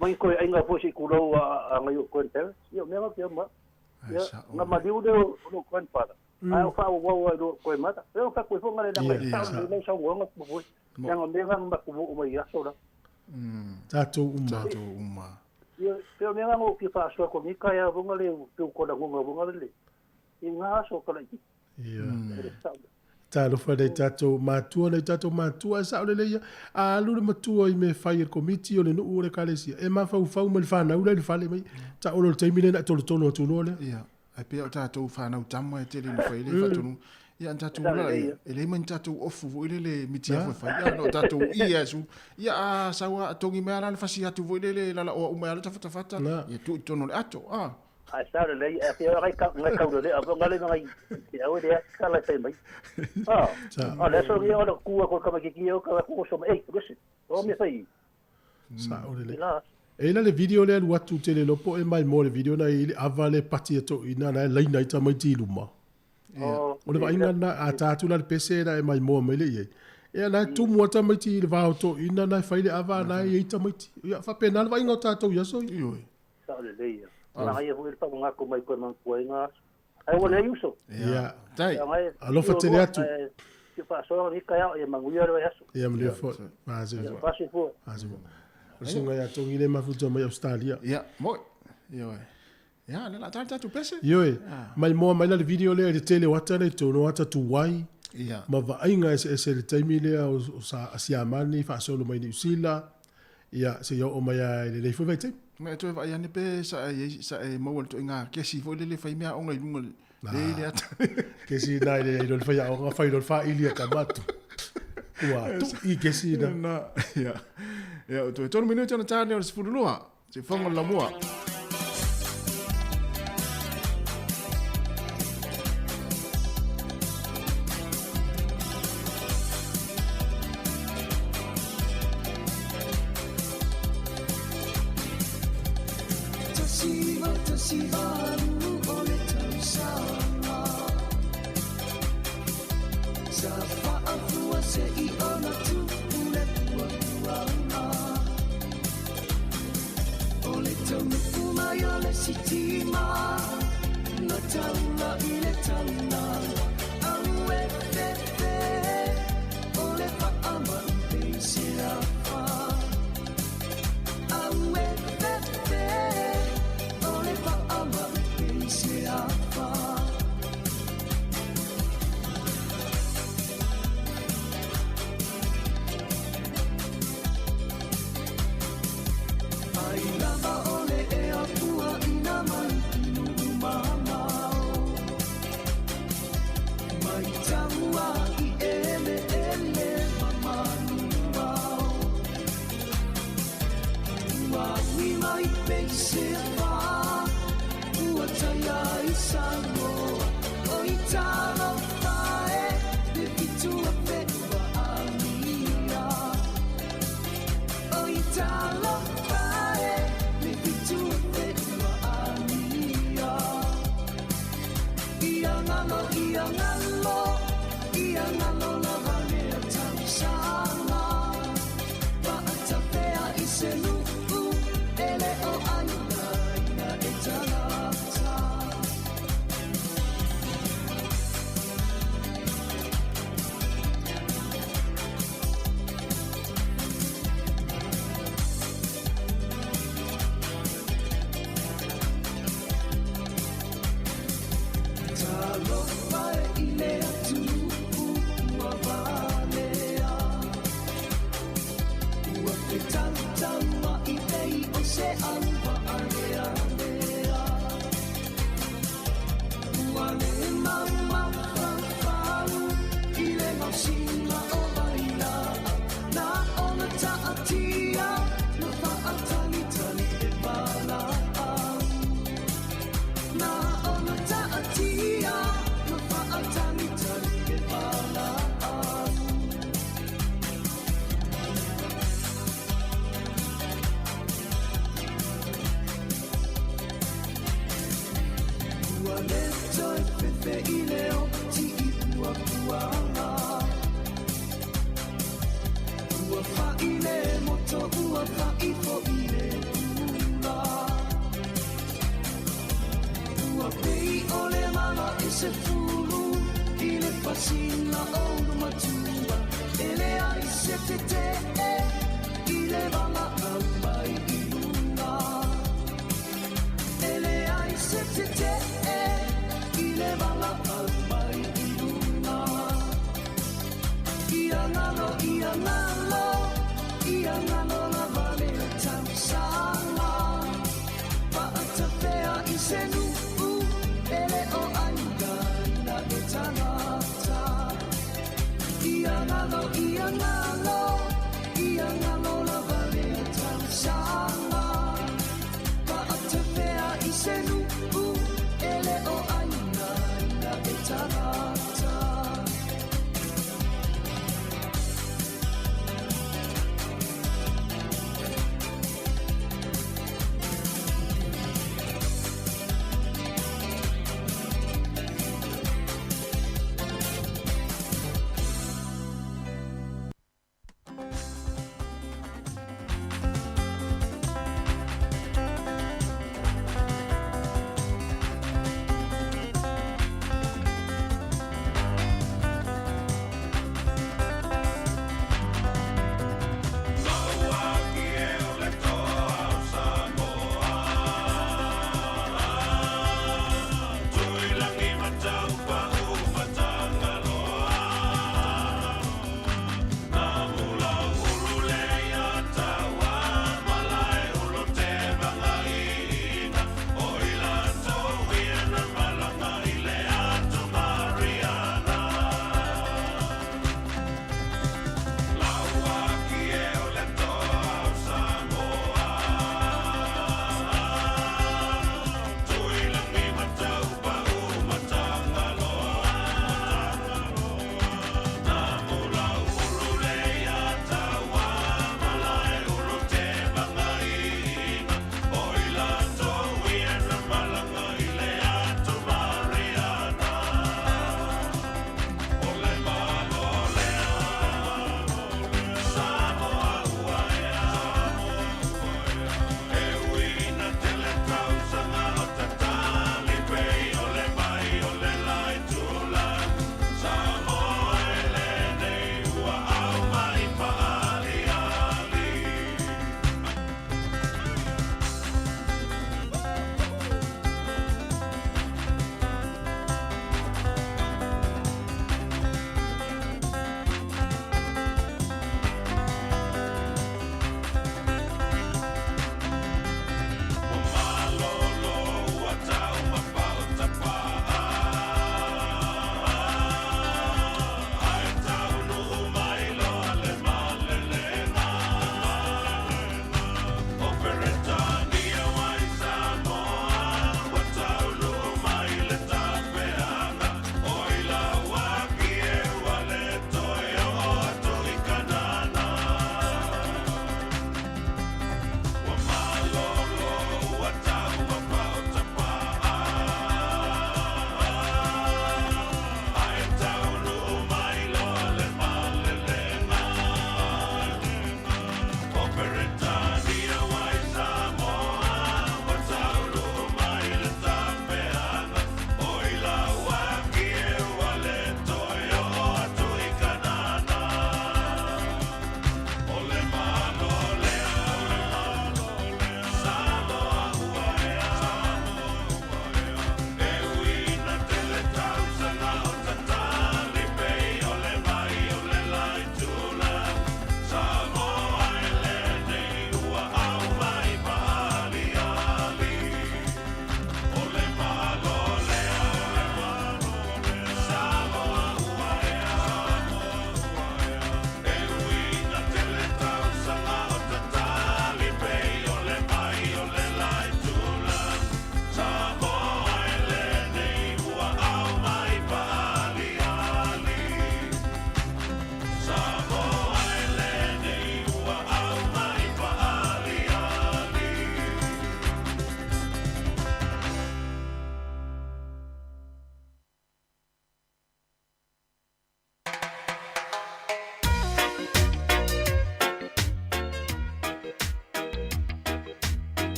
mai koe ai nga fosi kulo a ngai o grandparents. Ia mea nga kia ma. Ia nga maliu le o lo grandfather. Ai o fa o wau ai lo grandmother. Ia o ka koe fo ngale na mai sa o le sa o nga po. Ia nga mea nga ma ku mo mai aso la. Tatou uma. Tatou uma. Ia peo mea nga o ki fa so ko mi ka ia vonga le peo ko la ngonga vonga le. I nga aso ka la i. Ia. Talofa nei tatou matua nei tatou matua e sao lelei ia. A alu le matua i mea fai e le komiti o le nuu o le ekalesia, e mafaufau ma le fanau la i le fale mai. Taolo i le taimi lea na e tolotolo atu loa lea. Ia, ae pei o tatou fanau tama e tele ina fai ai le faatonuga. Ia, ana tatou ula ia, e leai ma ni tatou ofu foi lele mitiafu e fai. Ia, na o tatou i e asu. Ia, a sau a togi mai lava la le fasi atu foi lele lalaoa uma ai lava le tafatafata, ia tuu i totonu o le ato. A. Ae sao lelei, ae pei o ngai ngai kaulele a vonga le ngai te au le kala fai mai. Ah, a le aso ia o le kua ko kama ki o ka ku so mai, listen. O me fai. Sao lelei. E ina le video lea alu atu tele iloa po o e maimoa le video na i le ava le pati e toeaina na e laina ai tamaiti i luma. O le vaaiga lena, a ta atu la le pese na e maimoa mai le i ai. Ia na e tumu a tamaiti i le va o toeaina na e fai le ava na e i ai tamaiti. Ia faapena le vaaiga o tatou i aso ia. Sao lelei ia. Tulaga ia foi le faamagako mai koe mantua i nga aso. Ai ua leai uso. Ia. Tai. Alofa tele atu. Fia faasoa ni kai ao ia manuia le vaiaso. Ia manuia foi. Faasi foi. Faasi foi. Faasi foi. O le susuga ia Togi le mafuta mai Australia. Ia, moi. Ioe. Ia, le la tali tatou pese. Ioe. Maimoa mai la le video lea i le tele o ata lea i totonu o ata tuai. Ia. Ma vaaiga eseese i le taimi lea o sa Siamani faasolo mai Niu Sila. Ia, seia oo mai lava i lenei foi vaitaimi. Ma e toe vaai ane pe sa e iai, sa e maua le ituaiga kesi foi lele e fai mea aoga i luga le i le ata. Kesi na i le i le fai aoga, fai loa le faili a tama atu. Ua tui kesi na. Na, ia. Ia, o toe tolu minute ona ta lea o le 12. Se fono le lamua. Ua fa'i le moto ua fa'i fo'i le pula. Ua pei o le mala i se fulu i le fasina o le matua. E leai se tete'e i le valaau mai i luga. E leai se tete'e i le valaau mai i luga. Ia ngalo, ia ngalo, ia ngalo lava le tausaga. Fa'atafea i se nu'u e le o aiga ina e tagata. Ia ngalo, ia ngalo, ia ngalo lava le tausaga. Fa'atafea i se nu'u e le o aiga ina e tagata.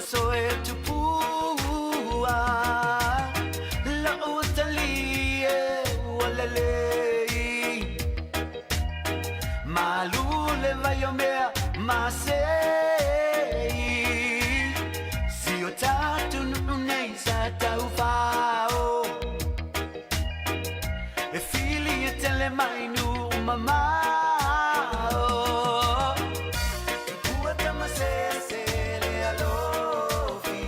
masoe tupua La'u tali e ua lelei Malu le vai o mea masei Si o tātou nu'u nei sa taufao E fili e tele mai nu'u mamao Tupua tamasese le alofi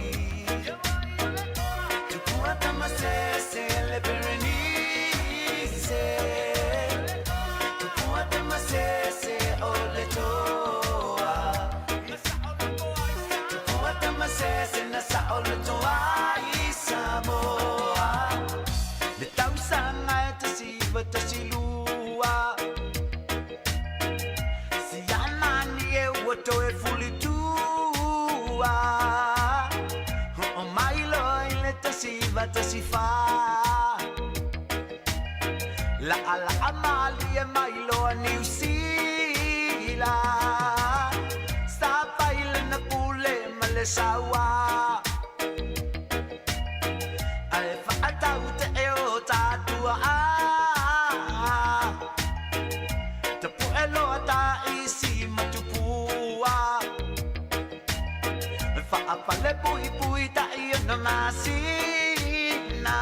Tupua tamasese le Berenice Tupua tamasese o le toa Tupua tamasese na sa o le toa i Samoa Le tausaga e 1912 Si amani e ua toe fulitua Ho'o mai loa i le 1914 La'ala'a malie mai loa Niu Sila Sa fai lana pule ma le sauā Ae fa'atautaʻe o tatuaʻā Tapuʻe loa taʻisi ma tupua Fa'apale puipui taʻi ona masina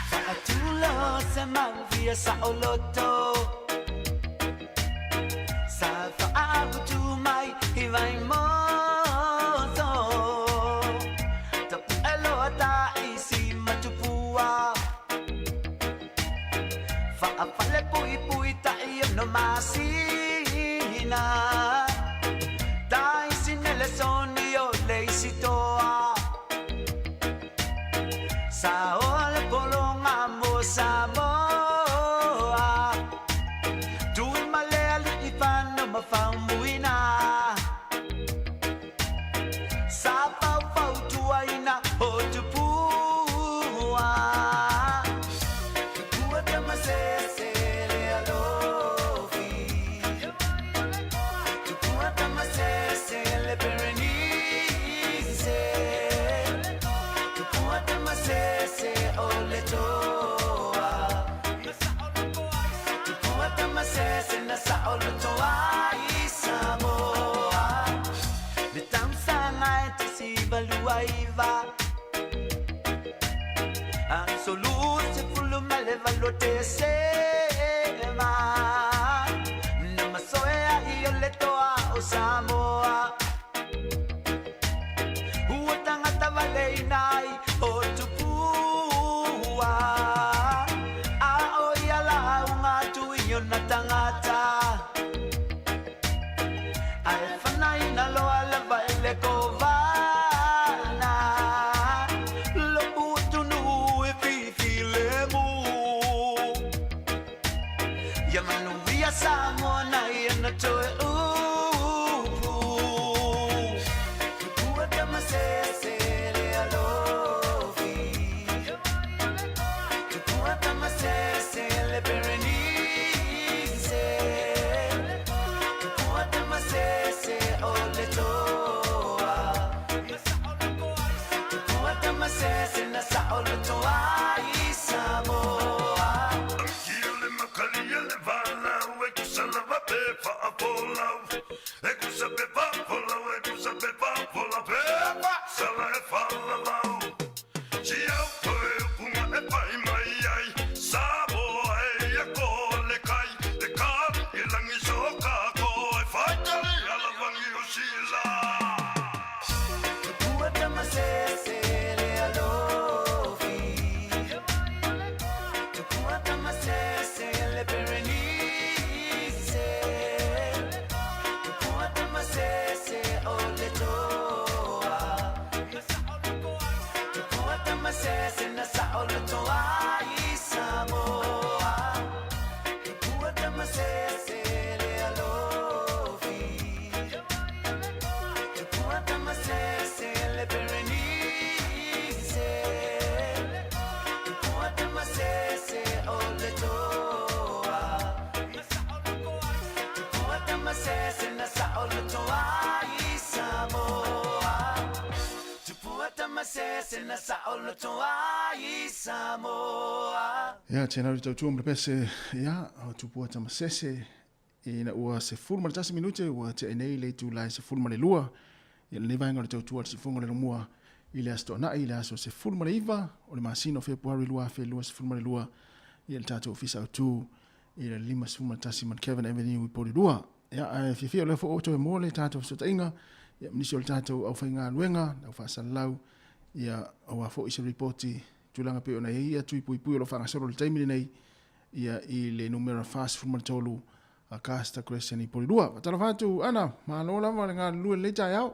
Fa'atulo se mauvia sa'oloto Sa fa'autu mai i Vaimoso Tapu'e loa ta'isi ma tupua Fa'afale puipui ta'i ona masina Ta'isi Nelesoni o le isi toa Sa o le pologa mo Samoa Tui ma le ali'ifano ma faumuina Sa faufautuaina o tupua Tupua tamasese le alofi Tupua tamasese le Berenice Tupua tamasese o le toa Tupua tamasese na sa o le toa i Samoa Le tausaga e 1929 Aso 28 Tesema Na masoe ai o le toa o Samoa Ua tagata valeina ai o tupua A o ia lauga atu i ona tagata Ae fanaina loa lava e le kovana Lo'u atunuu e fifilemu Ia manuia Samoa nai ana toe upu Tupua tamasese le alofi Tupua tamasese le Berenice Tupua tamasese o le toa Tupua tamasese na sa o le toa i Samoa Tupua tamasese le alofi Tupua tamasese le Berenice Tupua tamasese o le toa Tupua tamasese na sa o le toa i Samoa. Saʻoloto ai Samoa. Ia, tēnā uri tautua ma le pese, ia, o Tupua Tamasese, ina ua 11 minute ua tea nei le itula e 12, ia lenei vaega o le tautua a le Siufogo o le Lomua i le Aso Toonai, i le aso 19 o le masina o Fepuari 2022, ia le tatou Ofisa Autu i le 51 Mount Avenue i Porirua. Ia, ae fiafia o lea foi ua toe mua le tatou fesootaiga, ia, ma nisi o le tatou aufaigaluega, au faasalalau, ia, aua foi se ripoti tulaga pei ona i ai ia tui puipui o lo o faagasolo i le taimi lenei, ia, i le numera 43 Augusta Crescent i Porirua. Faatalofa atu, Ana, malo lava le galulue i lenei taeao.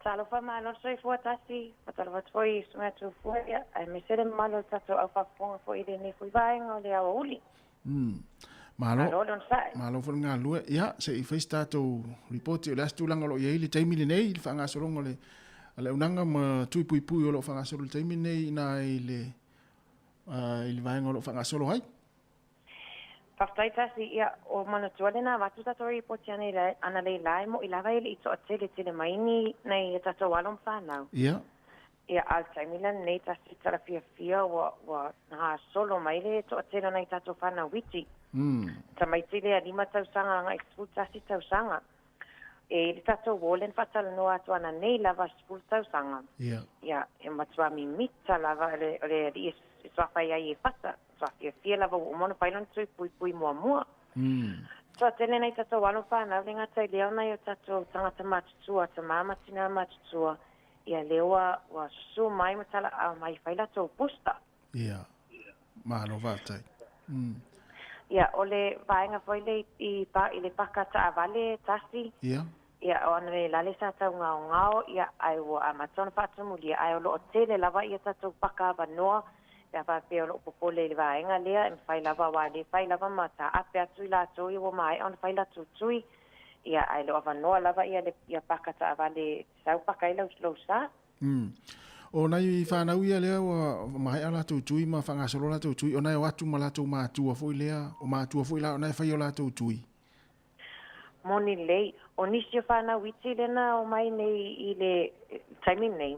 Talofa malo le soifua tasi, faatalofa atu foi i susuga Tufua, ia, aemaise le mamalu o le tatou au faafofoga foi i lenei foi vaega o le aoauli. Malo. Malo le onosai. Malo foi le galulue. Ia, se i fai se tatou ripoti o le a se tulaga o lo o i ai le taimi lenei i le faagasologa o le a le auaunaga ma tui puipui o lo o faagasolo i le taimi lenei i ina i le i le vaega o lo o faagasolo ai. Faafetai tasi, ia, o manatua lena avatu tatou ripoti analeila e mo'i lava e le i toatele tele mai ni nai a tatou alo ma fanau. Ia. Ia, a o le taimi la lenei tasi tala fiafia ua ua gasolo mai le toatele o nai tatou fanau iti. Tamaiti lea 5 tausaga agai 11 tausaga. E i le tatou ward lea na faatalanoa atu ananei lava 10 tausaga. Ia. Ia, e matua mimita lava o le o le alii e suafa ai e fata. Matua fiafia lava ua uma ona fai lona tui puipui muamua. Toatele nai tatou alo fanau le gata i lea o nai o tatou tagata matutua, tamā ma tinā matutua, ia lea ua ua susu mai ma talaau mai e fai latou booster. Ia. Malo faafetai. Ia, o le vaega foi lea i i le paka taavale tasi. Ia. Ia, o analeila le sa taugaogao, ia, ae ua amata ona faatumulia, ae o lo o tele lava ia tatou paka avanoa, pe a faapea o lo o popole i le vaega lea, e mafai lava, aua e le fai lava ma taape atu i latou ia ua maea ona fai latou tui, ia, ae le o avanoa lava ia le ia paka taavale e te sau paka ai lau lou sa. O nai fanau ia lea ua maea latou tui ma faagasolo latou tui, o na e o atu ma latou matua foi lea, o matua foi la o na e fai o latou tui. Moni lelei. O nisi o fanau iti lea na omai nei i le taimi lenei,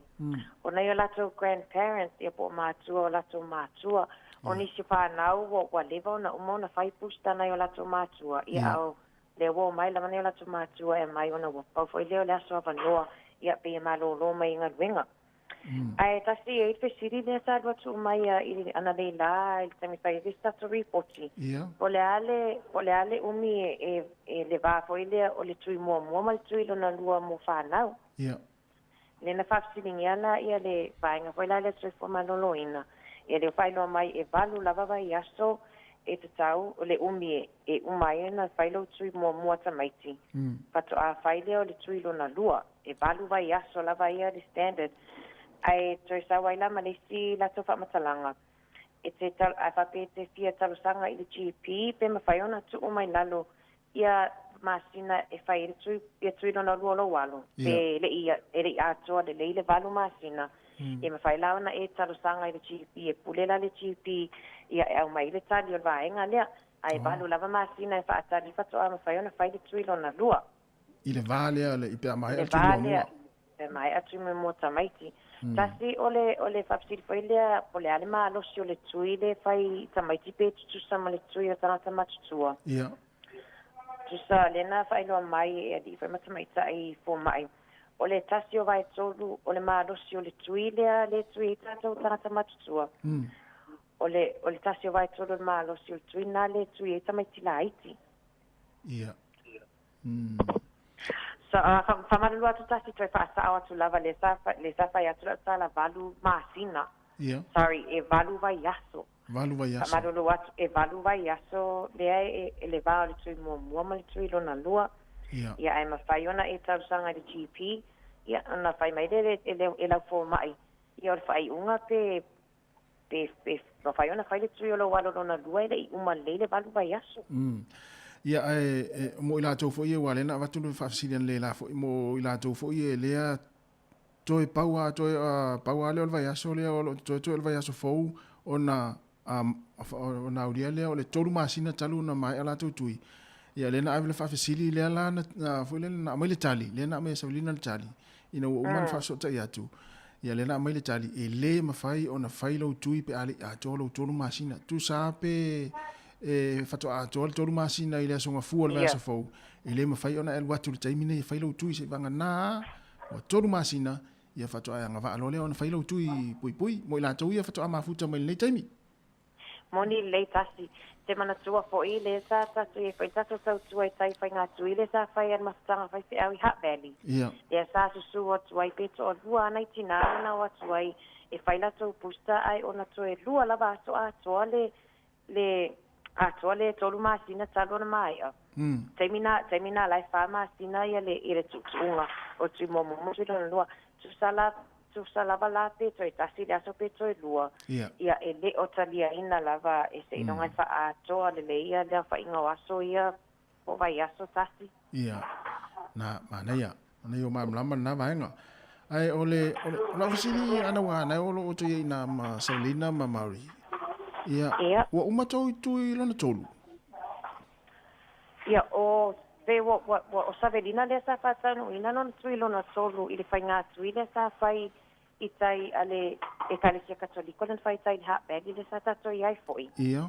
o nai o latou grandparents ia po o matua o latou matua. O nisi o fanau ua ua leva ona uma ona fai booster nai o latou matua, ia a o lea ua omai lava nai o latou matua e aumai ona ua pau foi lea o le aso avanoa, ia pei e malolo mai i galuega. Ae tasi e i ai le fesili lea sa alu atu mai i analeila i le taimi fai ai se tatou ripoti. Po o le a le, po o le a le umi e, e le va foi lea o le tui muamua ma le tui lona lua mo fanau. Lea na faafesiligia la ia le vaega foi la lea Soifua Maloloina, ia lea ua faailoa mai e valu lava vaiaso e tatau o le umi e uma ai ona fai lou tui muamua tamaiti, faatoa fai lea o le tui lona lua. E valu vaiaso lava ia le standard, ae toe sau ai la ma le isi latou faamatalaga, e te a faapea e te fia talosaga i le GP pe mafai ona tuu mai lalo ia masina e fai ai le tui, ia tui lona lua o lou alo, pe le i, e le i atoa lelei le valu masina, e mafai la ona e talosaga i le GP, e pule la le GP ia e aumai ai le tali o le vaega lea, ae valu lava masina e faatali faatoa mafai ona fai le tui lona lua. I le va lea le i pe a maea le tui muamua. Pe a maea tui muamua tamaiti. Tasi o le o le faafesili foi lea po o le a le malosi o le tui le fai i tamaiti pe tutusa ma le tui o tagata matutua. Ia. Tusa lea na faailoa mai e alii foi ma tamaitai fomai. O le tasi o vaetolu o le malosi o le tui lea le tui ai tatou tagata matutua. O le o le tasi o vaetolu o le malosi o le tui na le tui ai tamaiti laiti. Ia. So, faamalulu atu tasi toe faasao atu lava lea sa, lea sa fai atu lau tala valu masina. Ia. Sorry, e valu vaiaso. Valu vaiaso. Faamalulu atu, e valu vaiaso lea e, e le va o le tui muamua ma le tui lona lua. Ia. Ia, ae mafai ona e talosaga i le GP, ia, ona fai mai lea e, e, e lau fomai, ia o le faaiuga pe, pe, pe mafai ona fai le tui o lou alo lona lua e le i uma lelei le valu vaiaso. Ia, ae, e, mo i latou foi ia, aua lea na avatu le faafesili analeila foi, mo i latou foi ia lea toe pau lava, toe, pau lava lea o le vaiaso lea o lo o totoe toe o le vaiaso fou ona, ona aulia lea o le tolu masina talu ona maea latou tui. Ia, lea na ave le faafesili lea la na, na, foi lea na aumai le tali, lea na aumai e Savelina le tali, ina ua uma ona faafesootai atu. Ia lea na aumai le tali, e lē mafai ona fai lou tui pe a le i atoa lou tolu masina. Tusa pe e faatoa atoa le tolu masina i le aso Gafua o le vaiaso fou, e le mafai ona e alu atu i le taimi nei e fai lou tui seivagana ua tolu masina, ia faatoa e agavaa loa lea ona fai lou tui puipui mo i latou ia faatoa mafuta mai i lenei taimi. Moni lelei tasi. Te manatua foi le sa tatou i ai foi le tatou tautua i tai faigatui le sa fai a le mafutaga faifeau i Hutt Valley. Lea sa susu atu ai pe toalua ana i tinā na o atu ai e fai latou booster ae ona toe lua lava aso atoa le le atoa le tolu masina talu ona maea. Taimi na taimi na la e fa masina ia le ia le tuutuuga o tui muamua ma tui lona lua. Tusa la Tusa lava la pe toe tasi le aso pe toe lua, ia e le o taliaina lava e seiloga e faaatoa lelei ia le aofaiga o aso ia po o vaiaso tasi. Ia, na, manaia, manaia o malamalama lena vaega. Ae o le, o le, o lau fesili ana ua nai o lo o outou i ai ina ma Saulina ma Maori. Ia, Ia. ua uma tou itu i lona tolu? Ia, o, pe ua, ua, ua, o Savelina lea sa faataunuuina lona tui lona tolu i le faigatui lea sa fai i tai a le Ekalesia Katoliko lea na fai i tai i le Hutt Valley lea sa tatou i ai foi. Ia.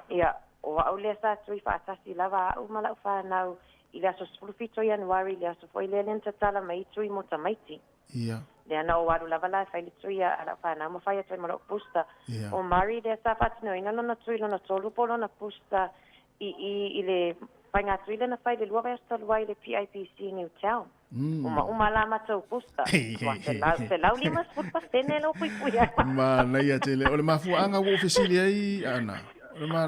Ia, o au lea sa tui faatasi lava au ma lau fanau i le aso 17 o Ianuari, i le aso foi lea lea na tatala mai ai tui mo tamaiti. Ia. Lea na ou alu lava la e fai le tui a lau fanau ma fai atu ai ma lou booster. Ia. O Murray lea sa faatinoina lona tui lona tolu po o lona booster i i i le faigatui lea na fai i le lua vaiaso talu ai i le PIPC i Newtown. Uma uma la matou booster. Ua 150 pasene lou puipui ai. Manaia tele. O le mafuaaga ua ou fesili ai, Ana, o le ma,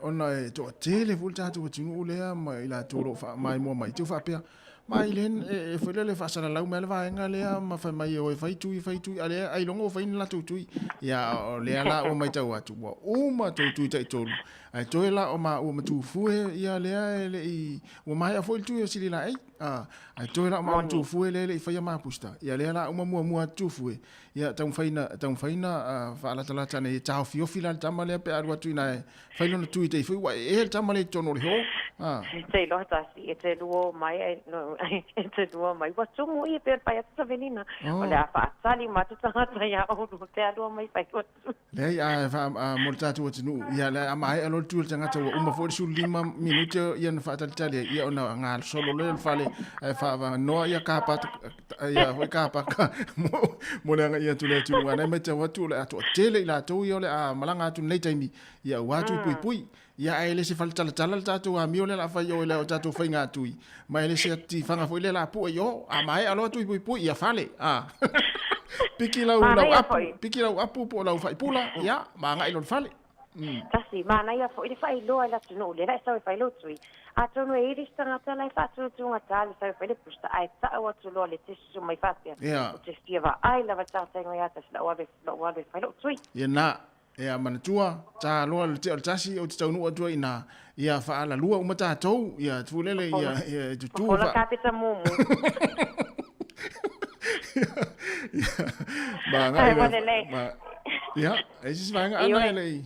ona e toatele foi le tatou atunuu lea ma i latou o lo o faamaimoa mai, te faapea, Ma i le e foi lele faasalalau mai le vaega lea ma fai mai e o e fai tui, fai tui, a lea ailoga ua fai ni latou tui. Ia, o lea la ua maitau atu, ua uma tou tui taitolu, ae toe la o maua ma Tufue, ia lea e le i, ua maea foi le tui o Sililaei, a, ae toe la o maua ma Tufue lea e le i faia mapusta. Ia lea la uma muamua atu Tufue, ia taumafai na, taumafai na faalatalata ane e taofiofi la le tama lea pe a alu atu ina e Fai lona tui te i fui, ua ee le tama lea i totonu o le hall. Ah. Te iloa tasi, e te lua o mai, e, no, e te lua mai. Ua tumu i e pea pai atu Savelina. Oh. O le a faatali ma atu tagata ia oulua pe a lua mai fai ua tui. Leai, a, fa, a, mo le tatou atunuu, ia, le a maea loa le tui o le tagata, ua uma foi le 15 minute ia na faatalitali ai, ia ona gasolo lea o le fale, ae faavanoa ia kapa, ia foi kapa mo, mo le agai atu le atunuu. A na e matau atu, o le a toatele i latou ia o le a malaga atu i lenei taimi, Ia ua atu i puipui. Ia ae le se faletalatala le tatou amio lea o le a fai i o i le tatou faigatui, ma e le se tifaga foi lea o le a pue i o. A maea loa tui puipui, ia fale. A. Piki lau, lau Manaia apu, foi. piki lau apu po o lau faipula, ia, ma agai loa i le fale. Tasi, manaia foi le faailoa i le atunuu lea la e sau e fai lou tui. Atonu e i ai le isi tagata la e faatutugata le sau e fai le booster ae tau atu loa le test mai faapea, Ia. Ou te fia vaai lava i le tagata ia tasi lau alu e, lou alu e fai lou tui. Ia na. Ea manatua, tā loa le tea o le tasi, ou te taunuu atu ai inā, ia faalalua uma tatou, ia tūlele, ia, ia e tutū. Fofola kapeta mumu. Ia, ma agai Ai, loa, ua lelei. ma, ia, e isi vaega ana Ioe. e lei.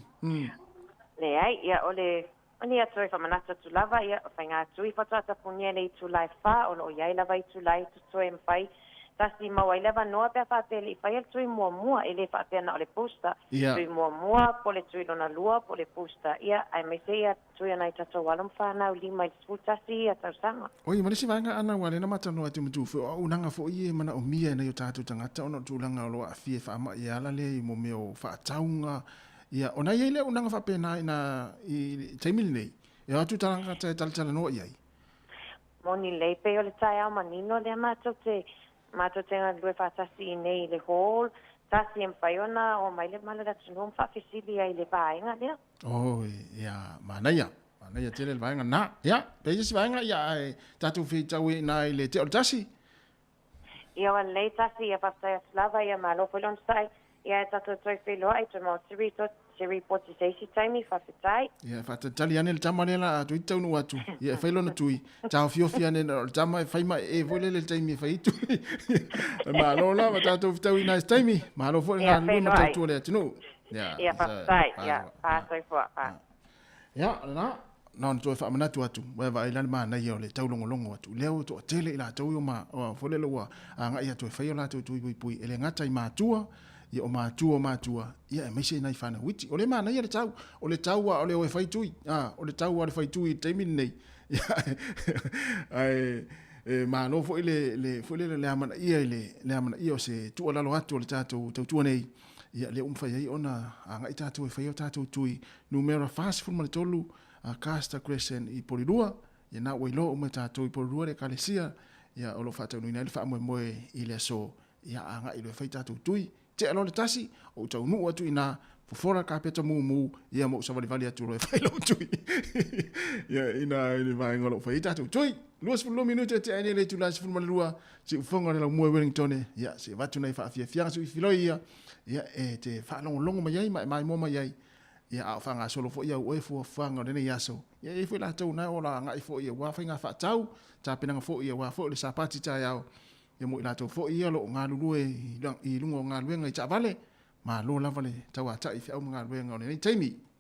Leai, ia o le o ni atu e faamanatu atu lava, ia, o faiga atu i faatoa tapunia le itula e fa, o lo o i ai lava itula e totoe e mafai tasi mau ai le avanoa pe a faapea e le i faia le tui muamua, e le faapea na o le booster, tui muamua po o le tui lona lua po o le booster, ia, aemaise ia tui a nai tatou alo ma fanau 5 i le 11 ia tausaga. Oi, ma le isi vaega ana ua lena matalanoa e te matufe, o auaunaga foi ia e manaomia e nai o tatou tagata ona o tulaga o lo o aafia e faamai e ala lea i mo mea o faatauga, Ia, ona i ai le auaunaga faapena i nā, i le taimi lenei, e o atu tagata e talatalanoa i ai. Moni lelei, pei o le taeao manino lea matou te, matou te galulue faatasi i inei i le hall, tasi e mafai ona oo mai le mala o le atunuu ma faafesili ai i le vaega lea. Oi, ia, manaia, manaia tele le vaega lena. Ia, pe i ai se isi vaega, ia, ae tatou feitau ai i ina i le tea o le tasi. Ia ua lelei tasi, ia faafetai atu lava, ia malo foi le onosai, ia e tatou toe feiloai, toe maua te report, te report i se isi taimi, faafetai. Ia, e faatalitali ane le tama lea la a toeitiiti taunuu atu, ia e fai lona tui, taofiofi ane o le tama e fai ma ee foi lele i le taimi e fai ai tui. Malo lava, tatou fetau i nai se taimi, malo foi le Ia, galulue ma feiloai. tautua le atunuu. Ia, Ia, faafetai, ia, fa soifua, fa. Ia, o lena. na ona toe faamanatu atu, ua e vaai la le manaia o le taulogologo atu, lea ua toatele i latou ia ma, foi lele ua agai atu e fai o latou tui puipui, e le gata i matua, ia o matua o matua, ia aemaise nai fanau iti. O le manaia le tau, o le tau a o le o e fai tui, a, o le tau a le fai tui i le taimi lenei, ae e malo foi le, le, foi lele le amanaia i le, le amanaia o se tuualalo atu o le tatou tautua nei, ia lea ua mafai ai ona agai tatou e fai o tatou tui numera 43 a Castor Crescent i Polilua, ia na ua iloa uma e tatou i Polilua le ekalesia, ia o lo o faataunuina ai le faamoemoe i le aso, ia agai loa e fai tatou tui. Tea loa le tasi, ou taunuu atu i ina, fofola le kapeta mumu, ia ma ou savalivali atu loa e fai lou tui. Ia ina i le vaega o lo o fai ai tatou tui. 22 minute e tea ai nei le itula e 12, siufofoga o le laumua i Wellington, ia se avatu nai faafiafiaga suifiloi ia, ia e te faalogologo mai ai ma e maimoa mai ai, ia a o faagasolo foi au oe fuafuaga o lenei aso, ia e i ai foi latou na o la agai foi aua faiga faatau, tapenaga foi aua foi le Sapati taeao, ia mo i latou foi ia o lo o galulue i luga o galuega i taavale, malo lava le tauatai i feau ma galuega o lenei taimi.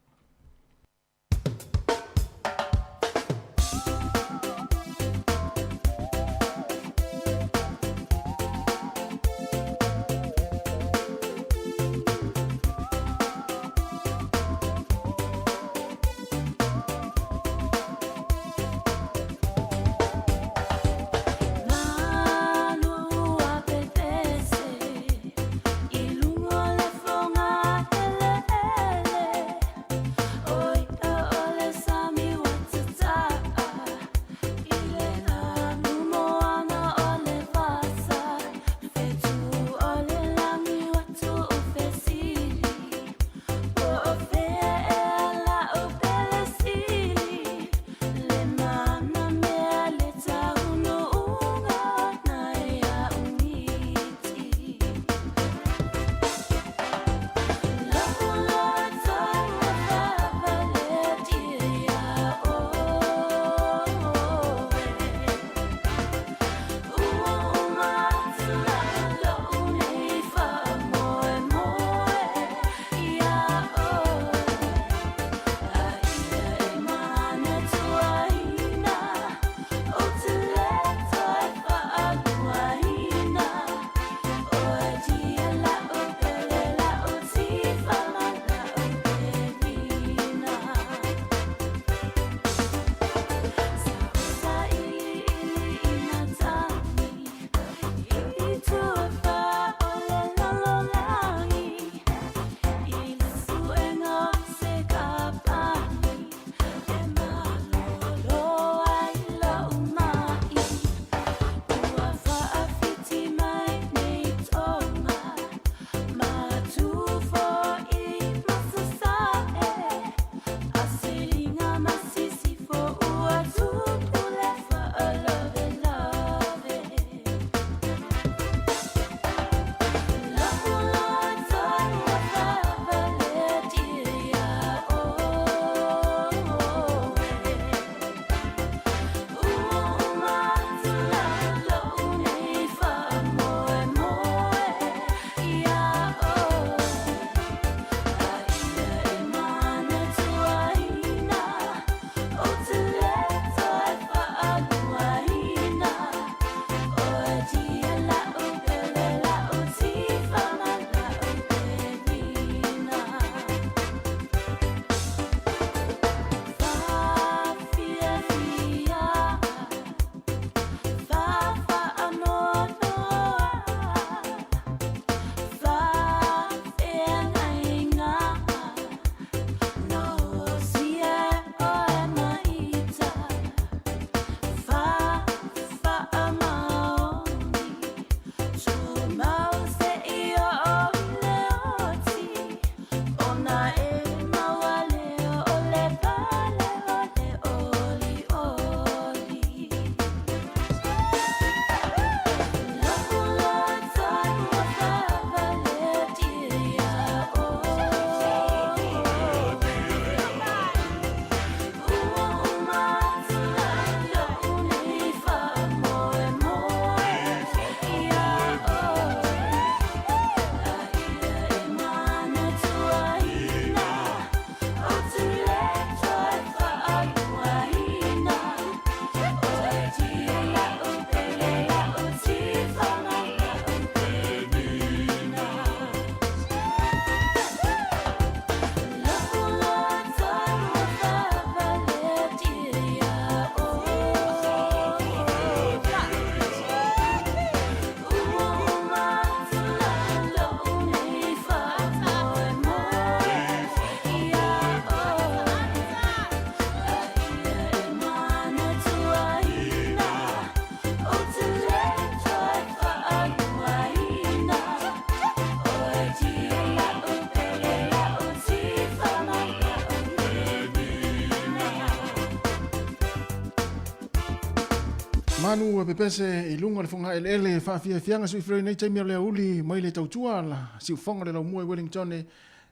Manu e pepese i luga o le fogaeleele faafiafiaga suifiloi i nei taimi o le aoauli mai le tautua la siufoga o le laumua i Wellington e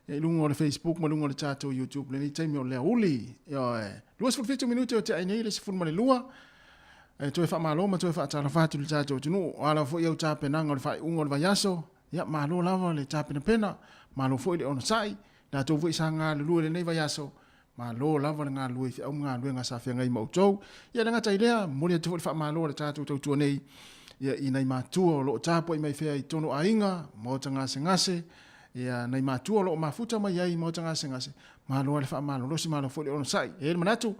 i luga o le Facebook ma luga o le tatou YouTube lenei taimi o le aoauli. Ioe. 27 minute o tea ai nei le 12 e toe faamalo ma toe faatalofa atu i le tatou atunuu. O a lava foi au tapenaga o le faaiuga o le vaiaso, ia malo lava le tapenapena, malo foi le onosai, latou foi sa galulue i lenei vaiaso, Malo lava le galulue i feau ma galuega sa feagai ma outou. Ia le gata i lea, momoli atu foi le faamalo a le tatou tautua nei ia i nai matua o lo o tapuai mai fea i totonu o aiga, maota gasegase, ia nai matua o lo o mafuta mai ai i maota gasegase, malo lava le faamalolosi, malo foi le onosai. E i ai le manatu,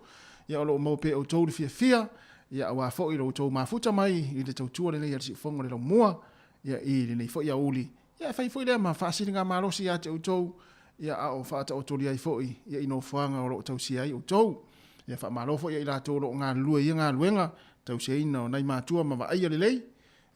ia o lo o maua pea e outou le fiafia, ia aua foi lo outou mafuta mai i le tautua lelei a le siufofoga o le laumua, ia i lenei foi aoauli. Ia e fai foi lea ma faasiligamalosi ia te outou, ia a o faataotolia ai foi ia i nofoaga o lo o tausia ai outou. Ia faamalo foi ia i latou o lo o galulue i ia galuega, tausiaina o nai matua ma vaaia lelei,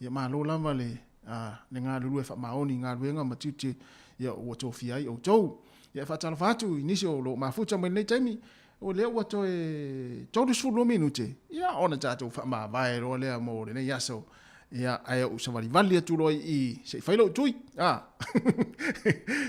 ia malo lava le a le galulue faamaoni i galuega ma tiute ia ua tofia ai outou. Ia e faatalofa atu i nisi o lo o mafuta mai lenei taimi, o lea ua toe 32 minute, ia ona tatou faamavae loa lea mo lenei aso. Ia, ae ou savalivali atu loa i i, se i fai lou tui, a,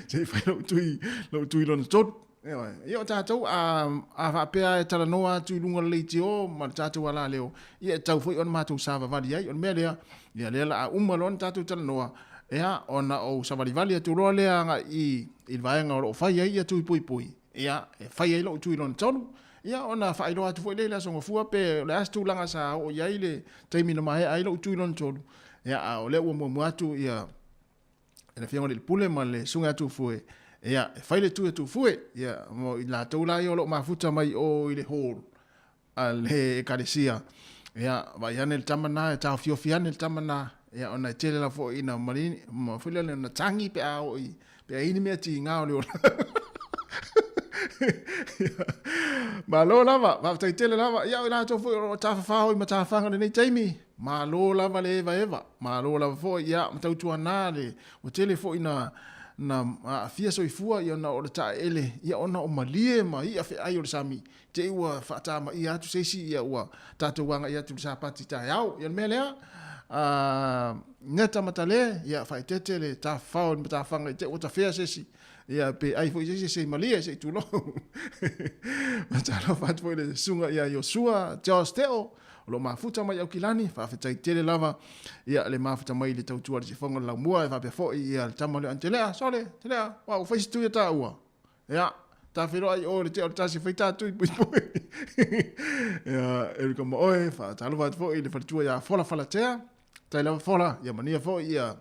se i fai lou tui, lou tui lona tolu. Ioe. Ia o tatou, a, a faapea e talanoa atu i luga o le leitio ma le tatou alaleo, ia e tatau foi ona matou savavali ai. O le mea lea, ia lea la a uma loa ona tatou talanoa, ia, ona ou savalivali atu loa lea agai i i le vaega o lo o fai ai ia tui puipui, ia, e fai ai lou tui lona tolu. Ia ona faailoa atu foi lea i le Aso Gafua pe o le a se tulaga sa oo i ai le taimi na maea ai lou tui lona tolu. Ia, a o lea ua muamua atu ia le Afioga i le Pule ma le Susuga ia Tufue, ia, e fai le tui a Tufue, ia, mo i latou la ia o lo o mafuta mai o i le hall a le Ekalesia. Ia, vaai ane le tama na, e taofiofi ane le tama na, ia, ona e tele lava foi ina malini, ma foi lea na tagi pe a oo i, pe a i ai ni mea tiga o le ola. Malo lava, faafetai tele lava. Ia, o i latou foi o lo o tafafao i matafaga i lenei taimi, malo lava le evaeva, malo lava foi, ia, ma tautuana le, ua tele foi na, na aafia soifua, ia, ona o le taeele, ia, ona o malie ma i'a feai o le sami, te i ua faatamaia atu se isi, ia, ua tatou agai atu i le Sapati taeao. Ia, o le mea lea, a, Neta Matale, ia, faaeteete le tafafao i le matafaga i te i ua tafea se isi, ia, pe ai foi se isi se i malie, se i tulou. Faatalofa atu foi i le susuga ia Iosua Charles Teo, o lo o mafuta mai Aukilani, faafetai tele lava ia le mafuta mai i le tautua i le sifoga o le laumua, e faapea foi ia le tama lea o Antelea, sole, Telea, ua ua fai se tui a taua. Ia, ta feiloai i o i le tea o le tasi e fai ta tui puipui. Ia, Erika ma oe, faatalofa atu foi i le faletua ia Fola Falatea, tai lava Fola, ia manuia foi ia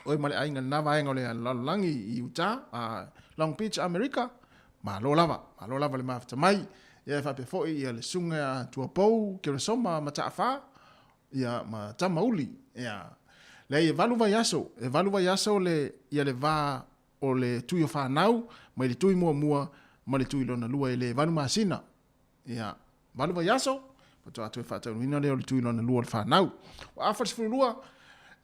oe ma le aiga i lena vaega o le lalolagi i Utah, a Long Beach, Amerika. Malo lava, malo lava le mafuta mai. Ia, e faapea foi ia le susuga ia Tuapou Keresoma Mataafa, ia ma Tamauli. Ia, leai e valu vaiaso, e valu vaiaso le, ia le va o le tui o fanau mai le tui muamua ma le tui lona lua e le valu masina. Ia, valu vaiaso, faatoa toe faataunuina lea o le tui lona lua o le fanau. Ua afa le 12,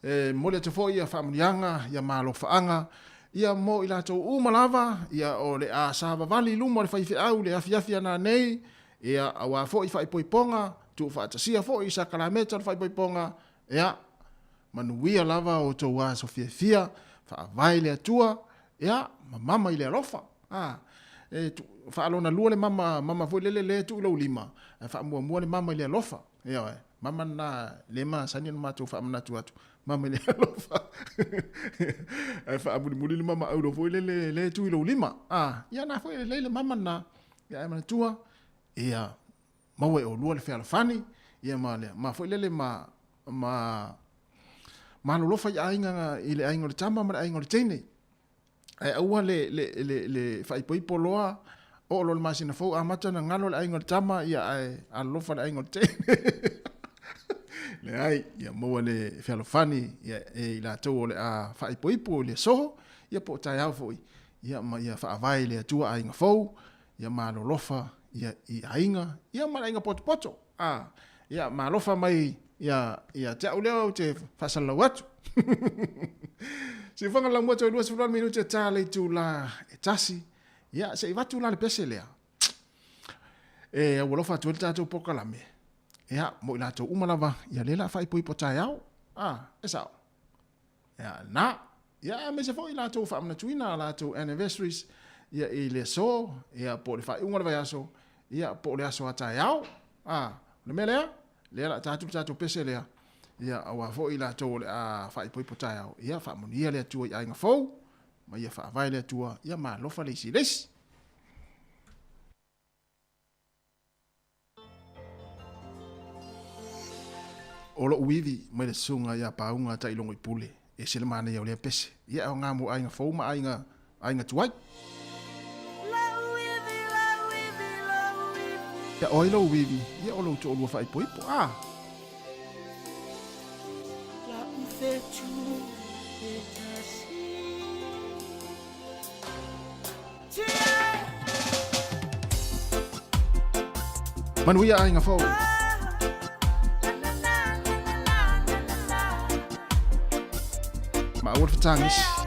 e momoli atu foi ia faamanuiaga, ia malofaaga, ia mo i latou uma lava, ia o le a savavali i luma o le faifeau i le afiafi a nanei, ia aua foi faaipoipoga, tuufaatasia foi i sakalameta o le faaipoipoga, ia, Manuia lava o outou aso fiafia, faavae i le Atua, ia, ma mama i le alofa. A, e tu, faalona lua le mama, mama foi lele lea e tuu i lou lima, ae faamuamua le mama i le alofa. Ioe, mama lena lea e masani ona matou faamanatu atu, mama i le alofa. Ae faamulimuli le mama auro foi lele lea e tuu i lou lima. A, ia na foi e lelei le mama lena. Ia ae manatua, ia, maua e olua le fealofani, ia ma le, ma foi lele ma, ma malolofa i aiga, i le aiga o le tama ma le aiga o le teine. Ae aua le, le, le, le faaipoipo loa, oo loa le masina fou amata ona galo le aiga o le tama, ia ae alolofa le aiga o le teine. Leai, ia maua le fealofani ia, e i latou o le a faaipoipo i le soho, ia po o taeao foi, ia ma ia faavae i le Atua aiga fou, ia malolofa ia i aiga, ia ma le aiga potopoto. A, ia ma alofa mai ia, ia te au lea ou te faasalalau atu. Siufaga lau moto e 28 minute ta le itula e tasi. Ia, se i vatu la le pese lea. E au alofa atu ai le tatou polokalame. Ia, mo i latou uma lava, ia lea o le a faaipoipo taeao. A, e sao. Ia, na. Ia, aemaise foi i latou faamanatuina a latou anniversaries, ia, i le aso, ia, po o le faaiuga o le vaiaso, ia, po o le aso a taeao. A, o le mea lea, lea o le a ta atu le tatou pese lea, ia, aua foi i latou o le a faaipoipo taeao, ia, faamanuia le Atua i aiga fou, ma ia faavae le Atua, ia ma alofa le isi i le isi. O lou ivi mai le susuga ia Pauga Tailogoipule, e ese le manaia o lea pese. Ia e aoga mo aiga fou ma aiga, aiga tuai. Ia o ai lou ivi? Ia o lou toalua faaipoipo. A! Manuia aiga fou. Ma aua le fetagisi.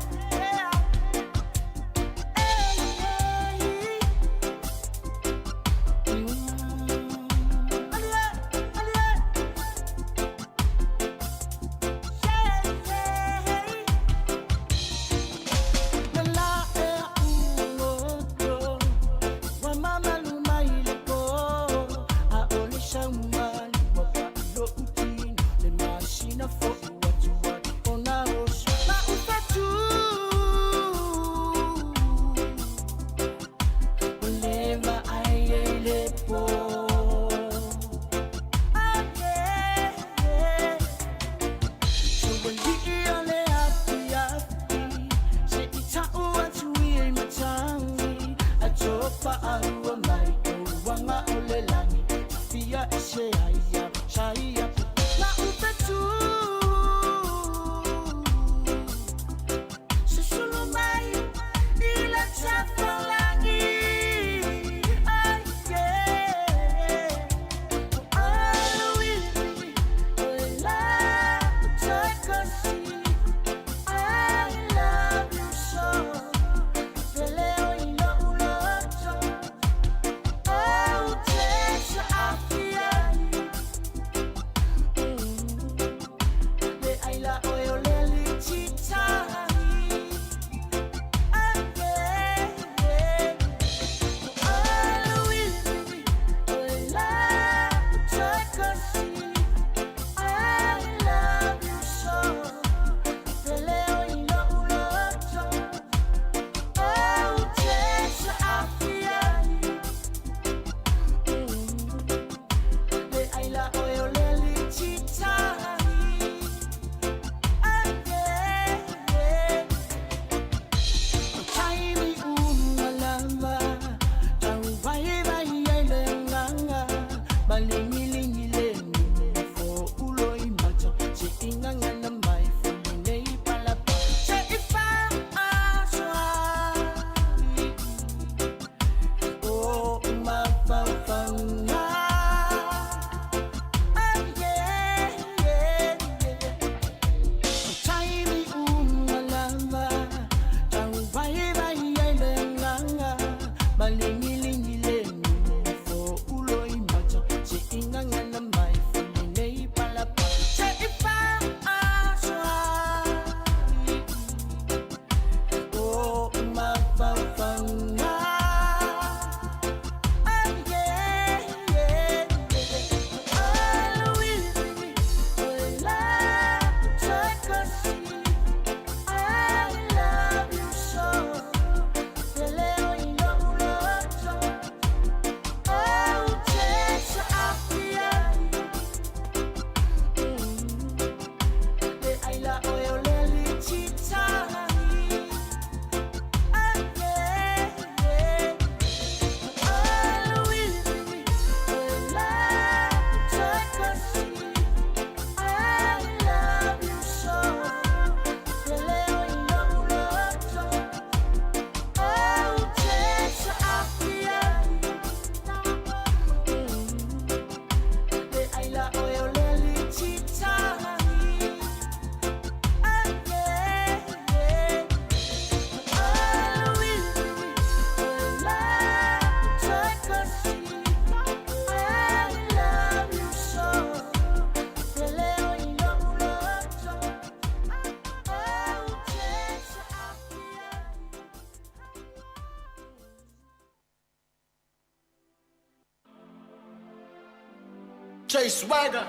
Chase Swagger,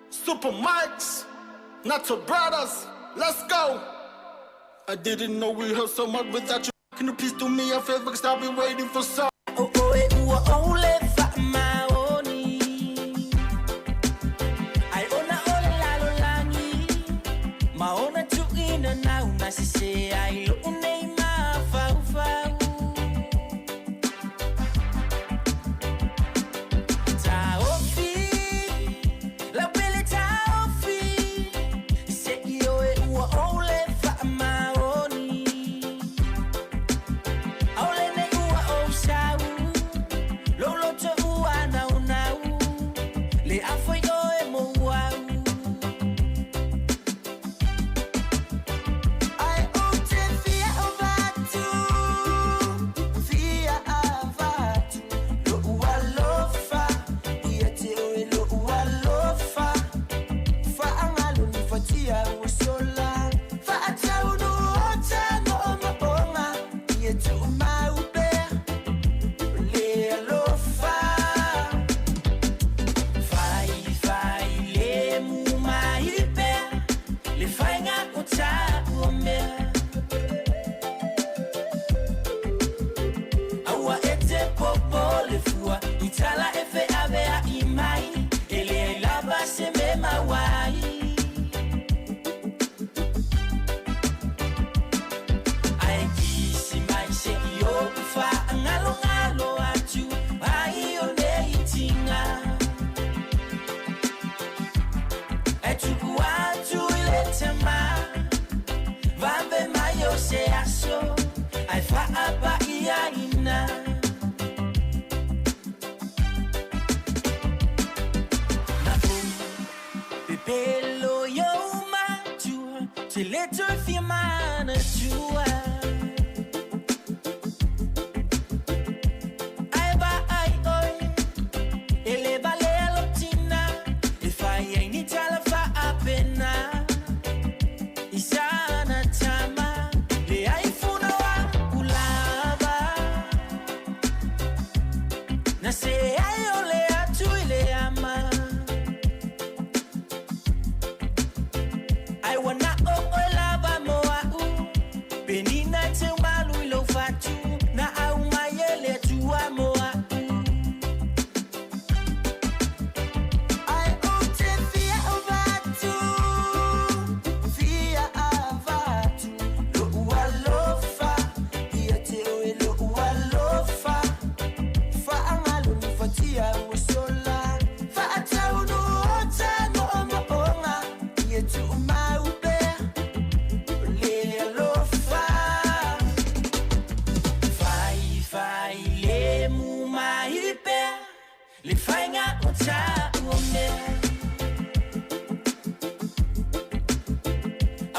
Super Mikes, Nato Brothers, let's go. I didn't know we hurt so much without you. Can you please do me a favor? Cause I've been waiting for so. O oe ua ole faamaoni Ai ona ole lalolagi Ma ona tuuina nau na sese ai lou nei mafaufau Taofi lau pele taofi Se i oe ua ole faamaoni Aole nei ua ou sau Lou loto ua naunau Le afoi oe mo au Ai ou te fia avatu, fia avatu Lo'u alofa, ia te oe lo'u alofa Faagalo ni fatia ua sola Faataunu o ta mo'omo'oga Ia tu'umau pea le alofa Faifai le mu mai pea Le faiga o ta'ua mea Aua e te popo le fua I tala e fe'avea'i mai E leai lava se me mauai Ae kisi mai se'i ou fa'agalogalo atu Ai o nei tiga E tuku atu i le tamā Vave mai o se aso Ae fa'apa'iaina Na ou pepelo i ou matua Te lē toe fia manatua Ae vaai oe E lē valea lou tinā E fai ai ni tala fa'apena I sana tama Leai funa o lava Na se ai o le atu i le ama Ai ua na o oe lava mo a'u Penina e teumalu i lou fatu Na au mai e le Atua mo a'u Ai ou te fia avatu, fia avatu Lo'u alofa, ia te oe lo'u alofa Faagalo ni fatia ua sola Faataunu o ta mo'omo'oga Ia tu'umau pea le alofa Faifai le mu mai pea Le faiga o ta'ua mea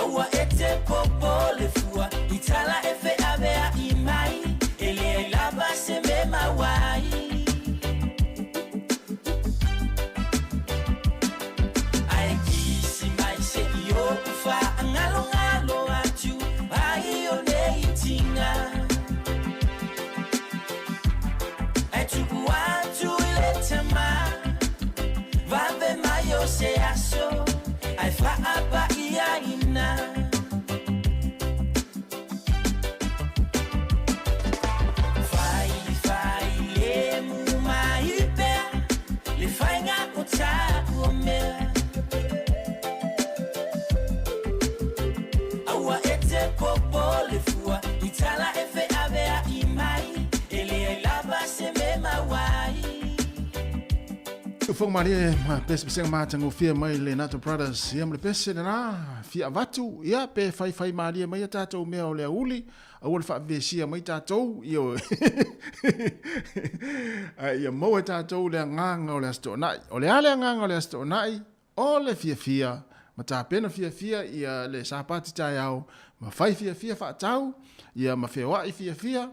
Aua e te popo le fua I tala e fe'avea'i mai E leai lava se me mauai Ae kisi mai se'i ou fa'agalogalo atu Ai o nei tiga Ae tu'u atu i le tamā Vave mai o se aso Ae fa'apa'iaina Faifai le mu mai pea Le faiga o ta'ua mea Aua e te popo le fua I tala e fe'avea'i mai E leai lava se me mauai Fofoga malie ma pesepesega matagofie mai le Nato Brothers ia ma le pese lena fia avatu ia pe faifai malie mai a tatou mea o le auli aua le faavevesia mai tatou ia ae ia maua e tatou le agaga o le Aso Toonai. O le a le agaga o le Aso Toonai? O le fiafia ma tapena fiafia ia le Sapati taeao ma fai fiafia faatau ia ma feoai fiafia,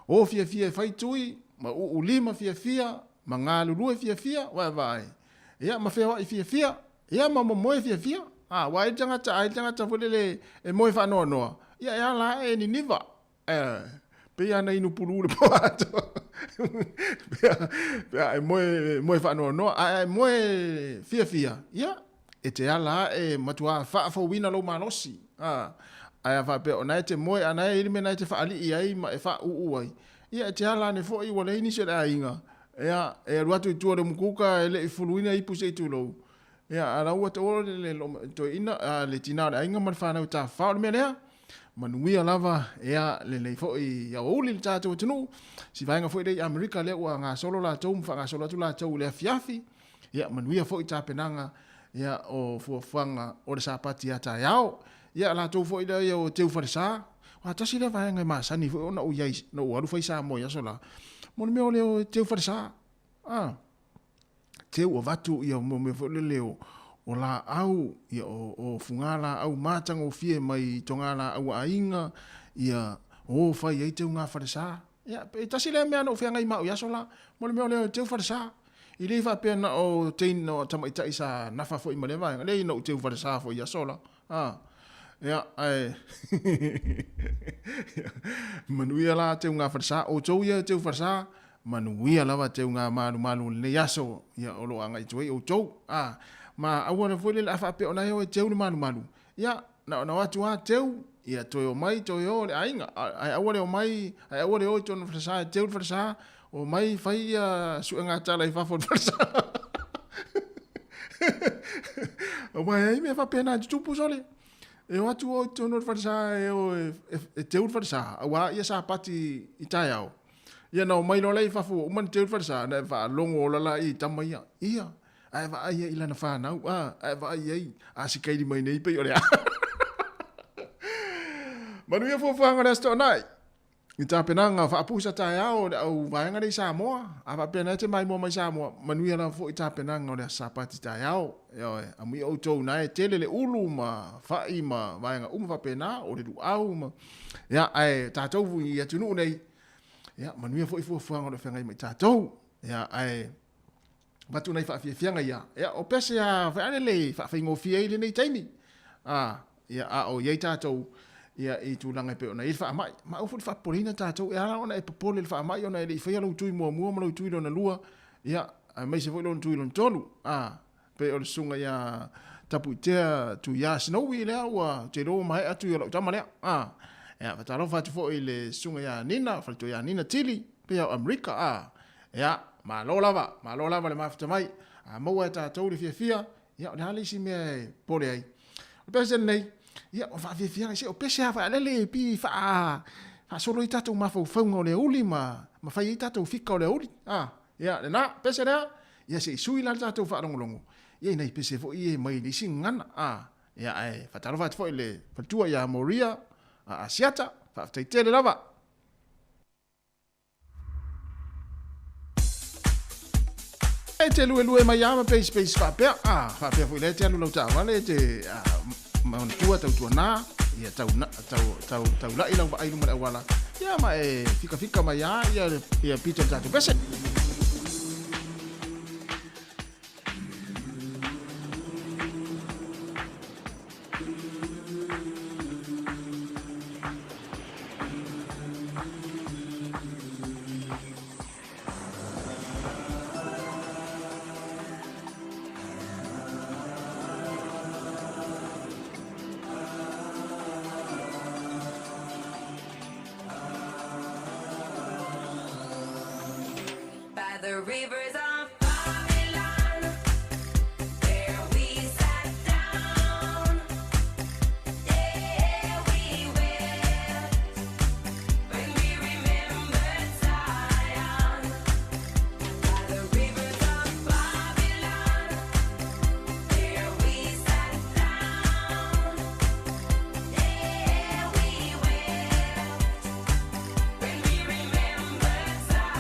o fiafia e fai tui ma uu lima fiafia ma galulue fiafia, vaevae, ia ma feoai fiafia, ia ma momoe fiafia. A, aua ai le tagata, ai le tagata foi lele e moe faanoanoa, ia e ala ae e niniva. E, pei lava na inu pulu le po atoa. Pe a e moe, moe faanoanoa, ae a e moe fiafia, ia, e te ala ae matuā faafouina lou malosi. A, ae a faapea o na e te moe a na e i le mea na e te faalii ai ma e faauu ai, ia e te ala ane foi ua leai nisi o le aiga, ia, e alu atu i tua o le umukuka e le i fuluina ipu se i tulou. Ia, a la ua taua le, le toeaina, a, le tinā o le aiga ma le fanau e tafafao. O le mea lea, manuia lava, ia, lenei foi aoauli i le tatou atunuu. Si vaega foi lea i Amerika lea ua gasolo latou ma faagasolo atu latou i le afiafi. Ia, manuia foi tapenaga, ia, o fuafuaga o le Sapati a taeao. Ia, latou foi lea ia o teu falesa. Aua tasi lea vaega e masani foi ona ou i ai, na ou alu fai Samoa i aso la, mo le mea o le o teu falesa. A. Teu avatu ia mo mea foi lele o, o laau, ia o, o fugalaau matagofie mai togalaau a aiga, ia o fai ai teuga falesa. Ia, e tasi lea mea na ou feagai ma au i aso la, mo le mea o le teu falesa. I le faapea na o teine o tamaitai sa nafa foi ma lea vaega, leai na ou teu falesa foi i aso la. A, ia, ae, manuia la teuga falesa, outou ia teu falesa, Manuia lava teuga malumalu o lenei aso, ia o lo o agai atu ai outou. A, ma aua le foi lele a faapea o la e o e teu le malumalu, ia, na ona o atu lava teu, ia toe omai toe o le aiga, ae aua le omai, ae aua le o i totonu o le falesa e teu le falesa, omai fai ia suega tala i fafo o le falesa. Aua e i ai mea faapena e tutupu sole. E o atu o i totonu o le falesa e o e teu le falesa, aua ia Sapati i taeao. Ia na omai loa la i fafo ua uma ona teu le falesa, ona e faalogo ola laia i tama ia. Ia, a e vaai ai i lana fanau, a, a e vaai ai, a sikaili mai nei pei o le a. Manuia fuafuaga o le Aso Toonai. I tapenaga faapusa taeao o le au vaega lea i Samoa, a faapea na e te maimoa mai Samoa, manuia lava foi tapenaga o le Aso Sapati taeao. Ioe, amuia outou na e tele le ulu ma fai ma vaega uma faapena, o le luau ma, ia, ae tatou i atunuu nei, Ia, manuia foi fuafuaga o lo o feagai ma i tatou. Ia, ae avatu nai faafiafiaga ia. Ia, o pese a fai le faafaigofie ai lenei taimi. A, ia, a o i ai tatou ia, i tulaga e pei ona i ai le faamai. Ma aua foi le faapopoleina tatou. E ala ona e popole i le faamai ona e le i faia lou tui muamua ma lou tui lona lua, ia, aemaise foi lona tui lona tolu. A, Pei o le susuga ia Tapuitea Tuia Snowy lea ua ou te iloa ua maea atu i o lau tama lea. A, ia, faatalofa atu foi i le susuga ia Nina, faletua ia Nina Tili, pei o Amerika. A, ia, malo lava, malo lava le mafuta mai. A maua e tatou le fiafia, ia, o le a le isi mea e pole ai. O le pese lenei, ia, o faafiafiaga, se o pese lava foi a lele pi faa, faasolo ai tatou mafaufauga o le aoauli ma, ma fai ai tatou fika o le aoauli. A, ia, lena, pese lea, Ia se i sui la le tatou faalogologo ia i nai pese foi ia mai le isi gagana. A, ia ae faatalofa atu foi i le faletua ia Moria a Asiata, faafetai tele lava. E te luelue mai lava ma peispeisi faapea, a, faapea foi lea e te alu lau taavale e te manatua tautuana, ia tau, tau, tau, taulai lau vaai i luma o le auala, ia ma e fikafika mai lava ia, ia pito o le tatou pese. By the rivers of Babylon, there we sat down. There we wept when we remembered Zion. By the rivers of Babylon, there we sat down. There we wept when we remembered Zion.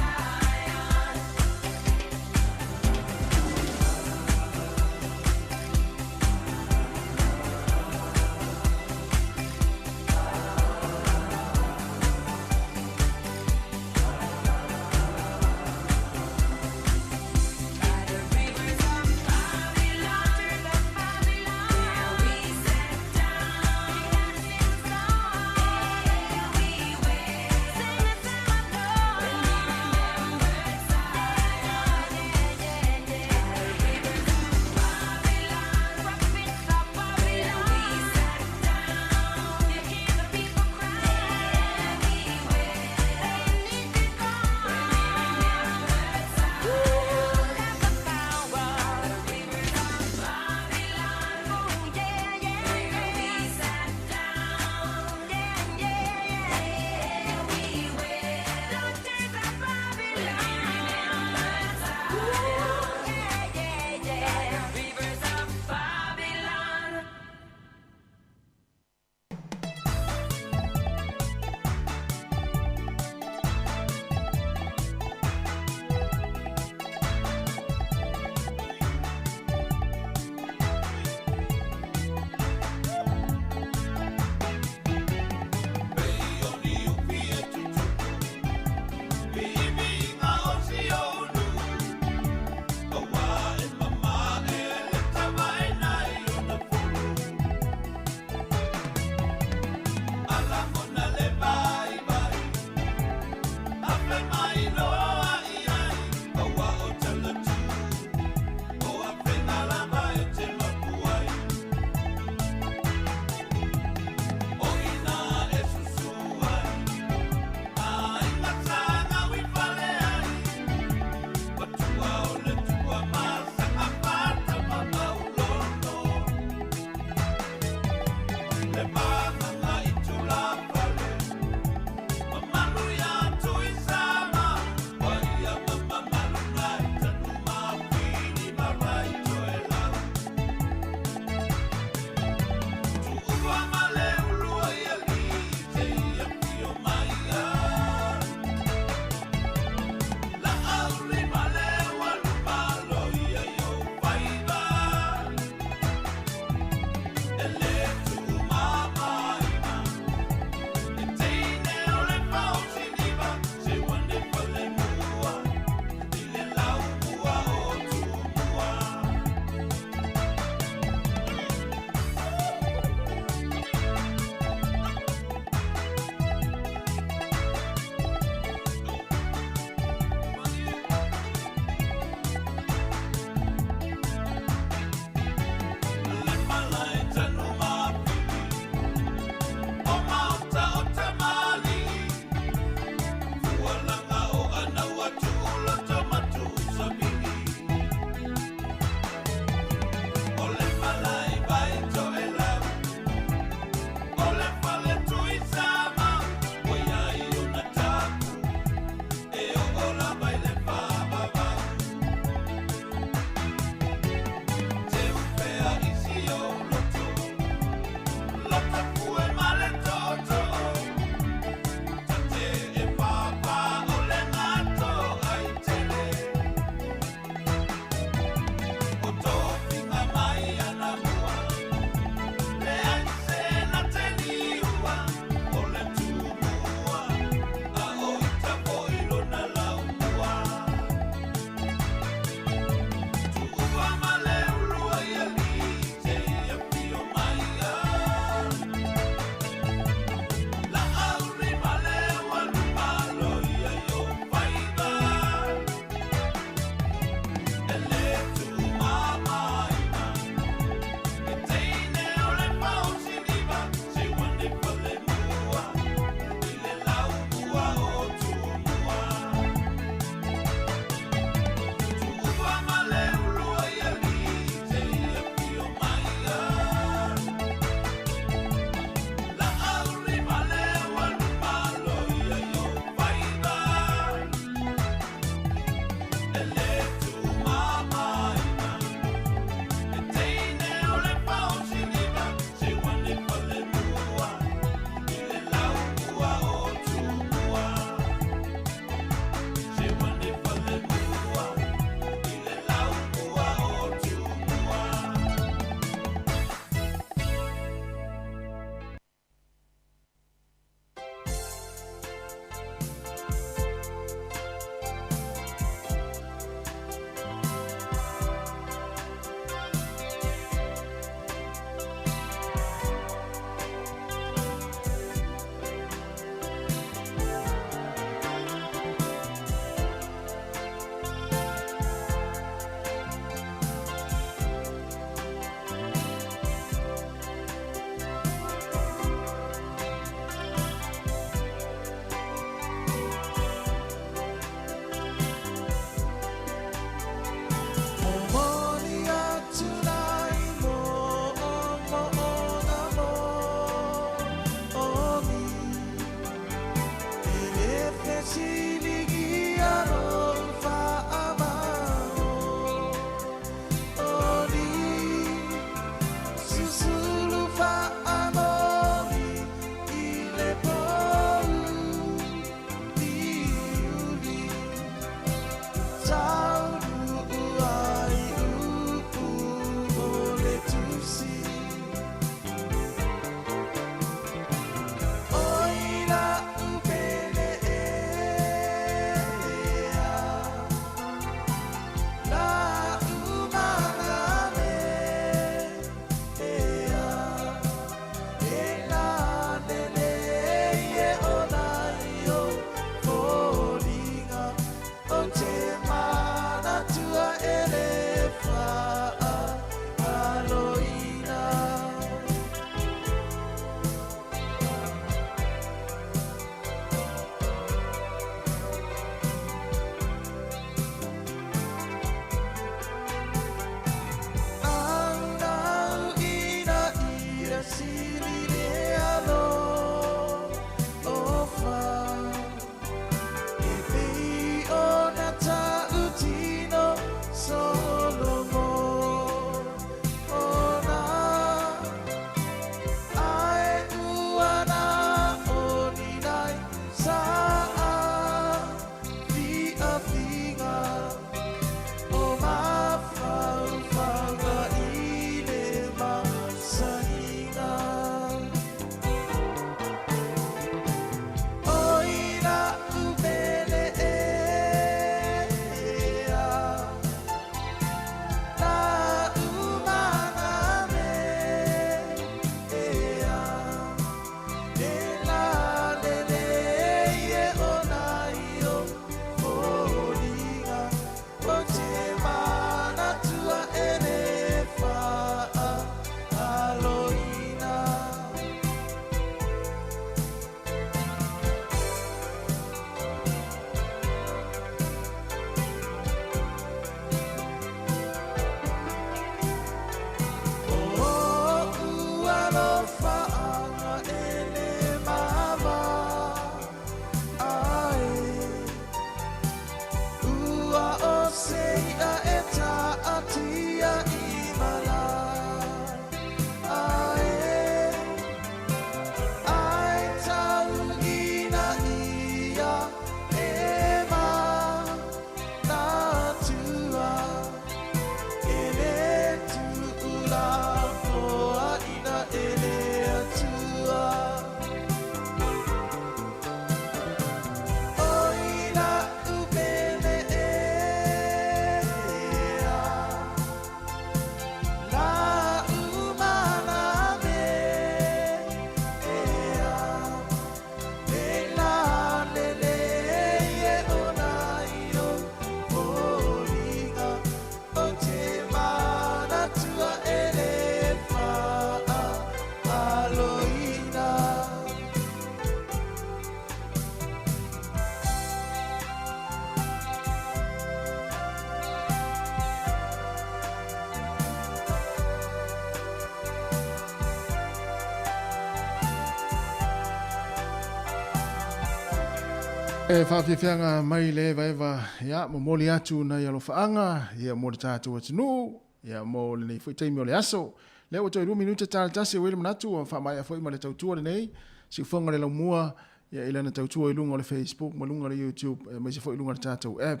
E faafiafiaga mai le evaeva, ia, momoli atu nai alofaaga, ia, mo le tatou atunuu, ia, mo lenei foi taimi o le aso. Lea ua toe 2 minute ta le tasi, ua i ai le manatu ua faamaea foi ma le tautua lenei, siufoga le laumua, ia, i lana tautua i luga o le Facebook ma luga o le YouTube, aemaise foi i luga o le tatou app,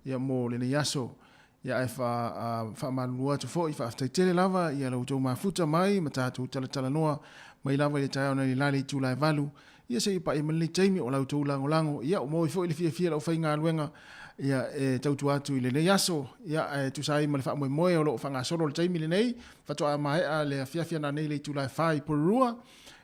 ia, mo lenei aso. Ia, ae faamalulu atu foi, faafetai tele lava ia la outou mafuta mai ma tatou talatalanoa mai lava i le taeao nei i le itula e 8, ia seia paia mai lenei taimi o la outou lagolago. Ia, ua maua foi le fiafia i lau faigaluega ia e tautua atu i lenei aso, ia ae tusa ai ma le faamoemoe o lo o faagasolo le taimi lenei, faatoa maea le afiafi ananei i le itula e 4 i Porirua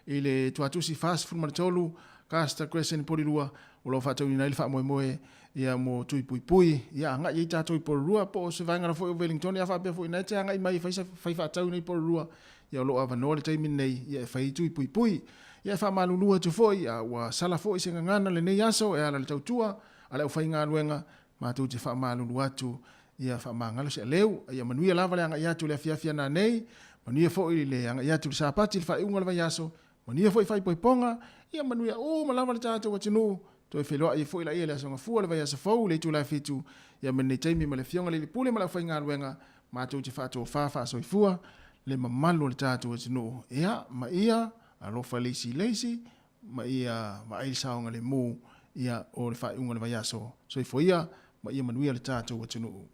i le tuatusi 43 Caster Crescent i Porirua, o lo o faatauina ai le faamoemoe ia mo tui puipui, ia agai ai tatou i Porirua po o se vaega foi o Wellington, ia faapea foi na e te agai mai e fai fai faatau nei Porirua, ia o lo o avanoa le taimi lenei ia e fai tui puipui. Ia e faamalulu atu foi, a ua sala foi se gagana lenei aso e ala i le tautua a le aufaigaluega, matou te faamalulu atu ia faamagalo se aleu, a ia manuia lava le agai atu i le afiafi ananei, manuia foi le agai atu i le Sapati i le faaiuga o le vaiaso, Manuia foi faaipoipoga, ia manuia uma lava le tatou atunuu, toe feiloai ai foi laia i le Aso Gafua, le vaiaso fou, le itula e 7, ia ma lenei taimi ma le Afioga i le Alii Pule ma le aufaigaluega, matou te faatofa faasoifua le mamalu o le tatou atunuu, ia, ma ia alofa le isi i le isi, ma ia vaai le saogalemu, ia, o le faaiuga o le vaiaso. Soifua ia, ma ia manuia le tatou atunuu.